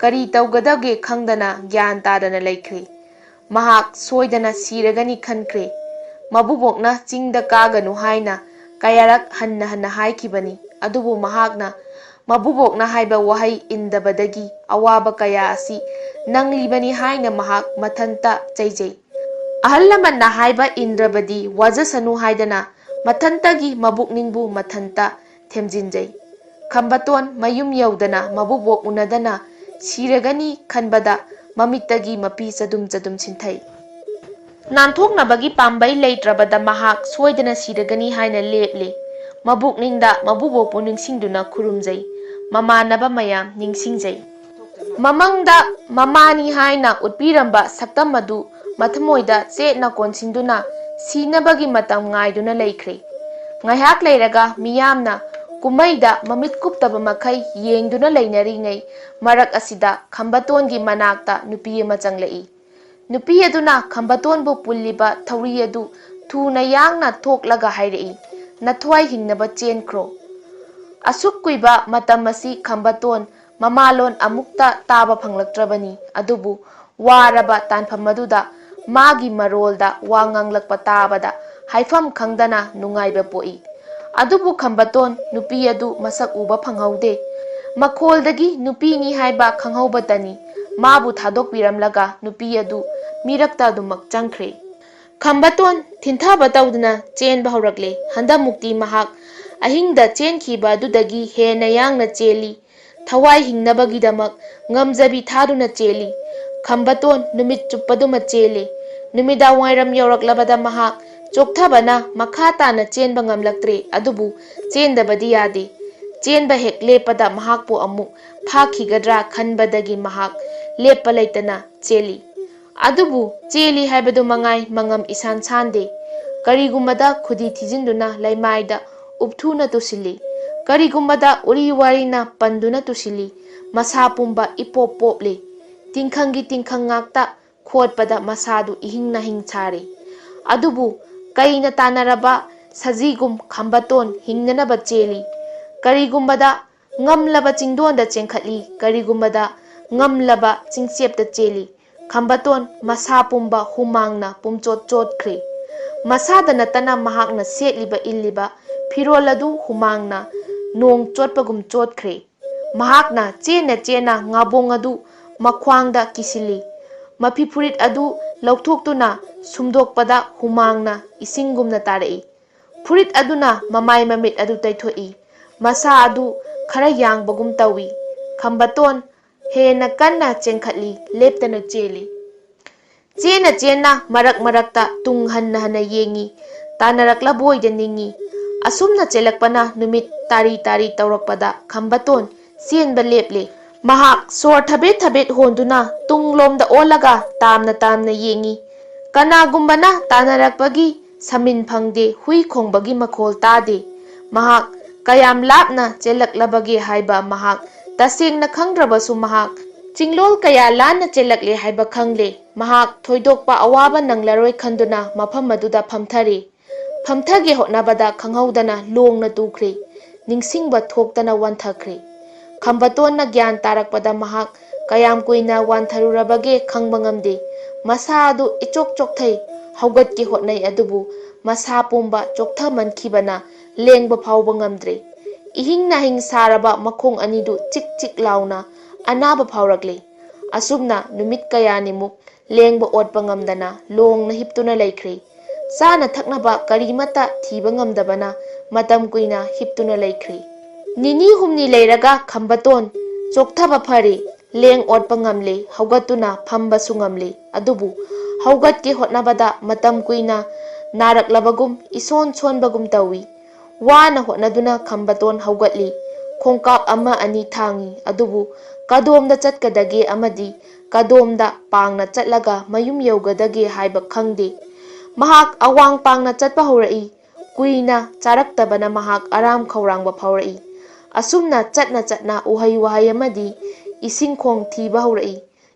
ꯀꯔꯤ ꯇꯧꯒꯗꯒꯦ ꯈꯪꯗꯅ ꯒ꯭ꯌꯥꯟ ꯇꯥꯗꯅ ꯂꯩꯈ꯭ꯔꯦ꯫ ꯃꯍꯥꯛ ꯁꯣꯏꯗꯅ ꯁꯤꯔꯒꯅꯤ ꯈꯟꯈ꯭ꯔꯦ꯫ ꯃꯕꯨꯕꯣꯛꯅ ꯆꯤꯡꯗ ꯀꯥꯒꯅꯨ ꯍꯥꯏꯅ ꯀꯌꯥꯔꯛ ꯍꯟꯅ ꯍꯟꯅ ꯍꯥꯏꯈꯤꯕꯅꯤ, ꯑꯗꯨꯕꯨ ꯃꯍꯥꯛꯅ ꯃꯕꯨꯕꯣꯛꯅ ꯍꯥꯏꯕ ꯋꯥꯍꯩ ꯏꯟꯗꯕꯗꯒꯤ ꯑꯋꯥꯕ ꯀꯌꯥ ꯑꯁꯤ ꯅꯪꯂꯤꯕꯅꯤ ꯍꯥꯏꯅ ꯃꯍꯥꯛ ꯃꯊꯟꯇ ꯆꯩꯖꯩ꯫ ꯑꯍꯜ ꯂꯃꯟꯅ ꯍꯥꯏꯕ ꯏꯟꯗ꯭ꯔꯕꯗꯤ ꯋꯥꯖꯁꯅꯨ ꯍꯥꯏꯗꯅ ꯃꯊꯟꯇꯒꯤ ꯃꯕꯨꯛꯅꯤꯡꯕꯨ ꯃꯊꯟꯇ ꯊꯦꯝꯖꯤꯟꯖꯩ꯫ ꯈꯝꯕꯇꯣꯟ ꯃꯌꯨꯝ ꯌꯧꯗꯅ ꯃꯕꯨꯕꯣꯛ ꯎꯅꯗꯅ ꯁꯤꯔꯒꯅꯤ ꯈꯟꯕꯗ ꯃꯃꯤꯠꯇꯒꯤ ꯃꯄꯤ ꯆꯗꯨꯝ ꯆꯗꯨꯝ ꯁꯤꯟꯊꯩ꯫ ꯅꯥꯟꯊꯣꯛꯅꯕꯒꯤ ꯄꯥꯝꯕꯩ ꯂꯩꯇ꯭ꯔꯕꯗ ꯃꯍꯥꯛ ꯁꯣꯏꯗꯅ ꯁꯤꯔꯒꯅꯤ ꯍꯥꯏꯅ ꯂꯦꯞꯂꯦ꯫ ꯃꯕꯨꯛꯅꯤꯡꯗ ꯃꯕꯨꯕꯣꯛꯄꯨ ꯅꯤꯡꯁꯤꯡꯗꯨꯅ ꯈꯨꯔꯨꯝꯖꯩ꯫ ꯃꯃꯥꯟꯅꯕ ꯃꯌꯥꯝ ꯅꯤꯡꯁꯤꯡꯖꯩ꯫ ꯃꯃꯪꯗ ꯃꯃꯥꯅꯤ ꯍꯥꯏꯅ ꯎꯠꯄꯤꯔꯝꯕ ꯁꯛꯇꯝ ꯑꯗꯨ ꯃꯊꯃꯣꯏꯗ ꯆꯦꯠꯅ ꯀꯣꯟꯁꯤꯟꯗꯨꯅ ꯁꯤꯅꯕꯒꯤ ꯃꯇꯝ ꯉꯥꯏꯗꯨꯅ ꯂꯩꯈ꯭ꯔꯦ꯫ ꯉꯥꯏꯍꯥꯛ ꯂꯩꯔꯒ ꯃꯤꯌꯥꯝꯅ ꯀꯨꯝꯃꯩꯗ ꯃꯃꯤꯠ ꯀꯨꯞꯇꯕ ꯃꯈꯩ ꯌꯦꯡꯗꯨꯅ ꯂꯩꯅꯔꯤꯉꯩ ꯃꯔꯛ ꯑꯁꯤꯗ ꯈꯝꯕꯇꯣꯟꯒꯤ ꯃꯅꯥꯛꯇ ꯅꯨꯄꯤ ꯑꯃ ꯆꯪꯂꯛꯏ꯫ ꯅꯨꯄꯤ ꯑꯗꯨꯅ ꯈꯝꯕꯇꯣꯟꯕꯨ ꯄꯨꯜꯂꯤꯕ ꯊꯧꯔꯤ ꯑꯗꯨ ꯊꯨꯅ ꯌꯥꯡꯅ ꯊꯣꯛꯂꯒ ꯍꯥꯏꯔꯛꯏ, "ꯅꯊ꯭ꯋꯥꯏ ꯍꯤꯡꯅꯕ ꯆꯦꯟꯈ꯭ꯔꯣ"꯫ ꯑꯁꯨꯛ ꯀꯨꯏꯕ ꯃꯇꯝ ꯑꯁꯤ ꯈꯝꯕꯇꯣꯟ ꯃꯃꯥꯂꯣꯟ ꯑꯃꯨꯛꯇ ꯇꯥꯕ ꯐꯪꯂꯛꯇ꯭ꯔꯕꯅꯤ꯫ ꯑꯗꯨꯕꯨ ꯋꯥꯔꯕ ꯇꯥꯟꯐꯝ ꯑꯗꯨꯗ ꯃꯥꯒꯤ ꯃꯔꯣꯜꯗ ꯋꯥ ꯉꯥꯡꯂꯛꯄ ꯇꯥꯕꯗ ꯍꯥꯏꯐꯝ ꯈꯪꯗꯅ ꯅꯨꯡꯉꯥꯏꯕ ꯄꯣꯛꯏ꯫ ꯑꯗꯨꯕꯨ ꯈꯝꯕꯇꯣꯟ ꯅꯨꯄꯤ ꯑꯗꯨ ꯃꯁꯛ ꯎꯕ ꯐꯪꯍꯧꯗꯦ꯫ ꯃꯈꯣꯜꯗꯒꯤ ꯅꯨꯄꯤꯅꯤ ꯍꯥꯏꯕ ꯈꯪꯍꯧꯕꯇꯅꯤ ꯃꯥꯕꯨ ꯊꯥꯗꯣꯛꯄꯤꯔꯝꯂꯒ ꯅꯨꯄꯤ ꯑꯗꯨ ꯃꯤꯔꯛꯇ ꯑꯗꯨꯃꯛ ꯆꯪꯈ꯭ꯔꯦ꯫ ꯈꯝꯕꯇꯣꯟ ꯊꯤꯟꯊꯕ ꯇꯧꯗꯨꯅ ꯆꯦꯟꯕ ꯍꯧꯔꯛꯂꯦ꯫ ꯍꯟꯗꯛꯃꯨꯛꯇꯤ ꯃꯍꯥꯛ ꯑꯍꯤꯡꯗ ꯆꯦꯟꯈꯤꯕ ꯑꯗꯨꯗꯒꯤ ꯍꯦꯟꯅ ꯌꯥꯡꯅ ꯆꯦꯜꯂꯤ꯫ ꯊꯋꯥꯏ ꯍꯤꯡꯅꯕꯒꯤꯗꯃꯛ ꯉꯝꯖꯕꯤ ꯊꯥꯗꯨꯅ ꯆꯦꯜꯂꯤ꯫ ꯈꯝꯕꯇꯣꯟ ꯅꯨꯃꯤꯠ ꯆꯨꯞꯄꯗꯨꯃ ꯆꯦꯜꯂꯤ꯫ ꯅꯨꯃꯤꯗꯥꯡ ꯋꯥꯏꯔꯝ ꯌꯧꯔꯛꯂꯕꯗ ꯃꯍꯥꯛ ꯆꯣꯛꯊꯕꯅ ꯃꯈꯥ ꯇꯥꯅ ꯆꯦꯟꯕ ꯉꯝꯂꯛꯇ꯭ꯔꯦ꯫ ꯑꯗꯨꯕꯨ ꯆꯦꯟꯗꯕꯗꯤ ꯌꯥꯗꯦ꯫ ꯆꯦꯟꯕ ꯍꯦꯛ ꯂꯦꯞꯄꯗ ꯃꯍꯥꯛꯄꯨ ꯑꯃꯨꯛ ꯐꯥꯈꯤꯒꯗ꯭ꯔꯥ ꯈꯟꯕꯗꯒꯤ ꯃꯍꯥꯛ ꯂꯦꯞꯄ ꯂꯩꯇꯅ ꯆꯦꯜꯂꯤ꯫ ꯑꯗꯨꯕꯨ ꯆꯦꯜꯂꯤ ꯍꯥꯏꯕꯗꯨ ꯃꯉꯥꯏ ꯃꯉꯝ ꯏꯁꯥꯟ ꯁꯥꯟꯗꯦ꯫ ꯀꯔꯤꯒꯨꯝꯕꯗ ꯈꯨꯗꯤ ꯊꯤꯖꯤꯟꯗꯨꯅ ꯂꯩꯃꯥꯏꯗ ꯎꯞꯊꯨꯅ ꯇꯨꯁꯤꯜꯂꯤ꯫ ꯀꯔꯤꯒꯨꯝꯕꯗ ꯎꯔꯤ ꯋꯥꯔꯤꯅ ꯄꯟꯗꯨꯅ ꯇꯨꯁꯤꯜꯂꯤ꯫ ꯃꯁꯥ ꯄꯨꯝꯕ ꯏꯄꯣꯞ ꯄꯣꯞꯂꯤ꯫ ꯇꯤꯡꯈꯪꯒꯤ ꯇꯤꯡꯈꯪ ꯉꯥꯛꯇ ꯈꯣꯠꯄꯗ ꯃꯁꯥꯗꯨ ꯏꯍꯤꯡ ꯅꯥꯍꯤꯡ ꯁꯥꯔꯤ꯫ ꯑꯗꯨꯕꯨ ꯀꯩꯅ ꯇꯥꯟꯅꯔꯕ ꯁꯖꯤꯒꯨꯝ ꯈꯝꯕꯇꯣꯟ ꯍꯤꯡꯅꯅꯕ ꯆꯦꯜꯂꯤ꯫ ꯀꯔꯤꯒꯨꯝꯕꯗ ꯉꯝꯂꯕ ꯆꯤꯡꯗꯣꯟꯗ ꯆꯦꯟꯈꯠꯂꯤ, ꯀꯔꯤꯒꯨꯝꯕꯗ ꯉꯝꯂꯕ ꯆꯤꯡꯆꯦꯞꯇ ꯆꯦꯜꯂꯤ꯫ ꯈꯝꯕꯇꯣꯟ ꯃꯁꯥ ꯄꯨꯝꯕ ꯍꯨꯃꯥꯡꯅ ꯄꯨꯝꯆꯣꯠ ꯆꯣꯠꯈ꯭ꯔꯦ꯫ ꯃꯁꯥꯗ ꯅꯠꯇꯅ ꯃꯍꯥꯛꯅ ꯁꯦꯠꯂꯤꯕ ꯏꯜꯂꯤꯕ ꯐꯤꯔꯣꯜ ꯑꯗꯨ ꯍꯨꯃꯥꯡꯅ ꯅꯣꯡ ꯆꯣꯠꯄꯒꯨꯝ ꯆꯣꯠꯈ꯭ꯔꯦ꯫ ꯃꯍꯥꯛꯅ ꯆꯦꯟꯅ ꯆꯦꯟꯅ ꯉꯥꯕꯣꯡ ꯑꯗꯨ ꯃꯈ꯭ꯋꯥꯡꯗ ꯀꯤꯁꯤꯜꯂꯤ꯫ ꯃꯐꯤ ꯐꯨꯔꯤꯠ ꯑꯗꯨ ꯂꯧꯊꯣꯛꯇꯨꯅ ꯁꯨꯝꯗꯣꯛꯄꯗ ꯍꯨꯃꯥꯡꯅ ꯏꯁꯤꯡꯒꯨꯝꯅ ꯇꯥꯔꯛꯏ꯫ ꯐꯨꯔꯤꯠ ꯑꯗꯨꯅ ꯃꯃꯥꯏ ꯃꯃꯤꯠ ꯑꯗꯨ ꯇꯩꯊꯣꯛꯏ꯫ ꯃꯁꯥ ꯑꯗꯨ ꯈꯔ ꯌꯥꯡꯕꯒꯨꯝ ꯇꯧꯏ꯫ ꯈꯝꯕꯇꯣꯟ ꯍꯦꯟꯅ ꯀꯟꯅ ꯆꯦꯟꯈꯠꯂꯤ, ꯂꯦꯞꯇꯅ ꯆꯦꯜꯂꯤ꯫ ꯆꯦꯟꯅ ꯆꯦꯟꯅ ꯃꯔꯛ ꯃꯔꯛꯇ ꯇꯨꯡ ꯍꯟꯅ ꯍꯟꯅ ꯌꯦꯡꯉꯤ꯫ ꯇꯥꯟꯅꯔꯛꯂꯕꯣꯏꯗ ꯅꯤꯡꯉꯤ꯫ ꯑꯁꯨꯝꯅ ꯆꯦꯜꯂꯛꯄꯅ ꯅꯨꯃꯤꯠ ꯇꯥꯔꯤ ꯇꯥꯔꯤ ꯇꯧꯔꯛꯄꯗ ꯈꯝꯕꯇꯣꯟ ꯆꯦꯟꯕ ꯂꯦꯞꯂꯦ꯫ ꯃꯍꯥꯛ ꯁꯣꯔ ꯊꯕꯦꯠ ꯊꯕꯦꯠ ꯍꯣꯟꯗꯨꯅ ꯇꯨꯡꯂꯣꯝꯗ ꯑꯣꯜꯂꯒ ꯇꯥꯝꯅ ꯇꯥꯝꯅ ꯌꯦꯡꯉꯤ꯫ ꯀꯅꯥꯒꯨꯝꯕꯅ ꯇꯥꯟꯅꯔꯛꯄꯒꯤ ꯁꯃꯤꯟ ꯐꯪꯗꯦ, ꯍꯨꯏ ꯈꯣꯡꯕꯒꯤ ꯃꯈꯣꯜ ꯇꯥꯗꯦ꯫ ꯃꯍꯥꯛ ꯀꯌꯥꯝ ꯂꯥꯞꯅ ꯆꯦꯜꯂꯛꯂꯕꯒꯦ ꯍꯥꯏꯕ ꯃꯍꯥꯛ ꯇꯁꯦꯡꯅ ꯈꯪꯗ꯭ꯔꯕꯁꯨ ꯃꯍꯥꯛ ꯆꯤꯡꯂꯣꯜ ꯀꯌꯥ ꯂꯥꯟꯅ ꯆꯦꯜꯂꯛꯂꯦ ꯍꯥꯏꯕ ꯈꯪꯂꯦ꯫ ꯃꯍꯥꯛ ꯊꯣꯏꯗꯣꯛꯄ ꯑꯋꯥꯕ ꯅꯪꯂꯔꯣꯏ ꯈꯟꯗꯨꯅ ꯃꯐꯝ ꯑꯗꯨꯗ ꯐꯝꯊꯔꯦ꯫ ꯐꯝꯊꯒꯦ ꯍꯣꯠꯅꯕꯗ ꯈꯪꯍꯧꯗꯅ ꯂꯣꯡꯅ ꯇꯨꯈ꯭ꯔꯦ꯫ ꯅꯤꯡꯁꯤꯡꯕ ꯊꯣꯛꯇꯅ ꯋꯥꯟꯊꯈ꯭ꯔꯦ꯫ ꯈꯝꯕꯇꯣꯟꯅ ꯒ꯭ꯌꯥꯟ ꯇꯥꯔꯛꯄꯗ ꯃꯍꯥꯛ ꯀꯌꯥꯝ ꯀꯨꯏꯅ ꯋꯥꯟꯊꯔꯨꯔꯕꯒꯦ ꯈꯪꯕ ꯉꯝꯗꯦ꯫ ꯃꯁꯥ ꯑꯗꯨ ꯏꯆꯣꯛ ꯆꯣꯛꯊꯩ꯫ ꯍꯧꯒꯠꯀꯦ ꯍꯣꯠꯅꯩ, ꯑꯗꯨꯕꯨ ꯃꯁꯥ ꯄꯨꯝꯕ ꯆꯣꯛꯊꯃꯟꯈꯤꯕꯅ ꯂꯦꯡꯕ ꯐꯥꯎꯕ ꯉꯝꯗ꯭ꯔꯦ꯫ ꯏꯍꯤꯡ ꯅꯥꯍꯤꯡ ꯁꯥꯔꯕ ꯃꯈꯣꯡ ꯑꯅꯤꯗꯨ ꯆꯤꯛ ꯆꯤꯛ ꯂꯥꯎꯅ ꯑꯅꯥꯕ ꯐꯥꯎꯔꯛꯂꯦ꯫ ꯑꯁꯨꯝꯅ ꯅꯨꯃꯤꯠ ꯀꯌꯥꯅꯤꯃꯨꯛ ꯂꯦꯡꯕ ꯑꯣꯠꯄ ꯉꯝꯗꯅ ꯂꯣꯡꯅ ꯍꯤꯞꯇꯨꯅ ꯂꯩꯈ꯭ꯔꯦ꯫ ꯆꯥꯅ ꯊꯛꯅꯕ ꯀꯔꯤꯃꯠꯇ ꯊꯤꯕ ꯉꯝꯗꯕꯅ ꯃꯇꯝ ꯀꯨꯏꯅ ꯍꯤꯞꯇꯨꯅ ꯂꯩꯈ꯭ꯔꯦ꯫ ꯅꯤꯅꯤ ꯍꯨꯝꯅꯤ ꯂꯩꯔꯒ ꯈꯝꯕꯇꯣꯟ ꯆꯣꯛꯊꯕ ꯐꯔꯦ, ꯂꯦꯡ ꯑꯣꯠꯄ ꯉꯝꯂꯦ, ꯍꯧꯒꯠꯇꯨꯅ ꯐꯝꯕꯁꯨ ꯉꯝꯂꯦ꯫ ꯑꯗꯨꯕꯨ ꯍꯧꯒꯠꯀꯦ ꯍꯣꯠꯅꯕꯗ ꯃꯇꯝ ꯀꯨꯏꯅ ꯅꯥꯔꯛꯂꯕꯒꯨꯝ, ꯏꯁꯣꯟ ꯁꯣꯟꯕꯒꯨꯝ ꯇꯧꯏ꯫ ꯋꯥꯅ ꯍꯣꯠꯅꯗꯨꯅ ꯈꯝꯕꯇꯣꯟ ꯍꯧꯒꯠꯂꯤ꯫ ꯈꯣꯡꯀꯥꯞ ꯑꯃ ꯑꯅꯤ ꯊꯥꯡꯏ, ꯑꯗꯨꯕꯨ ꯀꯗꯣꯝꯗ ꯆꯠꯀꯗꯒꯦ ꯑꯃꯗꯤ ꯀꯗꯣꯝꯗ ꯄꯥꯡꯅ ꯆꯠꯂꯒ ꯃꯌꯨꯝ ꯌꯧꯒꯗꯒꯦ ꯍꯥꯏꯕ ꯈꯪꯗꯦ꯫ ꯃꯍꯥꯛ ꯑꯋꯥꯡ ꯄꯥꯡꯅ ꯆꯠꯄ ꯍꯧꯔꯛꯏ꯫ ꯀꯨꯏꯅ ꯆꯥꯔꯛꯇꯕꯅ ꯃꯍꯥꯛ ꯑꯔꯥꯝ ꯈꯧꯔꯥꯡꯕ ꯐꯥꯎꯔꯛꯏ꯫ ꯑꯁꯨꯝꯅ ꯆꯠꯅ ꯆꯠꯅ ꯎꯍꯩ ꯋꯥꯍꯩ ꯑꯃꯗꯤ ꯏꯁꯤꯡ ꯈꯣꯡ ꯊꯤꯕ ꯍꯧꯔꯛꯏ꯫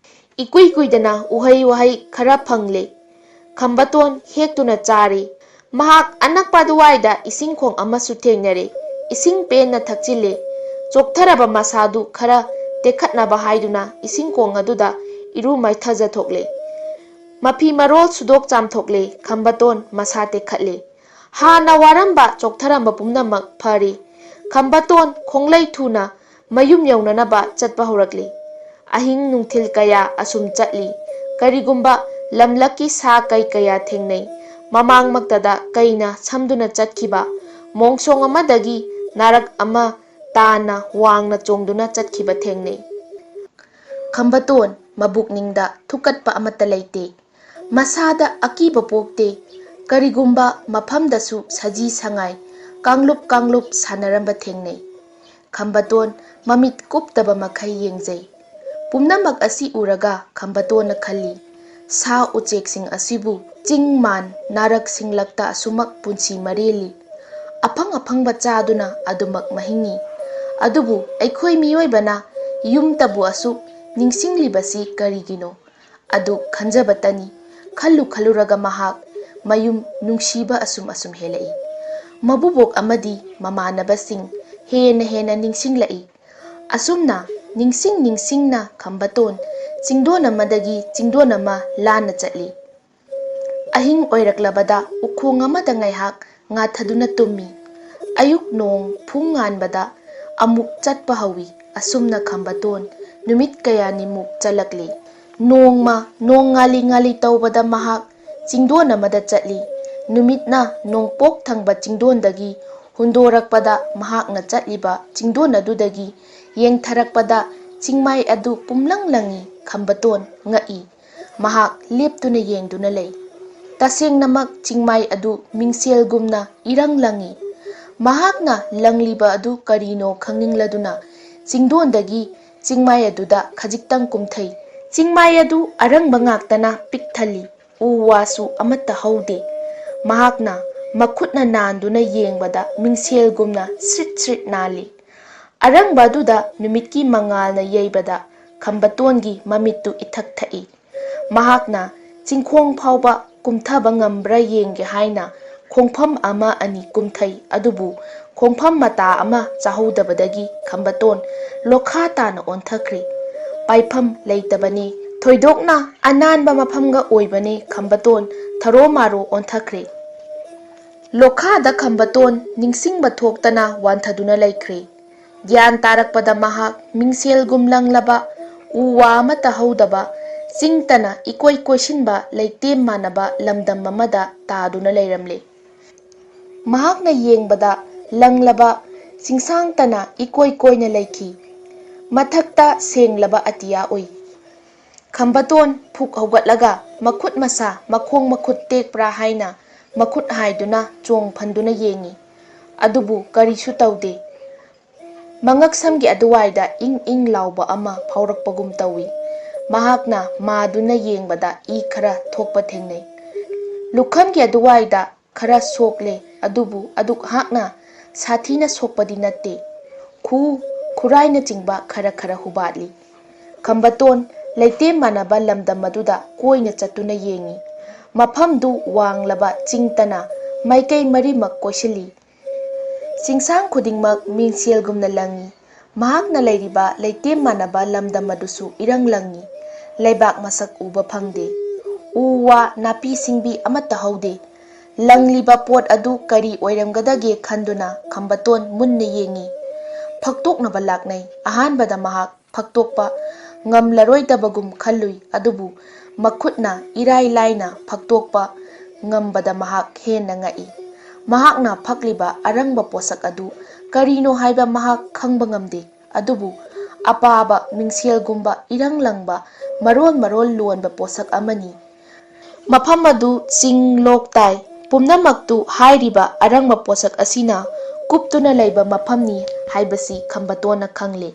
ꯏꯀꯨꯏ ꯀꯨꯏꯗꯅ ꯎꯍꯩ ꯋꯥꯍꯩ ꯈꯔ ꯐꯪꯂꯦ꯫ ꯈꯝꯕꯇꯣꯟ ꯍꯦꯛꯇꯨꯅ ꯆꯥꯔꯦ꯫ ꯃꯍꯥꯛ ꯑꯅꯛꯄ ꯑꯗꯨꯋꯥꯏꯗ ꯏꯁꯤꯡ ꯈꯣꯡ ꯑꯃꯁꯨ ꯊꯦꯡꯅꯔꯦ꯫ ꯏꯁꯤꯡ ꯄꯦꯟꯅ ꯊꯛꯆꯤꯜꯂꯦ꯫ ꯆꯣꯛꯊꯔꯕ ꯃꯁꯥꯗꯨ ꯈꯔ ꯇꯦꯛꯈꯠꯅꯕ ꯍꯥꯏꯗꯨꯅ ꯏꯁꯤꯡ ꯈꯣꯡ ꯑꯗꯨꯗ ꯏꯔꯨ ꯃꯥꯏꯊꯖꯊꯣꯛꯂꯦ꯫ ꯃꯐꯤ ꯃꯔꯣꯜ ꯁꯨꯗꯣꯛ ꯆꯥꯝꯊꯣꯛꯂꯦ꯫ ꯈꯝꯕꯇꯣꯟ ꯃꯁꯥ ꯇꯦꯛꯈꯠꯂꯦ꯫ ꯍꯥꯟꯅ ꯋꯥꯔꯝꯕ ꯆꯣꯛꯊꯔꯝꯕ ꯄꯨꯝꯅꯃꯛ ꯐꯔꯦ꯫ ꯈꯝꯕꯇꯣꯟ ꯈꯣꯡꯂꯩ ꯊꯨꯅ ꯃꯌꯨꯝ ꯌꯧꯅꯅꯕ ꯆꯠꯄ ꯍꯧꯔꯛꯂꯦ꯫ ꯑꯍꯤꯡ ꯅꯨꯡꯊꯤꯜ ꯀꯌꯥ ꯑꯁꯨꯝ ꯆꯠꯂꯤ꯫ ꯀꯔꯤꯒꯨꯝꯕ ꯂꯝꯂꯛꯀꯤ ꯁꯥ ꯀꯩ ꯀꯌꯥ ꯊꯦꯡꯅꯩ꯫ ꯃꯃꯥꯡꯃꯛꯇꯗ ꯀꯩꯅ ꯁꯝꯗꯨꯅ ꯆꯠꯈꯤꯕ ꯃꯣꯡꯁꯣꯡ ꯑꯃꯗꯒꯤ ꯅꯥꯔꯛ ꯑꯃ ꯇꯥꯅ ꯋꯥꯡꯅ ꯆꯣꯡꯗꯨꯅ ꯆꯠꯈꯤꯕ ꯊꯦꯡꯅꯩ꯫ ꯈꯝꯕꯇꯣꯟ ꯃꯕꯨꯛꯅꯤꯡꯗ ꯊꯨꯀꯠꯄ ꯑꯃꯠꯇ ꯂꯩꯇꯦ꯫ ꯃꯁꯥꯗ ꯑꯀꯤꯕ ꯄꯣꯛꯇꯦ꯫ ꯀꯔꯤꯒꯨꯝꯕ ꯃꯐꯝꯗꯁꯨ ꯁꯖꯤ ꯁꯉꯥꯏ ꯀꯥꯡꯂꯨꯞ ꯀꯥꯡꯂꯨꯞ ꯁꯥꯟꯅꯔꯝꯕ ꯊꯦꯡꯅꯩ꯫ ꯈꯝꯕꯇꯣꯟ ꯃꯃꯤꯠ ꯀꯨꯞꯇꯕ ꯃꯈꯩ ꯌꯦꯡꯖꯩ꯫ ꯄꯨꯝꯅꯃꯛ ꯑꯁꯤ ꯎꯔꯒ ꯈꯝꯕꯇꯣꯟꯅ ꯈꯜꯂꯤ, "ꯁꯥ ꯎꯆꯦꯛꯁꯤꯡ ꯑꯁꯤꯕꯨ ꯆꯤꯡ ꯃꯥꯟ ꯅꯥꯔꯛ ꯁꯤꯡꯂꯛꯇ ꯑꯁꯨꯃꯛ ꯄꯨꯟꯁꯤ ꯃꯔꯦꯜꯂꯤ꯫ ꯑꯐꯪ ꯑꯐꯪꯕ ꯆꯥꯗꯨꯅ ꯑꯗꯨꯃꯛ ꯃꯍꯤꯡꯏ꯫ ꯑꯗꯨꯕꯨ ꯑꯩꯈꯣꯏ ꯃꯤꯑꯣꯏꯕꯅ ꯌꯨꯝꯇꯕꯨ ꯑꯁꯨꯛ ꯅꯤꯡꯁꯤꯡꯂꯤꯕꯁꯤ ꯀꯔꯤꯒꯤꯅꯣ?" ꯑꯗꯨ ꯈꯟꯖꯕꯇꯅꯤ꯫ ꯈꯜꯂꯨ ꯈꯜꯂꯨꯔꯒ ꯃꯍꯥꯛ ꯃꯌꯨꯝ ꯅꯨꯡꯁꯤꯕ ꯑꯁꯨꯝ ꯑꯁꯨꯝ ꯍꯦꯜꯂꯛꯏ꯫ ꯃꯕꯨꯕꯣꯛ ꯑꯃꯗꯤ ꯃꯃꯥꯟꯅꯕꯁꯤꯡ ꯍꯦꯟꯅ ꯍꯦꯟꯅ ꯅꯤꯡꯁꯤꯡꯂꯛꯏ꯫ ꯑꯁꯨꯝꯅ ꯅꯤꯡꯁꯤꯡ ꯅꯤꯡꯁꯤꯡꯅ ꯈꯝꯕꯇꯣꯟ ꯆꯤꯡꯗꯣꯟ ꯑꯃꯗꯒꯤ ꯆꯤꯡꯗꯣꯟ ꯑꯃ ꯂꯥꯟꯅ ꯆꯠꯂꯤ꯫ ꯑꯍꯤꯡ ꯑꯣꯏꯔꯛꯂꯕꯗ ꯎꯈꯣꯡ ꯑꯃꯗ ꯉꯥꯏꯍꯥꯛ ꯉꯥꯊꯗꯨꯅ ꯇꯨꯝꯃꯤ꯫ ꯑꯌꯨꯛ ꯅꯣꯡ ꯐꯨꯡ ꯉꯥꯟꯕꯗ ꯑꯃꯨꯛ ꯆꯠꯄ ꯍꯧꯏ꯫ ꯑꯁꯨꯝꯅ ꯈꯝꯕꯇꯣꯟ ꯅꯨꯃꯤꯠ ꯀꯌꯥꯅꯤꯃꯨꯛ ꯆꯠꯂꯛꯂꯤ꯫ ꯅꯣꯡꯃ ꯅꯣꯡ ꯉꯥꯂꯤ ꯉꯥꯂꯤ ꯇꯧꯕꯗ ꯃꯍꯥꯛ ꯆꯤꯡꯗꯣꯟ ꯑꯃꯗ ꯆꯠꯂꯤ꯫ ꯅꯨꯃꯤꯠꯅ ꯅꯣꯡꯄꯣꯛ ꯊꯪꯕ ꯆꯤꯡꯗꯣꯟꯗꯒꯤ ꯍꯨꯟꯗꯣꯔꯛꯄꯗ ꯃꯍꯥꯛꯅ ꯆꯠꯂꯤꯕ ꯆꯤꯡꯗꯣꯟ ꯑꯗꯨꯗꯒꯤ ꯌꯦꯡꯊꯔꯛꯄꯗ ꯆꯤꯡꯃꯥꯏ ꯑꯗꯨ ꯄꯨꯝꯂꯪ ꯂꯪꯏ꯫ ꯈꯝꯕꯇꯣꯟ ꯉꯛꯏ꯫ ꯃꯍꯥꯛ ꯂꯦꯞꯇꯨꯅ ꯌꯦꯡꯗꯨꯅ ꯂꯩ꯫ ꯇꯁꯦꯡꯅꯃꯛ ꯆꯤꯡꯃꯥꯏ ꯑꯗꯨ ꯃꯤꯡꯁꯦꯜꯒꯨꯝꯅ ꯏꯔꯪ ꯂꯪꯏ꯫ ꯃꯍꯥꯛꯅ ꯂꯪꯂꯤꯕ ꯑꯗꯨ ꯀꯔꯤꯅꯣ ꯈꯪꯅꯤꯡꯂꯗꯨꯅ ꯆꯤꯡꯗꯣꯟꯗꯒꯤ ꯆꯤꯡꯃꯥꯏ ꯑꯗꯨꯗ ꯈꯖꯤꯛꯇꯪ ꯀꯨꯝꯊꯩ꯫ ꯆꯤꯡꯃꯥꯏ ꯑꯗꯨ ꯑꯔꯪꯕ ꯉꯥꯛꯇꯅ ꯄꯤꯛ ꯊꯜꯂꯤ꯫ ꯎ ꯋꯥꯁꯨ ꯑꯃꯠꯇ ꯍꯧꯗꯦ꯫ ꯃꯍꯥꯛꯅ ꯃꯈꯨꯠꯅ ꯅꯥꯟꯗꯨꯅ ꯌꯦꯡꯕꯗ ꯃꯤꯡꯁꯦꯜꯒꯨꯝꯅ ꯁ꯭ꯔꯤꯠ ꯁ꯭ꯔꯤꯠ ꯅꯥꯜꯂꯤ꯫ ꯑꯔꯪꯕ ꯑꯗꯨꯗ ꯅꯨꯃꯤꯠꯀꯤ ꯃꯉꯥꯜꯅ ꯌꯩꯕꯗ ꯈꯝꯕꯇꯣꯟꯒꯤ ꯃꯃꯤꯠꯇꯨ ꯏꯊꯛ ꯊꯛꯏ꯫ ꯃꯍꯥꯛꯅ ꯆꯤꯡꯈꯣꯡ ꯐꯥꯎꯕ ꯀꯨꯝꯊꯕ ꯉꯝꯕ꯭ꯔꯥ ꯌꯦꯡꯒꯦ ꯍꯥꯏꯅ ꯈꯣꯡꯐꯝ ꯑꯃ ꯑꯅꯤ ꯀꯨꯝꯊꯩ, ꯑꯗꯨꯕꯨ ꯈꯣꯡꯐꯝ ꯃꯇꯥ ꯑꯃ ꯆꯥꯍꯧꯗꯕꯗꯒꯤ ꯈꯝꯕꯇꯣꯟ ꯂꯣꯈꯥ ꯇꯥꯅ ꯑꯣꯟꯊꯈ꯭ꯔꯦ꯫ ꯄꯥꯏꯐꯝ ꯂꯩꯇꯕꯅꯤ꯫ ꯊꯣꯏꯗꯣꯛꯅ ꯑꯅꯥꯟꯕ ꯃꯐꯝꯒ ꯑꯣꯏꯕꯅꯤ꯫ ꯈꯝꯕꯇꯣꯟ ꯊꯔꯣ ꯃꯥꯔꯣ ꯑꯣꯟꯊꯈ꯭ꯔꯦ꯫ ꯂꯣꯈꯥꯗ ꯈꯝꯕꯇꯣꯟ ꯅꯤꯡꯁꯤꯡꯕ ꯊꯣꯛꯇꯅ ꯋꯥꯟꯊꯗꯨꯅ ꯂꯩꯈ꯭ꯔꯦ꯫ ꯒ꯭ꯌꯥꯟ ꯇꯥꯔꯛꯄꯗ ꯃꯍꯥꯛ ꯃꯤꯡꯁꯦꯜꯒꯨꯝ ꯂꯪꯂꯕ, ꯎ ꯋꯥ ꯑꯃꯠꯇ ꯍꯧꯗꯕ, ꯆꯤꯡꯇꯅ ꯏꯀꯣꯏ ꯀꯣꯏꯁꯤꯟꯕ ꯂꯩꯇꯦꯝ ꯃꯥꯟꯅꯕ ꯂꯝꯗꯝ ꯑꯃꯗ ꯇꯥꯗꯨꯅ ꯂꯩꯔꯝꯂꯦ꯫ ꯃꯍꯥꯛꯅ ꯌꯦꯡꯕꯗ ꯂꯪꯂꯕ ꯆꯤꯡꯁꯥꯡꯇꯅ ꯏꯀꯣꯏ ꯀꯣꯏꯅ ꯂꯩꯈꯤ꯫ ꯃꯊꯛꯇ ꯁꯦꯡꯂꯕ ꯑꯇꯤꯌꯥ ꯎꯏ꯫ ꯈꯝꯕꯇꯣꯟ ꯐꯨꯛ ꯍꯧꯒꯠꯂꯒ ꯃꯈꯨꯠ ꯃꯁꯥ ꯃꯈꯣꯡ ꯃꯈꯨꯠ ꯇꯦꯛꯄ꯭ꯔꯥ ꯍꯥꯏꯅ ꯃꯈꯨꯠ ꯍꯥꯏꯗꯨꯅ ꯆꯣꯡ ꯐꯟꯗꯨꯅ ꯌꯦꯡꯉꯤ꯫ ꯑꯗꯨꯕꯨ ꯀꯔꯤꯁꯨ ꯇꯧꯗꯦ꯫ ꯃꯉꯛꯁꯝꯒꯤ ꯑꯗꯨꯋꯥꯏꯗ ꯏꯪ ꯏꯪ ꯂꯥꯎꯕ ꯑꯃ ꯐꯥꯎꯔꯛꯄꯒꯨꯝ ꯇꯧꯏ꯫ ꯃꯍꯥꯛꯅ ꯃꯥꯗꯨꯅ ꯌꯦꯡꯕꯗ ꯏ ꯈꯔ ꯊꯣꯛꯄ ꯊꯦꯡꯅꯩ꯫ ꯂꯨꯈꯝꯒꯤ ꯑꯗꯨꯋꯥꯏꯗ ꯈꯔ ꯁꯣꯛꯂꯦ, ꯑꯗꯨꯕꯨ ꯑꯗꯨꯛ ꯍꯥꯛꯅ ꯁꯥꯊꯤꯅ ꯁꯣꯛꯄꯗꯤ ꯅꯠꯇꯦ꯫ ꯈꯨ, ꯈꯨꯔꯥꯏꯅꯆꯤꯡꯕ ꯈꯔ ꯈꯔ ꯍꯨꯕꯥꯠꯂꯤ꯫ ꯈꯝꯕꯇꯣꯟ ꯂꯩꯇꯦꯝ ꯃꯥꯟꯅꯕ ꯂꯝꯗꯝ ꯑꯗꯨꯗ ꯀꯣꯏꯅ ꯆꯠꯇꯨꯅ ꯌꯦꯡꯉꯤ꯫ ꯃꯐꯝꯗꯨ ꯋꯥꯡꯂꯕ ꯆꯤꯡꯇꯅ ꯃꯥꯏꯀꯩ ꯃꯔꯤꯃꯛ ꯀꯣꯏꯁꯤꯜꯂꯤ꯫ ꯆꯤꯡꯁꯥꯡ ꯈꯨꯗꯤꯡꯃꯛ ꯃꯤꯡꯁꯦꯜꯒꯨꯝꯅ ꯂꯪꯏ꯫ ꯃꯍꯥꯛꯅ ꯂꯩꯔꯤꯕ ꯂꯩꯇꯦꯝ ꯃꯥꯟꯅꯕ ꯂꯝꯗꯝ ꯑꯗꯨꯁꯨ ꯏꯔꯪ ꯂꯪꯏ꯫ ꯂꯩꯕꯥꯛ ꯃꯁꯛ ꯎꯕ ꯐꯪꯗꯦ꯫ ꯎ ꯋꯥ, ꯅꯥꯄꯤ ꯁꯤꯡꯕꯤ ꯑꯃꯠꯇ ꯍꯧꯗꯦ꯫ ꯂꯪꯂꯤꯕ ꯄꯣꯠ ꯑꯗꯨ ꯀꯔꯤ ꯑꯣꯏꯔꯝꯒꯗꯒꯦ ꯈꯟꯗꯨꯅ ꯈꯝꯕꯇꯣꯟ ꯃꯨꯟꯅ ꯌꯦꯡꯏ꯫ ꯐꯛꯇꯣꯛꯅꯕ ꯂꯥꯛꯅꯩ꯫ ꯑꯍꯥꯟꯕꯗ ꯃꯍꯥꯛ ꯐꯛꯇꯣꯛꯄ ꯉꯝꯂꯔꯣꯏꯗꯕꯒꯨꯝ ꯈꯜꯂꯨꯏ, ꯑꯗꯨꯕꯨ ꯃꯈꯨꯠꯅ ꯏꯔꯥꯏ ꯂꯥꯏꯅ ꯐꯛꯇꯣꯛꯄ ꯉꯝꯕꯗ ꯃꯍꯥꯛ ꯍꯦꯟꯅ ꯉꯛꯏ꯫ ꯃꯍꯥꯛꯅ ꯐꯛꯂꯤꯕ ꯑꯔꯪꯕ ꯄꯣꯠꯁꯛ ꯑꯗꯨ ꯀꯔꯤꯅꯣ ꯍꯥꯏꯕ ꯃꯍꯥꯛ ꯈꯪꯕ ꯉꯝꯗꯦ, ꯑꯗꯨꯕꯨ ꯑꯄꯥꯕ ꯃꯤꯡꯁꯦꯜꯒꯨꯝꯕ ꯏꯔꯪ ꯂꯪꯕ ꯃꯔꯣꯜ ꯃꯔꯣꯜ ꯂꯣꯟꯕ ꯄꯣꯠꯁꯛ ꯑꯃꯅꯤ꯫ ꯃꯐꯝ ꯑꯗꯨ ꯆꯤꯡ ꯂꯣꯛ ꯇꯥꯏ꯫ ꯄꯨꯝꯅꯃꯛꯇꯨ ꯍꯥꯏꯔꯤꯕ ꯑꯔꯪꯕ ꯄꯣꯠꯁꯛ ꯑꯁꯤꯅ ꯀꯨꯞꯇꯨꯅ ꯂꯩꯕ ꯃꯐꯝꯅꯤ ꯍꯥꯏꯕꯁꯤ ꯈꯝꯕꯇꯣꯟꯅ ꯈꯪꯂꯦ꯫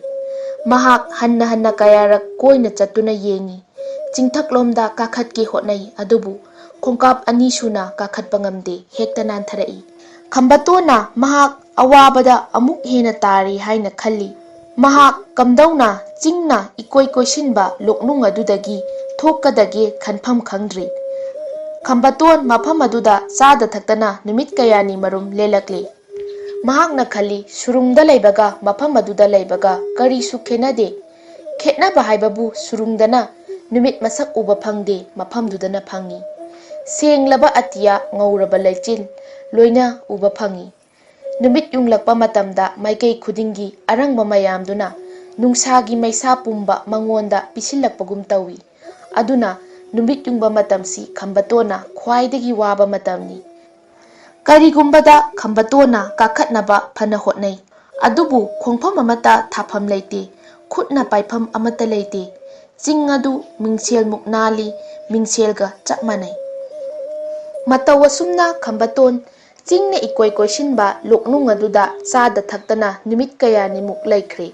ꯃꯍꯥꯛ ꯍꯟꯅ ꯍꯟꯅ ꯀꯌꯥꯔꯛ ꯀꯣꯏꯅ ꯆꯠꯇꯨꯅ ꯌꯦꯡꯏ꯫ ꯆꯤꯡꯊꯛꯂꯣꯝꯗ ꯀꯥꯈꯠꯀꯦ ꯍꯣꯠꯅꯩ, ꯑꯗꯨꯕꯨ ꯈꯣꯡꯀꯥꯞ ꯑꯅꯤ ꯁꯨꯅ ꯀꯥꯈꯠꯄ ꯉꯝꯗꯦ, ꯍꯦꯛꯇ ꯅꯥꯟꯊꯔꯛꯏ꯫ ꯈꯝꯕꯇꯣꯟꯅ ꯃꯍꯥꯛ ꯑꯋꯥꯕꯗ ꯑꯃꯨꯛ ꯍꯦꯟꯅ ꯇꯥꯔꯤ ꯍꯥꯏꯅ ꯈꯜꯂꯤ꯫ ꯃꯍꯥꯛ ꯀꯝꯗꯧꯅ ꯆꯤꯡꯅ ꯏꯀꯣꯏ ꯀꯣꯏꯁꯤꯟꯕ ꯂꯣꯛꯅꯨꯡ ꯑꯗꯨꯗꯒꯤ ꯊꯣꯛꯀꯗꯒꯦ ꯈꯟꯐꯝ ꯈꯪꯗ꯭ꯔꯤ꯫ ꯈꯝꯕꯇꯣꯟ ꯃꯐꯝ ꯑꯗꯨꯗ ꯆꯥꯗ ꯊꯛꯇꯅ ꯅꯨꯃꯤꯠ ꯀꯌꯥꯅꯤ ꯃꯔꯨꯝ ꯂꯦꯜꯂꯛꯂꯤ꯫ ꯃꯍꯥꯛꯅ ꯈꯜꯂꯤ, ꯁꯨꯔꯨꯡꯗ ꯂꯩꯕꯒ ꯃꯐꯝ ꯑꯗꯨꯗ ꯂꯩꯕꯒ ꯀꯔꯤꯁꯨ ꯈꯦꯠꯅꯗꯦ꯫ ꯈꯦꯠꯅꯕ ꯍꯥꯏꯕꯕꯨ ꯁꯨꯔꯨꯡꯗꯅ ꯅꯨꯃꯤꯠ ꯃꯁꯛ ꯎꯕ ꯐꯪꯗꯦ, ꯃꯐꯝꯗꯨꯗꯅ ꯐꯪꯏ꯫ ꯁꯦꯡꯂꯕ ꯑꯇꯤꯌꯥ, ꯉꯧꯔꯕ ꯂꯩꯆꯤꯜ ꯂꯣꯏꯅ ꯎꯕ ꯐꯪꯏ꯫ ꯅꯨꯃꯤꯠ ꯌꯨꯡꯂꯛꯄ ꯃꯇꯝꯗ ꯃꯥꯏꯀꯩ ꯈꯨꯗꯤꯡꯒꯤ ꯑꯔꯪꯕ ꯃꯌꯥꯝꯗꯨꯅ ꯅꯨꯡꯁꯥꯒꯤ ꯃꯩꯁꯥ ꯄꯨꯝꯕ ꯃꯉꯣꯟꯗ ꯄꯤꯁꯤꯜꯂꯛꯄꯒꯨꯝ ꯇꯧꯏ꯫ ꯑꯗꯨꯅ ꯅꯨꯃꯤꯠ ꯌꯨꯡꯕ ꯃꯇꯝꯁꯤ ꯈꯝꯕꯇꯣꯟꯅ ꯈ꯭ꯋꯥꯏꯗꯒꯤ ꯋꯥꯕ ꯃꯇꯝꯅꯤ꯫ ꯀꯔꯤꯒꯨꯝꯕꯗ ꯈꯝꯕꯇꯣꯟꯅ ꯀꯥꯈꯠꯅꯕ ꯐꯅ ꯍꯣꯠꯅꯩ, ꯑꯗꯨꯕꯨ ꯈꯣꯡꯐꯝ ꯑꯃꯠꯇ ꯊꯥꯐꯝ ꯂꯩꯇꯦ, ꯈꯨꯠꯅ ꯄꯥꯏꯐꯝ ꯑꯃꯠꯇ ꯂꯩꯇꯦ꯫ ꯆꯤꯡ ꯑꯗꯨ ꯃꯤꯡꯁꯦꯜꯃꯨꯛ ꯅꯥꯜꯂꯤ, ꯃꯤꯡꯁꯦꯜꯒ ꯆꯞ ꯃꯥꯟꯅꯩ꯫ ꯃꯇꯧ ꯑꯁꯨꯝꯅ ꯈꯝꯕꯇꯣꯟ ꯆꯤꯡꯅ ꯏꯀꯣꯏ ꯀꯣꯏꯁꯤꯟꯕ ꯂꯣꯛꯅꯨꯡ ꯑꯗꯨꯗ ꯆꯥꯗ ꯊꯛꯇꯅ ꯅꯨꯃꯤꯠ ꯀꯌꯥꯅꯤꯃꯨꯛ ꯂꯩꯈ꯭ꯔꯦ꯫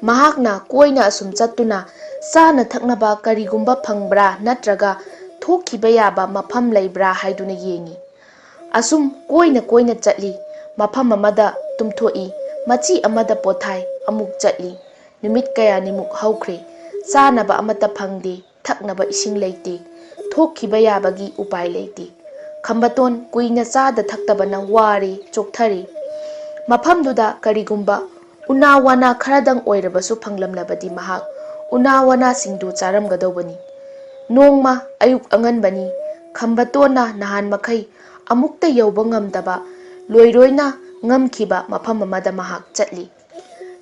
ꯃꯍꯥꯛꯅ ꯀꯣꯏꯅ ꯑꯁꯨꯝ ꯆꯠꯇꯨꯅ ꯆꯥꯅ ꯊꯛꯅꯕ ꯀꯔꯤꯒꯨꯝꯕ ꯐꯪꯕ꯭ꯔꯥ ꯅꯠꯇ꯭ꯔꯒ ꯊꯣꯛꯈꯤꯕ ꯌꯥꯕ ꯃꯐꯝ ꯂꯩꯕ꯭ꯔꯥ ꯍꯥꯏꯗꯨꯅ ꯌꯦꯡꯏ꯫ ꯑꯁꯨꯝ ꯀꯣꯏꯅ ꯀꯣꯏꯅ ꯆꯠꯂꯤ꯫ ꯃꯐꯝ ꯑꯃꯗ ꯇꯨꯝꯊꯣꯛꯏ, ꯃꯆꯤ ꯑꯃꯗ ꯄꯣꯊꯥꯏ, ꯑꯃꯨꯛ ꯆꯠꯂꯤ꯫ ꯅꯨꯃꯤꯠ ꯀꯌꯥꯅꯤꯃꯨꯛ ꯍꯧꯈ꯭ꯔꯦ꯫ ꯆꯥꯅꯕ ꯑꯃꯠꯇ ꯐꯪꯗꯦ, ꯊꯛꯅꯕ ꯏꯁꯤꯡ ꯂꯩꯇꯦ꯫ ꯊꯣꯛꯈꯤꯕ ꯌꯥꯕꯒꯤ ꯎꯄꯥꯏ ꯂꯩꯇꯦ꯫ ꯈꯝꯕꯇꯣꯟ ꯀꯨꯏꯅ ꯆꯥꯗ ꯊꯛꯇꯕꯅ ꯋꯥꯔꯦ, ꯆꯣꯛꯊꯔꯦ꯫ ꯃꯐꯝꯗꯨꯗ ꯀꯔꯤꯒꯨꯝꯕ ꯎꯅꯥ ꯋꯥꯅꯥ ꯈꯔꯗꯪ ꯑꯣꯏꯔꯕꯁꯨ ꯐꯪꯂꯝꯂꯕꯗꯤ ꯃꯍꯥꯛ ꯎꯅꯥ ꯋꯥꯅꯥꯁꯤꯡꯗꯨ ꯆꯥꯔꯝꯒꯗꯧꯕꯅꯤ꯫ ꯅꯣꯡꯃ ꯑꯌꯨꯛ ꯑꯉꯟꯕꯅꯤ꯫ ꯈꯝꯕꯇꯣꯟꯅ ꯅꯍꯥꯟ ꯃꯈꯩ ꯑꯃꯨꯛꯇ ꯌꯧꯕ ꯉꯝꯗꯕ, ꯂꯣꯏꯔꯣꯏꯅ ꯉꯝꯈꯤꯕ ꯃꯐꯝ ꯑꯃꯗ ꯃꯍꯥꯛ ꯆꯠꯂꯤ꯫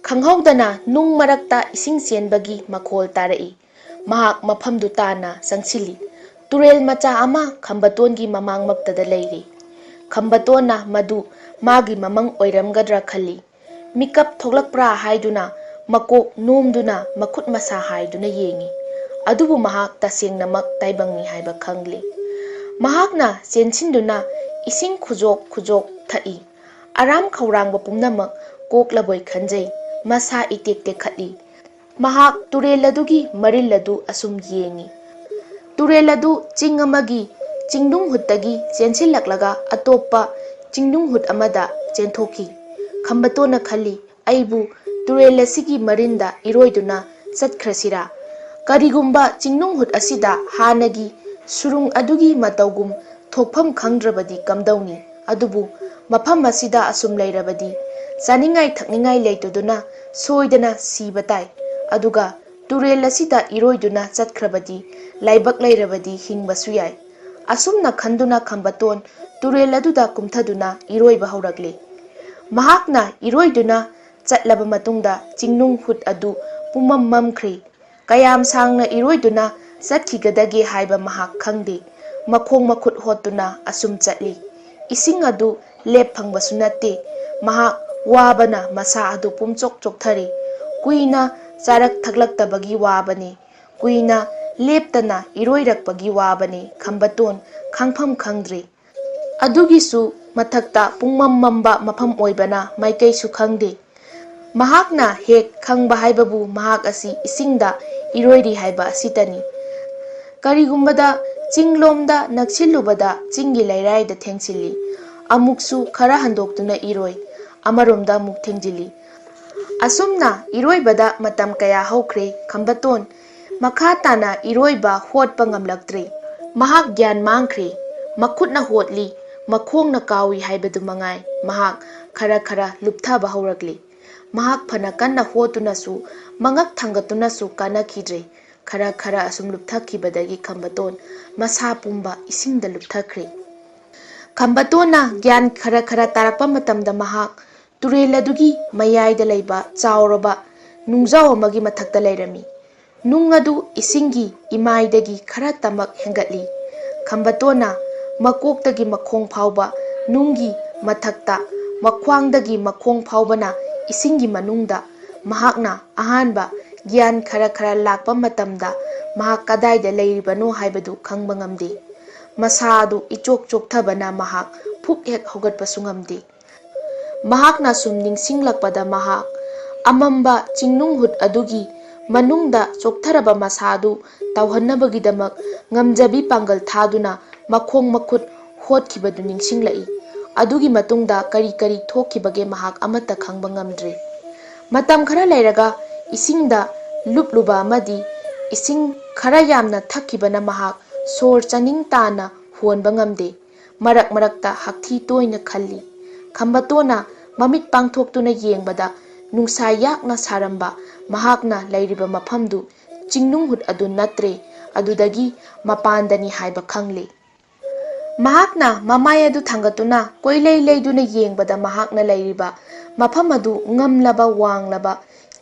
ꯈꯪꯍꯧꯗꯅ ꯅꯨꯡ ꯃꯔꯛꯇ ꯏꯁꯤꯡ ꯆꯦꯟꯕꯒꯤ ꯃꯈꯣꯜ ꯇꯥꯔꯛꯏ꯫ ꯃꯍꯥꯛ ꯃꯐꯝꯗꯨ ꯇꯥꯅ ꯆꯪꯁꯤꯜꯂꯤ꯫ ꯇꯨꯔꯦꯜ ꯃꯆꯥ ꯑꯃ ꯈꯝꯕꯇꯣꯟꯒꯤ ꯃꯃꯥꯡꯃꯛꯇꯗ ꯂꯩꯔꯤ꯫ ꯈꯝꯕꯇꯣꯟꯅ ꯃꯗꯨ ꯃꯥꯒꯤ ꯃꯃꯪ ꯑꯣꯏꯔꯝꯒꯗ꯭ꯔꯥ ꯈꯜꯂꯤ꯫ ꯃꯤꯀꯞ ꯊꯣꯛꯂꯛꯄ꯭ꯔꯥ ꯍꯥꯏꯗꯨꯅ ꯃꯀꯣꯛ ꯅꯣꯝꯗꯨꯅ ꯃꯈꯨꯠ ꯃꯁꯥ ꯍꯥꯏꯗꯨꯅ ꯌꯦꯡꯏ꯫ ꯑꯗꯨꯕꯨ ꯃꯍꯥꯛ ꯇꯁꯦꯡꯅꯃꯛ ꯇꯥꯏꯕꯪꯅꯤ ꯍꯥꯏꯕ ꯈꯪꯂꯦ꯫ ꯃꯍꯥꯛꯅ ꯆꯦꯟꯁꯤꯟꯗꯨꯅ ꯏꯁꯤꯡ ꯈꯨꯖꯣꯛ ꯈꯨꯖꯣꯛ ꯊꯛꯏ꯫ ꯑꯔꯥꯝ ꯈꯧꯔꯥꯡꯕ ꯄꯨꯝꯅꯃꯛ ꯀꯣꯛꯂꯕꯣꯏ ꯈꯟꯖꯩ꯫ ꯃꯁꯥ ꯏꯇꯦꯛ ꯇꯦꯛꯈꯠꯂꯤ꯫ ꯃꯍꯥꯛ ꯇꯨꯔꯦꯜ ꯑꯗꯨꯒꯤ ꯃꯔꯤꯜ ꯑꯗꯨ ꯑꯁꯨꯝ ꯌꯦꯡꯏ꯫ ꯇꯨꯔꯦꯜ ꯑꯗꯨ ꯆꯤꯡ ꯑꯃꯒꯤ ꯆꯤꯡꯅꯨꯡ ꯍꯨꯠꯇꯒꯤ ꯆꯦꯟꯁꯤꯜꯂꯛꯂꯒ ꯑꯇꯣꯞꯄ ꯆꯤꯡꯅꯨꯡ ꯍꯨꯠ ꯑꯃꯗ ꯆꯦꯟꯊꯣꯛꯈꯤ꯫ ꯈꯝꯕꯇꯣꯟꯅ ꯈꯜꯂꯤ, "ꯑꯩꯕꯨ ꯇꯨꯔꯦꯜ ꯑꯁꯤꯒꯤ ꯃꯔꯤꯟꯗ ꯏꯔꯣꯏꯗꯨꯅ ꯆꯠꯈ꯭ꯔꯁꯤꯔꯥ? ꯀꯔꯤꯒꯨꯝꯕ ꯆꯤꯡꯅꯨꯡ ꯍꯨꯠ ꯑꯁꯤꯗ ꯍꯥꯟꯅꯒꯤ ꯁꯨꯔꯨꯡ ꯑꯗꯨꯒꯤ ꯃꯇꯧꯒꯨꯝ ꯊꯣꯛꯐꯝ ꯈꯪꯗ꯭ꯔꯕꯗꯤ ꯀꯝꯗꯧꯅꯤ? ꯑꯗꯨꯕꯨ ꯃꯐꯝ ꯑꯁꯤꯗ ꯑꯁꯨꯝ ꯂꯩꯔꯕꯗꯤ ꯆꯥꯅꯤꯡꯉꯥꯏ ꯊꯛꯅꯤꯡꯉꯥꯏ ꯂꯩꯇꯗꯨꯅ ꯁꯣꯏꯗꯅ ꯁꯤꯕ ꯇꯥꯏ꯫ ꯑꯗꯨꯒ ꯇꯨꯔꯦꯜ ꯑꯁꯤꯗ ꯏꯔꯣꯏꯗꯨꯅ ꯆꯠꯈ꯭ꯔꯕꯗꯤ ꯂꯥꯏꯕꯛ ꯂꯩꯔꯕꯗꯤ ꯍꯤꯡꯕꯁꯨ ꯌꯥꯏ꯫" ꯑꯁꯨꯝꯅ ꯈꯟꯗꯨꯅ ꯈꯝꯕꯇꯣꯟ ꯇꯨꯔꯦꯜ ꯑꯗꯨꯗ ꯀꯨꯝꯊꯗꯨꯅ ꯏꯔꯣꯏꯕ ꯍꯧꯔꯛꯂꯤ꯫ ꯃꯍꯥꯛꯅ ꯏꯔꯣꯏꯗꯨꯅ ꯆꯠꯂꯕ ꯃꯇꯨꯡꯗ ꯆꯤꯡꯅꯨꯡ ꯍꯨꯠ ꯑꯗꯨ ꯄꯨꯝꯃꯝ ꯃꯝꯈ꯭ꯔꯦ꯫ ꯀꯌꯥꯝ ꯁꯥꯡꯅ ꯏꯔꯣꯏꯗꯨꯅ ꯆꯠꯈꯤꯒꯗꯒꯦ ꯍꯥꯏꯕ ꯃꯍꯥꯛ ꯈꯪꯗꯦ꯫ ꯃꯈꯣꯡ ꯃꯈꯨꯠ ꯍꯣꯠꯇꯨꯅ ꯑꯁꯨꯝ ꯆꯠꯂꯤ꯫ ꯏꯁꯤꯡ ꯑꯗꯨ ꯂꯦꯞ ꯐꯪꯕꯁꯨ ꯅꯠꯇꯦ꯫ ꯃꯍꯥꯛ ꯋꯥꯕꯅ ꯃꯁꯥ ꯑꯗꯨ ꯄꯨꯝꯆꯣꯛ ꯆꯣꯛꯊꯔꯤ꯫ ꯀꯨꯏꯅ ꯆꯥꯔꯛ ꯊꯛꯂꯛꯇꯕꯒꯤ ꯋꯥꯕꯅꯤ꯫ ꯀꯨꯏꯅ ꯂꯦꯞꯇꯅ ꯏꯔꯣꯏꯔꯛꯄꯒꯤ ꯋꯥꯕꯅꯤ꯫ ꯈꯝꯕꯇꯣꯟ ꯈꯪꯐꯝ ꯈꯪꯗ꯭ꯔꯤ꯫ ꯑꯗꯨꯒꯤꯁꯨ ꯃꯊꯛꯇ ꯄꯨꯡꯃꯝ ꯃꯝꯕ ꯃꯐꯝ ꯑꯣꯏꯕꯅ ꯃꯥꯏꯀꯩꯁꯨ ꯈꯪꯗꯦ꯫ ꯃꯍꯥꯛꯅ ꯍꯦꯛ ꯈꯪꯕ ꯍꯥꯏꯕꯕꯨ ꯃꯍꯥꯛ ꯑꯁꯤ ꯏꯁꯤꯡꯗ ꯏꯔꯣꯏꯔꯤ ꯍꯥꯏꯕ ꯑꯁꯤꯇꯅꯤ꯫ ꯀꯔꯤꯒꯨꯝꯕꯗ ꯆꯤꯡꯂꯣꯝꯗ ꯅꯛꯁꯤꯜꯂꯨꯕꯗ ꯆꯤꯡꯒꯤ ꯂꯩꯔꯥꯏꯗ ꯊꯦꯡꯖꯤꯜꯂꯤ꯫ ꯑꯃꯨꯛꯁꯨ ꯈꯔ ꯍꯟꯗꯣꯛꯇꯨꯅ ꯏꯔꯣꯏ꯫ ꯑꯃꯔꯣꯝꯗ ꯑꯃꯨꯛ ꯊꯦꯡꯖꯤꯜꯂꯤ꯫ ꯑꯁꯨꯝꯅ ꯏꯔꯣꯏꯕꯗ ꯃꯇꯝ ꯀꯌꯥ ꯍꯧꯈ꯭ꯔꯦ꯫ ꯈꯝꯕꯇꯣꯟ ꯃꯈꯥ ꯇꯥꯅ ꯏꯔꯣꯏꯕ ꯍꯣꯠꯄ ꯉꯝꯂꯛꯇ꯭ꯔꯦ꯫ ꯃꯍꯥꯛ ꯒ꯭ꯌꯥꯟ ꯃꯥꯡꯈ꯭ꯔꯦ꯫ ꯃꯈꯨꯠꯅ ꯍꯣꯠꯂꯤ, ꯃꯈꯣꯡꯅ ꯀꯥꯎꯏ ꯍꯥꯏꯕꯗꯨ ꯃꯉꯥꯏ꯫ ꯃꯍꯥꯛ ꯈꯔ ꯈꯔ ꯂꯨꯞꯊꯕ ꯍꯧꯔꯛꯂꯤ꯫ ꯃꯍꯥꯛ ꯐꯅ ꯀꯟꯅ ꯍꯣꯠꯇꯨꯅꯁꯨ, ꯃꯉꯛ ꯊꯥꯡꯒꯠꯇꯨꯅꯁꯨ ꯀꯥꯟꯅꯈꯤꯗ꯭ꯔꯦ꯫ ꯈꯔ ꯈꯔ ꯑꯁꯨꯝ ꯂꯨꯞꯊꯈꯤꯕꯗꯒꯤ ꯈꯝꯕꯇꯣꯟ ꯃꯁꯥ ꯄꯨꯝꯕ ꯏꯁꯤꯡꯗ ꯂꯨꯞꯊꯈ꯭ꯔꯦ꯫ ꯈꯝꯕꯇꯣꯟꯅ ꯒ꯭ꯌꯥꯟ ꯈꯔ ꯈꯔ ꯇꯥꯔꯛꯄ ꯃꯇꯝꯗ ꯃꯍꯥꯛ ꯇꯨꯔꯦꯜ ꯑꯗꯨꯒꯤ ꯃꯌꯥꯏꯗ ꯂꯩꯕ ꯆꯥꯎꯔꯕ ꯅꯨꯡꯖꯥꯎ ꯑꯃꯒꯤ ꯃꯊꯛꯇ ꯂꯩꯔꯝꯃꯤ꯫ ꯅꯨꯡ ꯑꯗꯨ ꯏꯁꯤꯡꯒꯤ ꯏꯃꯥꯏꯗꯒꯤ ꯈꯔ ꯇꯃꯛ ꯍꯦꯟꯒꯠꯂꯤ꯫ ꯈꯝꯕꯇꯣꯟꯅ ꯃꯀꯣꯛꯇꯒꯤ ꯃꯈꯣꯡ ꯐꯥꯎꯕ ꯅꯨꯡꯒꯤ ꯃꯊꯛꯇ, ꯃꯈ꯭ꯋꯥꯡꯗꯒꯤ ꯃꯈꯣꯡ ꯐꯥꯎꯕꯅ ꯏꯁꯤꯡꯒꯤ ꯃꯅꯨꯡꯗ꯫ ꯃꯍꯥꯛꯅ ꯑꯍꯥꯟꯕ ꯒ꯭ꯌꯥꯟ ꯈꯔ ꯈꯔ ꯂꯥꯛꯄ ꯃꯇꯝꯗ ꯃꯍꯥꯛ ꯀꯗꯥꯏꯗ ꯂꯩꯔꯤꯕꯅꯣ ꯍꯥꯏꯕꯗꯨ ꯈꯪꯕ ꯉꯝꯗꯦ꯫ ꯃꯁꯥ ꯑꯗꯨ ꯏꯆꯣꯛ ꯆꯣꯛꯊꯕꯅ ꯃꯍꯥꯛ ꯐꯨꯛ ꯍꯦꯛ ꯍꯧꯒꯠꯄꯁꯨ ꯉꯝꯗꯦ꯫ ꯃꯍꯥꯛꯅ ꯁꯨꯝ ꯅꯤꯡꯁꯤꯡꯂꯛꯄꯗ ꯃꯍꯥꯛ ꯑꯃꯝꯕ ꯆꯤꯡꯅꯨꯡ ꯍꯨꯠ ꯑꯗꯨꯒꯤ ꯃꯅꯨꯡꯗ ꯆꯣꯛꯊꯔꯕ ꯃꯁꯥꯗꯨ ꯇꯧꯍꯟꯅꯕꯒꯤꯗꯃꯛ ꯉꯝꯖꯕꯤ ꯄꯥꯡꯒꯜ ꯊꯥꯗꯨꯅ ꯃꯈꯣꯡ ꯃꯈꯨꯠ ꯍꯣꯠꯈꯤꯕꯗꯨ ꯅꯤꯡꯁꯤꯡꯂꯛꯏ꯫ ꯑꯗꯨꯒꯤ ꯃꯇꯨꯡꯗ ꯀꯔꯤ ꯀꯔꯤ ꯊꯣꯛꯈꯤꯕꯒꯦ ꯃꯍꯥꯛ ꯑꯃꯠꯇ ꯈꯪꯕ ꯉꯝꯗ꯭ꯔꯦ꯫ ꯃꯇꯝ ꯈꯔ ꯂꯩꯔꯒ ꯏꯁꯤꯡꯗ ꯂꯨꯞꯂꯨꯕ ꯑꯃꯗꯤ ꯏꯁꯤꯡ ꯈꯔ ꯌꯥꯝꯅ ꯊꯛꯈꯤꯕꯅ ꯃꯍꯥꯛ ꯁꯣꯔ ꯆꯥꯅꯤꯡ ꯇꯥꯅ ꯍꯣꯟꯕ ꯉꯝꯗꯦ꯫ ꯃꯔꯛ ꯃꯔꯛꯇ ꯍꯛꯊꯤ ꯇꯣꯏꯅ ꯈꯜꯂꯤ꯫ ꯈꯝꯕꯇꯣꯟꯅ ꯃꯃꯤꯠ ꯄꯥꯡꯊꯣꯛꯇꯨꯅ ꯌꯦꯡꯕꯗ ꯅꯨꯡꯁꯥ ꯌꯥꯛꯅ ꯁꯥꯔꯝꯕ ꯃꯍꯥꯛꯅ ꯂꯩꯔꯤꯕ ꯃꯐꯝꯗꯨ ꯆꯤꯡꯅꯨꯡꯍꯨꯠ ꯑꯗꯨ ꯅꯠꯇ꯭ꯔꯦ, ꯑꯗꯨꯗꯒꯤ ꯃꯄꯥꯟꯗꯅꯤ ꯍꯥꯏꯕ ꯈꯪꯂꯦ꯫ ꯃꯍꯥꯛꯅ ꯃꯃꯥꯏ ꯑꯗꯨ ꯊꯥꯡꯒꯠꯇꯨꯅ ꯀꯣꯏꯂꯩ ꯂꯩꯗꯨꯅ ꯌꯦꯡꯕꯗ ꯃꯍꯥꯛꯅ ꯂꯩꯔꯤꯕ ꯃꯐꯝ ꯑꯗꯨ ꯉꯝꯂꯕ ꯋꯥꯡꯂꯕ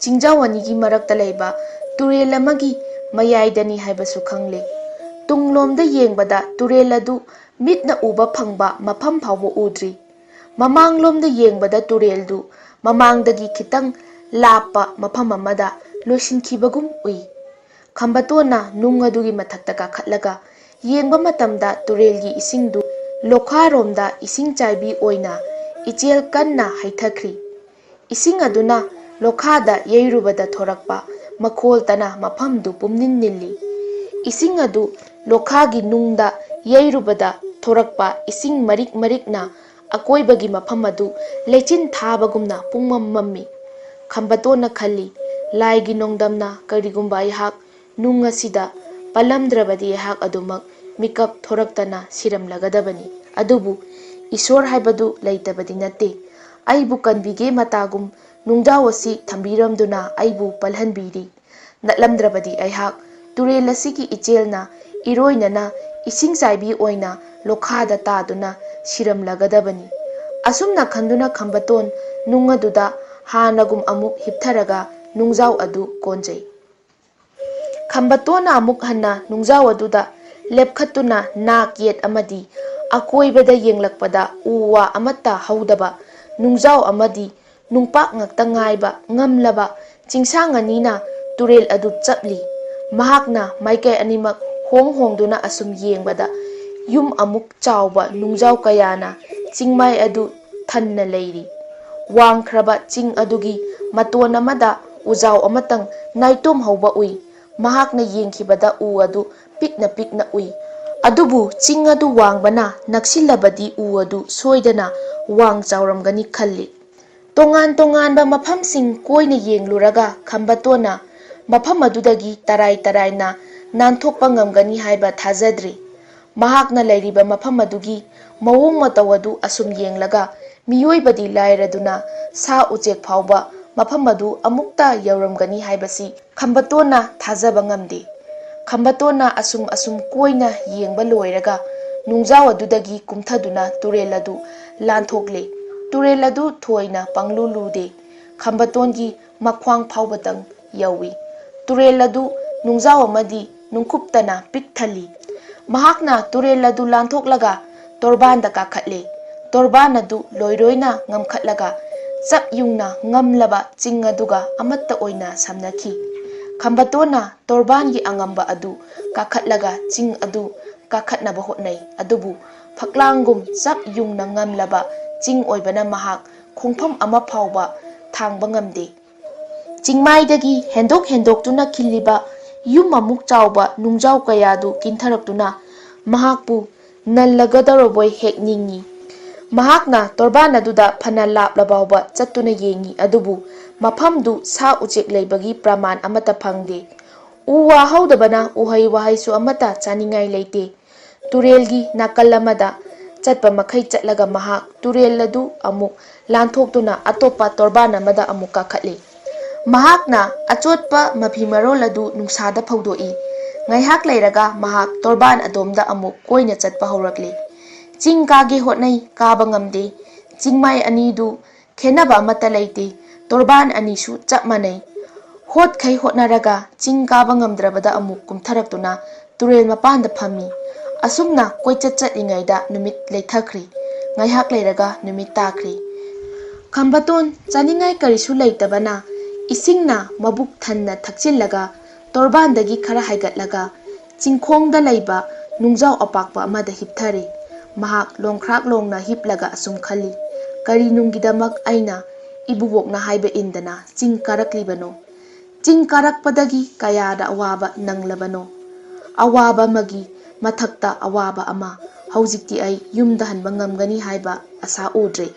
ꯆꯤꯡꯖꯥꯎ ꯑꯅꯤꯒꯤ ꯃꯔꯛꯇ ꯂꯩꯕ ꯇꯨꯔꯦꯜ ꯑꯃꯒꯤ ꯃꯌꯥꯏꯗꯅꯤ ꯍꯥꯏꯕꯁꯨ ꯈꯪꯂꯦ꯫ ꯇꯨꯡꯂꯣꯝꯗ ꯌꯦꯡꯕꯗ ꯇꯨꯔꯦꯜ ꯑꯗꯨ ꯃꯤꯠꯅ ꯎꯕ ꯐꯪꯕ ꯃꯐꯝ ꯐꯥꯎꯕ ꯎꯗ꯭ꯔꯤ꯫ ꯃꯃꯥꯡꯂꯣꯝꯗ ꯌꯦꯡꯕꯗ ꯇꯨꯔꯦꯜꯗꯨ ꯃꯃꯥꯡꯗꯒꯤ ꯈꯤꯇꯪ ꯂꯥꯞꯄ ꯃꯐꯝ ꯑꯃꯗ ꯂꯣꯏꯁꯤꯟꯈꯤꯕꯒꯨꯝ ꯎꯏ꯫ ꯈꯝꯕꯇꯣꯟꯅ ꯅꯨꯡ ꯑꯗꯨꯒꯤ ꯃꯊꯛꯇ ꯀꯥꯈꯠꯂꯒ ꯌꯦꯡꯕ ꯃꯇꯝꯗ ꯇꯨꯔꯦꯜꯒꯤ ꯏꯁꯤꯡꯗꯨ ꯂꯣꯈꯥꯔꯣꯝꯗ ꯏꯁꯤꯡ ꯆꯥꯏꯕꯤ ꯑꯣꯏꯅ ꯏꯆꯦꯜ ꯀꯟꯅ ꯍꯩꯊꯈ꯭ꯔꯤ꯫ ꯏꯁꯤꯡ ꯑꯗꯨꯅ ꯂꯣꯈꯥꯗ ꯌꯩꯔꯨꯕꯗ ꯊꯣꯔꯛꯄ ꯃꯈꯣꯜꯇꯅ ꯃꯐꯝꯗꯨ ꯄꯨꯝꯅꯤꯟ ꯅꯤꯜꯂꯤ꯫ ꯏꯁꯤꯡ ꯑꯗꯨ ꯂꯣꯈꯥꯒꯤ ꯅꯨꯡꯗ ꯌꯩꯔꯨꯕꯗ ꯊꯣꯔꯛꯄ ꯏꯁꯤꯡ ꯃꯔꯤꯛ ꯃꯔꯤꯛꯅ ꯑꯀꯣꯏꯕꯒꯤ ꯃꯐꯝ ꯑꯗꯨ ꯂꯩꯆꯤꯟ ꯊꯥꯕꯒꯨꯝꯅ ꯄꯨꯡꯃꯝ ꯃꯝꯃꯤ꯫ ꯈꯝꯕꯇꯣꯟꯅ ꯈꯜꯂꯤ, "ꯂꯥꯏꯒꯤ ꯅꯣꯡꯗꯝꯅ ꯀꯔꯤꯒꯨꯝꯕ ꯑꯩꯍꯥꯛ ꯅꯨꯡ ꯑꯁꯤꯗ ꯄꯜꯂꯝꯗ꯭ꯔꯕꯗꯤ ꯑꯩꯍꯥꯛ ꯑꯗꯨꯃꯛ ꯃꯤꯀꯞ ꯊꯣꯔꯛꯇꯅ ꯁꯤꯔꯝꯂꯒꯗꯕꯅꯤ꯫ ꯑꯗꯨꯕꯨ ꯏꯁꯣꯔ ꯍꯥꯏꯕꯗꯨ ꯂꯩꯇꯕꯗꯤ ꯅꯠꯇꯦ꯫ ꯑꯩꯕꯨ ꯀꯟꯕꯤꯒꯦ ꯃꯇꯥꯒꯨꯝ ꯅꯨꯡꯖꯥꯎ ꯑꯁꯤ ꯊꯝꯕꯤꯔꯝꯗꯨꯅ ꯑꯩꯕꯨ ꯄꯜꯍꯟꯕꯤꯔꯤ꯫ ꯅꯠꯂꯝꯗ꯭ꯔꯕꯗꯤ ꯑꯩꯍꯥꯛ ꯇꯨꯔꯦꯜ ꯑꯁꯤꯒꯤ ꯏꯆꯦꯜꯅ ꯏꯔꯣꯏꯅꯅ ꯏꯁꯤꯡ ꯆꯥꯏꯕꯤ ꯑꯣꯏꯅ ꯂꯣꯈꯥꯗ ꯇꯥꯗꯨꯅ ꯁꯤꯔꯝꯂꯒꯗꯕꯅꯤ꯫" ꯑꯁꯨꯝꯅ ꯈꯟꯗꯨꯅ ꯈꯝꯕꯇꯣꯟ ꯅꯨꯡ ꯑꯗꯨꯗ ꯍꯥꯟꯅꯒꯨꯝ ꯑꯃꯨꯛ ꯍꯤꯞꯊꯔꯒ ꯅꯨꯡꯖꯥꯎ ꯑꯗꯨ ꯀꯣꯟꯖꯩ꯫ ꯈꯝꯕꯇꯣꯟꯅ ꯑꯃꯨꯛ ꯍꯟꯅ ꯅꯨꯡꯖꯥꯎ ꯑꯗꯨꯗ ꯂꯦꯞꯈꯠꯇꯨꯅ ꯅꯥꯛ ꯌꯦꯠ ꯑꯃꯗꯤ ꯑꯀꯣꯏꯕꯗ ꯌꯦꯡꯂꯛꯄꯗ ꯎ ꯋꯥ ꯑꯃꯠꯇ ꯍꯧꯗꯕ ꯅꯨꯡꯖꯥꯎ ꯑꯃꯗꯤ ꯅꯨꯡꯄꯥꯛ ꯉꯥꯛꯇ ꯉꯥꯏꯕ ꯉꯝꯂꯕ ꯆꯤꯡꯁꯥꯡ ꯑꯅꯤꯅ ꯇꯨꯔꯦꯜ ꯑꯗꯨ ꯆꯞꯂꯤ꯫ ꯃꯍꯥꯛꯅ ꯃꯥꯏꯀꯩ ꯑꯅꯤꯃꯛ ꯍꯣꯡ ꯍꯣꯡꯗꯨꯅ ꯑꯁꯨꯝ ꯌꯦꯡꯕꯗ ꯌꯨꯝ ꯑꯃꯨꯛ ꯆꯥꯎꯕ ꯅꯨꯡꯖꯥꯎ ꯀꯌꯥꯅ ꯆꯤꯡꯃꯥꯏ ꯑꯗꯨ ꯊꯟꯅ ꯂꯩꯔꯤ꯫ ꯋꯥꯡꯈ꯭ꯔꯕ ꯆꯤꯡ ꯑꯗꯨꯒꯤ ꯃꯇꯣꯟ ꯑꯃꯗ ꯎꯖꯥꯎ ꯑꯃꯇꯪ ꯅꯥꯏꯇꯣꯝ ꯍꯧꯕ ꯎꯏ꯫ ꯃꯍꯥꯛꯅ ꯌꯦꯡꯈꯤꯕꯗ ꯎ ꯑꯗꯨ ꯄꯤꯛꯅ ꯄꯤꯛꯅ ꯎꯏ꯫ ꯑꯗꯨꯕꯨ ꯆꯤꯡ ꯑꯗꯨ ꯋꯥꯡꯕꯅ ꯅꯛꯁꯤꯜꯂꯕꯗꯤ ꯎ ꯑꯗꯨ ꯁꯣꯏꯗꯅ ꯋꯥꯡ ꯆꯥꯎꯔꯝꯒꯅꯤ ꯈꯜꯂꯤ꯫ ꯇꯣꯉꯥꯟ ꯇꯣꯉꯥꯟꯕ ꯃꯐꯝꯁꯤꯡ ꯀꯣꯏꯅ ꯌꯦꯡꯂꯨꯔꯒ ꯈꯝꯕꯇꯣꯟꯅ ꯃꯐꯝ ꯑꯗꯨꯗꯒꯤ ꯇꯔꯥꯏ ꯇꯔꯥꯏꯅ ꯅꯥꯟꯊꯣꯛꯄ ꯉꯝꯒꯅꯤ ꯍꯥꯏꯕ ꯊꯥꯖꯗ꯭ꯔꯤ꯫ ꯃꯍꯥꯛꯅ ꯂꯩꯔꯤꯕ ꯃꯐꯝ ꯑꯗꯨꯒꯤ ꯃꯑꯣꯡ ꯃꯇꯧ ꯑꯗꯨ ꯑꯁꯨꯝ ꯌꯦꯡꯂꯒ ꯃꯤꯑꯣꯏꯕꯗꯤ ꯂꯥꯏꯔꯗꯨꯅ ꯁꯥ ꯎꯆꯦꯛ ꯐꯥꯎꯕ ꯃꯐꯝ ꯑꯗꯨ ꯑꯃꯨꯛꯇ ꯌꯧꯔꯝꯒꯅꯤ ꯍꯥꯏꯕꯁꯤ ꯈꯝꯕꯇꯣꯟꯅ ꯊꯥꯖꯕ ꯉꯝꯗꯦ꯫ ꯈꯝꯕꯇꯣꯟꯅ ꯑꯁꯨꯝ ꯑꯁꯨꯝ ꯀꯣꯏꯅ ꯌꯦꯡꯕ ꯂꯣꯏꯔꯒ ꯅꯨꯡꯖꯥꯎ ꯑꯗꯨꯗꯒꯤ ꯀꯨꯝꯊꯗꯨꯅ ꯇꯨꯔꯦꯜ ꯑꯗꯨ ꯂꯥꯟꯊꯣꯛꯂꯦ꯫ ꯇꯨꯔꯦꯜ ꯑꯗꯨ ꯊꯣꯏꯅ ꯄꯪꯂꯨ ꯂꯨꯗꯦ꯫ ꯈꯝꯕꯇꯣꯟꯒꯤ ꯃꯈ꯭ꯋꯥꯡ ꯐꯥꯎꯕꯇꯪ ꯌꯧꯏ꯫ ꯇꯨꯔꯦꯜ ꯑꯗꯨ ꯅꯨꯡꯖꯥꯎ ꯑꯃꯗꯤ ꯅꯨꯡꯀꯨꯞꯇꯅ ꯄꯤꯛ ꯊꯜꯂꯤ꯫ ꯃꯍꯥꯛꯅ ꯇꯨꯔꯦꯜ ꯑꯗꯨ ꯂꯥꯟꯊꯣꯛꯂꯒ ꯇꯣꯔꯕꯥꯟꯗ ꯀꯥꯈꯠꯂꯦ꯫ ꯇꯣꯔꯕꯥꯟ ꯑꯗꯨ ꯂꯣꯏꯔꯣꯏꯅ ꯉꯝꯈꯠꯂꯒ ꯆꯞ ꯌꯨꯡꯅ ꯉꯝꯂꯕ ꯆꯤꯡ ꯑꯗꯨꯒ ꯑꯃꯠꯇ ꯑꯣꯏꯅ ꯁꯝꯅꯈꯤ꯫ ꯈꯝꯕꯇꯣꯟꯅ ꯇꯣꯔꯕꯥꯟꯒꯤ ꯑꯉꯝꯕ ꯑꯗꯨ ꯀꯥꯈꯠꯂꯒ ꯆꯤꯡ ꯑꯗꯨ ꯀꯥꯈꯠꯅꯕ ꯍꯣꯠꯅꯩ, ꯑꯗꯨꯕꯨ ꯐꯛꯂꯥꯡꯒꯨꯝ ꯆꯞ ꯌꯨꯡꯅ ꯉꯝꯂꯕ ꯆꯤꯡ ꯑꯣꯏꯕꯅ ꯃꯍꯥꯛ ꯈꯣꯡꯐꯝ ꯑꯃ ꯐꯥꯎꯕ ꯊꯥꯡꯕ ꯉꯝꯗꯦ꯫ ꯆꯤꯡꯃꯥꯏꯗꯒꯤ ꯍꯦꯟꯗꯣꯛ ꯍꯦꯟꯗꯣꯛꯇꯨꯅ ꯈꯤꯜꯂꯤꯕ ꯌꯨꯝ ꯑꯃꯨꯛ ꯆꯥꯎꯕ ꯅꯨꯡꯖꯥꯎ ꯀꯌꯥꯗꯨ ꯀꯤꯟꯊꯔꯛꯇꯨꯅ ꯃꯍꯥꯛꯄꯨ ꯅꯜꯂꯒꯗꯧꯔꯕꯣꯏ ꯍꯦꯛ ꯅꯤꯡꯏ꯫ ꯃꯍꯥꯛꯅ ꯇꯣꯔꯕꯥꯟ ꯑꯗꯨꯗ ꯐꯅ ꯂꯥꯞꯂ ꯐꯥꯎꯕ ꯆꯠꯇꯨꯅ ꯌꯦꯡꯏ, ꯑꯗꯨꯕꯨ ꯃꯐꯝꯗꯨ ꯁꯥ ꯎꯆꯦꯛ ꯂꯩꯕꯒꯤ ꯄ꯭ꯔꯃꯥꯟ ꯑꯃꯠꯇ ꯐꯪꯗꯦ꯫ ꯎ ꯋꯥ ꯍꯧꯗꯕꯅ ꯎꯍꯩ ꯋꯥꯍꯩꯁꯨ ꯑꯃꯠꯇ ꯆꯥꯅꯤꯡꯉꯥꯏ ꯂꯩꯇꯦ꯫ ꯇꯨꯔꯦꯜꯒꯤ ꯅꯥꯀꯜ ꯑꯃꯗ ꯆꯠꯄ ꯃꯈꯩ ꯆꯠꯂꯒ ꯃꯍꯥꯛ ꯇꯨꯔꯦꯜ ꯑꯗꯨ ꯑꯃꯨꯛ ꯂꯥꯟꯊꯣꯛꯇꯨꯅ ꯑꯇꯣꯞꯄ ꯇꯣꯔꯕꯥꯟ ꯑꯃꯗ ꯑꯃꯨꯛ ꯀꯥꯈꯠꯂꯤ꯫ ꯃꯍꯥꯛꯅ ꯑꯆꯣꯠꯄ ꯃꯐꯤ ꯃꯔꯣꯜ ꯑꯗꯨ ꯅꯨꯡꯁꯥꯗ ꯐꯧꯗꯣꯛꯏ꯫ ꯉꯥꯏꯍꯥꯛ ꯂꯩꯔꯒ ꯃꯍꯥꯛ ꯇꯣꯔꯕꯥꯟ ꯑꯗꯣꯝꯗ ꯑꯃꯨꯛ ꯀꯣꯏꯅ ꯆꯠꯄ ꯍꯧꯔꯛꯂꯤ꯫ ꯆꯤꯡ ꯀꯥꯒꯦ ꯍꯣꯠꯅꯩ, ꯀꯥꯕ ꯉꯝꯗꯦ꯫ ꯆꯤꯡꯃꯥꯏ ꯑꯅꯤꯗꯨ ꯈꯦꯟꯅꯕ ꯑꯃꯠꯇ ꯂꯩꯇꯦ꯫ ꯇꯣꯔꯕꯥꯟ ꯑꯅꯤꯁꯨ ꯆꯞ ꯃꯥꯟꯅꯩ꯫ ꯍꯣꯠꯈꯩ ꯍꯣꯠꯅꯔꯒ ꯆꯤꯡ ꯀꯥꯕ ꯉꯝꯗ꯭ꯔꯕꯗ ꯑꯃꯨꯛ ꯀꯨꯝꯊꯔꯛꯇꯨꯅ ꯇꯨꯔꯦꯜ ꯃꯄꯥꯟꯗ ꯐꯝꯃꯤ꯫ ꯑꯁꯨꯝꯅ ꯀꯣꯏꯆꯠ ꯆꯠꯂꯤꯉꯩꯗ ꯅꯨꯃꯤꯠ ꯂꯩꯊꯈ꯭ꯔꯤ꯫ ꯉꯥꯏꯍꯥꯛ ꯂꯩꯔꯒ ꯅꯨꯃꯤꯠ ꯇꯥꯈ꯭ꯔꯤ꯫ ꯈꯝꯕꯇꯣꯟ ꯆꯥꯅꯤꯡꯉꯥꯏ ꯀꯔꯤꯁꯨ ꯂꯩꯇꯕꯅ ꯏꯁꯤꯡꯅ ꯃꯕꯨꯛ ꯊꯟꯅ ꯊꯛꯆꯤꯜꯂꯒ ꯇꯣꯔꯕꯥꯟꯗꯒꯤ ꯈꯔ ꯍꯥꯏꯒꯠꯂꯒ ꯆꯤꯡꯈꯣꯡꯗ ꯂꯩꯕ ꯅꯨꯡꯖꯥꯎ ꯑꯄꯥꯛꯄ ꯑꯃꯗ ꯍꯤꯞꯊꯔꯦ꯫ ꯃꯍꯥꯛ ꯂꯣꯡꯈ꯭ꯔꯥꯛ ꯂꯣꯡꯅ ꯍꯤꯞꯂꯒ ꯑꯁꯨꯝ ꯈꯜꯂꯤ, "ꯀꯔꯤ ꯅꯨꯡꯒꯤꯗꯃꯛ ꯑꯩꯅ ꯏꯕꯨꯕꯣꯛꯅ ꯍꯥꯏꯕ ꯏꯟꯗꯅ ꯆꯤꯡ ꯀꯥꯔꯛꯂꯤꯕꯅꯣ? ꯆꯤꯡ ꯀꯥꯔꯛꯄꯗꯒꯤ ꯀꯌꯥꯗ ꯑꯋꯥꯕ ꯅꯪꯂꯕꯅꯣ꯫ ꯑꯋꯥꯕ ꯑꯃꯒꯤ ꯃꯊꯛꯇ ꯑꯋꯥꯕ ꯑꯃ꯫ ꯍꯧꯖꯤꯛꯇꯤ ꯑꯩ ꯌꯨꯝꯗ ꯍꯟꯕ ꯉꯝꯒꯅꯤ ꯍꯥꯏꯕ ꯑꯁꯥ ꯎꯗ꯭ꯔꯦ꯫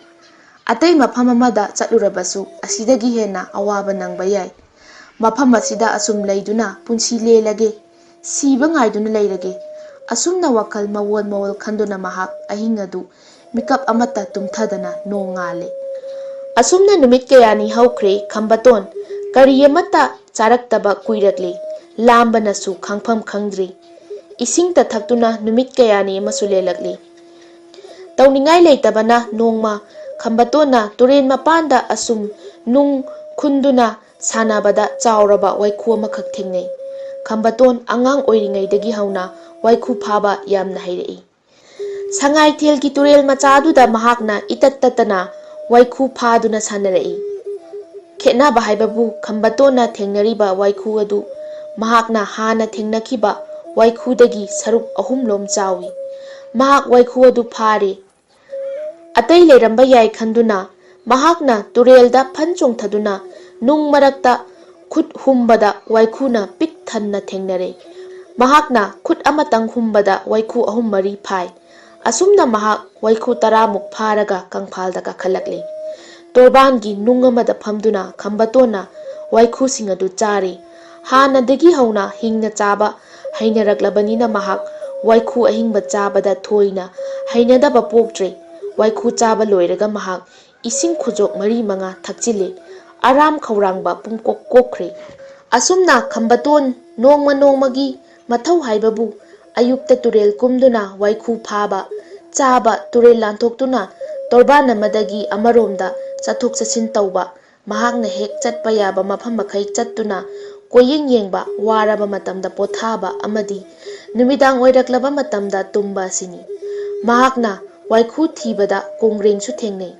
ꯑꯇꯩ ꯃꯐꯝ ꯑꯃꯗ ꯆꯠꯂꯨꯔꯕꯁꯨ ꯑꯁꯤꯗꯒꯤ ꯍꯦꯟꯅ ꯑꯋꯥꯕ ꯅꯪꯕ ꯌꯥꯏ꯫ ꯃꯐꯝ ꯑꯁꯤꯗ ꯑꯁꯨꯝ ꯂꯩꯗꯨꯅ ꯄꯨꯟꯁꯤ ꯂꯦꯜꯂꯒꯦ, ꯁꯤꯕ ꯉꯥꯏꯗꯨꯅ ꯂꯩꯔꯒꯦ꯫ ꯑꯁꯨꯝꯅ ꯋꯥꯈꯜ ꯃꯋꯣꯜ ꯃꯋꯣꯜ ꯈꯟꯗꯨꯅ ꯃꯍꯥꯛ ꯑꯍꯤꯡ ꯑꯗꯨ ꯃꯤꯀꯞ ꯑꯃꯠꯇ ꯇꯨꯝꯊꯗꯅ ꯅꯣꯡ ꯉꯥꯜꯂꯦ꯫ ꯑꯁꯨꯝꯅ ꯅꯨꯃꯤꯠ ꯀꯌꯥꯅꯤ ꯍꯧꯈ꯭ꯔꯦ꯫ ꯈꯝꯕꯇꯣꯟ ꯀꯔꯤ ꯑꯃꯠꯇ ꯆꯥꯔꯛꯇꯕ ꯀꯨꯏꯔꯛꯂꯦ꯫ ꯂꯥꯝꯕꯅꯁꯨ ꯈꯪꯐꯝ ꯈꯪꯗ꯭ꯔꯤ꯫ ꯏꯁꯤꯡꯇ ꯊꯛꯇꯨꯅ ꯅꯨꯃꯤꯠ ꯀꯌꯥꯅꯤ ꯑꯃꯁꯨ ꯂꯦꯜꯂꯛꯂꯤ꯫ ꯇꯧꯅꯤꯡꯉꯥꯏ ꯂꯩꯇꯕꯅ ꯅꯣꯡꯃ ꯈꯝꯕꯇꯣꯟꯅ ꯇꯨꯔꯦꯟ ꯃꯄꯥꯟꯗ ꯑꯁꯨꯝ ꯅꯨꯡ ꯈꯨꯟꯗꯨꯅ ꯁꯥꯟꯅꯕꯗ ꯆꯥꯎꯔꯕ ꯋꯥꯏꯈꯨ ꯑꯃꯈꯛ ꯊꯦꯡꯅꯩ꯫ ꯈꯝꯕꯇꯣꯟ ꯑꯉꯥꯡ ꯑꯣꯏꯔꯤꯉꯩꯗꯒꯤ ꯍꯧꯅ ꯋꯥꯏꯈꯨ ꯐꯥꯕ ꯌꯥꯝꯅ ꯍꯩꯔꯛꯏ꯫ ꯁꯉꯥꯏꯊꯦꯜꯒꯤ ꯇꯨꯔꯦꯜ ꯃꯆꯥꯗꯨꯗ ꯃꯍꯥꯛꯅ ꯏꯇꯠ ꯇꯠꯇꯅ ꯋꯥꯏꯈꯨ ꯐꯥꯗꯨꯅ ꯁꯥꯟꯅꯔꯛꯏ꯫ ꯈꯦꯠꯅꯕ ꯍꯥꯏꯕꯕꯨ ꯈꯝꯕꯇꯣꯟꯅ ꯊꯦꯡꯅꯔꯤꯕ ꯋꯥꯏꯈꯨ ꯑꯗꯨ ꯃꯍꯥꯛꯅ ꯍꯥꯟꯅ ꯊꯦꯡꯅꯈꯤꯕ ꯋꯥꯏꯈꯨꯗꯒꯤ ꯁꯔꯨꯛ ꯑꯍꯨꯝꯂꯣꯝ ꯆꯥꯎꯏ꯫ ꯃꯍꯥꯛ ꯋꯥꯏꯈꯨ ꯑꯗꯨ ꯐꯥꯔꯦ꯫ ꯑꯇꯩ ꯂꯩꯔꯝꯕ ꯌꯥꯏ ꯈꯟꯗꯨꯅ ꯃꯍꯥꯛꯅ ꯇꯨꯔꯦꯜꯗ ꯐꯟ ꯆꯣꯡꯊꯗꯨꯅ ꯅꯨꯡ ꯃꯔꯛꯇ ꯈꯨꯠ ꯍꯨꯝꯕꯗ ꯋꯥꯏꯈꯨꯅ ꯄꯤꯛ ꯊꯟꯅ ꯊꯦꯡꯅꯔꯦ꯫ ꯃꯍꯥꯛꯅ ꯈꯨꯠ ꯑꯃꯇꯪ ꯍꯨꯝꯕꯗ ꯋꯥꯏꯈꯨ ꯑꯍꯨꯝ ꯃꯔꯤ ꯐꯥꯏ꯫ ꯑꯁꯨꯝꯅ ꯃꯍꯥꯛ ꯋꯥꯏꯈꯨ ꯇꯔꯥꯃꯨꯛ ꯐꯥꯔꯒ ꯀꯪꯐꯥꯜꯗ ꯀꯥꯈꯠꯂꯛꯂꯦ꯫ ꯇꯣꯔꯕꯥꯟꯒꯤ ꯅꯨꯡ ꯑꯃꯗ ꯐꯝꯗꯨꯅ ꯈꯝꯕꯇꯣꯟꯅ ꯋꯥꯏꯈꯨꯁꯤꯡ ꯑꯗꯨ ꯆꯥꯔꯦ꯫ ꯍꯥꯟꯅꯗꯒꯤ ꯍꯧꯅ ꯍꯤꯡꯅ ꯆꯥꯕ ꯍꯩꯅꯔꯛꯂꯕꯅꯤꯅ ꯃꯍꯥꯛ ꯋꯥꯏꯈꯨ ꯑꯍꯤꯡꯕ ꯆꯥꯕꯗ ꯊꯣꯏꯅ ꯍꯩꯅꯗꯕ ꯄꯣꯛꯇ꯭ꯔꯦ꯫ ꯋꯥꯏꯈꯨ ꯆꯥꯕ ꯂꯣꯏꯔꯒ ꯃꯍꯥꯛ ꯏꯁꯤꯡ ꯈꯨꯖꯣꯞ ꯃꯔꯤ ꯃꯉꯥ ꯊꯛꯆꯤꯜꯂꯦ꯫ ꯑꯔꯥꯝ ꯈꯧꯔꯥꯡꯕ ꯄꯨꯡꯀꯣꯛ ꯀꯣꯛꯈ꯭ꯔꯦ꯫ ꯑꯁꯨꯝꯅ ꯈꯝꯕꯇꯣꯟ ꯅꯣꯡꯃ ꯅꯣꯡꯃꯒꯤ ꯃꯊꯧ ꯍꯥꯏꯕꯕꯨ ꯑꯌꯨꯛꯇ ꯇꯨꯔꯦꯜ ꯀꯨꯝꯗꯨꯅ ꯋꯥꯏꯈꯨ ꯐꯥꯕ, ꯆꯥꯕ, ꯇꯨꯔꯦꯜ ꯂꯥꯟꯊꯣꯛꯇꯨꯅ ꯇꯣꯔꯕꯥꯟ ꯑꯃꯗꯒꯤ ꯑꯃꯔꯣꯝꯗ ꯆꯠꯊꯣꯛ ꯆꯠꯁꯤꯟ ꯇꯧꯕ, ꯃꯍꯥꯛꯅ ꯍꯦꯛ ꯆꯠꯄ ꯌꯥꯕ ꯃꯐꯝ ꯃꯈꯩ ꯆꯠꯇꯨꯅ ꯀꯣꯏꯌꯦꯡ ꯌꯦꯡꯕ, ꯋꯥꯔꯕ ꯃꯇꯝꯗ ꯄꯣꯊꯥꯕ ꯑꯃꯗꯤ ꯅꯨꯃꯤꯗꯥꯡ ꯑꯣꯏꯔꯛꯂꯕ ꯃꯇꯝꯗ ꯇꯨꯝꯕ ꯑꯁꯤꯅꯤ꯫ ꯃꯍꯥꯛꯅ ꯋꯥꯏꯈꯨ ꯊꯤꯕꯗ ꯀꯣꯡꯒ꯭ꯔꯦꯡꯁꯨ ꯊꯦꯡꯅꯩ꯫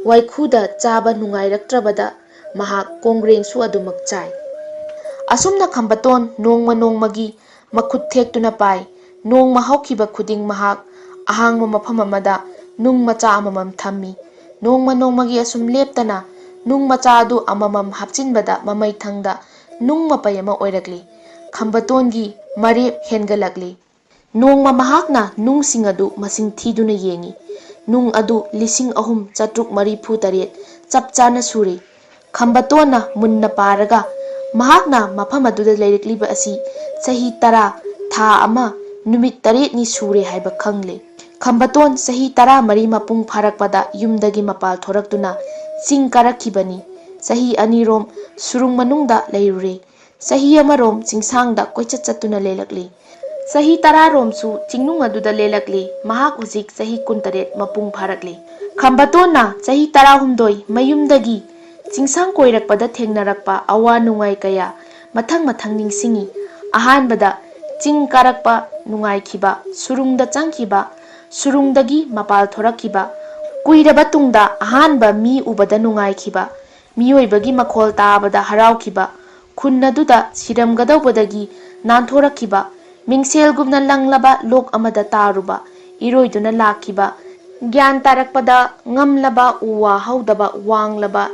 ꯋꯥꯏꯈꯨꯗ ꯆꯥꯕ ꯅꯨꯡꯉꯥꯏꯔꯛꯇ꯭ꯔꯕꯗ ꯃꯍꯥꯛ ꯀꯣꯡꯒ꯭ꯔꯦꯡꯁꯨ ꯑꯗꯨꯃꯛ ꯆꯥꯏ꯫ ꯑꯁꯨꯝꯅ ꯈꯝꯕꯇꯣꯟ ꯅꯣꯡꯃ ꯅꯣꯡꯃꯒꯤ ꯃꯈꯨꯠ ꯊꯦꯛꯇꯨꯅ ꯄꯥꯏ꯫ ꯅꯣꯡꯃ ꯍꯧꯈꯤꯕ ꯈꯨꯗꯤꯡ ꯃꯍꯥꯛ ꯑꯍꯥꯡꯕ ꯃꯐꯝ ꯑꯃꯗ ꯅꯨꯡ ꯃꯆꯥ ꯑꯃꯃꯝ ꯊꯝꯃꯤ꯫ ꯅꯣꯡꯃ ꯅꯣꯡꯃꯒꯤ ꯑꯁꯨꯝ ꯂꯦꯞꯇꯅ ꯅꯨꯡ ꯃꯆꯥ ꯑꯗꯨ ꯑꯃꯃꯝ ꯍꯥꯞꯆꯤꯟꯕꯗ ꯃꯃꯩꯊꯪꯗ ꯅꯨꯡ ꯃꯄꯩ ꯑꯃ ꯑꯣꯏꯔꯛꯂꯤ꯫ ꯈꯝꯕꯇꯣꯟꯒꯤ ꯃꯔꯦꯞ ꯍꯦꯟꯒꯠꯂꯛꯂꯤ꯫ ꯅꯣꯡꯃ ꯃꯍꯥꯛꯅ ꯅꯨꯡꯁꯤꯡ ꯑꯗꯨ ꯃꯁꯤꯡ ꯊꯤꯗꯨꯅ ꯌꯦꯡꯉꯤ꯫ ꯅꯨꯡ ꯑꯗꯨ ꯂꯤꯁꯤꯡ ꯑꯍꯨꯝ ꯆꯥꯇ꯭ꯔꯨꯛ ꯃꯔꯤꯐꯨ ꯇꯔꯦꯠ ꯆꯞ ꯆꯥꯅ ꯁꯨꯔꯦ꯫ ꯈꯝꯕꯇꯣꯟꯅ ꯃꯨꯟꯅ ꯄꯥꯔꯒ, ꯃꯍꯥꯛꯅ ꯃꯐꯝ ꯑꯗꯨꯗ ꯂꯩꯔꯛꯂꯤꯕ ꯑꯁꯤ ꯆꯍꯤ ꯇꯔꯥ, ꯊꯥ ꯑꯃ, ꯅꯨꯃꯤꯠ ꯇꯔꯦꯠꯅꯤ ꯁꯨꯔꯦ ꯍꯥꯏꯕ ꯈꯪꯂꯦ꯫ ꯈꯝꯕꯇꯣꯟ ꯆꯍꯤ ꯇꯔꯥꯃꯔꯤ ꯃꯄꯨꯡ ꯐꯥꯔꯛꯄꯗ ꯌꯨꯝꯗꯒꯤ ꯃꯄꯥꯜ ꯊꯣꯔꯛꯇꯨꯅ ꯆꯤꯡ ꯀꯥꯔꯛꯈꯤꯕꯅꯤ꯫ ꯆꯍꯤ ꯑꯅꯤꯔꯣꯝ ꯁꯨꯔꯨꯡ ꯃꯅꯨꯡꯗ ꯂꯩꯔꯨꯔꯦ꯫ ꯆꯍꯤ ꯑꯃꯔꯣꯝ ꯆꯤꯡꯁꯥꯡꯗ ꯀꯣꯏꯆꯠ ꯆꯠꯇꯨꯅ ꯂꯦꯜꯂꯛꯂꯤ꯫ ꯆꯍꯤ ꯇꯔꯥꯔꯣꯝꯁꯨ ꯆꯤꯡꯅꯨꯡ ꯑꯗꯨꯗ ꯂꯦꯜꯂꯛꯂꯤ꯫ ꯃꯍꯥꯛ ꯍꯧꯖꯤꯛ ꯆꯍꯤ ꯀꯨꯟꯇꯔꯦꯠ ꯃꯄꯨꯡ ꯐꯥꯔꯛꯂꯤ꯫ ꯈꯝꯕꯇꯣꯟꯅ ꯆꯍꯤ ꯇꯔꯥꯍꯨꯝꯗꯣꯏ ꯃꯌꯨꯝꯗꯒꯤ ꯆꯤꯡꯁꯥꯡ ꯀꯣꯏꯔꯛꯄꯗ ꯊꯦꯡꯅꯔꯛꯄ ꯑꯋꯥ ꯅꯨꯡꯉꯥꯏ ꯀꯌꯥ ꯃꯊꯪ ꯃꯊꯪ ꯅꯤꯡꯁꯤꯡꯉꯤ꯫ ꯑꯍꯥꯟꯕꯗ ꯆꯤꯡ ꯀꯥꯔꯛꯄ ꯅꯨꯡꯉꯥꯏꯈꯤꯕ, ꯁꯨꯔꯨꯡꯗ ꯆꯪꯈꯤꯕ, ꯁꯨꯔꯨꯡꯗꯒꯤ ꯃꯄꯥꯜ ꯊꯣꯔꯛꯈꯤꯕ, ꯀꯨꯏꯔꯕ ꯇꯨꯡꯗ ꯑꯍꯥꯟꯕ ꯃꯤ ꯎꯕꯗ ꯅꯨꯡꯉꯥꯏꯈꯤꯕ, ꯃꯤꯑꯣꯏꯕꯒꯤ ꯃꯈꯣꯜ ꯇꯥꯕꯗ ꯍꯔꯥꯎꯈꯤꯕ, ꯈꯨꯟ ꯑꯗꯨꯗ ꯁꯤꯔꯝꯒꯗꯧꯕꯗꯒꯤ ꯅꯥꯟꯊꯣꯔꯛꯈꯤꯕ, ꯃꯤꯡꯁꯦꯜꯒꯨꯝꯅ ꯂꯪꯂꯕ ꯂꯣꯛ ꯑꯃꯗ ꯇꯥꯔꯨꯕ, ꯏꯔꯣꯏꯗꯨꯅ ꯂꯥꯛꯈꯤꯕ, ꯒ꯭ꯌꯥꯟ ꯇꯥꯔꯛꯄꯗ ꯉꯝꯂꯕ ꯎ ꯋꯥ ꯍꯧꯗꯕ ꯋꯥꯡꯂꯕ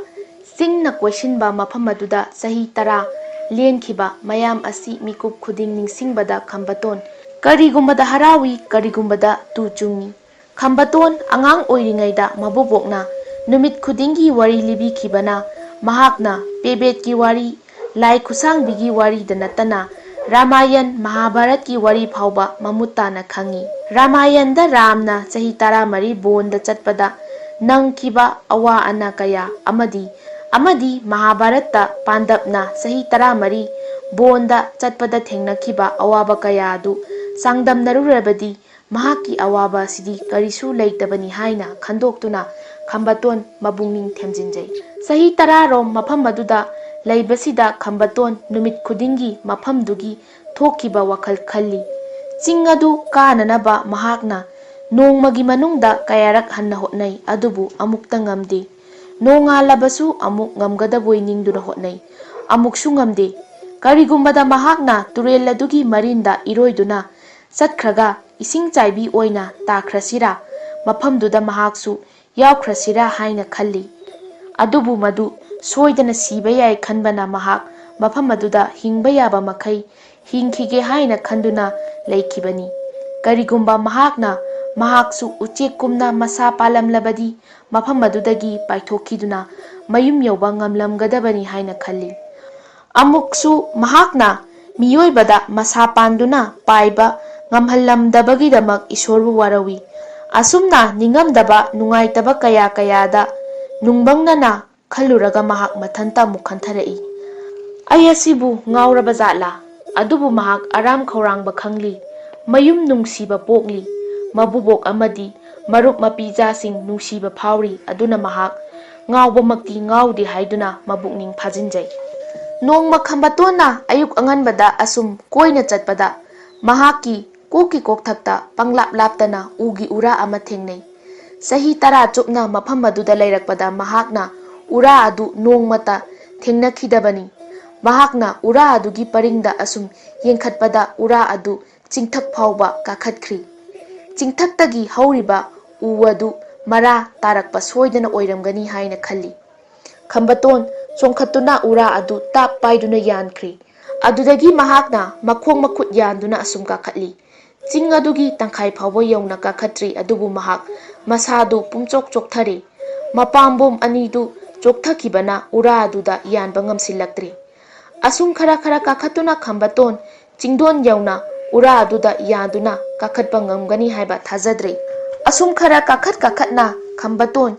ꯆꯤꯡꯅ ꯀꯣꯏꯁꯤꯟꯕ ꯃꯐꯝ ꯑꯗꯨꯗ ꯆꯍꯤ ꯇꯔꯥ ꯂꯦꯟꯈꯤꯕ ꯃꯌꯥꯝ ꯑꯁꯤ ꯃꯤꯀꯨꯞ ꯈꯨꯗꯤꯡ ꯅꯤꯡꯁꯤꯡꯕꯗ ꯈꯝꯕꯇꯣꯟ ꯀꯔꯤꯒꯨꯝꯕꯗ ꯍꯔꯥꯎꯏ, ꯀꯔꯤꯒꯨꯝꯕꯗ ꯇꯨ ꯆꯨꯡꯏ꯫ ꯈꯝꯕꯇꯣꯟ ꯑꯉꯥꯡ ꯑꯣꯏꯔꯤꯉꯩꯗ ꯃꯕꯨꯕꯣꯛꯅ ꯅꯨꯃꯤꯠ ꯈꯨꯗꯤꯡꯒꯤ ꯋꯥꯔꯤ ꯂꯤꯕꯤꯈꯤꯕꯅ ꯃꯍꯥꯛꯅ ꯄꯦꯕꯦꯠꯀꯤ ꯋꯥꯔꯤ, ꯂꯥꯏ ꯈꯨꯠꯁꯥꯡꯕꯤꯒꯤ ꯋꯥꯔꯤꯗ ꯅꯠꯇꯅ ꯔꯥꯃꯥꯌꯟ, ꯃꯍꯥꯚꯥꯔꯠꯀꯤ ꯋꯥꯔꯤ ꯐꯥꯎꯕ ꯃꯃꯨꯠ ꯇꯥꯅ ꯈꯪꯏ꯫ ꯔꯥꯃꯥꯌꯟꯗ ꯔꯥꯝꯅ ꯆꯍꯤ ꯇꯔꯥꯃꯔꯤ ꯕꯣꯟꯗ ꯆꯠꯄꯗ ꯅꯪꯈꯤꯕ ꯑꯋꯥ ꯑꯅꯥ ꯀꯌꯥ ꯑꯃꯗꯤ, ꯑꯃꯗꯤ ꯃꯍꯥꯚꯥꯔꯠꯇ ꯄꯥꯟꯗꯕꯅ ꯆꯍꯤ ꯇꯔꯥꯃꯔꯤ ꯕꯣꯟꯗ ꯆꯠꯄꯗ ꯊꯦꯡꯅꯈꯤꯕ ꯑꯋꯥꯕ ꯀꯌꯥ ꯑꯗꯨ ꯆꯥꯡꯗꯝꯅꯔꯨꯔꯕꯗꯤ ꯃꯍꯥꯛꯀꯤ ꯑꯋꯥꯕ ꯑꯁꯤꯗꯤ ꯀꯔꯤꯁꯨ ꯂꯩꯇꯕꯅꯤ ꯍꯥꯏꯅ ꯈꯟꯗꯣꯛꯇꯨꯅ ꯈꯝꯕꯇꯣꯟ ꯃꯕꯨꯛꯅꯤꯡ ꯊꯦꯝꯖꯤꯟꯖꯩ꯫ ꯆꯍꯤ ꯇꯔꯥꯔꯣꯝ ꯃꯐꯝ ꯑꯗꯨꯗ ꯂꯩꯕꯁꯤꯗ ꯈꯝꯕꯇꯣꯟ ꯅꯨꯃꯤꯠ ꯈꯨꯗꯤꯡꯒꯤ ꯃꯐꯝꯗꯨꯒꯤ ꯊꯣꯛꯈꯤꯕ ꯋꯥꯈꯜ ꯈꯜꯂꯤ꯫ ꯆꯤꯡ ꯑꯗꯨ ꯀꯥꯅꯅꯕ ꯃꯍꯥꯛꯅ ꯅꯣꯡꯃꯒꯤ ꯃꯅꯨꯡꯗ ꯀꯌꯥꯔꯛ ꯍꯟꯅ ꯍꯣꯠꯅꯩ, ꯑꯗꯨꯕꯨ ꯑꯃꯨꯛꯇ ꯉꯝꯗꯦ꯫ ꯅꯣꯡꯉꯥꯜꯂꯕꯁꯨ ꯑꯃꯨꯛ ꯉꯝꯒꯗꯕꯣꯏ ꯅꯤꯡꯗꯨꯅ ꯍꯣꯠꯅꯩ, ꯑꯃꯨꯛꯁꯨ ꯉꯝꯗꯦ꯫ ꯀꯔꯤꯒꯨꯝꯕꯗ ꯃꯍꯥꯛꯅ ꯇꯨꯔꯦꯜ ꯑꯗꯨꯒꯤ ꯃꯔꯤꯟꯗ ꯏꯔꯣꯏꯗꯨꯅ ꯆꯠꯈ꯭ꯔꯒ ꯏꯁꯤꯡ ꯆꯥꯏꯕꯤ ꯑꯣꯏꯅ ꯇꯥꯈ꯭ꯔꯁꯤꯔꯥ, ꯃꯐꯝꯗꯨꯗ ꯃꯍꯥꯛꯁꯨ ꯌꯥꯎꯈ꯭ꯔꯁꯤꯔꯥ ꯍꯥꯏꯅ ꯈꯜꯂꯤ꯫ ꯑꯗꯨꯕꯨ ꯃꯗꯨ ꯁꯣꯏꯗꯅ ꯁꯤꯕ ꯌꯥꯏ ꯈꯟꯕꯅ ꯃꯍꯥꯛ ꯃꯐꯝ ꯑꯗꯨꯗ ꯍꯤꯡꯕ ꯌꯥꯕ ꯃꯈꯩ ꯍꯤꯡꯈꯤꯒꯦ ꯍꯥꯏꯅ ꯈꯟꯗꯨꯅ ꯂꯩꯈꯤꯕꯅꯤ꯫ ꯀꯔꯤꯒꯨꯝꯕ ꯃꯍꯥꯛꯅ ꯃꯍꯥꯛꯁꯨ ꯎꯆꯦꯛꯀꯨꯝꯅ ꯃꯁꯥ ꯄꯥꯜꯂꯝꯂꯕꯗꯤ, ꯃꯐꯝ ꯑꯗꯨꯗꯒꯤ ꯄꯥꯏꯊꯣꯛꯈꯤꯗꯨꯅ ꯃꯌꯨꯝ ꯌꯧꯕ ꯉꯝꯂꯝꯒꯗꯕꯅꯤ ꯍꯥꯏꯅ ꯈꯜꯂꯤ꯫ ꯑꯃꯨꯛꯁꯨ ꯃꯍꯥꯛꯅ ꯃꯤꯑꯣꯏꯕꯗ ꯃꯁꯥ ꯄꯥꯟꯗꯨꯅ ꯄꯥꯏꯕ ꯉꯝꯍꯜꯂꯝꯗꯕꯒꯤꯗꯃꯛ ꯏꯁꯣꯔꯕꯨ ꯋꯥꯔꯧꯏ꯫ ꯑꯁꯨꯝꯅ ꯅꯤꯡꯉꯝꯗꯕ ꯅꯨꯡꯉꯥꯏꯇꯕ ꯀꯌꯥ ꯀꯌꯥꯗ ꯅꯨꯡꯕꯪꯅꯅ ꯈꯜꯂꯨꯔꯒ ꯃꯍꯥꯛ ꯃꯊꯟꯇ ꯑꯃꯨꯛ ꯈꯟꯊꯔꯛꯏ꯫ "ꯑꯩ ꯑꯁꯤꯕꯨ ꯉꯥꯎꯔꯕ ꯖꯥꯠꯂꯥ?" ꯑꯗꯨꯕꯨ ꯃꯍꯥꯛ ꯑꯔꯥꯝ ꯈꯧꯔꯥꯡꯕ ꯈꯪꯂꯤ꯫ ꯃꯌꯨꯝ ꯅꯨꯡꯁꯤꯕ ꯄꯣꯛꯂꯤ꯫ ꯃꯕꯨꯕꯣꯛ ꯑꯃꯗꯤ ꯃꯔꯨꯞ ꯃꯄꯤꯖꯥꯁꯤꯡ ꯅꯨꯡꯁꯤꯕ ꯐꯥꯎꯔꯤ꯫ ꯑꯗꯨꯅ ꯃꯍꯥꯛ ꯉꯥꯎꯕꯃꯛꯇꯤ ꯉꯥꯎꯗꯦ ꯍꯥꯏꯗꯨꯅ ꯃꯕꯨꯛꯅꯤꯡ ꯐꯥꯖꯤꯟꯖꯩ꯫ ꯅꯣꯡꯃ ꯈꯝꯕꯇꯣꯟꯅ ꯑꯌꯨꯛ ꯑꯉꯟꯕꯗ ꯑꯁꯨꯝ ꯀꯣꯏꯅ ꯆꯠꯄꯗ ꯃꯍꯥꯛꯀꯤ ꯀꯣꯛꯀꯤ ꯀꯣꯛꯊꯛꯇ ꯄꯪꯂꯥꯞ ꯂꯥꯞꯇꯅ ꯎꯒꯤ ꯎꯔꯥ ꯑꯃ ꯊꯦꯡꯅꯩ꯫ ꯆꯍꯤ ꯇꯔꯥ ꯆꯨꯞꯅ ꯃꯐꯝ ꯑꯗꯨꯗ ꯂꯩꯔꯛꯄꯗ ꯃꯍꯥꯛꯅ ꯎꯔꯥ ꯑꯗꯨ ꯅꯣꯡꯃꯇ ꯊꯦꯡꯅꯈꯤꯗꯕꯅꯤ꯫ ꯃꯍꯥꯛꯅ ꯎꯔꯥ ꯑꯗꯨꯒꯤ ꯄꯔꯤꯡꯗ ꯑꯁꯨꯝ ꯌꯦꯡꯈꯠꯄꯗ ꯎꯔꯥ ꯑꯗꯨ ꯆꯤꯡꯊꯛ ꯐꯥꯎꯕ ꯀꯥꯈꯠꯈ꯭ꯔꯤ꯫ ꯆꯤꯡꯊꯛꯇꯒꯤ ꯍꯧꯔꯤꯕ ꯎ ꯑꯗꯨ ꯃꯔꯥ ꯇꯥꯔꯛꯄ ꯁꯣꯏꯗꯅ ꯑꯣꯏꯔꯝꯒꯅꯤ ꯍꯥꯏꯅ ꯈꯜꯂꯤ꯫ ꯈꯝꯕꯇꯣꯟ ꯆꯣꯡꯈꯠꯇꯨꯅ ꯎꯔꯥ ꯑꯗꯨ ꯇꯥꯞ ꯄꯥꯏꯗꯨꯅ ꯌꯥꯟꯈ꯭ꯔꯤ꯫ ꯑꯗꯨꯗꯒꯤ ꯃꯍꯥꯛꯅ ꯃꯈꯣꯡ ꯃꯈꯨꯠ ꯌꯥꯟꯗꯨꯅ ꯑꯁꯨꯝ ꯀꯥꯈꯠꯂꯤ꯫ ꯆꯤꯡ ꯑꯗꯨꯒꯤ ꯇꯪꯈꯥꯏ ꯐꯥꯎꯕ ꯌꯧꯅ ꯀꯥꯈꯠꯇ꯭ꯔꯤ, ꯑꯗꯨꯕꯨ ꯃꯍꯥꯛ ꯃꯁꯥꯗꯨ ꯄꯨꯝꯆꯣꯛ ꯆꯣꯛꯊꯔꯦ꯫ ꯃꯄꯥꯝꯕꯣꯝ ꯑꯅꯤꯗꯨ ꯆꯣꯛꯊꯈꯤꯕꯅ ꯎꯔꯥ ꯑꯗꯨꯗ ꯌꯥꯟꯕ ꯉꯝꯁꯤꯜꯂꯛꯇ꯭ꯔꯤ꯫ ꯑꯁꯨꯝ ꯈꯔ ꯈꯔ ꯀꯥꯈꯠꯇꯨꯅ ꯈꯝꯕꯇꯣꯟ ꯆꯤꯡꯗꯣꯟ ꯌꯧꯅ ꯎꯔꯥ ꯑꯗꯨꯗ ꯌꯥꯟꯗꯨꯅ ꯀꯥꯈꯠꯄ ꯉꯝꯒꯅꯤ ꯍꯥꯏꯕ ꯊꯥꯖꯗ꯭ꯔꯦ꯫ ꯑꯁꯨꯝ ꯈꯔ ꯀꯥꯈꯠ ꯀꯥꯈꯠꯅ ꯈꯝꯕꯇꯣꯟ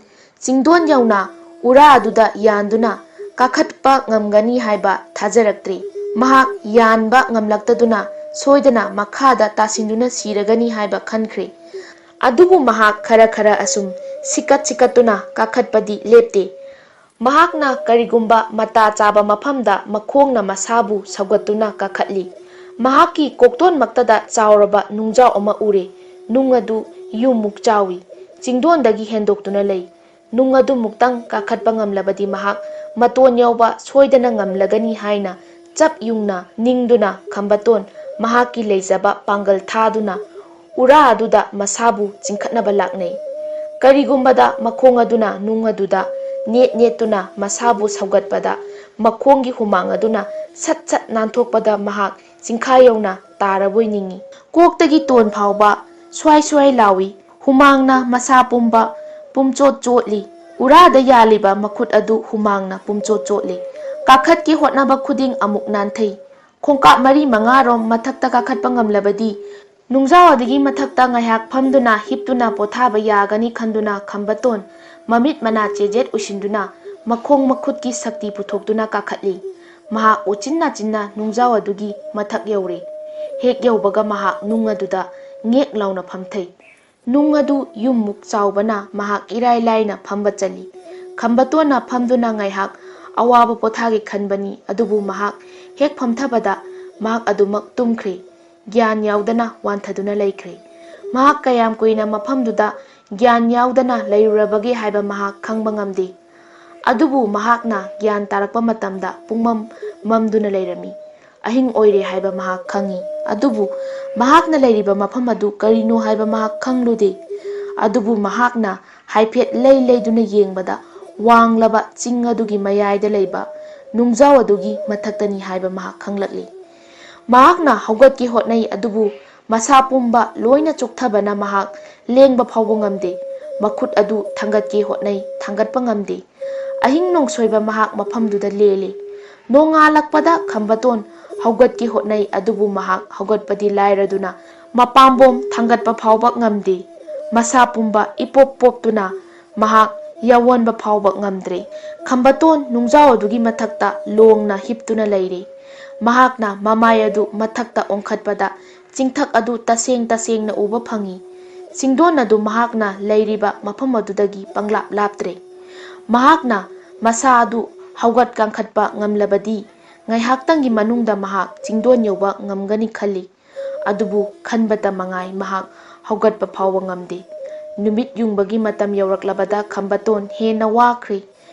ꯆꯤꯡꯗꯣꯟ ꯌꯧꯅ ꯎꯔꯥ ꯑꯗꯨꯗ ꯌꯥꯟꯗꯨꯅ ꯀꯥꯈꯠꯄ ꯉꯝꯒꯅꯤ ꯍꯥꯏꯕ ꯊꯥꯖꯔꯛꯇ꯭ꯔꯤ꯫ ꯃꯍꯥꯛ ꯌꯥꯟꯕ ꯉꯝꯂꯛꯇꯗꯨꯅ ꯁꯣꯏꯗꯅ ꯃꯈꯥꯗ ꯇꯥꯁꯤꯟꯗꯨꯅ ꯁꯤꯔꯒꯅꯤ ꯍꯥꯏꯕ ꯈꯟꯈ꯭ꯔꯦ꯫ ꯑꯗꯨꯕꯨ ꯃꯍꯥꯛ ꯈꯔ ꯈꯔ ꯑꯁꯨꯝ ꯁꯤꯀꯠ ꯁꯤꯀꯠꯇꯨꯅ ꯀꯥꯈꯠꯄꯗꯤ ꯂꯦꯞꯇꯦ꯫ ꯃꯍꯥꯛꯅ ꯀꯔꯤꯒꯨꯝꯕ ꯃꯇꯥ ꯆꯥꯕ ꯃꯐꯝꯗ ꯃꯈꯣꯡꯅ ꯃꯁꯥꯕꯨ ꯁꯧꯒꯠꯇꯨꯅ ꯀꯥꯈꯠꯂꯤ꯫ ꯃꯍꯥꯛꯀꯤ ꯀꯣꯛꯇꯣꯟꯃꯛꯇꯗ ꯆꯥꯎꯔꯕ ꯅꯨꯡꯖꯥꯎ ꯑꯃ ꯎꯔꯦ꯫ ꯅꯨꯡ ꯑꯗꯨ ꯌꯨꯝꯃꯨꯛ ꯆꯥꯎꯏ꯫ ꯆꯤꯡꯗꯣꯟꯗꯒꯤ ꯍꯦꯟꯗꯣꯛꯇꯨꯅ ꯂꯩ꯫ ꯅꯨꯡ ꯑꯗꯨꯃꯨꯛꯇꯪ ꯀꯥꯈꯠꯄ ꯉꯝꯂꯕꯗꯤ ꯃꯍꯥꯛ ꯃꯇꯣꯟ ꯌꯧꯕ ꯁꯣꯏꯗꯅ ꯉꯝꯂꯒꯅꯤ ꯍꯥꯏꯅ ꯆꯞ ꯌꯨꯡꯅ ꯅꯤꯡꯗꯨꯅ ꯈꯝꯕꯇꯣꯟ ꯃꯍꯥꯛꯀꯤ ꯂꯩꯖꯕ ꯄꯥꯡꯒꯜ ꯊꯥꯗꯨꯅ ꯎꯔꯥ ꯑꯗꯨꯗ ꯃꯁꯥꯕꯨ ꯆꯤꯡꯈꯠꯅꯕ ꯂꯥꯛꯅꯩ꯫ ꯀꯔꯤꯒꯨꯝꯕꯗ ꯃꯈꯣꯡ ꯑꯗꯨꯅ ꯅꯨꯡ ꯑꯗꯨꯗ ꯅꯦꯠ ꯅꯦꯠꯇꯨꯅ ꯃꯁꯥꯕꯨ ꯁꯧꯒꯠꯄꯗ ꯃꯈꯣꯡꯒꯤ ꯍꯨꯃꯥꯡ ꯑꯗꯨꯅ ꯁꯠ ꯁꯠ ꯅꯥꯟꯊꯣꯛꯄꯗ ꯃꯍꯥꯛ ꯆꯤꯡꯈꯥ ꯌꯧꯅ ꯇꯥꯔꯕꯣꯏ ꯅꯤꯡꯏ꯫ ꯀꯣꯛꯇꯒꯤ ꯇꯣꯟ ꯐꯥꯎꯕ ꯁ꯭ꯋꯥꯏ ꯁ꯭ꯋꯥꯏ ꯂꯥꯎꯏ꯫ ꯍꯨꯃꯥꯡꯅ ꯃꯁꯥ ꯄꯨꯝꯕ ꯄꯨꯝꯆꯣꯠ ꯆꯣꯠꯂꯤ꯫ ꯎꯔꯥꯗ ꯌꯥꯜꯂꯤꯕ ꯃꯈꯨꯠ ꯑꯗꯨ ꯍꯨꯃꯥꯡꯅ ꯄꯨꯝꯆꯣꯠ ꯆꯣꯠꯂꯤ꯫ ꯀꯥꯈꯠꯀꯦ ꯍꯣꯠꯅꯕ ꯈꯨꯗꯤꯡ ꯑꯃꯨꯛ ꯅꯥꯟꯊꯩ꯫ ꯈꯣꯡꯀꯥꯞ ꯃꯔꯤ ꯃꯉꯥꯔꯣꯝ ꯃꯊꯛꯇ ꯀꯥꯈꯠꯄ ꯉꯝꯂꯕꯗꯤ, ꯅꯨꯡꯖꯥꯎ ꯑꯗꯨꯒꯤ ꯃꯊꯛꯇ ꯉꯥꯏꯍꯥꯛ ꯐꯝꯗꯨꯅ ꯍꯤꯞꯇꯨꯅ ꯄꯣꯊꯥꯕ ꯌꯥꯒꯅꯤ ꯈꯟꯗꯨꯅ ꯈꯝꯕꯇꯣꯟ ꯃꯃꯤꯠ ꯃꯅꯥ ꯆꯦꯖꯦꯠ ꯎꯏꯁꯤꯟꯗꯨꯅ ꯃꯈꯣꯡ ꯃꯈꯨꯠꯀꯤ ꯁꯛꯇꯤ ꯄꯨꯊꯣꯛꯇꯨꯅ ꯀꯥꯈꯠꯂꯤ꯫ ꯃꯍꯥꯛ ꯎꯆꯤꯟ ꯅꯥꯆꯤꯟꯅ ꯅꯨꯡꯖꯥꯎ ꯑꯗꯨꯒꯤ ꯃꯊꯛ ꯌꯧꯔꯦ꯫ ꯍꯦꯛ ꯌꯧꯕꯒ ꯃꯍꯥꯛ ꯅꯨꯡ ꯑꯗꯨꯗ ꯉꯦꯛ ꯂꯥꯎꯅ ꯐꯝꯊꯩ꯫ ꯅꯨꯡ ꯑꯗꯨ ꯌꯨꯝꯃꯨꯛ ꯆꯥꯎꯕꯅ ꯃꯍꯥꯛ ꯏꯔꯥꯏ ꯂꯥꯏꯅ ꯐꯝꯕ ꯆꯜꯂꯤ꯫ ꯈꯝꯕꯇꯣꯟꯅ ꯐꯝꯗꯨꯅ ꯉꯥꯏꯍꯥꯛ ꯑꯋꯥꯕ ꯄꯣꯊꯥꯒꯦ ꯈꯟꯕꯅꯤ, ꯑꯗꯨꯕꯨ ꯃꯍꯥꯛ ꯍꯦꯛ ꯐꯝꯊꯕꯗ ꯃꯍꯥꯛ ꯑꯗꯨꯃꯛ ꯇꯨꯝꯈ꯭ꯔꯦ꯫ ꯒ꯭ꯌꯥꯟ ꯌꯥꯎꯗꯅ ꯋꯥꯟꯊꯗꯨꯅ ꯂꯩꯈ꯭ꯔꯦ꯫ ꯃꯍꯥꯛ ꯀꯌꯥꯝ ꯀꯨꯏꯅ ꯃꯐꯝꯗꯨꯗ ꯒ꯭ꯌꯥꯟ ꯌꯥꯎꯗꯅ ꯂꯩꯔꯨꯔꯕꯒꯦ ꯍꯥꯏꯕ ꯃꯍꯥꯛ ꯈꯪꯕ ꯉꯝꯗꯦ꯫ ꯑꯗꯨꯕꯨ ꯃꯍꯥꯛꯅ ꯒ꯭ꯌꯥꯟ ꯇꯥꯔꯛꯄ ꯃꯇꯝꯗ ꯄꯨꯡꯃꯝ ꯃꯝꯗꯨꯅ ꯂꯩꯔꯝꯃꯤ꯫ ꯑꯍꯤꯡ ꯑꯣꯏꯔꯦ ꯍꯥꯏꯕ ꯃꯍꯥꯛ ꯈꯪꯏ꯫ ꯑꯗꯨꯕꯨ ꯃꯍꯥꯛꯅ ꯂꯩꯔꯤꯕ ꯃꯐꯝ ꯑꯗꯨ ꯀꯔꯤꯅꯣ ꯍꯥꯏꯕ ꯃꯍꯥꯛ ꯈꯪꯂꯨꯗꯦ꯫ ꯑꯗꯨꯕꯨ ꯃꯍꯥꯛꯅ ꯍꯥꯏꯐꯦꯠ ꯂꯩ ꯂꯩꯗꯨꯅ ꯌꯦꯡꯕꯗ ꯋꯥꯡꯂꯕ ꯆꯤꯡ ꯑꯗꯨꯒꯤ ꯃꯌꯥꯏꯗ ꯂꯩꯕ ꯅꯨꯡꯖꯥꯎ ꯑꯗꯨꯒꯤ ꯃꯊꯛꯇꯅꯤ ꯍꯥꯏꯕ ꯃꯍꯥꯛ ꯈꯪꯂꯛꯂꯤ꯫ ꯃꯍꯥꯛꯅ ꯍꯧꯒꯠꯀꯦ ꯍꯣꯠꯅꯩ, ꯑꯗꯨꯕꯨ ꯃꯁꯥ ꯄꯨꯝꯕ ꯂꯣꯏꯅ ꯆꯣꯛꯊꯕꯅ ꯃꯍꯥꯛ ꯂꯦꯡꯕ ꯐꯥꯎꯕ ꯉꯝꯗꯦ꯫ ꯃꯈꯨꯠ ꯑꯗꯨ ꯊꯥꯡꯒꯠꯀꯦ ꯍꯣꯠꯅꯩ, ꯊꯥꯡꯒꯠꯄ ꯉꯝꯗꯦ꯫ ꯑꯍꯤꯡ ꯅꯣꯡꯁꯣꯏꯕ ꯃꯍꯥꯛ ꯃꯐꯝꯗꯨꯗ ꯂꯦꯜꯂꯤ꯫ ꯅꯣꯡꯉꯥꯜꯂꯛꯄꯗ ꯈꯝꯕꯇꯣꯟ ꯍꯧꯒꯠꯀꯦ ꯍꯣꯠꯅꯩ, ꯑꯗꯨꯕꯨ ꯃꯍꯥꯛ ꯍꯧꯒꯠꯄꯗꯤ ꯂꯥꯏꯔꯗꯨꯅ ꯃꯄꯥꯝꯕꯣꯝ ꯊꯥꯡꯒꯠꯄ ꯐꯥꯎꯕ ꯉꯝꯗꯦ꯫ ꯃꯁꯥ ꯄꯨꯝꯕ ꯏꯄꯣꯞ ꯄꯣꯞꯇꯨꯅ ꯃꯍꯥꯛ ꯌꯥꯋꯣꯟꯕ ꯐꯥꯎꯕ ꯉꯝꯗ꯭ꯔꯦ꯫ ꯈꯝꯕꯇꯣꯟ ꯅꯨꯡꯖꯥꯎ ꯑꯗꯨꯒꯤ ꯃꯊꯛꯇ ꯂꯣꯡꯅ ꯍꯤꯞꯇꯨꯅ ꯂꯩꯔꯦ꯫ ꯃꯍꯥꯛꯅ ꯃꯃꯥꯏ ꯑꯗꯨ ꯃꯊꯛꯇ ꯑꯣꯟꯈꯠꯄꯗ ꯆꯤꯡꯊꯛ ꯑꯗꯨ ꯇꯁꯦꯡ ꯇꯁꯦꯡꯅ ꯎꯕ ꯐꯪꯏ꯫ ꯆꯤꯡꯗꯣꯟ ꯑꯗꯨ ꯃꯍꯥꯛꯅ ꯂꯩꯔꯤꯕ ꯃꯐꯝ ꯑꯗꯨꯗꯒꯤ ꯄꯪꯂꯥꯞ ꯂꯥꯞꯇ꯭ꯔꯦ꯫ ꯃꯍꯥꯛꯅ ꯃꯁꯥ ꯑꯗꯨ ꯍꯧꯒꯠ ꯀꯥꯡꯈꯠꯄ ꯉꯝꯂꯕꯗꯤ, ꯉꯥꯏꯍꯥꯛꯇꯪꯒꯤ ꯃꯅꯨꯡꯗ ꯃꯍꯥꯛ ꯆꯤꯡꯗꯣꯟ ꯌꯧꯕ ꯉꯝꯒꯅꯤ ꯈꯜꯂꯤ꯫ ꯑꯗꯨꯕꯨ ꯈꯟꯕꯇ ꯃꯉꯥꯏ, ꯃꯍꯥꯛ ꯍꯧꯒꯠꯄ ꯐꯥꯎꯕ ꯉꯝꯗꯦ꯫ ꯅꯨꯃꯤꯠ ꯌꯨꯡꯕꯒꯤ ꯃꯇꯝ ꯌꯧꯔꯛꯂꯕꯗ ꯈꯝꯕꯇꯣꯟ ꯍꯦꯟꯅ ꯋꯥꯈ꯭ꯔꯦ꯫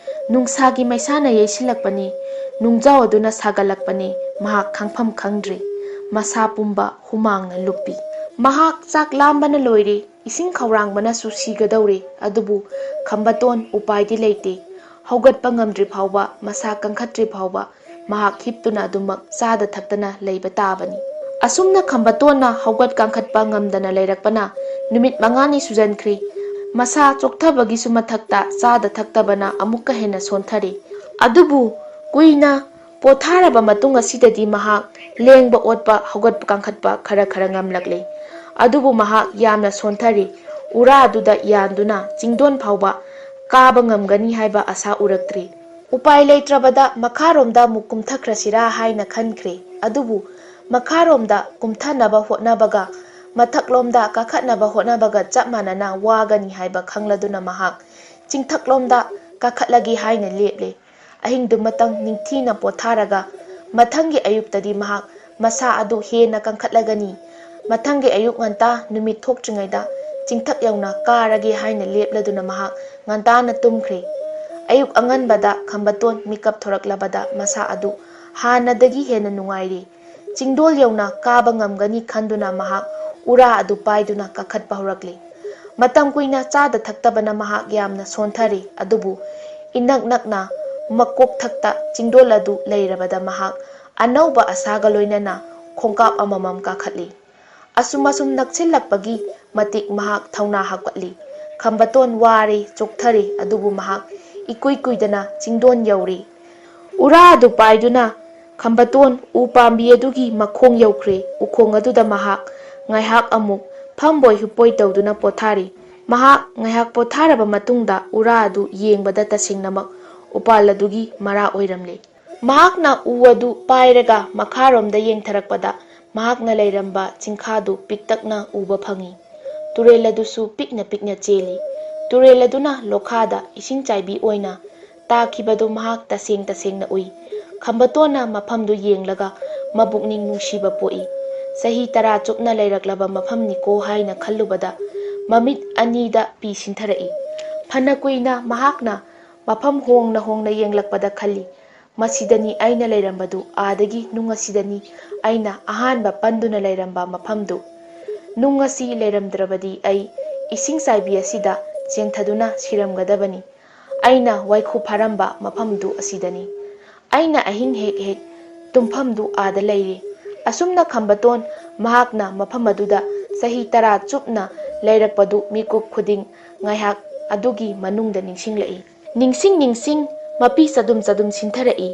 ꯅꯨꯡꯁꯥꯒꯤ ꯃꯩꯁꯥꯅ ꯌꯩꯁꯤꯜꯂꯛꯄꯅꯤ, ꯅꯨꯡꯖꯥꯎ ꯑꯗꯨꯅ ꯁꯥꯒꯠꯂꯛꯄꯅꯤ, ꯃꯍꯥꯛ ꯈꯪꯐꯝ ꯈꯪꯗ꯭ꯔꯦ꯫ ꯃꯁꯥ ꯄꯨꯝꯕ ꯍꯨꯃꯥꯡꯅ ꯂꯨꯞꯄꯤ꯫ ꯃꯍꯥꯛ ꯆꯥꯛ ꯂꯥꯝꯕꯅ ꯂꯣꯏꯔꯦ, ꯏꯁꯤꯡ ꯈꯧꯔꯥꯡꯕꯅꯁꯨ ꯁꯤꯒꯗꯧꯔꯦ, ꯑꯗꯨꯕꯨ ꯈꯝꯕꯇꯣꯟ ꯎꯄꯥꯏꯗꯤ ꯂꯩꯇꯦ꯫ ꯍꯧꯒꯠꯄ ꯉꯝꯗ꯭ꯔꯤ ꯐꯥꯎꯕ, ꯃꯁꯥ ꯀꯟꯈꯠꯇ꯭ꯔꯤ ꯐꯥꯎꯕ ꯃꯍꯥꯛ ꯍꯤꯞꯇꯨꯅ ꯑꯗꯨꯃꯛ ꯆꯥꯗ ꯊꯛꯇꯅ ꯂꯩꯕ ꯇꯥꯕꯅꯤ꯫ ꯑꯁꯨꯝꯅ ꯈꯝꯕꯇꯣꯟꯅ ꯍꯧꯒꯠ ꯀꯥꯡꯈꯠꯄ ꯉꯝꯗꯅ ꯂꯩꯔꯛꯄꯅ ꯅꯨꯃꯤꯠ ꯃꯉꯥꯅꯤ ꯁꯨꯖꯟꯈ꯭ꯔꯤ꯫ ꯃꯁꯥ ꯆꯣꯛꯊꯕꯒꯤꯁꯨ ꯃꯊꯛꯇ ꯆꯥꯗ ꯊꯛꯇꯕꯅ ꯑꯃꯨꯛꯀ ꯍꯦꯟꯅ ꯁꯣꯟꯊꯔꯤ꯫ ꯑꯗꯨꯕꯨ ꯀꯨꯏꯅ ꯄꯣꯊꯥꯔꯕ ꯃꯇꯨꯡ ꯑꯁꯤꯗꯗꯤ ꯃꯍꯥꯛ ꯂꯦꯡꯕ ꯑꯣꯠꯄ, ꯍꯧꯒꯠꯄ ꯀꯥꯡꯈꯠꯄ ꯈꯔ ꯈꯔ ꯉꯝꯂꯛꯂꯦ꯫ ꯑꯗꯨꯕꯨ ꯃꯍꯥꯛ ꯌꯥꯝꯅ ꯁꯣꯟꯊꯔꯤ꯫ ꯎꯔꯥ ꯑꯗꯨꯗ ꯌꯥꯟꯗꯨꯅ ꯆꯤꯡꯗꯣꯟ ꯐꯥꯎꯕ ꯀꯥꯕ ꯉꯝꯒꯅꯤ ꯍꯥꯏꯕ ꯑꯁꯥ ꯎꯔꯛꯇ꯭ꯔꯤ꯫ ꯎꯄꯥꯏ ꯂꯩꯇ꯭ꯔꯕꯗ ꯃꯈꯥꯔꯣꯝꯗ ꯑꯃꯨꯛ ꯀꯨꯝꯊꯈ꯭ꯔꯁꯤꯔꯥ ꯍꯥꯏꯅ ꯈꯟꯈ꯭ꯔꯦ꯫ ꯑꯗꯨꯕꯨ ꯃꯈꯥꯔꯣꯝꯗ ꯀꯨꯝꯊꯅꯕ ꯍꯣꯠꯅꯕꯒ ꯃꯊꯛꯂꯣꯝꯗ ꯀꯥꯈꯠꯅꯕ ꯍꯣꯠꯅꯕꯒ ꯆꯞ ꯃꯥꯟꯅꯅ ꯋꯥꯒꯅꯤ ꯍꯥꯏꯕ ꯈꯪꯂꯗꯨꯅ ꯃꯍꯥꯛ ꯆꯤꯡꯊꯛꯂꯣꯝꯗ ꯀꯥꯈꯠꯂꯒꯦ ꯍꯥꯏꯅ ꯂꯦꯞꯂꯦ꯫ ꯑꯍꯤꯡꯗꯨꯃꯇꯪ ꯅꯤꯡꯊꯤꯅ ꯄꯣꯊꯥꯔꯒ ꯃꯊꯪꯒꯤ ꯑꯌꯨꯛꯇꯗꯤ ꯃꯍꯥꯛ ꯃꯁꯥ ꯑꯗꯨ ꯍꯦꯟꯅ ꯀꯟꯈꯠꯂꯒꯅꯤ꯫ ꯃꯊꯪꯒꯤ ꯑꯌꯨꯛ ꯉꯟꯇꯥ ꯅꯨꯃꯤꯠ ꯊꯣꯛꯇ꯭ꯔꯤꯉꯩꯗ ꯆꯤꯡꯊꯛ ꯌꯧꯅ ꯀꯥꯔꯒꯦ ꯍꯥꯏꯅ ꯂꯦꯞꯂꯗꯨꯅ ꯃꯍꯥꯛ ꯉꯟꯇꯥꯅ ꯇꯨꯝꯈ꯭ꯔꯦ꯫ ꯑꯌꯨꯛ ꯑꯉꯟꯕꯗ ꯈꯝꯕꯇꯣꯟ ꯃꯤꯀꯞ ꯊꯣꯔꯛꯂꯕꯗ ꯃꯁꯥ ꯑꯗꯨ ꯍꯥꯟꯅꯗꯒꯤ ꯍꯦꯟꯅ ꯅꯨꯡꯉꯥꯏꯔꯦ꯫ ꯆꯤꯡꯗꯣꯜ ꯌꯧꯅ ꯀꯥꯕ ꯉꯝꯒꯅꯤ ꯈꯟꯗꯨꯅ ꯃꯍꯥꯛ ꯎꯔꯥ ꯑꯗꯨ ꯄꯥꯏꯗꯨꯅ ꯀꯥꯈꯠꯄ ꯍꯧꯔꯛꯂꯦ꯫ ꯃꯇꯝ ꯀꯨꯏꯅ ꯆꯥꯗ ꯊꯛꯇꯕꯅ ꯃꯍꯥꯛ ꯌꯥꯝꯅ ꯁꯣꯟꯊꯔꯦ꯫ ꯑꯗꯨꯕꯨ ꯏꯅꯛ ꯅꯛꯅ ꯃꯀꯣꯛꯊꯛꯇ ꯆꯤꯡꯗꯣꯜ ꯑꯗꯨ ꯂꯩꯔꯕꯗ ꯃꯍꯥꯛ ꯑꯅꯧꯕ ꯑꯁꯥꯒ ꯂꯣꯏꯅꯅ ꯈꯣꯡꯀꯥꯞ ꯑꯃꯃꯝ ꯀꯥꯈꯠꯂꯤ꯫ ꯑꯁꯨꯝ ꯑꯁꯨꯝ ꯅꯛꯁꯤꯜꯂꯛꯄꯒꯤ ꯃꯇꯤꯛ ꯃꯍꯥꯛ ꯊꯧꯅꯥ ꯍꯥꯞꯀꯠꯂꯤ꯫ ꯈꯝꯕꯇꯣꯟ ꯋꯥꯔꯦ, ꯆꯣꯛꯊꯔꯦ, ꯑꯗꯨꯕꯨ ꯃꯍꯥꯛ ꯏꯀꯨꯏ ꯀꯨꯏꯗꯅ ꯆꯤꯡꯗꯣꯟ ꯌꯧꯔꯦ꯫ ꯎꯔꯥ ꯑꯗꯨ ꯄꯥꯏꯗꯨꯅ ꯈꯝꯕꯇꯣꯟ ꯎ ꯄꯥꯝꯕꯤ ꯑꯗꯨꯒꯤ ꯃꯈꯣꯡ ꯌꯧꯈ꯭ꯔꯦ꯫ ꯎꯈꯣꯡ ꯑꯗꯨꯗ ꯃꯍꯥꯛ ꯉꯥꯏꯍꯥꯛ ꯑꯃꯨꯛ ꯐꯝꯕꯣꯏ ꯍꯤꯞꯄꯣꯏ ꯇꯧꯗꯨꯅ ꯄꯣꯊꯥꯔꯤ꯫ ꯃꯍꯥꯛ ꯉꯥꯏꯍꯥꯛ ꯄꯣꯊꯥꯔꯕ ꯃꯇꯨꯡꯗ ꯎꯔꯥ ꯑꯗꯨ ꯌꯦꯡꯕꯗ ꯇꯁꯦꯡꯅꯃꯛ ꯎꯄꯥꯜ ꯑꯗꯨꯒꯤ ꯃꯔꯥ ꯑꯣꯏꯔꯝꯂꯦ꯫ ꯃꯍꯥꯛꯅ ꯎ ꯑꯗꯨ ꯄꯥꯏꯔꯒ ꯃꯈꯥꯔꯣꯝꯗ ꯌꯦꯡꯊꯔꯛꯄꯗ ꯃꯍꯥꯛꯅ ꯂꯩꯔꯝꯕ ꯆꯤꯡꯈꯥꯗꯨ ꯄꯤꯛꯇꯛꯅ ꯎꯕ ꯐꯪꯏ꯫ ꯇꯨꯔꯦꯜ ꯑꯗꯨꯁꯨ ꯄꯤꯛꯅ ꯄꯤꯛꯅ ꯆꯦꯜꯂꯤ꯫ ꯇꯨꯔꯦꯜ ꯑꯗꯨꯅ ꯂꯣꯈꯥꯗ ꯏꯁꯤꯡ ꯆꯥꯏꯕꯤ ꯑꯣꯏꯅ ꯇꯥꯈꯤꯕꯗꯨ ꯃꯍꯥꯛ ꯇꯁꯦꯡ ꯇꯁꯦꯡꯅ ꯎꯏ꯫ ꯈꯝꯕꯇꯣꯟꯅ ꯃꯐꯝꯗꯨ ꯌꯦꯡꯂꯒ ꯃꯄꯨꯛꯅꯤꯡ ꯅꯨꯡꯁꯤꯕ ꯄꯣꯛꯏ꯫ ꯆꯍꯤ ꯇꯔꯥ ꯆꯨꯞꯅ ꯂꯩꯔꯛꯂꯕ ꯃꯐꯝꯅꯤꯀꯣ ꯍꯥꯏꯅ ꯈꯜꯂꯨꯕꯗ ꯃꯃꯤꯠ ꯑꯅꯤꯗ ꯄꯤ ꯁꯤꯟꯊꯔꯛꯏ꯫ ꯐꯅ ꯀꯨꯏꯅ ꯃꯍꯥꯛꯅ ꯃꯐꯝ ꯍꯣꯡꯅ ꯍꯣꯡꯅ ꯌꯦꯡꯂꯛꯄꯗ ꯈꯜꯂꯤ, "ꯃꯁꯤꯗꯅꯤ ꯑꯩꯅ ꯂꯩꯔꯝꯕꯗꯨ, ꯑꯥꯗꯒꯤ ꯅꯨꯡ ꯑꯁꯤꯗꯅꯤ ꯑꯩꯅ ꯑꯍꯥꯟꯕ ꯄꯟꯗꯨꯅ ꯂꯩꯔꯝꯕ ꯃꯐꯝꯗꯨ꯫ ꯅꯨꯡ ꯑꯁꯤ ꯂꯩꯔꯝꯗ꯭ꯔꯕꯗꯤ ꯑꯩ ꯏꯁꯤꯡ ꯆꯥꯏꯕꯤ ꯑꯁꯤꯗ ꯆꯦꯟꯊꯗꯨꯅ ꯁꯤꯔꯝꯒꯗꯕꯅꯤ꯫ ꯑꯩꯅ ꯋꯥꯏꯈꯨ ꯐꯥꯔꯝꯕ ꯃꯐꯝꯗꯨ ꯑꯁꯤꯗꯅꯤ꯫ ꯑꯩꯅ ꯑꯍꯤꯡ ꯍꯦꯛ ꯍꯦꯛ ꯇꯨꯝꯐꯝꯗꯨ ꯑꯥꯗ ꯂꯩꯔꯤ꯫ ꯑꯁꯨꯝꯅ ꯈꯝꯕꯇꯣꯟ ꯃꯍꯥꯛꯅ ꯃꯐꯝ ꯑꯗꯨꯗ ꯆꯍꯤ ꯇꯔꯥ ꯆꯨꯞꯅ ꯂꯩꯔꯛꯄꯗꯨ ꯃꯤꯀꯨꯞ ꯈꯨꯗꯤꯡ ꯉꯥꯏꯍꯥꯛ ꯑꯗꯨꯒꯤ ꯃꯅꯨꯡꯗ ꯅꯤꯡꯁꯤꯡꯂꯛꯏ꯫ ꯅꯤꯡꯁꯤꯡ ꯅꯤꯡꯁꯤꯡ ꯃꯄꯤ ꯆꯗꯨꯝ ꯆꯗꯨꯝ ꯁꯤꯟꯊꯔꯛꯏ꯫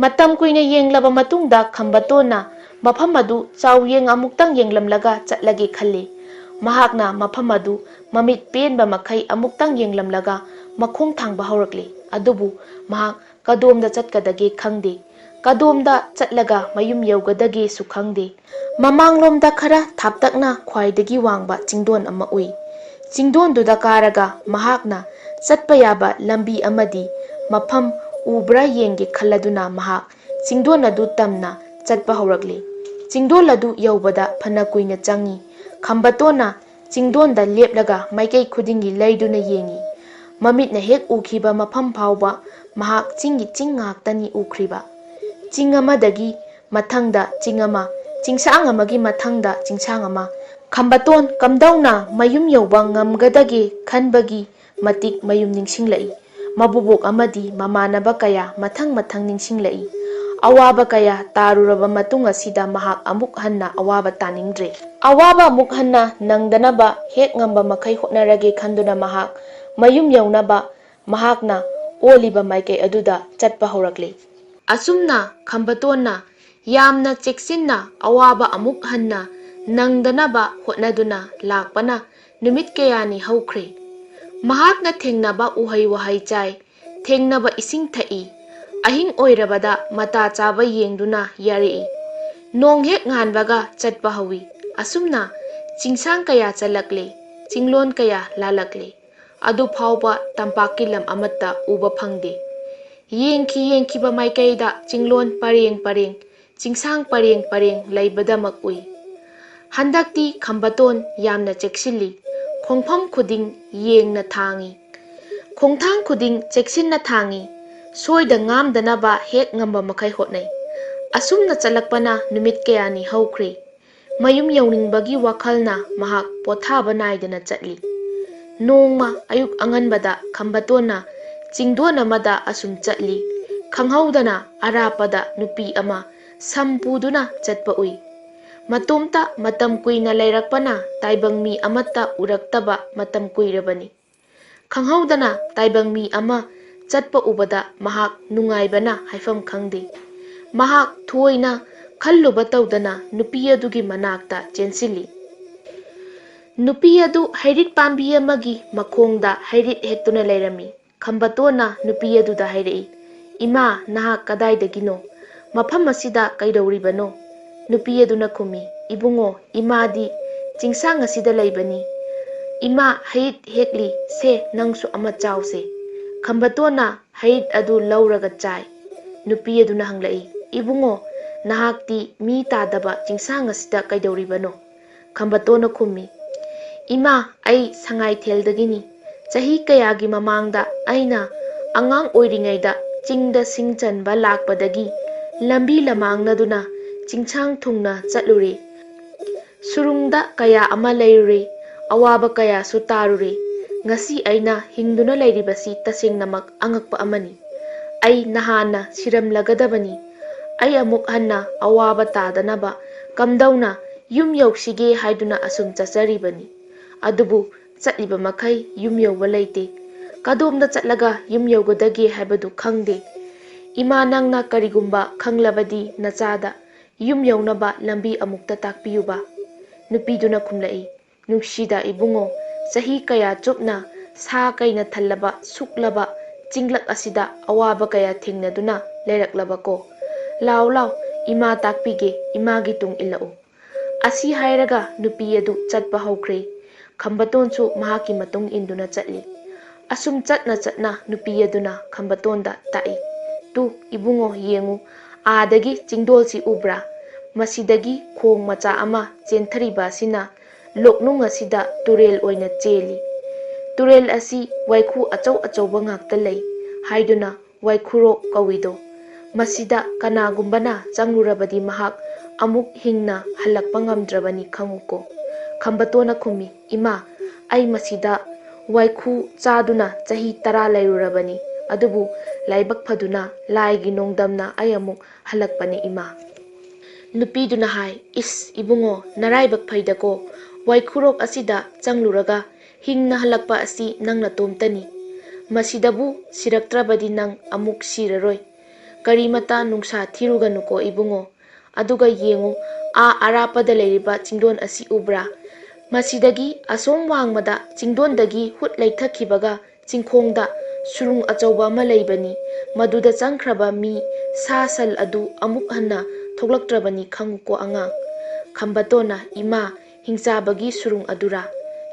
ꯃꯇꯝ ꯀꯨꯏꯅ ꯌꯦꯡꯂꯕ ꯃꯇꯨꯡꯗ ꯈꯝꯕꯇꯣꯟꯅ ꯃꯐꯝ ꯑꯗꯨ ꯆꯥꯎꯌꯦꯡ ꯑꯃꯨꯛꯇꯪ ꯌꯦꯡꯂꯝꯂꯒ ꯆꯠꯂꯒꯦ ꯈꯜꯂꯤ꯫ ꯃꯍꯥꯛꯅ ꯃꯐꯝ ꯑꯗꯨ ꯃꯃꯤꯠ ꯄꯦꯟꯕ ꯃꯈꯩ ꯑꯃꯨꯛꯇꯪ ꯌꯦꯡꯂꯝꯂꯒ ꯃꯈꯣꯡ ꯊꯥꯡꯕ ꯍꯧꯔꯛꯂꯤ꯫ ꯑꯗꯨꯕꯨ ꯃꯍꯥꯛ ꯀꯗꯣꯝꯗ ꯆꯠꯀꯗꯒꯦ ꯈꯪꯗꯦ꯫ ꯀꯗꯣꯝꯗ ꯆꯠꯂꯒ ꯃꯌꯨꯝ ꯌꯧꯒꯗꯒꯦꯁꯨ ꯈꯪꯗꯦ꯫ ꯃꯃꯥꯡꯂꯣꯝꯗ ꯈꯔ ꯊꯥꯞꯇꯛꯅ ꯈ꯭ꯋꯥꯏꯗꯒꯤ ꯋꯥꯡꯕ ꯆꯤꯡꯗꯣꯟ ꯑꯃ ꯎꯏ꯫ ꯆꯤꯡꯗꯣꯟꯗꯨꯗ ꯀꯥꯔꯒ ꯃꯍꯥꯛꯅ ꯆꯠꯄ ꯌꯥꯕ ꯂꯝꯕꯤ ꯑꯃꯗꯤ ꯃꯐꯝ ꯎꯕ꯭ꯔꯥ ꯌꯦꯡꯒꯦ ꯈꯜꯂꯗꯨꯅ ꯃꯍꯥꯛ ꯆꯤꯡꯗꯣꯟ ꯑꯗꯨ ꯇꯝꯅ ꯆꯠꯄ ꯍꯧꯔꯛꯂꯤ꯫ ꯆꯤꯡꯗꯣꯟ ꯑꯗꯨ ꯌꯧꯕꯗ ꯐꯅ ꯀꯨꯏꯅ ꯆꯪꯏ꯫ ꯈꯝꯕꯇꯣꯟꯅ ꯆꯤꯡꯗꯣꯟꯗ ꯂꯦꯞꯂꯒ ꯃꯥꯏꯀꯩ ꯈꯨꯗꯤꯡꯒꯤ ꯂꯩꯗꯨꯅ ꯌꯦꯡꯏ꯫ ꯃꯃꯤꯠꯅ ꯍꯦꯛ ꯎꯈꯤꯕ ꯃꯐꯝ ꯐꯥꯎꯕ ꯃꯍꯥꯛ ꯆꯤꯡꯒꯤ ꯆꯤꯡ ꯉꯥꯛꯇꯅꯤ ꯎꯈ꯭ꯔꯤꯕ꯫ ꯆꯤꯡ ꯑꯃꯗꯒꯤ ꯃꯊꯪꯗ ꯆꯤꯡ ꯑꯃ, ꯆꯤꯡꯁꯥꯡ ꯑꯃꯒꯤ ꯃꯊꯪꯗ ꯆꯤꯡꯁꯥꯡ ꯑꯃ꯫ ꯈꯝꯕꯇꯣꯟ ꯀꯝꯗꯧꯅ ꯃꯌꯨꯝ ꯌꯧꯕ ꯉꯝꯒꯗꯒꯦ ꯈꯟꯕꯒꯤ ꯃꯇꯤꯛ ꯃꯌꯨꯝ ꯅꯤꯡꯁꯤꯡꯂꯛꯏ꯫ ꯃꯕꯨꯕꯣꯛ ꯑꯃꯗꯤ ꯃꯃꯥꯟꯅꯕ ꯀꯌꯥ ꯃꯊꯪ ꯃꯊꯪ ꯅꯤꯡꯁꯤꯡꯂꯛꯏ꯫ ꯑꯋꯥꯕ ꯀꯌꯥ ꯇꯥꯔꯨꯔꯕ ꯃꯇꯨꯡ ꯑꯁꯤꯗ ꯃꯍꯥꯛ ꯑꯃꯨꯛ ꯍꯟꯅ ꯑꯋꯥꯕ ꯇꯥꯅꯤꯡꯗ꯭ꯔꯦ꯫ ꯑꯋꯥꯕ ꯑꯃꯨꯛ ꯍꯟꯅ ꯅꯪꯗꯅꯕ ꯍꯦꯛ ꯉꯝꯕ ꯃꯈꯩ ꯍꯣꯠꯅꯔꯒꯦ ꯈꯟꯗꯨꯅ ꯃꯍꯥꯛ ꯃꯌꯨꯝ ꯌꯧꯅꯕ ꯃꯍꯥꯛꯅ ꯑꯣꯜꯂꯤꯕ ꯃꯥꯏꯀꯩ ꯑꯗꯨꯗ ꯆꯠꯄ ꯍꯧꯔꯛꯂꯤ꯫ ꯑꯁꯨꯝꯅ ꯈꯝꯕꯇꯣꯟꯅ ꯌꯥꯝꯅ ꯆꯦꯛꯁꯤꯟꯅ ꯑꯋꯥꯕ ꯑꯃꯨꯛ ꯍꯟꯅ ꯅꯪꯗꯅꯕ ꯍꯣꯠꯅꯗꯨꯅ ꯂꯥꯛꯄꯅ ꯅꯨꯃꯤꯠ ꯀꯌꯥꯅꯤ ꯍꯧꯈ꯭ꯔꯦ꯫ ꯃꯍꯥꯛꯅ ꯊꯦꯡꯅꯕ ꯎꯍꯩ ꯋꯥꯍꯩ ꯆꯥꯏ, ꯊꯦꯡꯅꯕ ꯏꯁꯤꯡ ꯊꯛꯏ, ꯑꯍꯤꯡ ꯑꯣꯏꯔꯕꯗ ꯃꯇꯥ ꯆꯥꯕ ꯌꯦꯡꯗꯨꯅ ꯌꯥꯔꯛꯏ꯫ ꯅꯣꯡ ꯍꯦꯛ ꯉꯥꯟꯕꯒ ꯆꯠꯄ ꯍꯧꯏ꯫ ꯑꯁꯨꯝꯅ ꯆꯤꯡꯁꯥꯡ ꯀꯌꯥ ꯆꯠꯂꯛꯂꯦ, ꯆꯤꯡꯂꯣꯟ ꯀꯌꯥ ꯂꯥꯜꯂꯛꯂꯦ꯫ ꯑꯗꯨ ꯐꯥꯎꯕ ꯇꯝꯄꯥꯛꯀꯤ ꯂꯝ ꯑꯃꯠꯇ ꯎꯕ ꯐꯪꯗꯦ꯫ ꯌꯦꯡꯈꯤ ꯌꯦꯡꯈꯤꯕ ꯃꯥꯏꯀꯩꯗ ꯆꯤꯡꯂꯣꯟ ꯄꯔꯦꯡ ꯄꯔꯦꯡ, ꯆꯤꯡꯁꯥꯡ ꯄꯔꯦꯡ ꯄꯔꯦꯡ ꯂꯩꯕꯗꯃꯛ ꯎꯏ꯫ ꯍꯟꯗꯛꯇꯤ ꯈꯝꯕꯇꯣꯟ ꯌꯥꯝꯅ ꯆꯦꯛꯁꯤꯜꯂꯤ꯫ ꯈꯣꯡꯐꯝ ꯈꯨꯗꯤꯡ ꯌꯦꯡꯅ ꯊꯥꯡꯏ꯫ ꯈꯣꯡꯊꯥꯡ ꯈꯨꯗꯤꯡ ꯆꯦꯛꯁꯤꯟꯅ ꯊꯥꯡꯏ꯫ ꯁꯣꯏꯗ ꯉꯥꯝꯗꯅꯕ ꯍꯦꯛ ꯉꯝꯕ ꯃꯈꯩ ꯍꯣꯠꯅꯩ꯫ ꯑꯁꯨꯝꯅ ꯆꯠꯂꯛꯄꯅ ꯅꯨꯃꯤꯠ ꯀꯌꯥꯅꯤ ꯍꯧꯈ꯭ꯔꯦ꯫ ꯃꯌꯨꯝ ꯌꯧꯅꯤꯡꯕꯒꯤ ꯋꯥꯈꯜꯅ ꯃꯍꯥꯛ ꯄꯣꯊꯥꯕ ꯅꯥꯏꯗꯅ ꯆꯠꯂꯤ꯫ ꯅꯣꯡꯃ ꯑꯌꯨꯛ ꯑꯉꯟꯕꯗ ꯈꯝꯕꯇꯣꯟꯅ ꯆꯤꯡꯗꯣꯟ ꯑꯃꯗ ꯑꯁꯨꯝ ꯆꯠꯂꯤ꯫ ꯈꯪꯍꯧꯗꯅ ꯑꯔꯥꯞꯄꯗ ꯅꯨꯄꯤ ꯑꯃ ꯁꯝ ꯄꯨꯗꯨꯅ ꯆꯠꯄ ꯎꯏ꯫ ꯃꯇꯣꯝꯇ ꯃꯇꯝ ꯀꯨꯏꯅ ꯂꯩꯔꯛꯄꯅ ꯇꯥꯏꯕꯪ ꯃꯤ ꯑꯃꯠꯇ ꯎꯔꯛꯇꯕ ꯃꯇꯝ ꯀꯨꯏꯔꯕꯅꯤ꯫ ꯈꯪꯍꯧꯗꯅ ꯇꯥꯏꯕꯪ ꯃꯤ ꯑꯃ ꯆꯠꯄ ꯎꯕꯗ ꯃꯍꯥꯛ ꯅꯨꯡꯉꯥꯏꯕꯅ ꯍꯥꯏꯐꯝ ꯈꯪꯗꯦ꯫ ꯃꯍꯥꯛ ꯊꯣꯏꯅ ꯈꯜꯂꯨꯕ ꯇꯧꯗꯅ ꯅꯨꯄꯤ ꯑꯗꯨꯒꯤ ꯃꯅꯥꯛꯇ ꯆꯦꯟꯁꯤꯜꯂꯤ꯫ ꯅꯨꯄꯤ ꯑꯗꯨ ꯍꯩꯔꯤꯠ ꯄꯥꯝꯕꯤ ꯑꯃꯒꯤ ꯃꯈꯣꯡꯗ ꯍꯩꯔꯤꯠ ꯍꯦꯛꯇꯨꯅ ꯂꯩꯔꯝꯃꯤ꯫ ꯈꯝꯕꯇꯣꯟꯅ ꯅꯨꯄꯤ ꯑꯗꯨꯗ ꯍꯥꯏꯔꯛꯏ, "ꯏꯃꯥ, ꯅꯍꯥꯛ ꯀꯗꯥꯏꯗꯒꯤꯅꯣ? ꯃꯐꯝ ꯑꯁꯤꯗ ꯀꯩꯗꯧꯔꯤꯕꯅꯣ?" ꯅꯨꯄꯤ ꯑꯗꯨꯅ ꯈꯨꯝꯃꯤ, "ꯏꯕꯨꯡꯉꯣ, ꯏꯃꯥꯗꯤ ꯆꯤꯡꯁꯥꯡ ꯑꯁꯤꯗ ꯂꯩꯕꯅꯤ꯫ ꯏꯃꯥ, ꯍꯩꯔꯤꯠ ꯍꯦꯛꯂꯤ, ꯁꯦ, ꯅꯪꯁꯨ ꯑꯃ ꯆꯥꯎꯁꯦ꯫" ꯈꯝꯕꯇꯣꯟꯅ ꯍꯩꯔꯤꯠ ꯑꯗꯨ ꯂꯧꯔꯒ ꯆꯥꯏ꯫ ꯅꯨꯄꯤ ꯑꯗꯨꯅ ꯍꯪꯂꯛꯏ, "ꯏꯕꯨꯡꯉꯣ, ꯅꯍꯥꯛꯇꯤ ꯃꯤ ꯇꯥꯗꯕ ꯆꯤꯡꯁꯥꯡ ꯑꯁꯤꯗ ꯀꯩꯗꯧꯔꯤꯕꯅꯣ?" ꯈꯝꯕꯇꯣꯟꯅ ꯈꯨꯝꯃꯤ, "ꯏꯃꯥ, ꯑꯩ ꯁꯉꯥꯏꯊꯦꯜꯗꯒꯤꯅꯤ꯫ ꯆꯍꯤ ꯀꯌꯥꯒꯤ ꯃꯃꯥꯡꯗ ꯑꯩꯅ ꯑꯉꯥꯡ ꯑꯣꯏꯔꯤꯉꯩꯗ ꯆꯤꯡꯗ ꯁꯤꯡ ꯆꯟꯕ ꯂꯥꯛꯄꯗꯒꯤ ꯂꯝꯕꯤ ꯂꯃꯥꯡꯅꯗꯨꯅ ꯆꯤꯡꯁꯥꯡ ꯊꯨꯡꯅ ꯆꯠꯂꯨꯔꯦ꯫ ꯁꯨꯔꯨꯡꯗ ꯀꯌꯥ ꯑꯃ ꯂꯩꯔꯨꯔꯦ, ꯑꯋꯥꯕ ꯀꯌꯥꯁꯨ ꯇꯥꯔꯨꯔꯦ꯫ ꯉꯁꯤ ꯑꯩꯅ ꯍꯤꯡꯗꯨꯅ ꯂꯩꯔꯤꯕꯁꯤ ꯇꯁꯦꯡꯅꯃꯛ ꯑꯉꯛꯄ ꯑꯃꯅꯤ꯫ ꯑꯩ ꯅꯍꯥꯟꯅ ꯁꯤꯔꯝꯂꯒꯗꯕꯅꯤ꯫ ꯑꯩ ꯑꯃꯨꯛ ꯍꯟꯅ ꯑꯋꯥꯕ ꯇꯥꯗꯅꯕ ꯀꯝꯗꯧꯅ ꯌꯨꯝ ꯌꯧꯁꯤꯒꯦ ꯍꯥꯏꯗꯨꯅ ꯑꯁꯨꯝ ꯆꯠꯆꯔꯤꯕꯅꯤ꯫ ꯑꯗꯨꯕꯨ ꯆꯠꯂꯤꯕ ꯃꯈꯩ ꯌꯨꯝ ꯌꯧꯕ ꯂꯩꯇꯦ꯫ ꯀꯗꯣꯝꯗ ꯆꯠꯂꯒ ꯌꯨꯝ ꯌꯧꯒꯗꯒꯦ ꯍꯥꯏꯕꯗꯨ ꯈꯪꯗꯦ꯫ ꯏꯃꯥ, ꯅꯪꯅ ꯀꯔꯤꯒꯨꯝꯕ ꯈꯪꯂꯕꯗꯤ ꯅꯆꯥꯗ ꯌꯨꯝ ꯌꯧꯅꯕ ꯂꯝꯕꯤ ꯑꯃꯨꯛꯇ ꯇꯥꯛꯄꯤꯌꯨꯕ꯫" ꯅꯨꯄꯤꯗꯨꯅ ꯈꯨꯝꯂꯛꯏ, "ꯅꯨꯡꯁꯤꯗ ꯏꯕꯨꯡꯉꯣ, ꯆꯍꯤ ꯀꯌꯥ ꯆꯨꯞꯅ ꯁꯥ ꯀꯩꯅ ꯊꯜꯂꯕ ꯁꯨꯛꯂꯕ ꯆꯤꯡꯂꯛ ꯑꯁꯤꯗ ꯑꯋꯥꯕ ꯀꯌꯥ ꯊꯦꯡꯅꯗꯨꯅ ꯂꯩꯔꯛꯂꯕꯀꯣ꯫ ꯂꯥꯎ ꯂꯥꯎ, ꯏꯃꯥ ꯇꯥꯛꯄꯤꯒꯦ, ꯏꯃꯥꯒꯤ ꯇꯨꯡ ꯏꯜꯂꯛꯎ꯫" ꯑꯁꯤ ꯍꯥꯏꯔꯒ ꯅꯨꯄꯤ ꯑꯗꯨ ꯆꯠꯄ ꯍꯧꯈ꯭ꯔꯦ꯫ ꯈꯝꯕꯇꯣꯟꯁꯨ ꯃꯍꯥꯛꯀꯤ ꯃꯇꯨꯡ ꯏꯟꯗꯨꯅ ꯆꯠꯂꯤ꯫ ꯑꯁꯨꯝ ꯆꯠꯅ ꯆꯠꯅ ꯅꯨꯄꯤ ꯑꯗꯨꯅ ꯈꯝꯕꯇꯣꯟꯗ ꯇꯥꯛꯏ, "ꯇꯨ, ꯏꯕꯨꯡꯉꯣ, ꯌꯦꯡꯉꯨ, ꯑꯥꯗꯒꯤ ꯆꯤꯡꯗꯣꯜꯁꯤ ꯎꯕ꯭ꯔꯥ? ꯃꯁꯤꯗꯒꯤ ꯈꯣꯡ ꯃꯆꯥ ꯑꯃ ꯆꯦꯟꯊꯔꯤꯕ ꯑꯁꯤꯅ ꯂꯣꯛꯅꯨꯡ ꯑꯁꯤꯗ ꯇꯨꯔꯦꯜ ꯑꯣꯏꯅ ꯆꯦꯜꯂꯤ꯫ ꯇꯨꯔꯦꯜ ꯑꯁꯤ ꯋꯥꯏꯈꯨ ꯑꯆꯧ ꯑꯆꯧꯕ ꯉꯥꯛꯇ ꯂꯩ ꯍꯥꯏꯗꯨꯅ ꯋꯥꯏꯈꯨꯔꯣꯛ ꯀꯧꯏꯗꯣ꯫ ꯃꯁꯤꯗ ꯀꯅꯥꯒꯨꯝꯕꯅ ꯆꯪꯂꯨꯔꯕꯗꯤ ꯃꯍꯥꯛ ꯑꯃꯨꯛ ꯍꯤꯡꯅ ꯍꯜꯂꯛꯄ ꯉꯝꯗ꯭ꯔꯕꯅꯤ ꯈꯪꯉꯨꯀꯣ꯫" ꯈꯝꯕꯇꯣꯟꯅ ꯈꯨꯝꯃꯤ, "ꯏꯃꯥ, ꯑꯩ ꯃꯁꯤꯗ ꯋꯥꯏꯈꯨ ꯆꯥꯗꯨꯅ ꯆꯍꯤ ꯇꯔꯥ ꯂꯩꯔꯨꯔꯕꯅꯤ꯫ ꯑꯗꯨꯕꯨ ꯂꯥꯏꯕꯛ ꯐꯗꯨꯅ ꯂꯥꯏꯒꯤ ꯅꯣꯡꯗꯝꯅ ꯑꯩ ꯑꯃꯨꯛ ꯍꯜꯂꯛꯄꯅꯤ, ꯏꯃꯥ꯫" ꯅꯨꯄꯤꯗꯨꯅ ꯍꯥꯏ, "ꯏꯁ, ꯏꯕꯨꯡꯉꯣ, ꯅꯔꯥꯏꯕꯛ ꯐꯩꯗꯀꯣ꯫ ꯋꯥꯏꯈꯨꯔꯣꯛ ꯑꯁꯤꯗ ꯆꯪꯂꯨꯔꯒ ꯍꯤꯡꯅ ꯍꯜꯂꯛꯄ ꯑꯁꯤ ꯅꯪ ꯅꯇꯣꯝꯇꯅꯤ꯫ ꯃꯁꯤꯗꯕꯨ ꯁꯤꯔꯛꯇ꯭ꯔꯕꯗꯤ ꯅꯪ ꯑꯃꯨꯛ ꯁꯤꯔꯔꯣꯏ꯫ ꯀꯔꯤꯃꯇ ꯅꯨꯡꯁꯥ ꯊꯤꯔꯨꯒꯅꯨꯀꯣ, ꯏꯕꯨꯡꯉꯣ꯫ ꯑꯗꯨꯒ ꯌꯦꯡꯉꯨ, ꯑꯥ ꯑꯔꯥꯞꯄꯗ ꯂꯩꯔꯤꯕ ꯆꯤꯡꯗꯣꯟ ꯑꯁꯤ ꯎꯕ꯭ꯔꯥ? ꯃꯁꯤꯗꯒꯤ ꯑꯁꯣꯝ ꯋꯥꯡꯃꯗ ꯆꯤꯡꯗꯣꯟꯗꯒꯤ ꯍꯨꯠ ꯂꯩꯊꯈꯤꯕꯒ ꯆꯤꯡꯈꯣꯡꯗ ꯁꯨꯔꯨꯡ ꯑꯆꯧꯕ ꯑꯃ ꯂꯩꯕꯅꯤ꯫ ꯃꯗꯨꯗ ꯆꯪꯈ꯭ꯔꯕ ꯃꯤ, ꯁꯥ ꯁꯟ ꯑꯗꯨ ꯑꯃꯨꯛ ꯍꯟꯅ ꯊꯣꯛꯂꯛꯇ꯭ꯔꯕꯅꯤ, ꯈꯪꯉꯨꯀꯣ ꯑꯉꯥꯡ꯫" ꯈꯝꯕꯇꯣꯟꯅ, "ꯏꯃꯥ, ꯍꯤꯡꯆꯥꯕꯒꯤ ꯁꯨꯔꯨꯡ ꯑꯗꯨꯔꯥ?"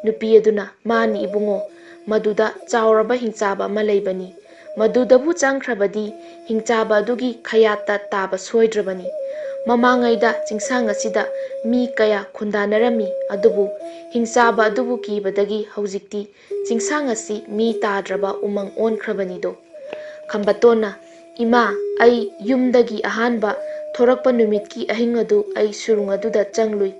ꯅꯨꯄꯤ ꯑꯗꯨꯅ, "ꯃꯥꯅꯤ ꯏꯕꯨꯡꯉꯣ, ꯃꯗꯨꯗ ꯆꯥꯎꯔꯕ ꯍꯤꯡꯆꯥꯕ ꯑꯃ ꯂꯩꯕꯅꯤ꯫ ꯃꯗꯨꯗꯕꯨ ꯆꯪꯈ꯭ꯔꯕꯗꯤ ꯍꯤꯡꯆꯥꯕ ꯑꯗꯨꯒꯤ ꯈꯌꯥꯠꯇ ꯇꯥꯕ ꯁꯣꯏꯗ꯭ꯔꯕꯅꯤ꯫ ꯃꯃꯥꯡꯉꯩꯗ ꯆꯤꯡꯁꯥꯡ ꯑꯁꯤꯗ ꯃꯤ ꯀꯌꯥ ꯈꯨꯟꯗꯥꯅꯔꯝꯃꯤ, ꯑꯗꯨꯕꯨ ꯍꯤꯡꯆꯥꯕ ꯑꯗꯨꯕꯨ ꯀꯤꯕꯗꯒꯤ ꯍꯧꯖꯤꯛꯇꯤ ꯆꯤꯡꯁꯥꯡ ꯑꯁꯤ ꯃꯤ ꯇꯥꯗ꯭ꯔꯕ ꯎꯃꯪ ꯑꯣꯟꯈ꯭ꯔꯕꯅꯤꯗꯣ꯫" ꯈꯝꯕꯇꯣꯟꯅ, "ꯏꯃꯥ, ꯑꯩ ꯌꯨꯝꯗꯒꯤ ꯑꯍꯥꯟꯕ ꯊꯣꯔꯛꯄ ꯅꯨꯃꯤꯠꯀꯤ ꯑꯍꯤꯡ ꯑꯗꯨ ꯑꯩ ꯁꯨꯔꯨꯡ ꯑꯗꯨꯗ ꯆꯪꯂꯨꯏ꯫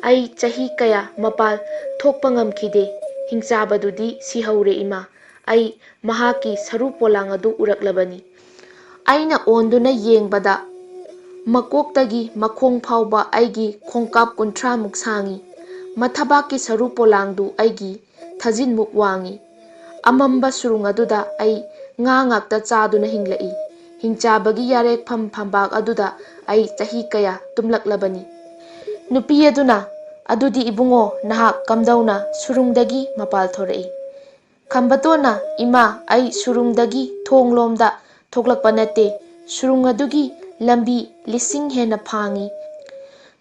ꯑꯩ ꯆꯍꯤ ꯀꯌꯥ ꯃꯄꯥꯜ ꯊꯣꯛꯄ ꯉꯝꯈꯤꯗꯦ꯫ ꯍꯤꯡꯆꯥꯕꯗꯨꯗꯤ ꯁꯤꯍꯧꯔꯦ, ꯏꯃꯥ꯫ ꯑꯩ ꯃꯍꯥꯛꯀꯤ ꯁꯔꯨ ꯄꯣꯂꯥꯡ ꯑꯗꯨ ꯎꯔꯛꯂꯕꯅꯤ꯫ ꯑꯩꯅ ꯑꯣꯟꯗꯨꯅ ꯌꯦꯡꯕꯗ ꯃꯀꯣꯛꯇꯒꯤ ꯃꯈꯣꯡ ꯐꯥꯎꯕ ꯑꯩꯒꯤ ꯈꯣꯡꯀꯥꯞ ꯀꯨꯟꯊ꯭ꯔꯥꯃꯨꯛ ꯁꯥꯡꯏ꯫ ꯃꯊꯕꯥꯛꯀꯤ ꯁꯔꯨ ꯄꯣꯂꯥꯡꯗꯨ ꯑꯩꯒꯤ ꯊꯥꯖꯤꯟꯃꯨꯛ ꯋꯥꯡꯏ꯫ ꯑꯃꯝꯕ ꯁꯨꯔꯨꯡ ꯑꯗꯨꯗ ꯑꯩ ꯉꯥ ꯉꯥꯛꯇ ꯆꯥꯗꯨꯅ ꯍꯤꯡꯂꯛꯏ꯫ ꯍꯤꯡꯆꯥꯕꯒꯤ ꯌꯥꯔꯦꯛꯐꯝ ꯐꯝꯕꯥꯛ ꯑꯗꯨꯗ ꯑꯩ ꯆꯍꯤ ꯀꯌꯥ ꯇꯨꯝꯂꯛꯂꯕꯅꯤ꯫" ꯅꯨꯄꯤ ꯑꯗꯨꯅ, "ꯑꯗꯨꯗꯤ ꯏꯕꯨꯡꯉꯣ, ꯅꯍꯥꯛ ꯀꯝꯗꯧꯅ ꯁꯨꯔꯨꯡꯗꯒꯤ ꯃꯄꯥꯜ ꯊꯣꯔꯛꯏ?" ꯈꯝꯕꯇꯣꯟꯅ, "ꯏꯃꯥ, ꯑꯩ ꯁꯨꯔꯨꯡꯗꯒꯤ ꯊꯣꯡꯂꯣꯝꯗ ꯊꯣꯛꯂꯛꯄ ꯅꯠꯇꯦ꯫ ꯁꯨꯔꯨꯡ ꯑꯗꯨꯒꯤ ꯂꯝꯕꯤ ꯂꯤꯁꯤꯡ ꯍꯦꯟꯅ ꯐꯥꯡꯏ꯫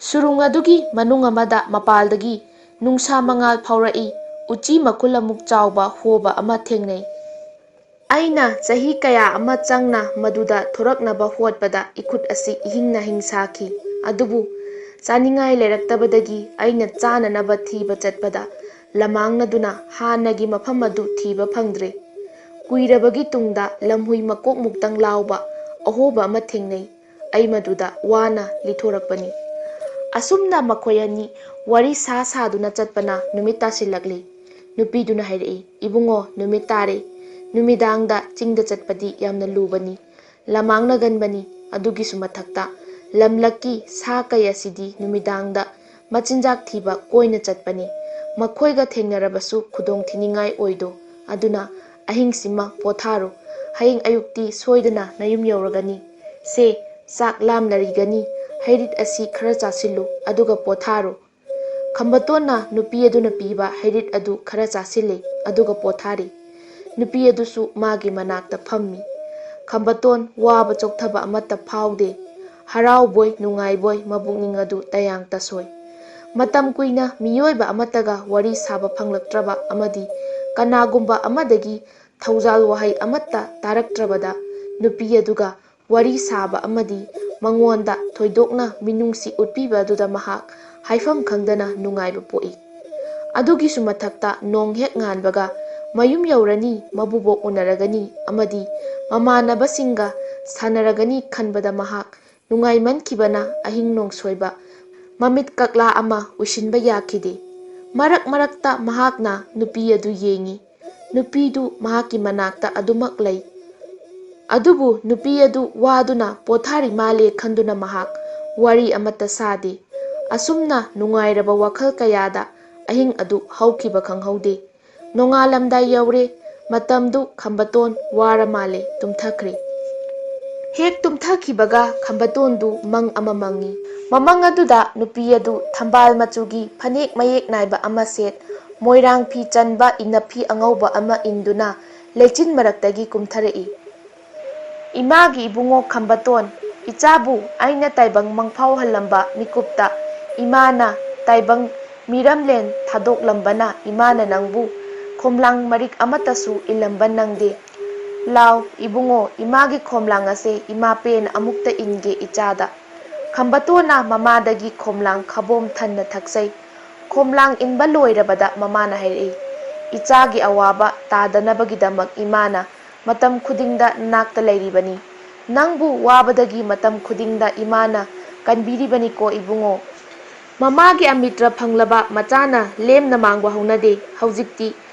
ꯁꯨꯔꯨꯡ ꯑꯗꯨꯒꯤ ꯃꯅꯨꯡ ꯑꯃꯗ ꯃꯄꯥꯜꯗꯒꯤ ꯅꯨꯡꯁꯥ ꯃꯉꯥꯜ ꯐꯥꯎꯔꯛꯏ꯫ ꯎꯆꯤ ꯃꯈꯨꯜ ꯑꯃꯨꯛ ꯆꯥꯎꯕ ꯍꯣꯕ ꯑꯃ ꯊꯦꯡꯅꯩ꯫ ꯑꯩꯅ ꯆꯍꯤ ꯀꯌꯥ ꯑꯃ ꯆꯪꯅ ꯃꯗꯨꯗ ꯊꯣꯔꯛꯅꯕ ꯍꯣꯠꯄꯗ ꯏꯈꯨꯠ ꯑꯁꯤ ꯏꯍꯤꯡ ꯅꯥꯍꯤꯡ ꯁꯥꯈꯤ꯫ ꯑꯗꯨꯕꯨ ꯆꯥꯅꯤꯡꯉꯥꯏ ꯂꯩꯔꯛꯇꯕꯗꯒꯤ ꯑꯩꯅ ꯆꯥꯅꯅꯕ ꯊꯤꯕ ꯆꯠꯄꯗ ꯂꯃꯥꯡꯅꯗꯨꯅ ꯍꯥꯟꯅꯒꯤ ꯃꯐꯝ ꯑꯗꯨ ꯊꯤꯕ ꯐꯪꯗ꯭ꯔꯦ꯫ ꯀꯨꯏꯔꯕꯒꯤ ꯇꯨꯡꯗ ꯂꯝꯍꯨꯏ ꯃꯀꯣꯛꯃꯨꯛꯇꯪ ꯂꯥꯎꯕ ꯑꯍꯣꯕ ꯑꯃ ꯊꯦꯡꯅꯩ꯫ ꯑꯩ ꯃꯗꯨꯗ ꯋꯥꯅ ꯂꯤꯊꯣꯔꯛꯄꯅꯤ꯫" ꯑꯁꯨꯝꯅ ꯃꯈꯣꯏ ꯑꯅꯤ ꯋꯥꯔꯤ ꯁꯥ ꯁꯥꯗꯨꯅ ꯆꯠꯄꯅ ꯅꯨꯃꯤꯠ ꯇꯥꯁꯤꯜꯂꯛꯂꯤ꯫ ꯅꯨꯄꯤꯗꯨꯅ ꯍꯥꯏꯔꯛꯏ, "ꯏꯕꯨꯡꯉꯣ, ꯅꯨꯃꯤꯠ ꯇꯥꯔꯦ꯫ ꯅꯨꯃꯤꯗꯥꯡꯗ ꯆꯤꯡꯗ ꯆꯠꯄꯗꯤ ꯌꯥꯝꯅ ꯂꯨꯕꯅꯤ, ꯂꯃꯥꯡꯅꯒꯟꯕꯅꯤ꯫ ꯑꯗꯨꯒꯤꯁꯨ ꯃꯊꯛꯇ ꯂꯝꯂꯛꯀꯤ ꯁꯥ ꯀꯩ ꯑꯁꯤꯗꯤ ꯅꯨꯃꯤꯗꯥꯡꯗ ꯃꯆꯤꯟꯖꯥꯛ ꯊꯤꯕ ꯀꯣꯏꯅ ꯆꯠꯄꯅꯤ꯫ ꯃꯈꯣꯏꯒ ꯊꯦꯡꯅꯔꯕꯁꯨ ꯈꯨꯗꯣꯡ ꯊꯤꯅꯤꯡꯉꯥꯏ ꯑꯣꯏꯗꯣ꯫ ꯑꯗꯨꯅ ꯑꯍꯤꯡꯁꯤꯃ ꯄꯣꯊꯥꯔꯣ꯫ ꯍꯌꯦꯡ ꯑꯌꯨꯛꯇꯤ ꯁꯣꯏꯗꯅ ꯅꯌꯨꯝ ꯌꯧꯔꯒꯅꯤ꯫ ꯁꯦ, ꯆꯥꯛ ꯂꯥꯝꯂꯔꯤꯒꯅꯤ, ꯍꯩꯔꯤꯠ ꯑꯁꯤ ꯈꯔ ꯆꯥꯁꯤꯜꯂꯨ, ꯑꯗꯨꯒ ꯄꯣꯊꯥꯔꯣ꯫" ꯈꯝꯕꯇꯣꯟꯅ ꯅꯨꯄꯤ ꯑꯗꯨꯅ ꯄꯤꯕ ꯍꯩꯔꯤꯠ ꯑꯗꯨ ꯈꯔ ꯆꯥꯁꯤꯜꯂꯦ, ꯑꯗꯨꯒ ꯄꯣꯊꯥꯔꯦ꯫ ꯅꯨꯄꯤ ꯑꯗꯨꯁꯨ ꯃꯥꯒꯤ ꯃꯅꯥꯛꯇ ꯐꯝꯃꯤ꯫ ꯈꯝꯕꯇꯣꯟ ꯋꯥꯕ ꯆꯣꯛꯊꯕ ꯑꯃꯠꯇ ꯐꯥꯎꯗꯦ꯫ ꯍꯔꯥꯎꯕꯣꯏ ꯅꯨꯡꯉꯥꯏꯕꯣꯏ ꯃꯄꯨꯛꯅꯤꯡ ꯑꯗꯨ ꯇꯌꯥꯡ ꯇꯁꯣꯏ꯫ ꯃꯇꯝ ꯀꯨꯏꯅ ꯃꯤꯑꯣꯏꯕ ꯑꯃꯠꯇꯒ ꯋꯥꯔꯤ ꯁꯥꯕ ꯐꯪꯂꯛꯇ꯭ꯔꯕ ꯑꯃꯗꯤ ꯀꯅꯥꯒꯨꯝꯕ ꯑꯃꯗꯒꯤ ꯊꯧꯖꯥꯜ ꯋꯥꯍꯩ ꯑꯃꯠꯇ ꯇꯥꯔꯛꯇ꯭ꯔꯕꯗ ꯅꯨꯄꯤ ꯑꯗꯨꯒ ꯋꯥꯔꯤ ꯁꯥꯕ ꯑꯃꯗꯤ ꯃꯉꯣꯟꯗ ꯊꯣꯏꯗꯣꯛꯅ ꯃꯤꯅꯨꯡꯁꯤ ꯎꯠꯄꯤꯕ ꯑꯗꯨꯗ ꯃꯍꯥꯛ ꯍꯥꯏꯐꯝ ꯈꯪꯗꯅ ꯅꯨꯡꯉꯥꯏꯕ ꯄꯣꯛꯏ꯫ ꯑꯗꯨꯒꯤꯁꯨ ꯃꯊꯛꯇ ꯅꯣꯡ ꯍꯦꯛ ꯉꯥꯟꯕꯒ ꯃꯌꯨꯝ ꯌꯧꯔꯅꯤ, ꯃꯕꯨꯕꯣꯛ ꯎꯅꯔꯒꯅꯤ ꯑꯃꯗꯤ ꯃꯃꯥꯟꯅꯕꯁꯤꯡꯒ ꯁꯥꯟꯅꯔꯒꯅꯤ ꯈꯟꯕꯗ ꯃꯍꯥꯛ ꯅꯨꯡꯉꯥꯏꯃꯟꯈꯤꯕꯅ ꯑꯍꯤꯡ ꯅꯣꯡꯁꯣꯏꯕ ꯃꯃꯤꯠ ꯀꯛꯂꯥ ꯑꯃ ꯎꯏꯁꯤꯟꯕ ꯌꯥꯈꯤꯗꯦ꯫ ꯃꯔꯛ ꯃꯔꯛꯇ ꯃꯍꯥꯛꯅ ꯅꯨꯄꯤ ꯑꯗꯨ ꯌꯦꯡꯏ꯫ ꯅꯨꯄꯤꯗꯨ ꯃꯍꯥꯛꯀꯤ ꯃꯅꯥꯛꯇ ꯑꯗꯨꯃꯛ ꯂꯩ꯫ ꯑꯗꯨꯕꯨ ꯅꯨꯄꯤ ꯑꯗꯨ ꯋꯥꯗꯨꯅ ꯄꯣꯊꯥꯔꯤ ꯃꯥꯜꯂꯦ ꯈꯟꯗꯨꯅ ꯃꯍꯥꯛ ꯋꯥꯔꯤ ꯑꯃꯠꯇ ꯁꯥꯗꯦ꯫ ꯑꯁꯨꯝꯅ ꯅꯨꯡꯉꯥꯏꯔꯕ ꯋꯥꯈꯜ ꯀꯌꯥꯗ ꯑꯍꯤꯡ ꯑꯗꯨ ꯍꯧꯈꯤꯕ ꯈꯪꯍꯧꯗꯦ꯫ ꯅꯣꯡꯉꯥꯜꯂꯝꯗꯥꯏ ꯌꯧꯔꯦ꯫ ꯃꯇꯝꯗꯨ ꯈꯝꯕꯇꯣꯟ ꯋꯥꯔ ꯃꯥꯜꯂꯦ, ꯇꯨꯝꯊꯈ꯭ꯔꯦ꯫ ꯍꯦꯛ ꯇꯨꯝꯊꯈꯤꯕꯒ ꯈꯝꯕꯇꯣꯟꯗꯨ ꯃꯪ ꯑꯃ ꯃꯪꯉꯤ꯫ ꯃꯃꯪ ꯑꯗꯨꯗ ꯅꯨꯄꯤ ꯑꯗꯨ ꯊꯝꯕꯥꯜ ꯃꯆꯨꯒꯤ ꯐꯅꯦꯛ ꯃꯌꯦꯛ ꯅꯥꯏꯕ ꯑꯃ ꯁꯦꯠ, ꯃꯣꯏꯔꯥꯡ ꯐꯤ ꯆꯟꯕ ꯏꯅꯐꯤ ꯑꯉꯧꯕ ꯑꯃ ꯏꯟꯗꯨꯅ ꯂꯩꯆꯤꯟ ꯃꯔꯛꯇꯒꯤ ꯀꯨꯝꯊꯔꯛꯏ꯫ "ꯏꯃꯥꯒꯤ ꯏꯕꯨꯡꯉꯣ ꯈꯝꯕꯇꯣꯟ, ꯏꯆꯥꯕꯨ ꯑꯩꯅ ꯇꯥꯏꯕꯪ ꯃꯪꯐꯥꯎꯍꯜꯂꯝꯕ ꯃꯤꯀꯨꯞꯇ ꯏꯃꯥꯅ ꯇꯥꯏꯕꯪ ꯃꯤꯔꯝꯂꯦꯟ ꯊꯥꯗꯣꯛꯂꯝꯕꯅ ꯏꯃꯥꯅ ꯅꯪꯕꯨ ꯈꯣꯝꯂꯥꯡ ꯃꯔꯤꯛ ꯑꯃꯠꯇꯁꯨ ꯏꯜꯂꯝꯕ ꯅꯪꯗꯦ꯫ ꯂꯥꯎ ꯏꯕꯨꯡꯉꯣ, ꯏꯃꯥꯒꯤ ꯈꯣꯝꯂꯥꯡ ꯑꯁꯦ ꯏꯃꯥ ꯄꯦꯟ ꯑꯃꯨꯛꯇ ꯏꯟꯒꯦ ꯏꯆꯥꯗ꯫" ꯈꯝꯕꯇꯣꯟꯅ ꯃꯃꯥꯗꯒꯤ ꯈꯣꯝꯂꯥꯡ ꯈꯕꯣꯝ ꯊꯟꯅ ꯊꯛꯆꯩ꯫ ꯈꯣꯝꯂꯥꯡ ꯏꯟꯕ ꯂꯣꯏꯔꯕꯗ ꯃꯃꯥꯅ ꯍꯥꯏꯔꯛꯏ, "ꯏꯆꯥꯒꯤ ꯑꯋꯥꯕ ꯇꯥꯗꯅꯕꯒꯤꯗꯃꯛ ꯏꯃꯥꯅ ꯃꯇꯝ ꯈꯨꯗꯤꯡꯗ ꯅꯅꯥꯛꯇ ꯂꯩꯔꯤꯕꯅꯤ꯫ ꯅꯪꯕꯨ ꯋꯥꯕꯗꯒꯤ ꯃꯇꯝ ꯈꯨꯗꯤꯡꯗ ꯏꯃꯥꯅ ꯀꯟꯕꯤꯔꯤꯕꯅꯤꯀꯣ ꯏꯕꯨꯡꯉꯣ꯫ ꯃꯃꯥꯒꯤ ꯑꯃꯤꯇ꯭ꯔ ꯐꯪꯂꯕ ꯃꯆꯥꯅ ꯂꯦꯝꯅ ꯃꯥꯡꯕ ꯍꯧꯅꯗꯦ꯫ ꯍꯧꯖꯤꯛꯇꯤ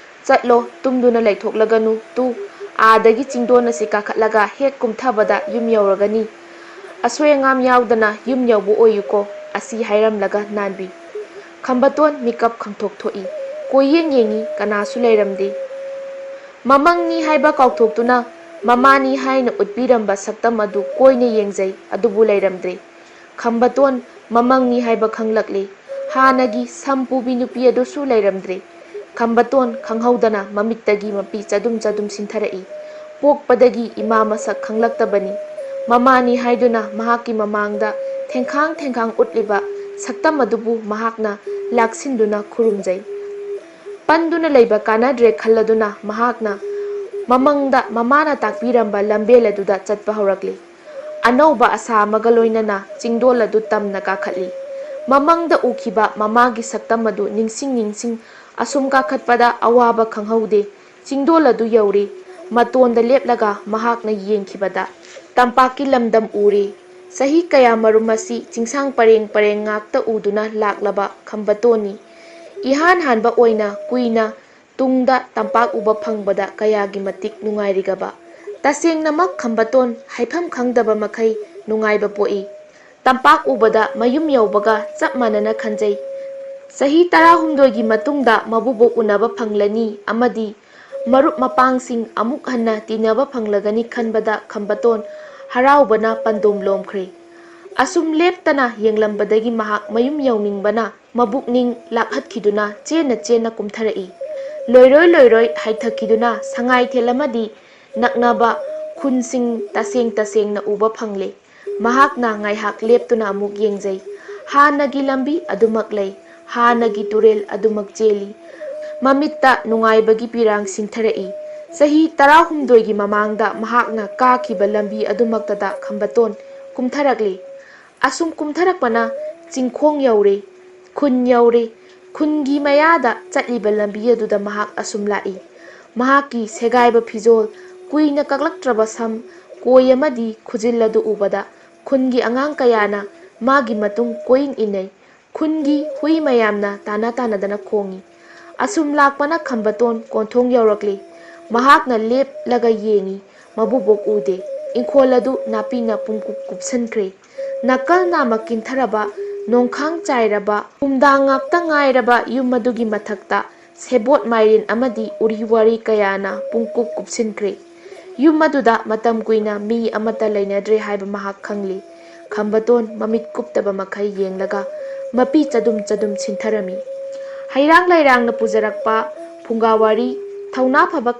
ꯆꯠꯂꯣ, ꯇꯨꯝꯗꯨꯅ ꯂꯩꯊꯣꯛꯂꯒꯅꯨ꯫ ꯇꯨ, ꯑꯥꯗꯒꯤ ꯆꯤꯡꯗꯣꯟ ꯑꯁꯤ ꯀꯥꯈꯠꯂꯒ ꯍꯦꯛ ꯀꯨꯝꯊꯕꯗ ꯌꯨꯝ ꯌꯧꯔꯒꯅꯤ꯫ ꯑꯁꯣꯏ ꯑꯉꯥꯝ ꯌꯥꯎꯗꯅ ꯌꯨꯝ ꯌꯧꯕ ꯑꯣꯏꯌꯨꯀꯣ꯫ ꯑꯁꯤ ꯍꯥꯏꯔꯝꯂꯒ ꯅꯥꯟꯕꯤ꯫ ꯈꯝꯕꯇꯣꯟ ꯃꯤꯀꯞ ꯈꯪꯊꯣꯛ ꯊꯣꯛꯏ꯫ ꯀꯣꯏꯌꯦꯡ ꯌꯦꯡꯉꯤ, ꯀꯅꯥꯁꯨ ꯂꯩꯔꯝꯗꯦ꯫ ꯃꯃꯪꯅꯤ ꯍꯥꯏꯕ ꯀꯥꯎꯊꯣꯛꯇꯨꯅ ꯃꯃꯥꯅꯤ ꯍꯥꯏꯅ ꯎꯠꯄꯤꯔꯝꯕ ꯁꯛꯇꯝ ꯑꯗꯨ ꯀꯣꯏꯅ ꯌꯦꯡꯖꯩ, ꯑꯗꯨꯕꯨ ꯂꯩꯔꯝꯗ꯭ꯔꯦ꯫ ꯈꯝꯕꯇꯣꯟ ꯃꯃꯪꯅꯤ ꯍꯥꯏꯕ ꯈꯪꯂꯛꯂꯦ꯫ ꯍꯥꯟꯅꯒꯤ ꯁꯝ ꯄꯨꯕꯤ ꯅꯨꯄꯤ ꯑꯗꯨꯁꯨ ꯂꯩꯔꯝꯗ꯭ꯔꯦ꯫ ꯈꯝꯕꯇꯣꯟ ꯈꯪꯍꯧꯗꯅ ꯃꯃꯤꯠꯇꯒꯤ ꯃꯄꯤ ꯆꯗꯨꯝ ꯆꯗꯨꯝ ꯁꯤꯟꯊꯔꯛꯏ꯫ ꯄꯣꯛꯄꯗꯒꯤ ꯏꯃꯥ ꯃꯁꯛ ꯈꯪꯂꯛꯇꯕꯅꯤ꯫ ꯃꯃꯥꯅꯤ ꯍꯥꯏꯗꯨꯅ ꯃꯍꯥꯛꯀꯤ ꯃꯃꯥꯡꯗ ꯊꯦꯡꯈꯥꯡ ꯊꯦꯡꯈꯥꯡ ꯎꯠꯂꯤꯕ ꯁꯛꯇꯝ ꯑꯗꯨꯕꯨ ꯃꯍꯥꯛꯅ ꯂꯥꯛꯁꯤꯟꯗꯨꯅ ꯈꯨꯔꯨꯝꯖꯩ꯫ ꯄꯟꯗꯨꯅ ꯂꯩꯕ ꯀꯥꯟꯅꯗ꯭ꯔꯦ ꯈꯜꯂꯗꯨꯅ ꯃꯍꯥꯛꯅ ꯃꯃꯪꯗ ꯃꯃꯥꯅ ꯇꯥꯛꯄꯤꯔꯝꯕ ꯂꯝꯕꯦꯜ ꯑꯗꯨꯗ ꯆꯠꯄ ꯍꯧꯔꯛꯂꯤ꯫ ꯑꯅꯧꯕ ꯑꯁꯥ ꯑꯃꯒ ꯂꯣꯏꯅꯅ ꯆꯤꯡꯗꯣꯜ ꯑꯗꯨ ꯇꯝꯅ ꯀꯥꯈꯠꯂꯤ꯫ ꯃꯃꯪꯗ ꯎꯈꯤꯕ ꯃꯃꯥꯒꯤ ꯁꯛꯇꯝ ꯑꯗꯨ ꯅꯤꯡꯁꯤꯡ ꯅꯤꯡꯁꯤꯡ ꯑꯁꯨꯝ ꯀꯥꯈꯠꯄꯗ ꯑꯋꯥꯕ ꯈꯪꯍꯧꯗꯦ꯫ ꯆꯤꯡꯗꯣꯜ ꯑꯗꯨ ꯌꯧꯔꯦ꯫ ꯃꯇꯣꯟꯗ ꯂꯦꯞꯂꯒ ꯃꯍꯥꯛꯅ ꯌꯦꯡꯈꯤꯕꯗ ꯇꯝꯄꯥꯛꯀꯤ ꯂꯝꯗꯝ ꯎꯔꯦ꯫ ꯆꯍꯤ ꯀꯌꯥ ꯃꯔꯨꯝ ꯑꯁꯤ ꯆꯤꯡꯁꯥꯡ ꯄꯔꯦꯡ ꯄꯔꯦꯡ ꯉꯥꯛꯇ ꯎꯗꯨꯅ ꯂꯥꯛꯂꯕ ꯈꯝꯕꯇꯣꯟꯅꯤ꯫ ꯏꯍꯥꯟ ꯍꯥꯟꯕ ꯑꯣꯏꯅ ꯀꯨꯏꯅ ꯇꯨꯡꯗ ꯇꯝꯄꯥꯛ ꯎꯕ ꯐꯪꯕꯗ ꯀꯌꯥꯒꯤ ꯃꯇꯤꯛ ꯅꯨꯡꯉꯥꯏꯔꯤꯒꯕ꯫ ꯇꯁꯦꯡꯅꯃꯛ ꯈꯝꯕꯇꯣꯟ ꯍꯥꯏꯐꯝ ꯈꯪꯗꯕ ꯃꯈꯩ ꯅꯨꯡꯉꯥꯏꯕ ꯄꯣꯛꯏ꯫ ꯇꯝꯄꯥꯛ ꯎꯕꯗ ꯃꯌꯨꯝ ꯌꯧꯕꯒ ꯆꯞ ꯃꯥꯟꯅꯅ ꯈꯟꯖꯩ꯫ ꯆꯍꯤ ꯇꯔꯥꯍꯨꯝꯗꯣꯏꯒꯤ ꯃꯇꯨꯡꯗ ꯃꯕꯨꯕꯣꯛ ꯎꯅꯕ ꯐꯪꯂꯅꯤ ꯑꯃꯗꯤ ꯃꯔꯨꯞ ꯃꯄꯥꯡꯁꯤꯡ ꯑꯃꯨꯛ ꯍꯟꯅ ꯇꯤꯟꯅꯕ ꯐꯪꯂꯒꯅꯤ ꯈꯟꯕꯗ ꯈꯝꯕꯇꯣꯟ ꯍꯔꯥꯎꯕꯅ ꯄꯟꯗꯣꯝ ꯂꯣꯝꯈ꯭ꯔꯦ꯫ ꯑꯁꯨꯝ ꯂꯦꯞꯇꯅ ꯌꯦꯡꯂꯝꯕꯗꯒꯤ ꯃꯍꯥꯛ ꯃꯌꯨꯝ ꯌꯧꯅꯤꯡꯕꯅ ꯃꯕꯨꯛꯅꯤꯡ ꯂꯥꯛꯍꯠꯈꯤꯗꯨꯅ ꯆꯦꯟꯅ ꯆꯦꯟꯅ ꯀꯨꯝꯊꯔꯛꯏ꯫ ꯂꯣꯏꯔꯣꯏ ꯂꯣꯏꯔꯣꯏ ꯍꯥꯏꯊꯈꯤꯗꯨꯅ ꯁꯉꯥꯏꯊꯦꯜ ꯑꯃꯗꯤ ꯅꯛꯅꯕ ꯈꯨꯟꯁꯤꯡ ꯇꯁꯦꯡ ꯇꯁꯦꯡꯅ ꯎꯕ ꯐꯪꯂꯦ꯫ ꯃꯍꯥꯛꯅ ꯉꯥꯏꯍꯥꯛ ꯂꯦꯞꯇꯨꯅ ꯑꯃꯨꯛ ꯌꯦꯡꯖꯩ꯫ ꯍꯥꯟꯅꯒꯤ ꯂꯝꯕꯤ ꯑꯗꯨꯃꯛ ꯂꯩ꯫ ꯍꯥꯟꯅꯒꯤ ꯇꯨꯔꯦꯜ ꯑꯗꯨꯃꯛ ꯆꯦꯜꯂꯤ꯫ ꯃꯃꯤꯠꯇ ꯅꯨꯡꯉꯥꯏꯕꯒꯤ ꯄꯤꯔꯥꯡ ꯁꯤꯟꯊꯔꯛꯏ꯫ ꯆꯍꯤ ꯇꯔꯥꯍꯨꯝꯗꯣꯏꯒꯤ ꯃꯃꯥꯡꯗ ꯃꯍꯥꯛꯅ ꯀꯥꯈꯤꯕ ꯂꯝꯕꯤ ꯑꯗꯨꯃꯛꯇꯗ ꯈꯝꯕꯇꯣꯟ ꯀꯨꯝꯊꯔꯛꯂꯤ꯫ ꯑꯁꯨꯝ ꯀꯨꯝꯊꯔꯛꯄꯅ ꯆꯤꯡꯈꯣꯡ ꯌꯧꯔꯦ, ꯈꯨꯟ ꯌꯧꯔꯦ꯫ ꯈꯨꯟꯒꯤ ꯃꯌꯥꯗ ꯆꯠꯂꯤꯕ ꯂꯝꯕꯤ ꯑꯗꯨꯗ ꯃꯍꯥꯛ ꯑꯁꯨꯝ ꯂꯥꯛꯏ꯫ ꯃꯍꯥꯛꯀꯤ ꯁꯦꯒꯥꯏꯕ ꯐꯤꯖꯣꯜ, ꯀꯨꯏꯅ ꯀꯛꯂꯛꯇ꯭ꯔꯕ ꯁꯝ, ꯀꯣꯏ ꯑꯃꯗꯤ ꯈꯨꯖꯤꯜ ꯑꯗꯨ ꯎꯕꯗ ꯈꯨꯟꯒꯤ ꯑꯉꯥꯡ ꯀꯌꯥꯅ ꯃꯥꯒꯤ ꯃꯇꯨꯡ ꯀꯣꯏꯏꯟ ꯏꯟꯅꯩ꯫ ꯈꯨꯟꯒꯤ ꯍꯨꯏ ꯃꯌꯥꯝꯅ ꯇꯥꯟꯅ ꯇꯥꯟꯅꯗꯅ ꯈꯣꯡꯏ꯫ ꯑꯁꯨꯝ ꯂꯥꯛꯄꯅ ꯈꯝꯕꯇꯣꯟ ꯀꯣꯟꯊꯣꯡ ꯌꯧꯔꯛꯂꯤ꯫ ꯃꯍꯥꯛꯅ ꯂꯦꯞꯂꯒ ꯌꯦꯡꯏ꯫ ꯃꯕꯨꯕꯣꯛ ꯎꯗꯦ꯫ ꯏꯪꯈꯣꯜ ꯑꯗꯨ ꯅꯥꯄꯤꯅ ꯄꯨꯡꯀꯨꯞ ꯀꯨꯞꯁꯤꯟꯈ꯭ꯔꯦ꯫ ꯅꯥꯀꯜ ꯅꯥꯝꯃ ꯀꯤꯟꯊꯔꯕ, ꯅꯣꯡꯈꯥꯡ ꯆꯥꯏꯔꯕ, ꯀꯨꯝꯗꯥꯡ ꯉꯥꯛꯇ ꯉꯥꯏꯔꯕ ꯌꯨꯝ ꯑꯗꯨꯒꯤ ꯃꯊꯛꯇ ꯁꯦꯕꯣꯠ, ꯃꯥꯏꯔꯦꯟ ꯑꯃꯗꯤ ꯎꯔꯤ ꯋꯥꯔꯤ ꯀꯌꯥꯅ ꯄꯨꯡꯀꯨꯞ ꯀꯨꯞꯁꯤꯟꯈ꯭ꯔꯦ꯫ ꯌꯨꯝ ꯑꯗꯨꯗ ꯃꯇꯝ ꯀꯨꯏꯅ ꯃꯤ ꯑꯃꯠꯇ ꯂꯩꯅꯗ꯭ꯔꯦ ꯍꯥꯏꯕ ꯃꯍꯥꯛ ꯈꯪꯂꯤ꯫ ꯈꯝꯕꯇꯣꯟ ꯃꯃꯤꯠ ꯀꯨꯞꯇꯕ ꯃꯈꯩ ꯌꯦꯡꯂꯒ ꯃꯄꯤ ꯆꯗꯨꯝ ꯆꯗꯨꯝ ꯁꯤꯟꯊꯔꯝꯃꯤ꯫ ꯍꯩꯔꯥꯡ ꯂꯩꯔꯥꯡꯅ ꯄꯨꯖꯔꯛꯄ ꯐꯨꯡꯒꯥ ꯋꯥꯔꯤ, ꯊꯧꯅꯥ ꯐꯕ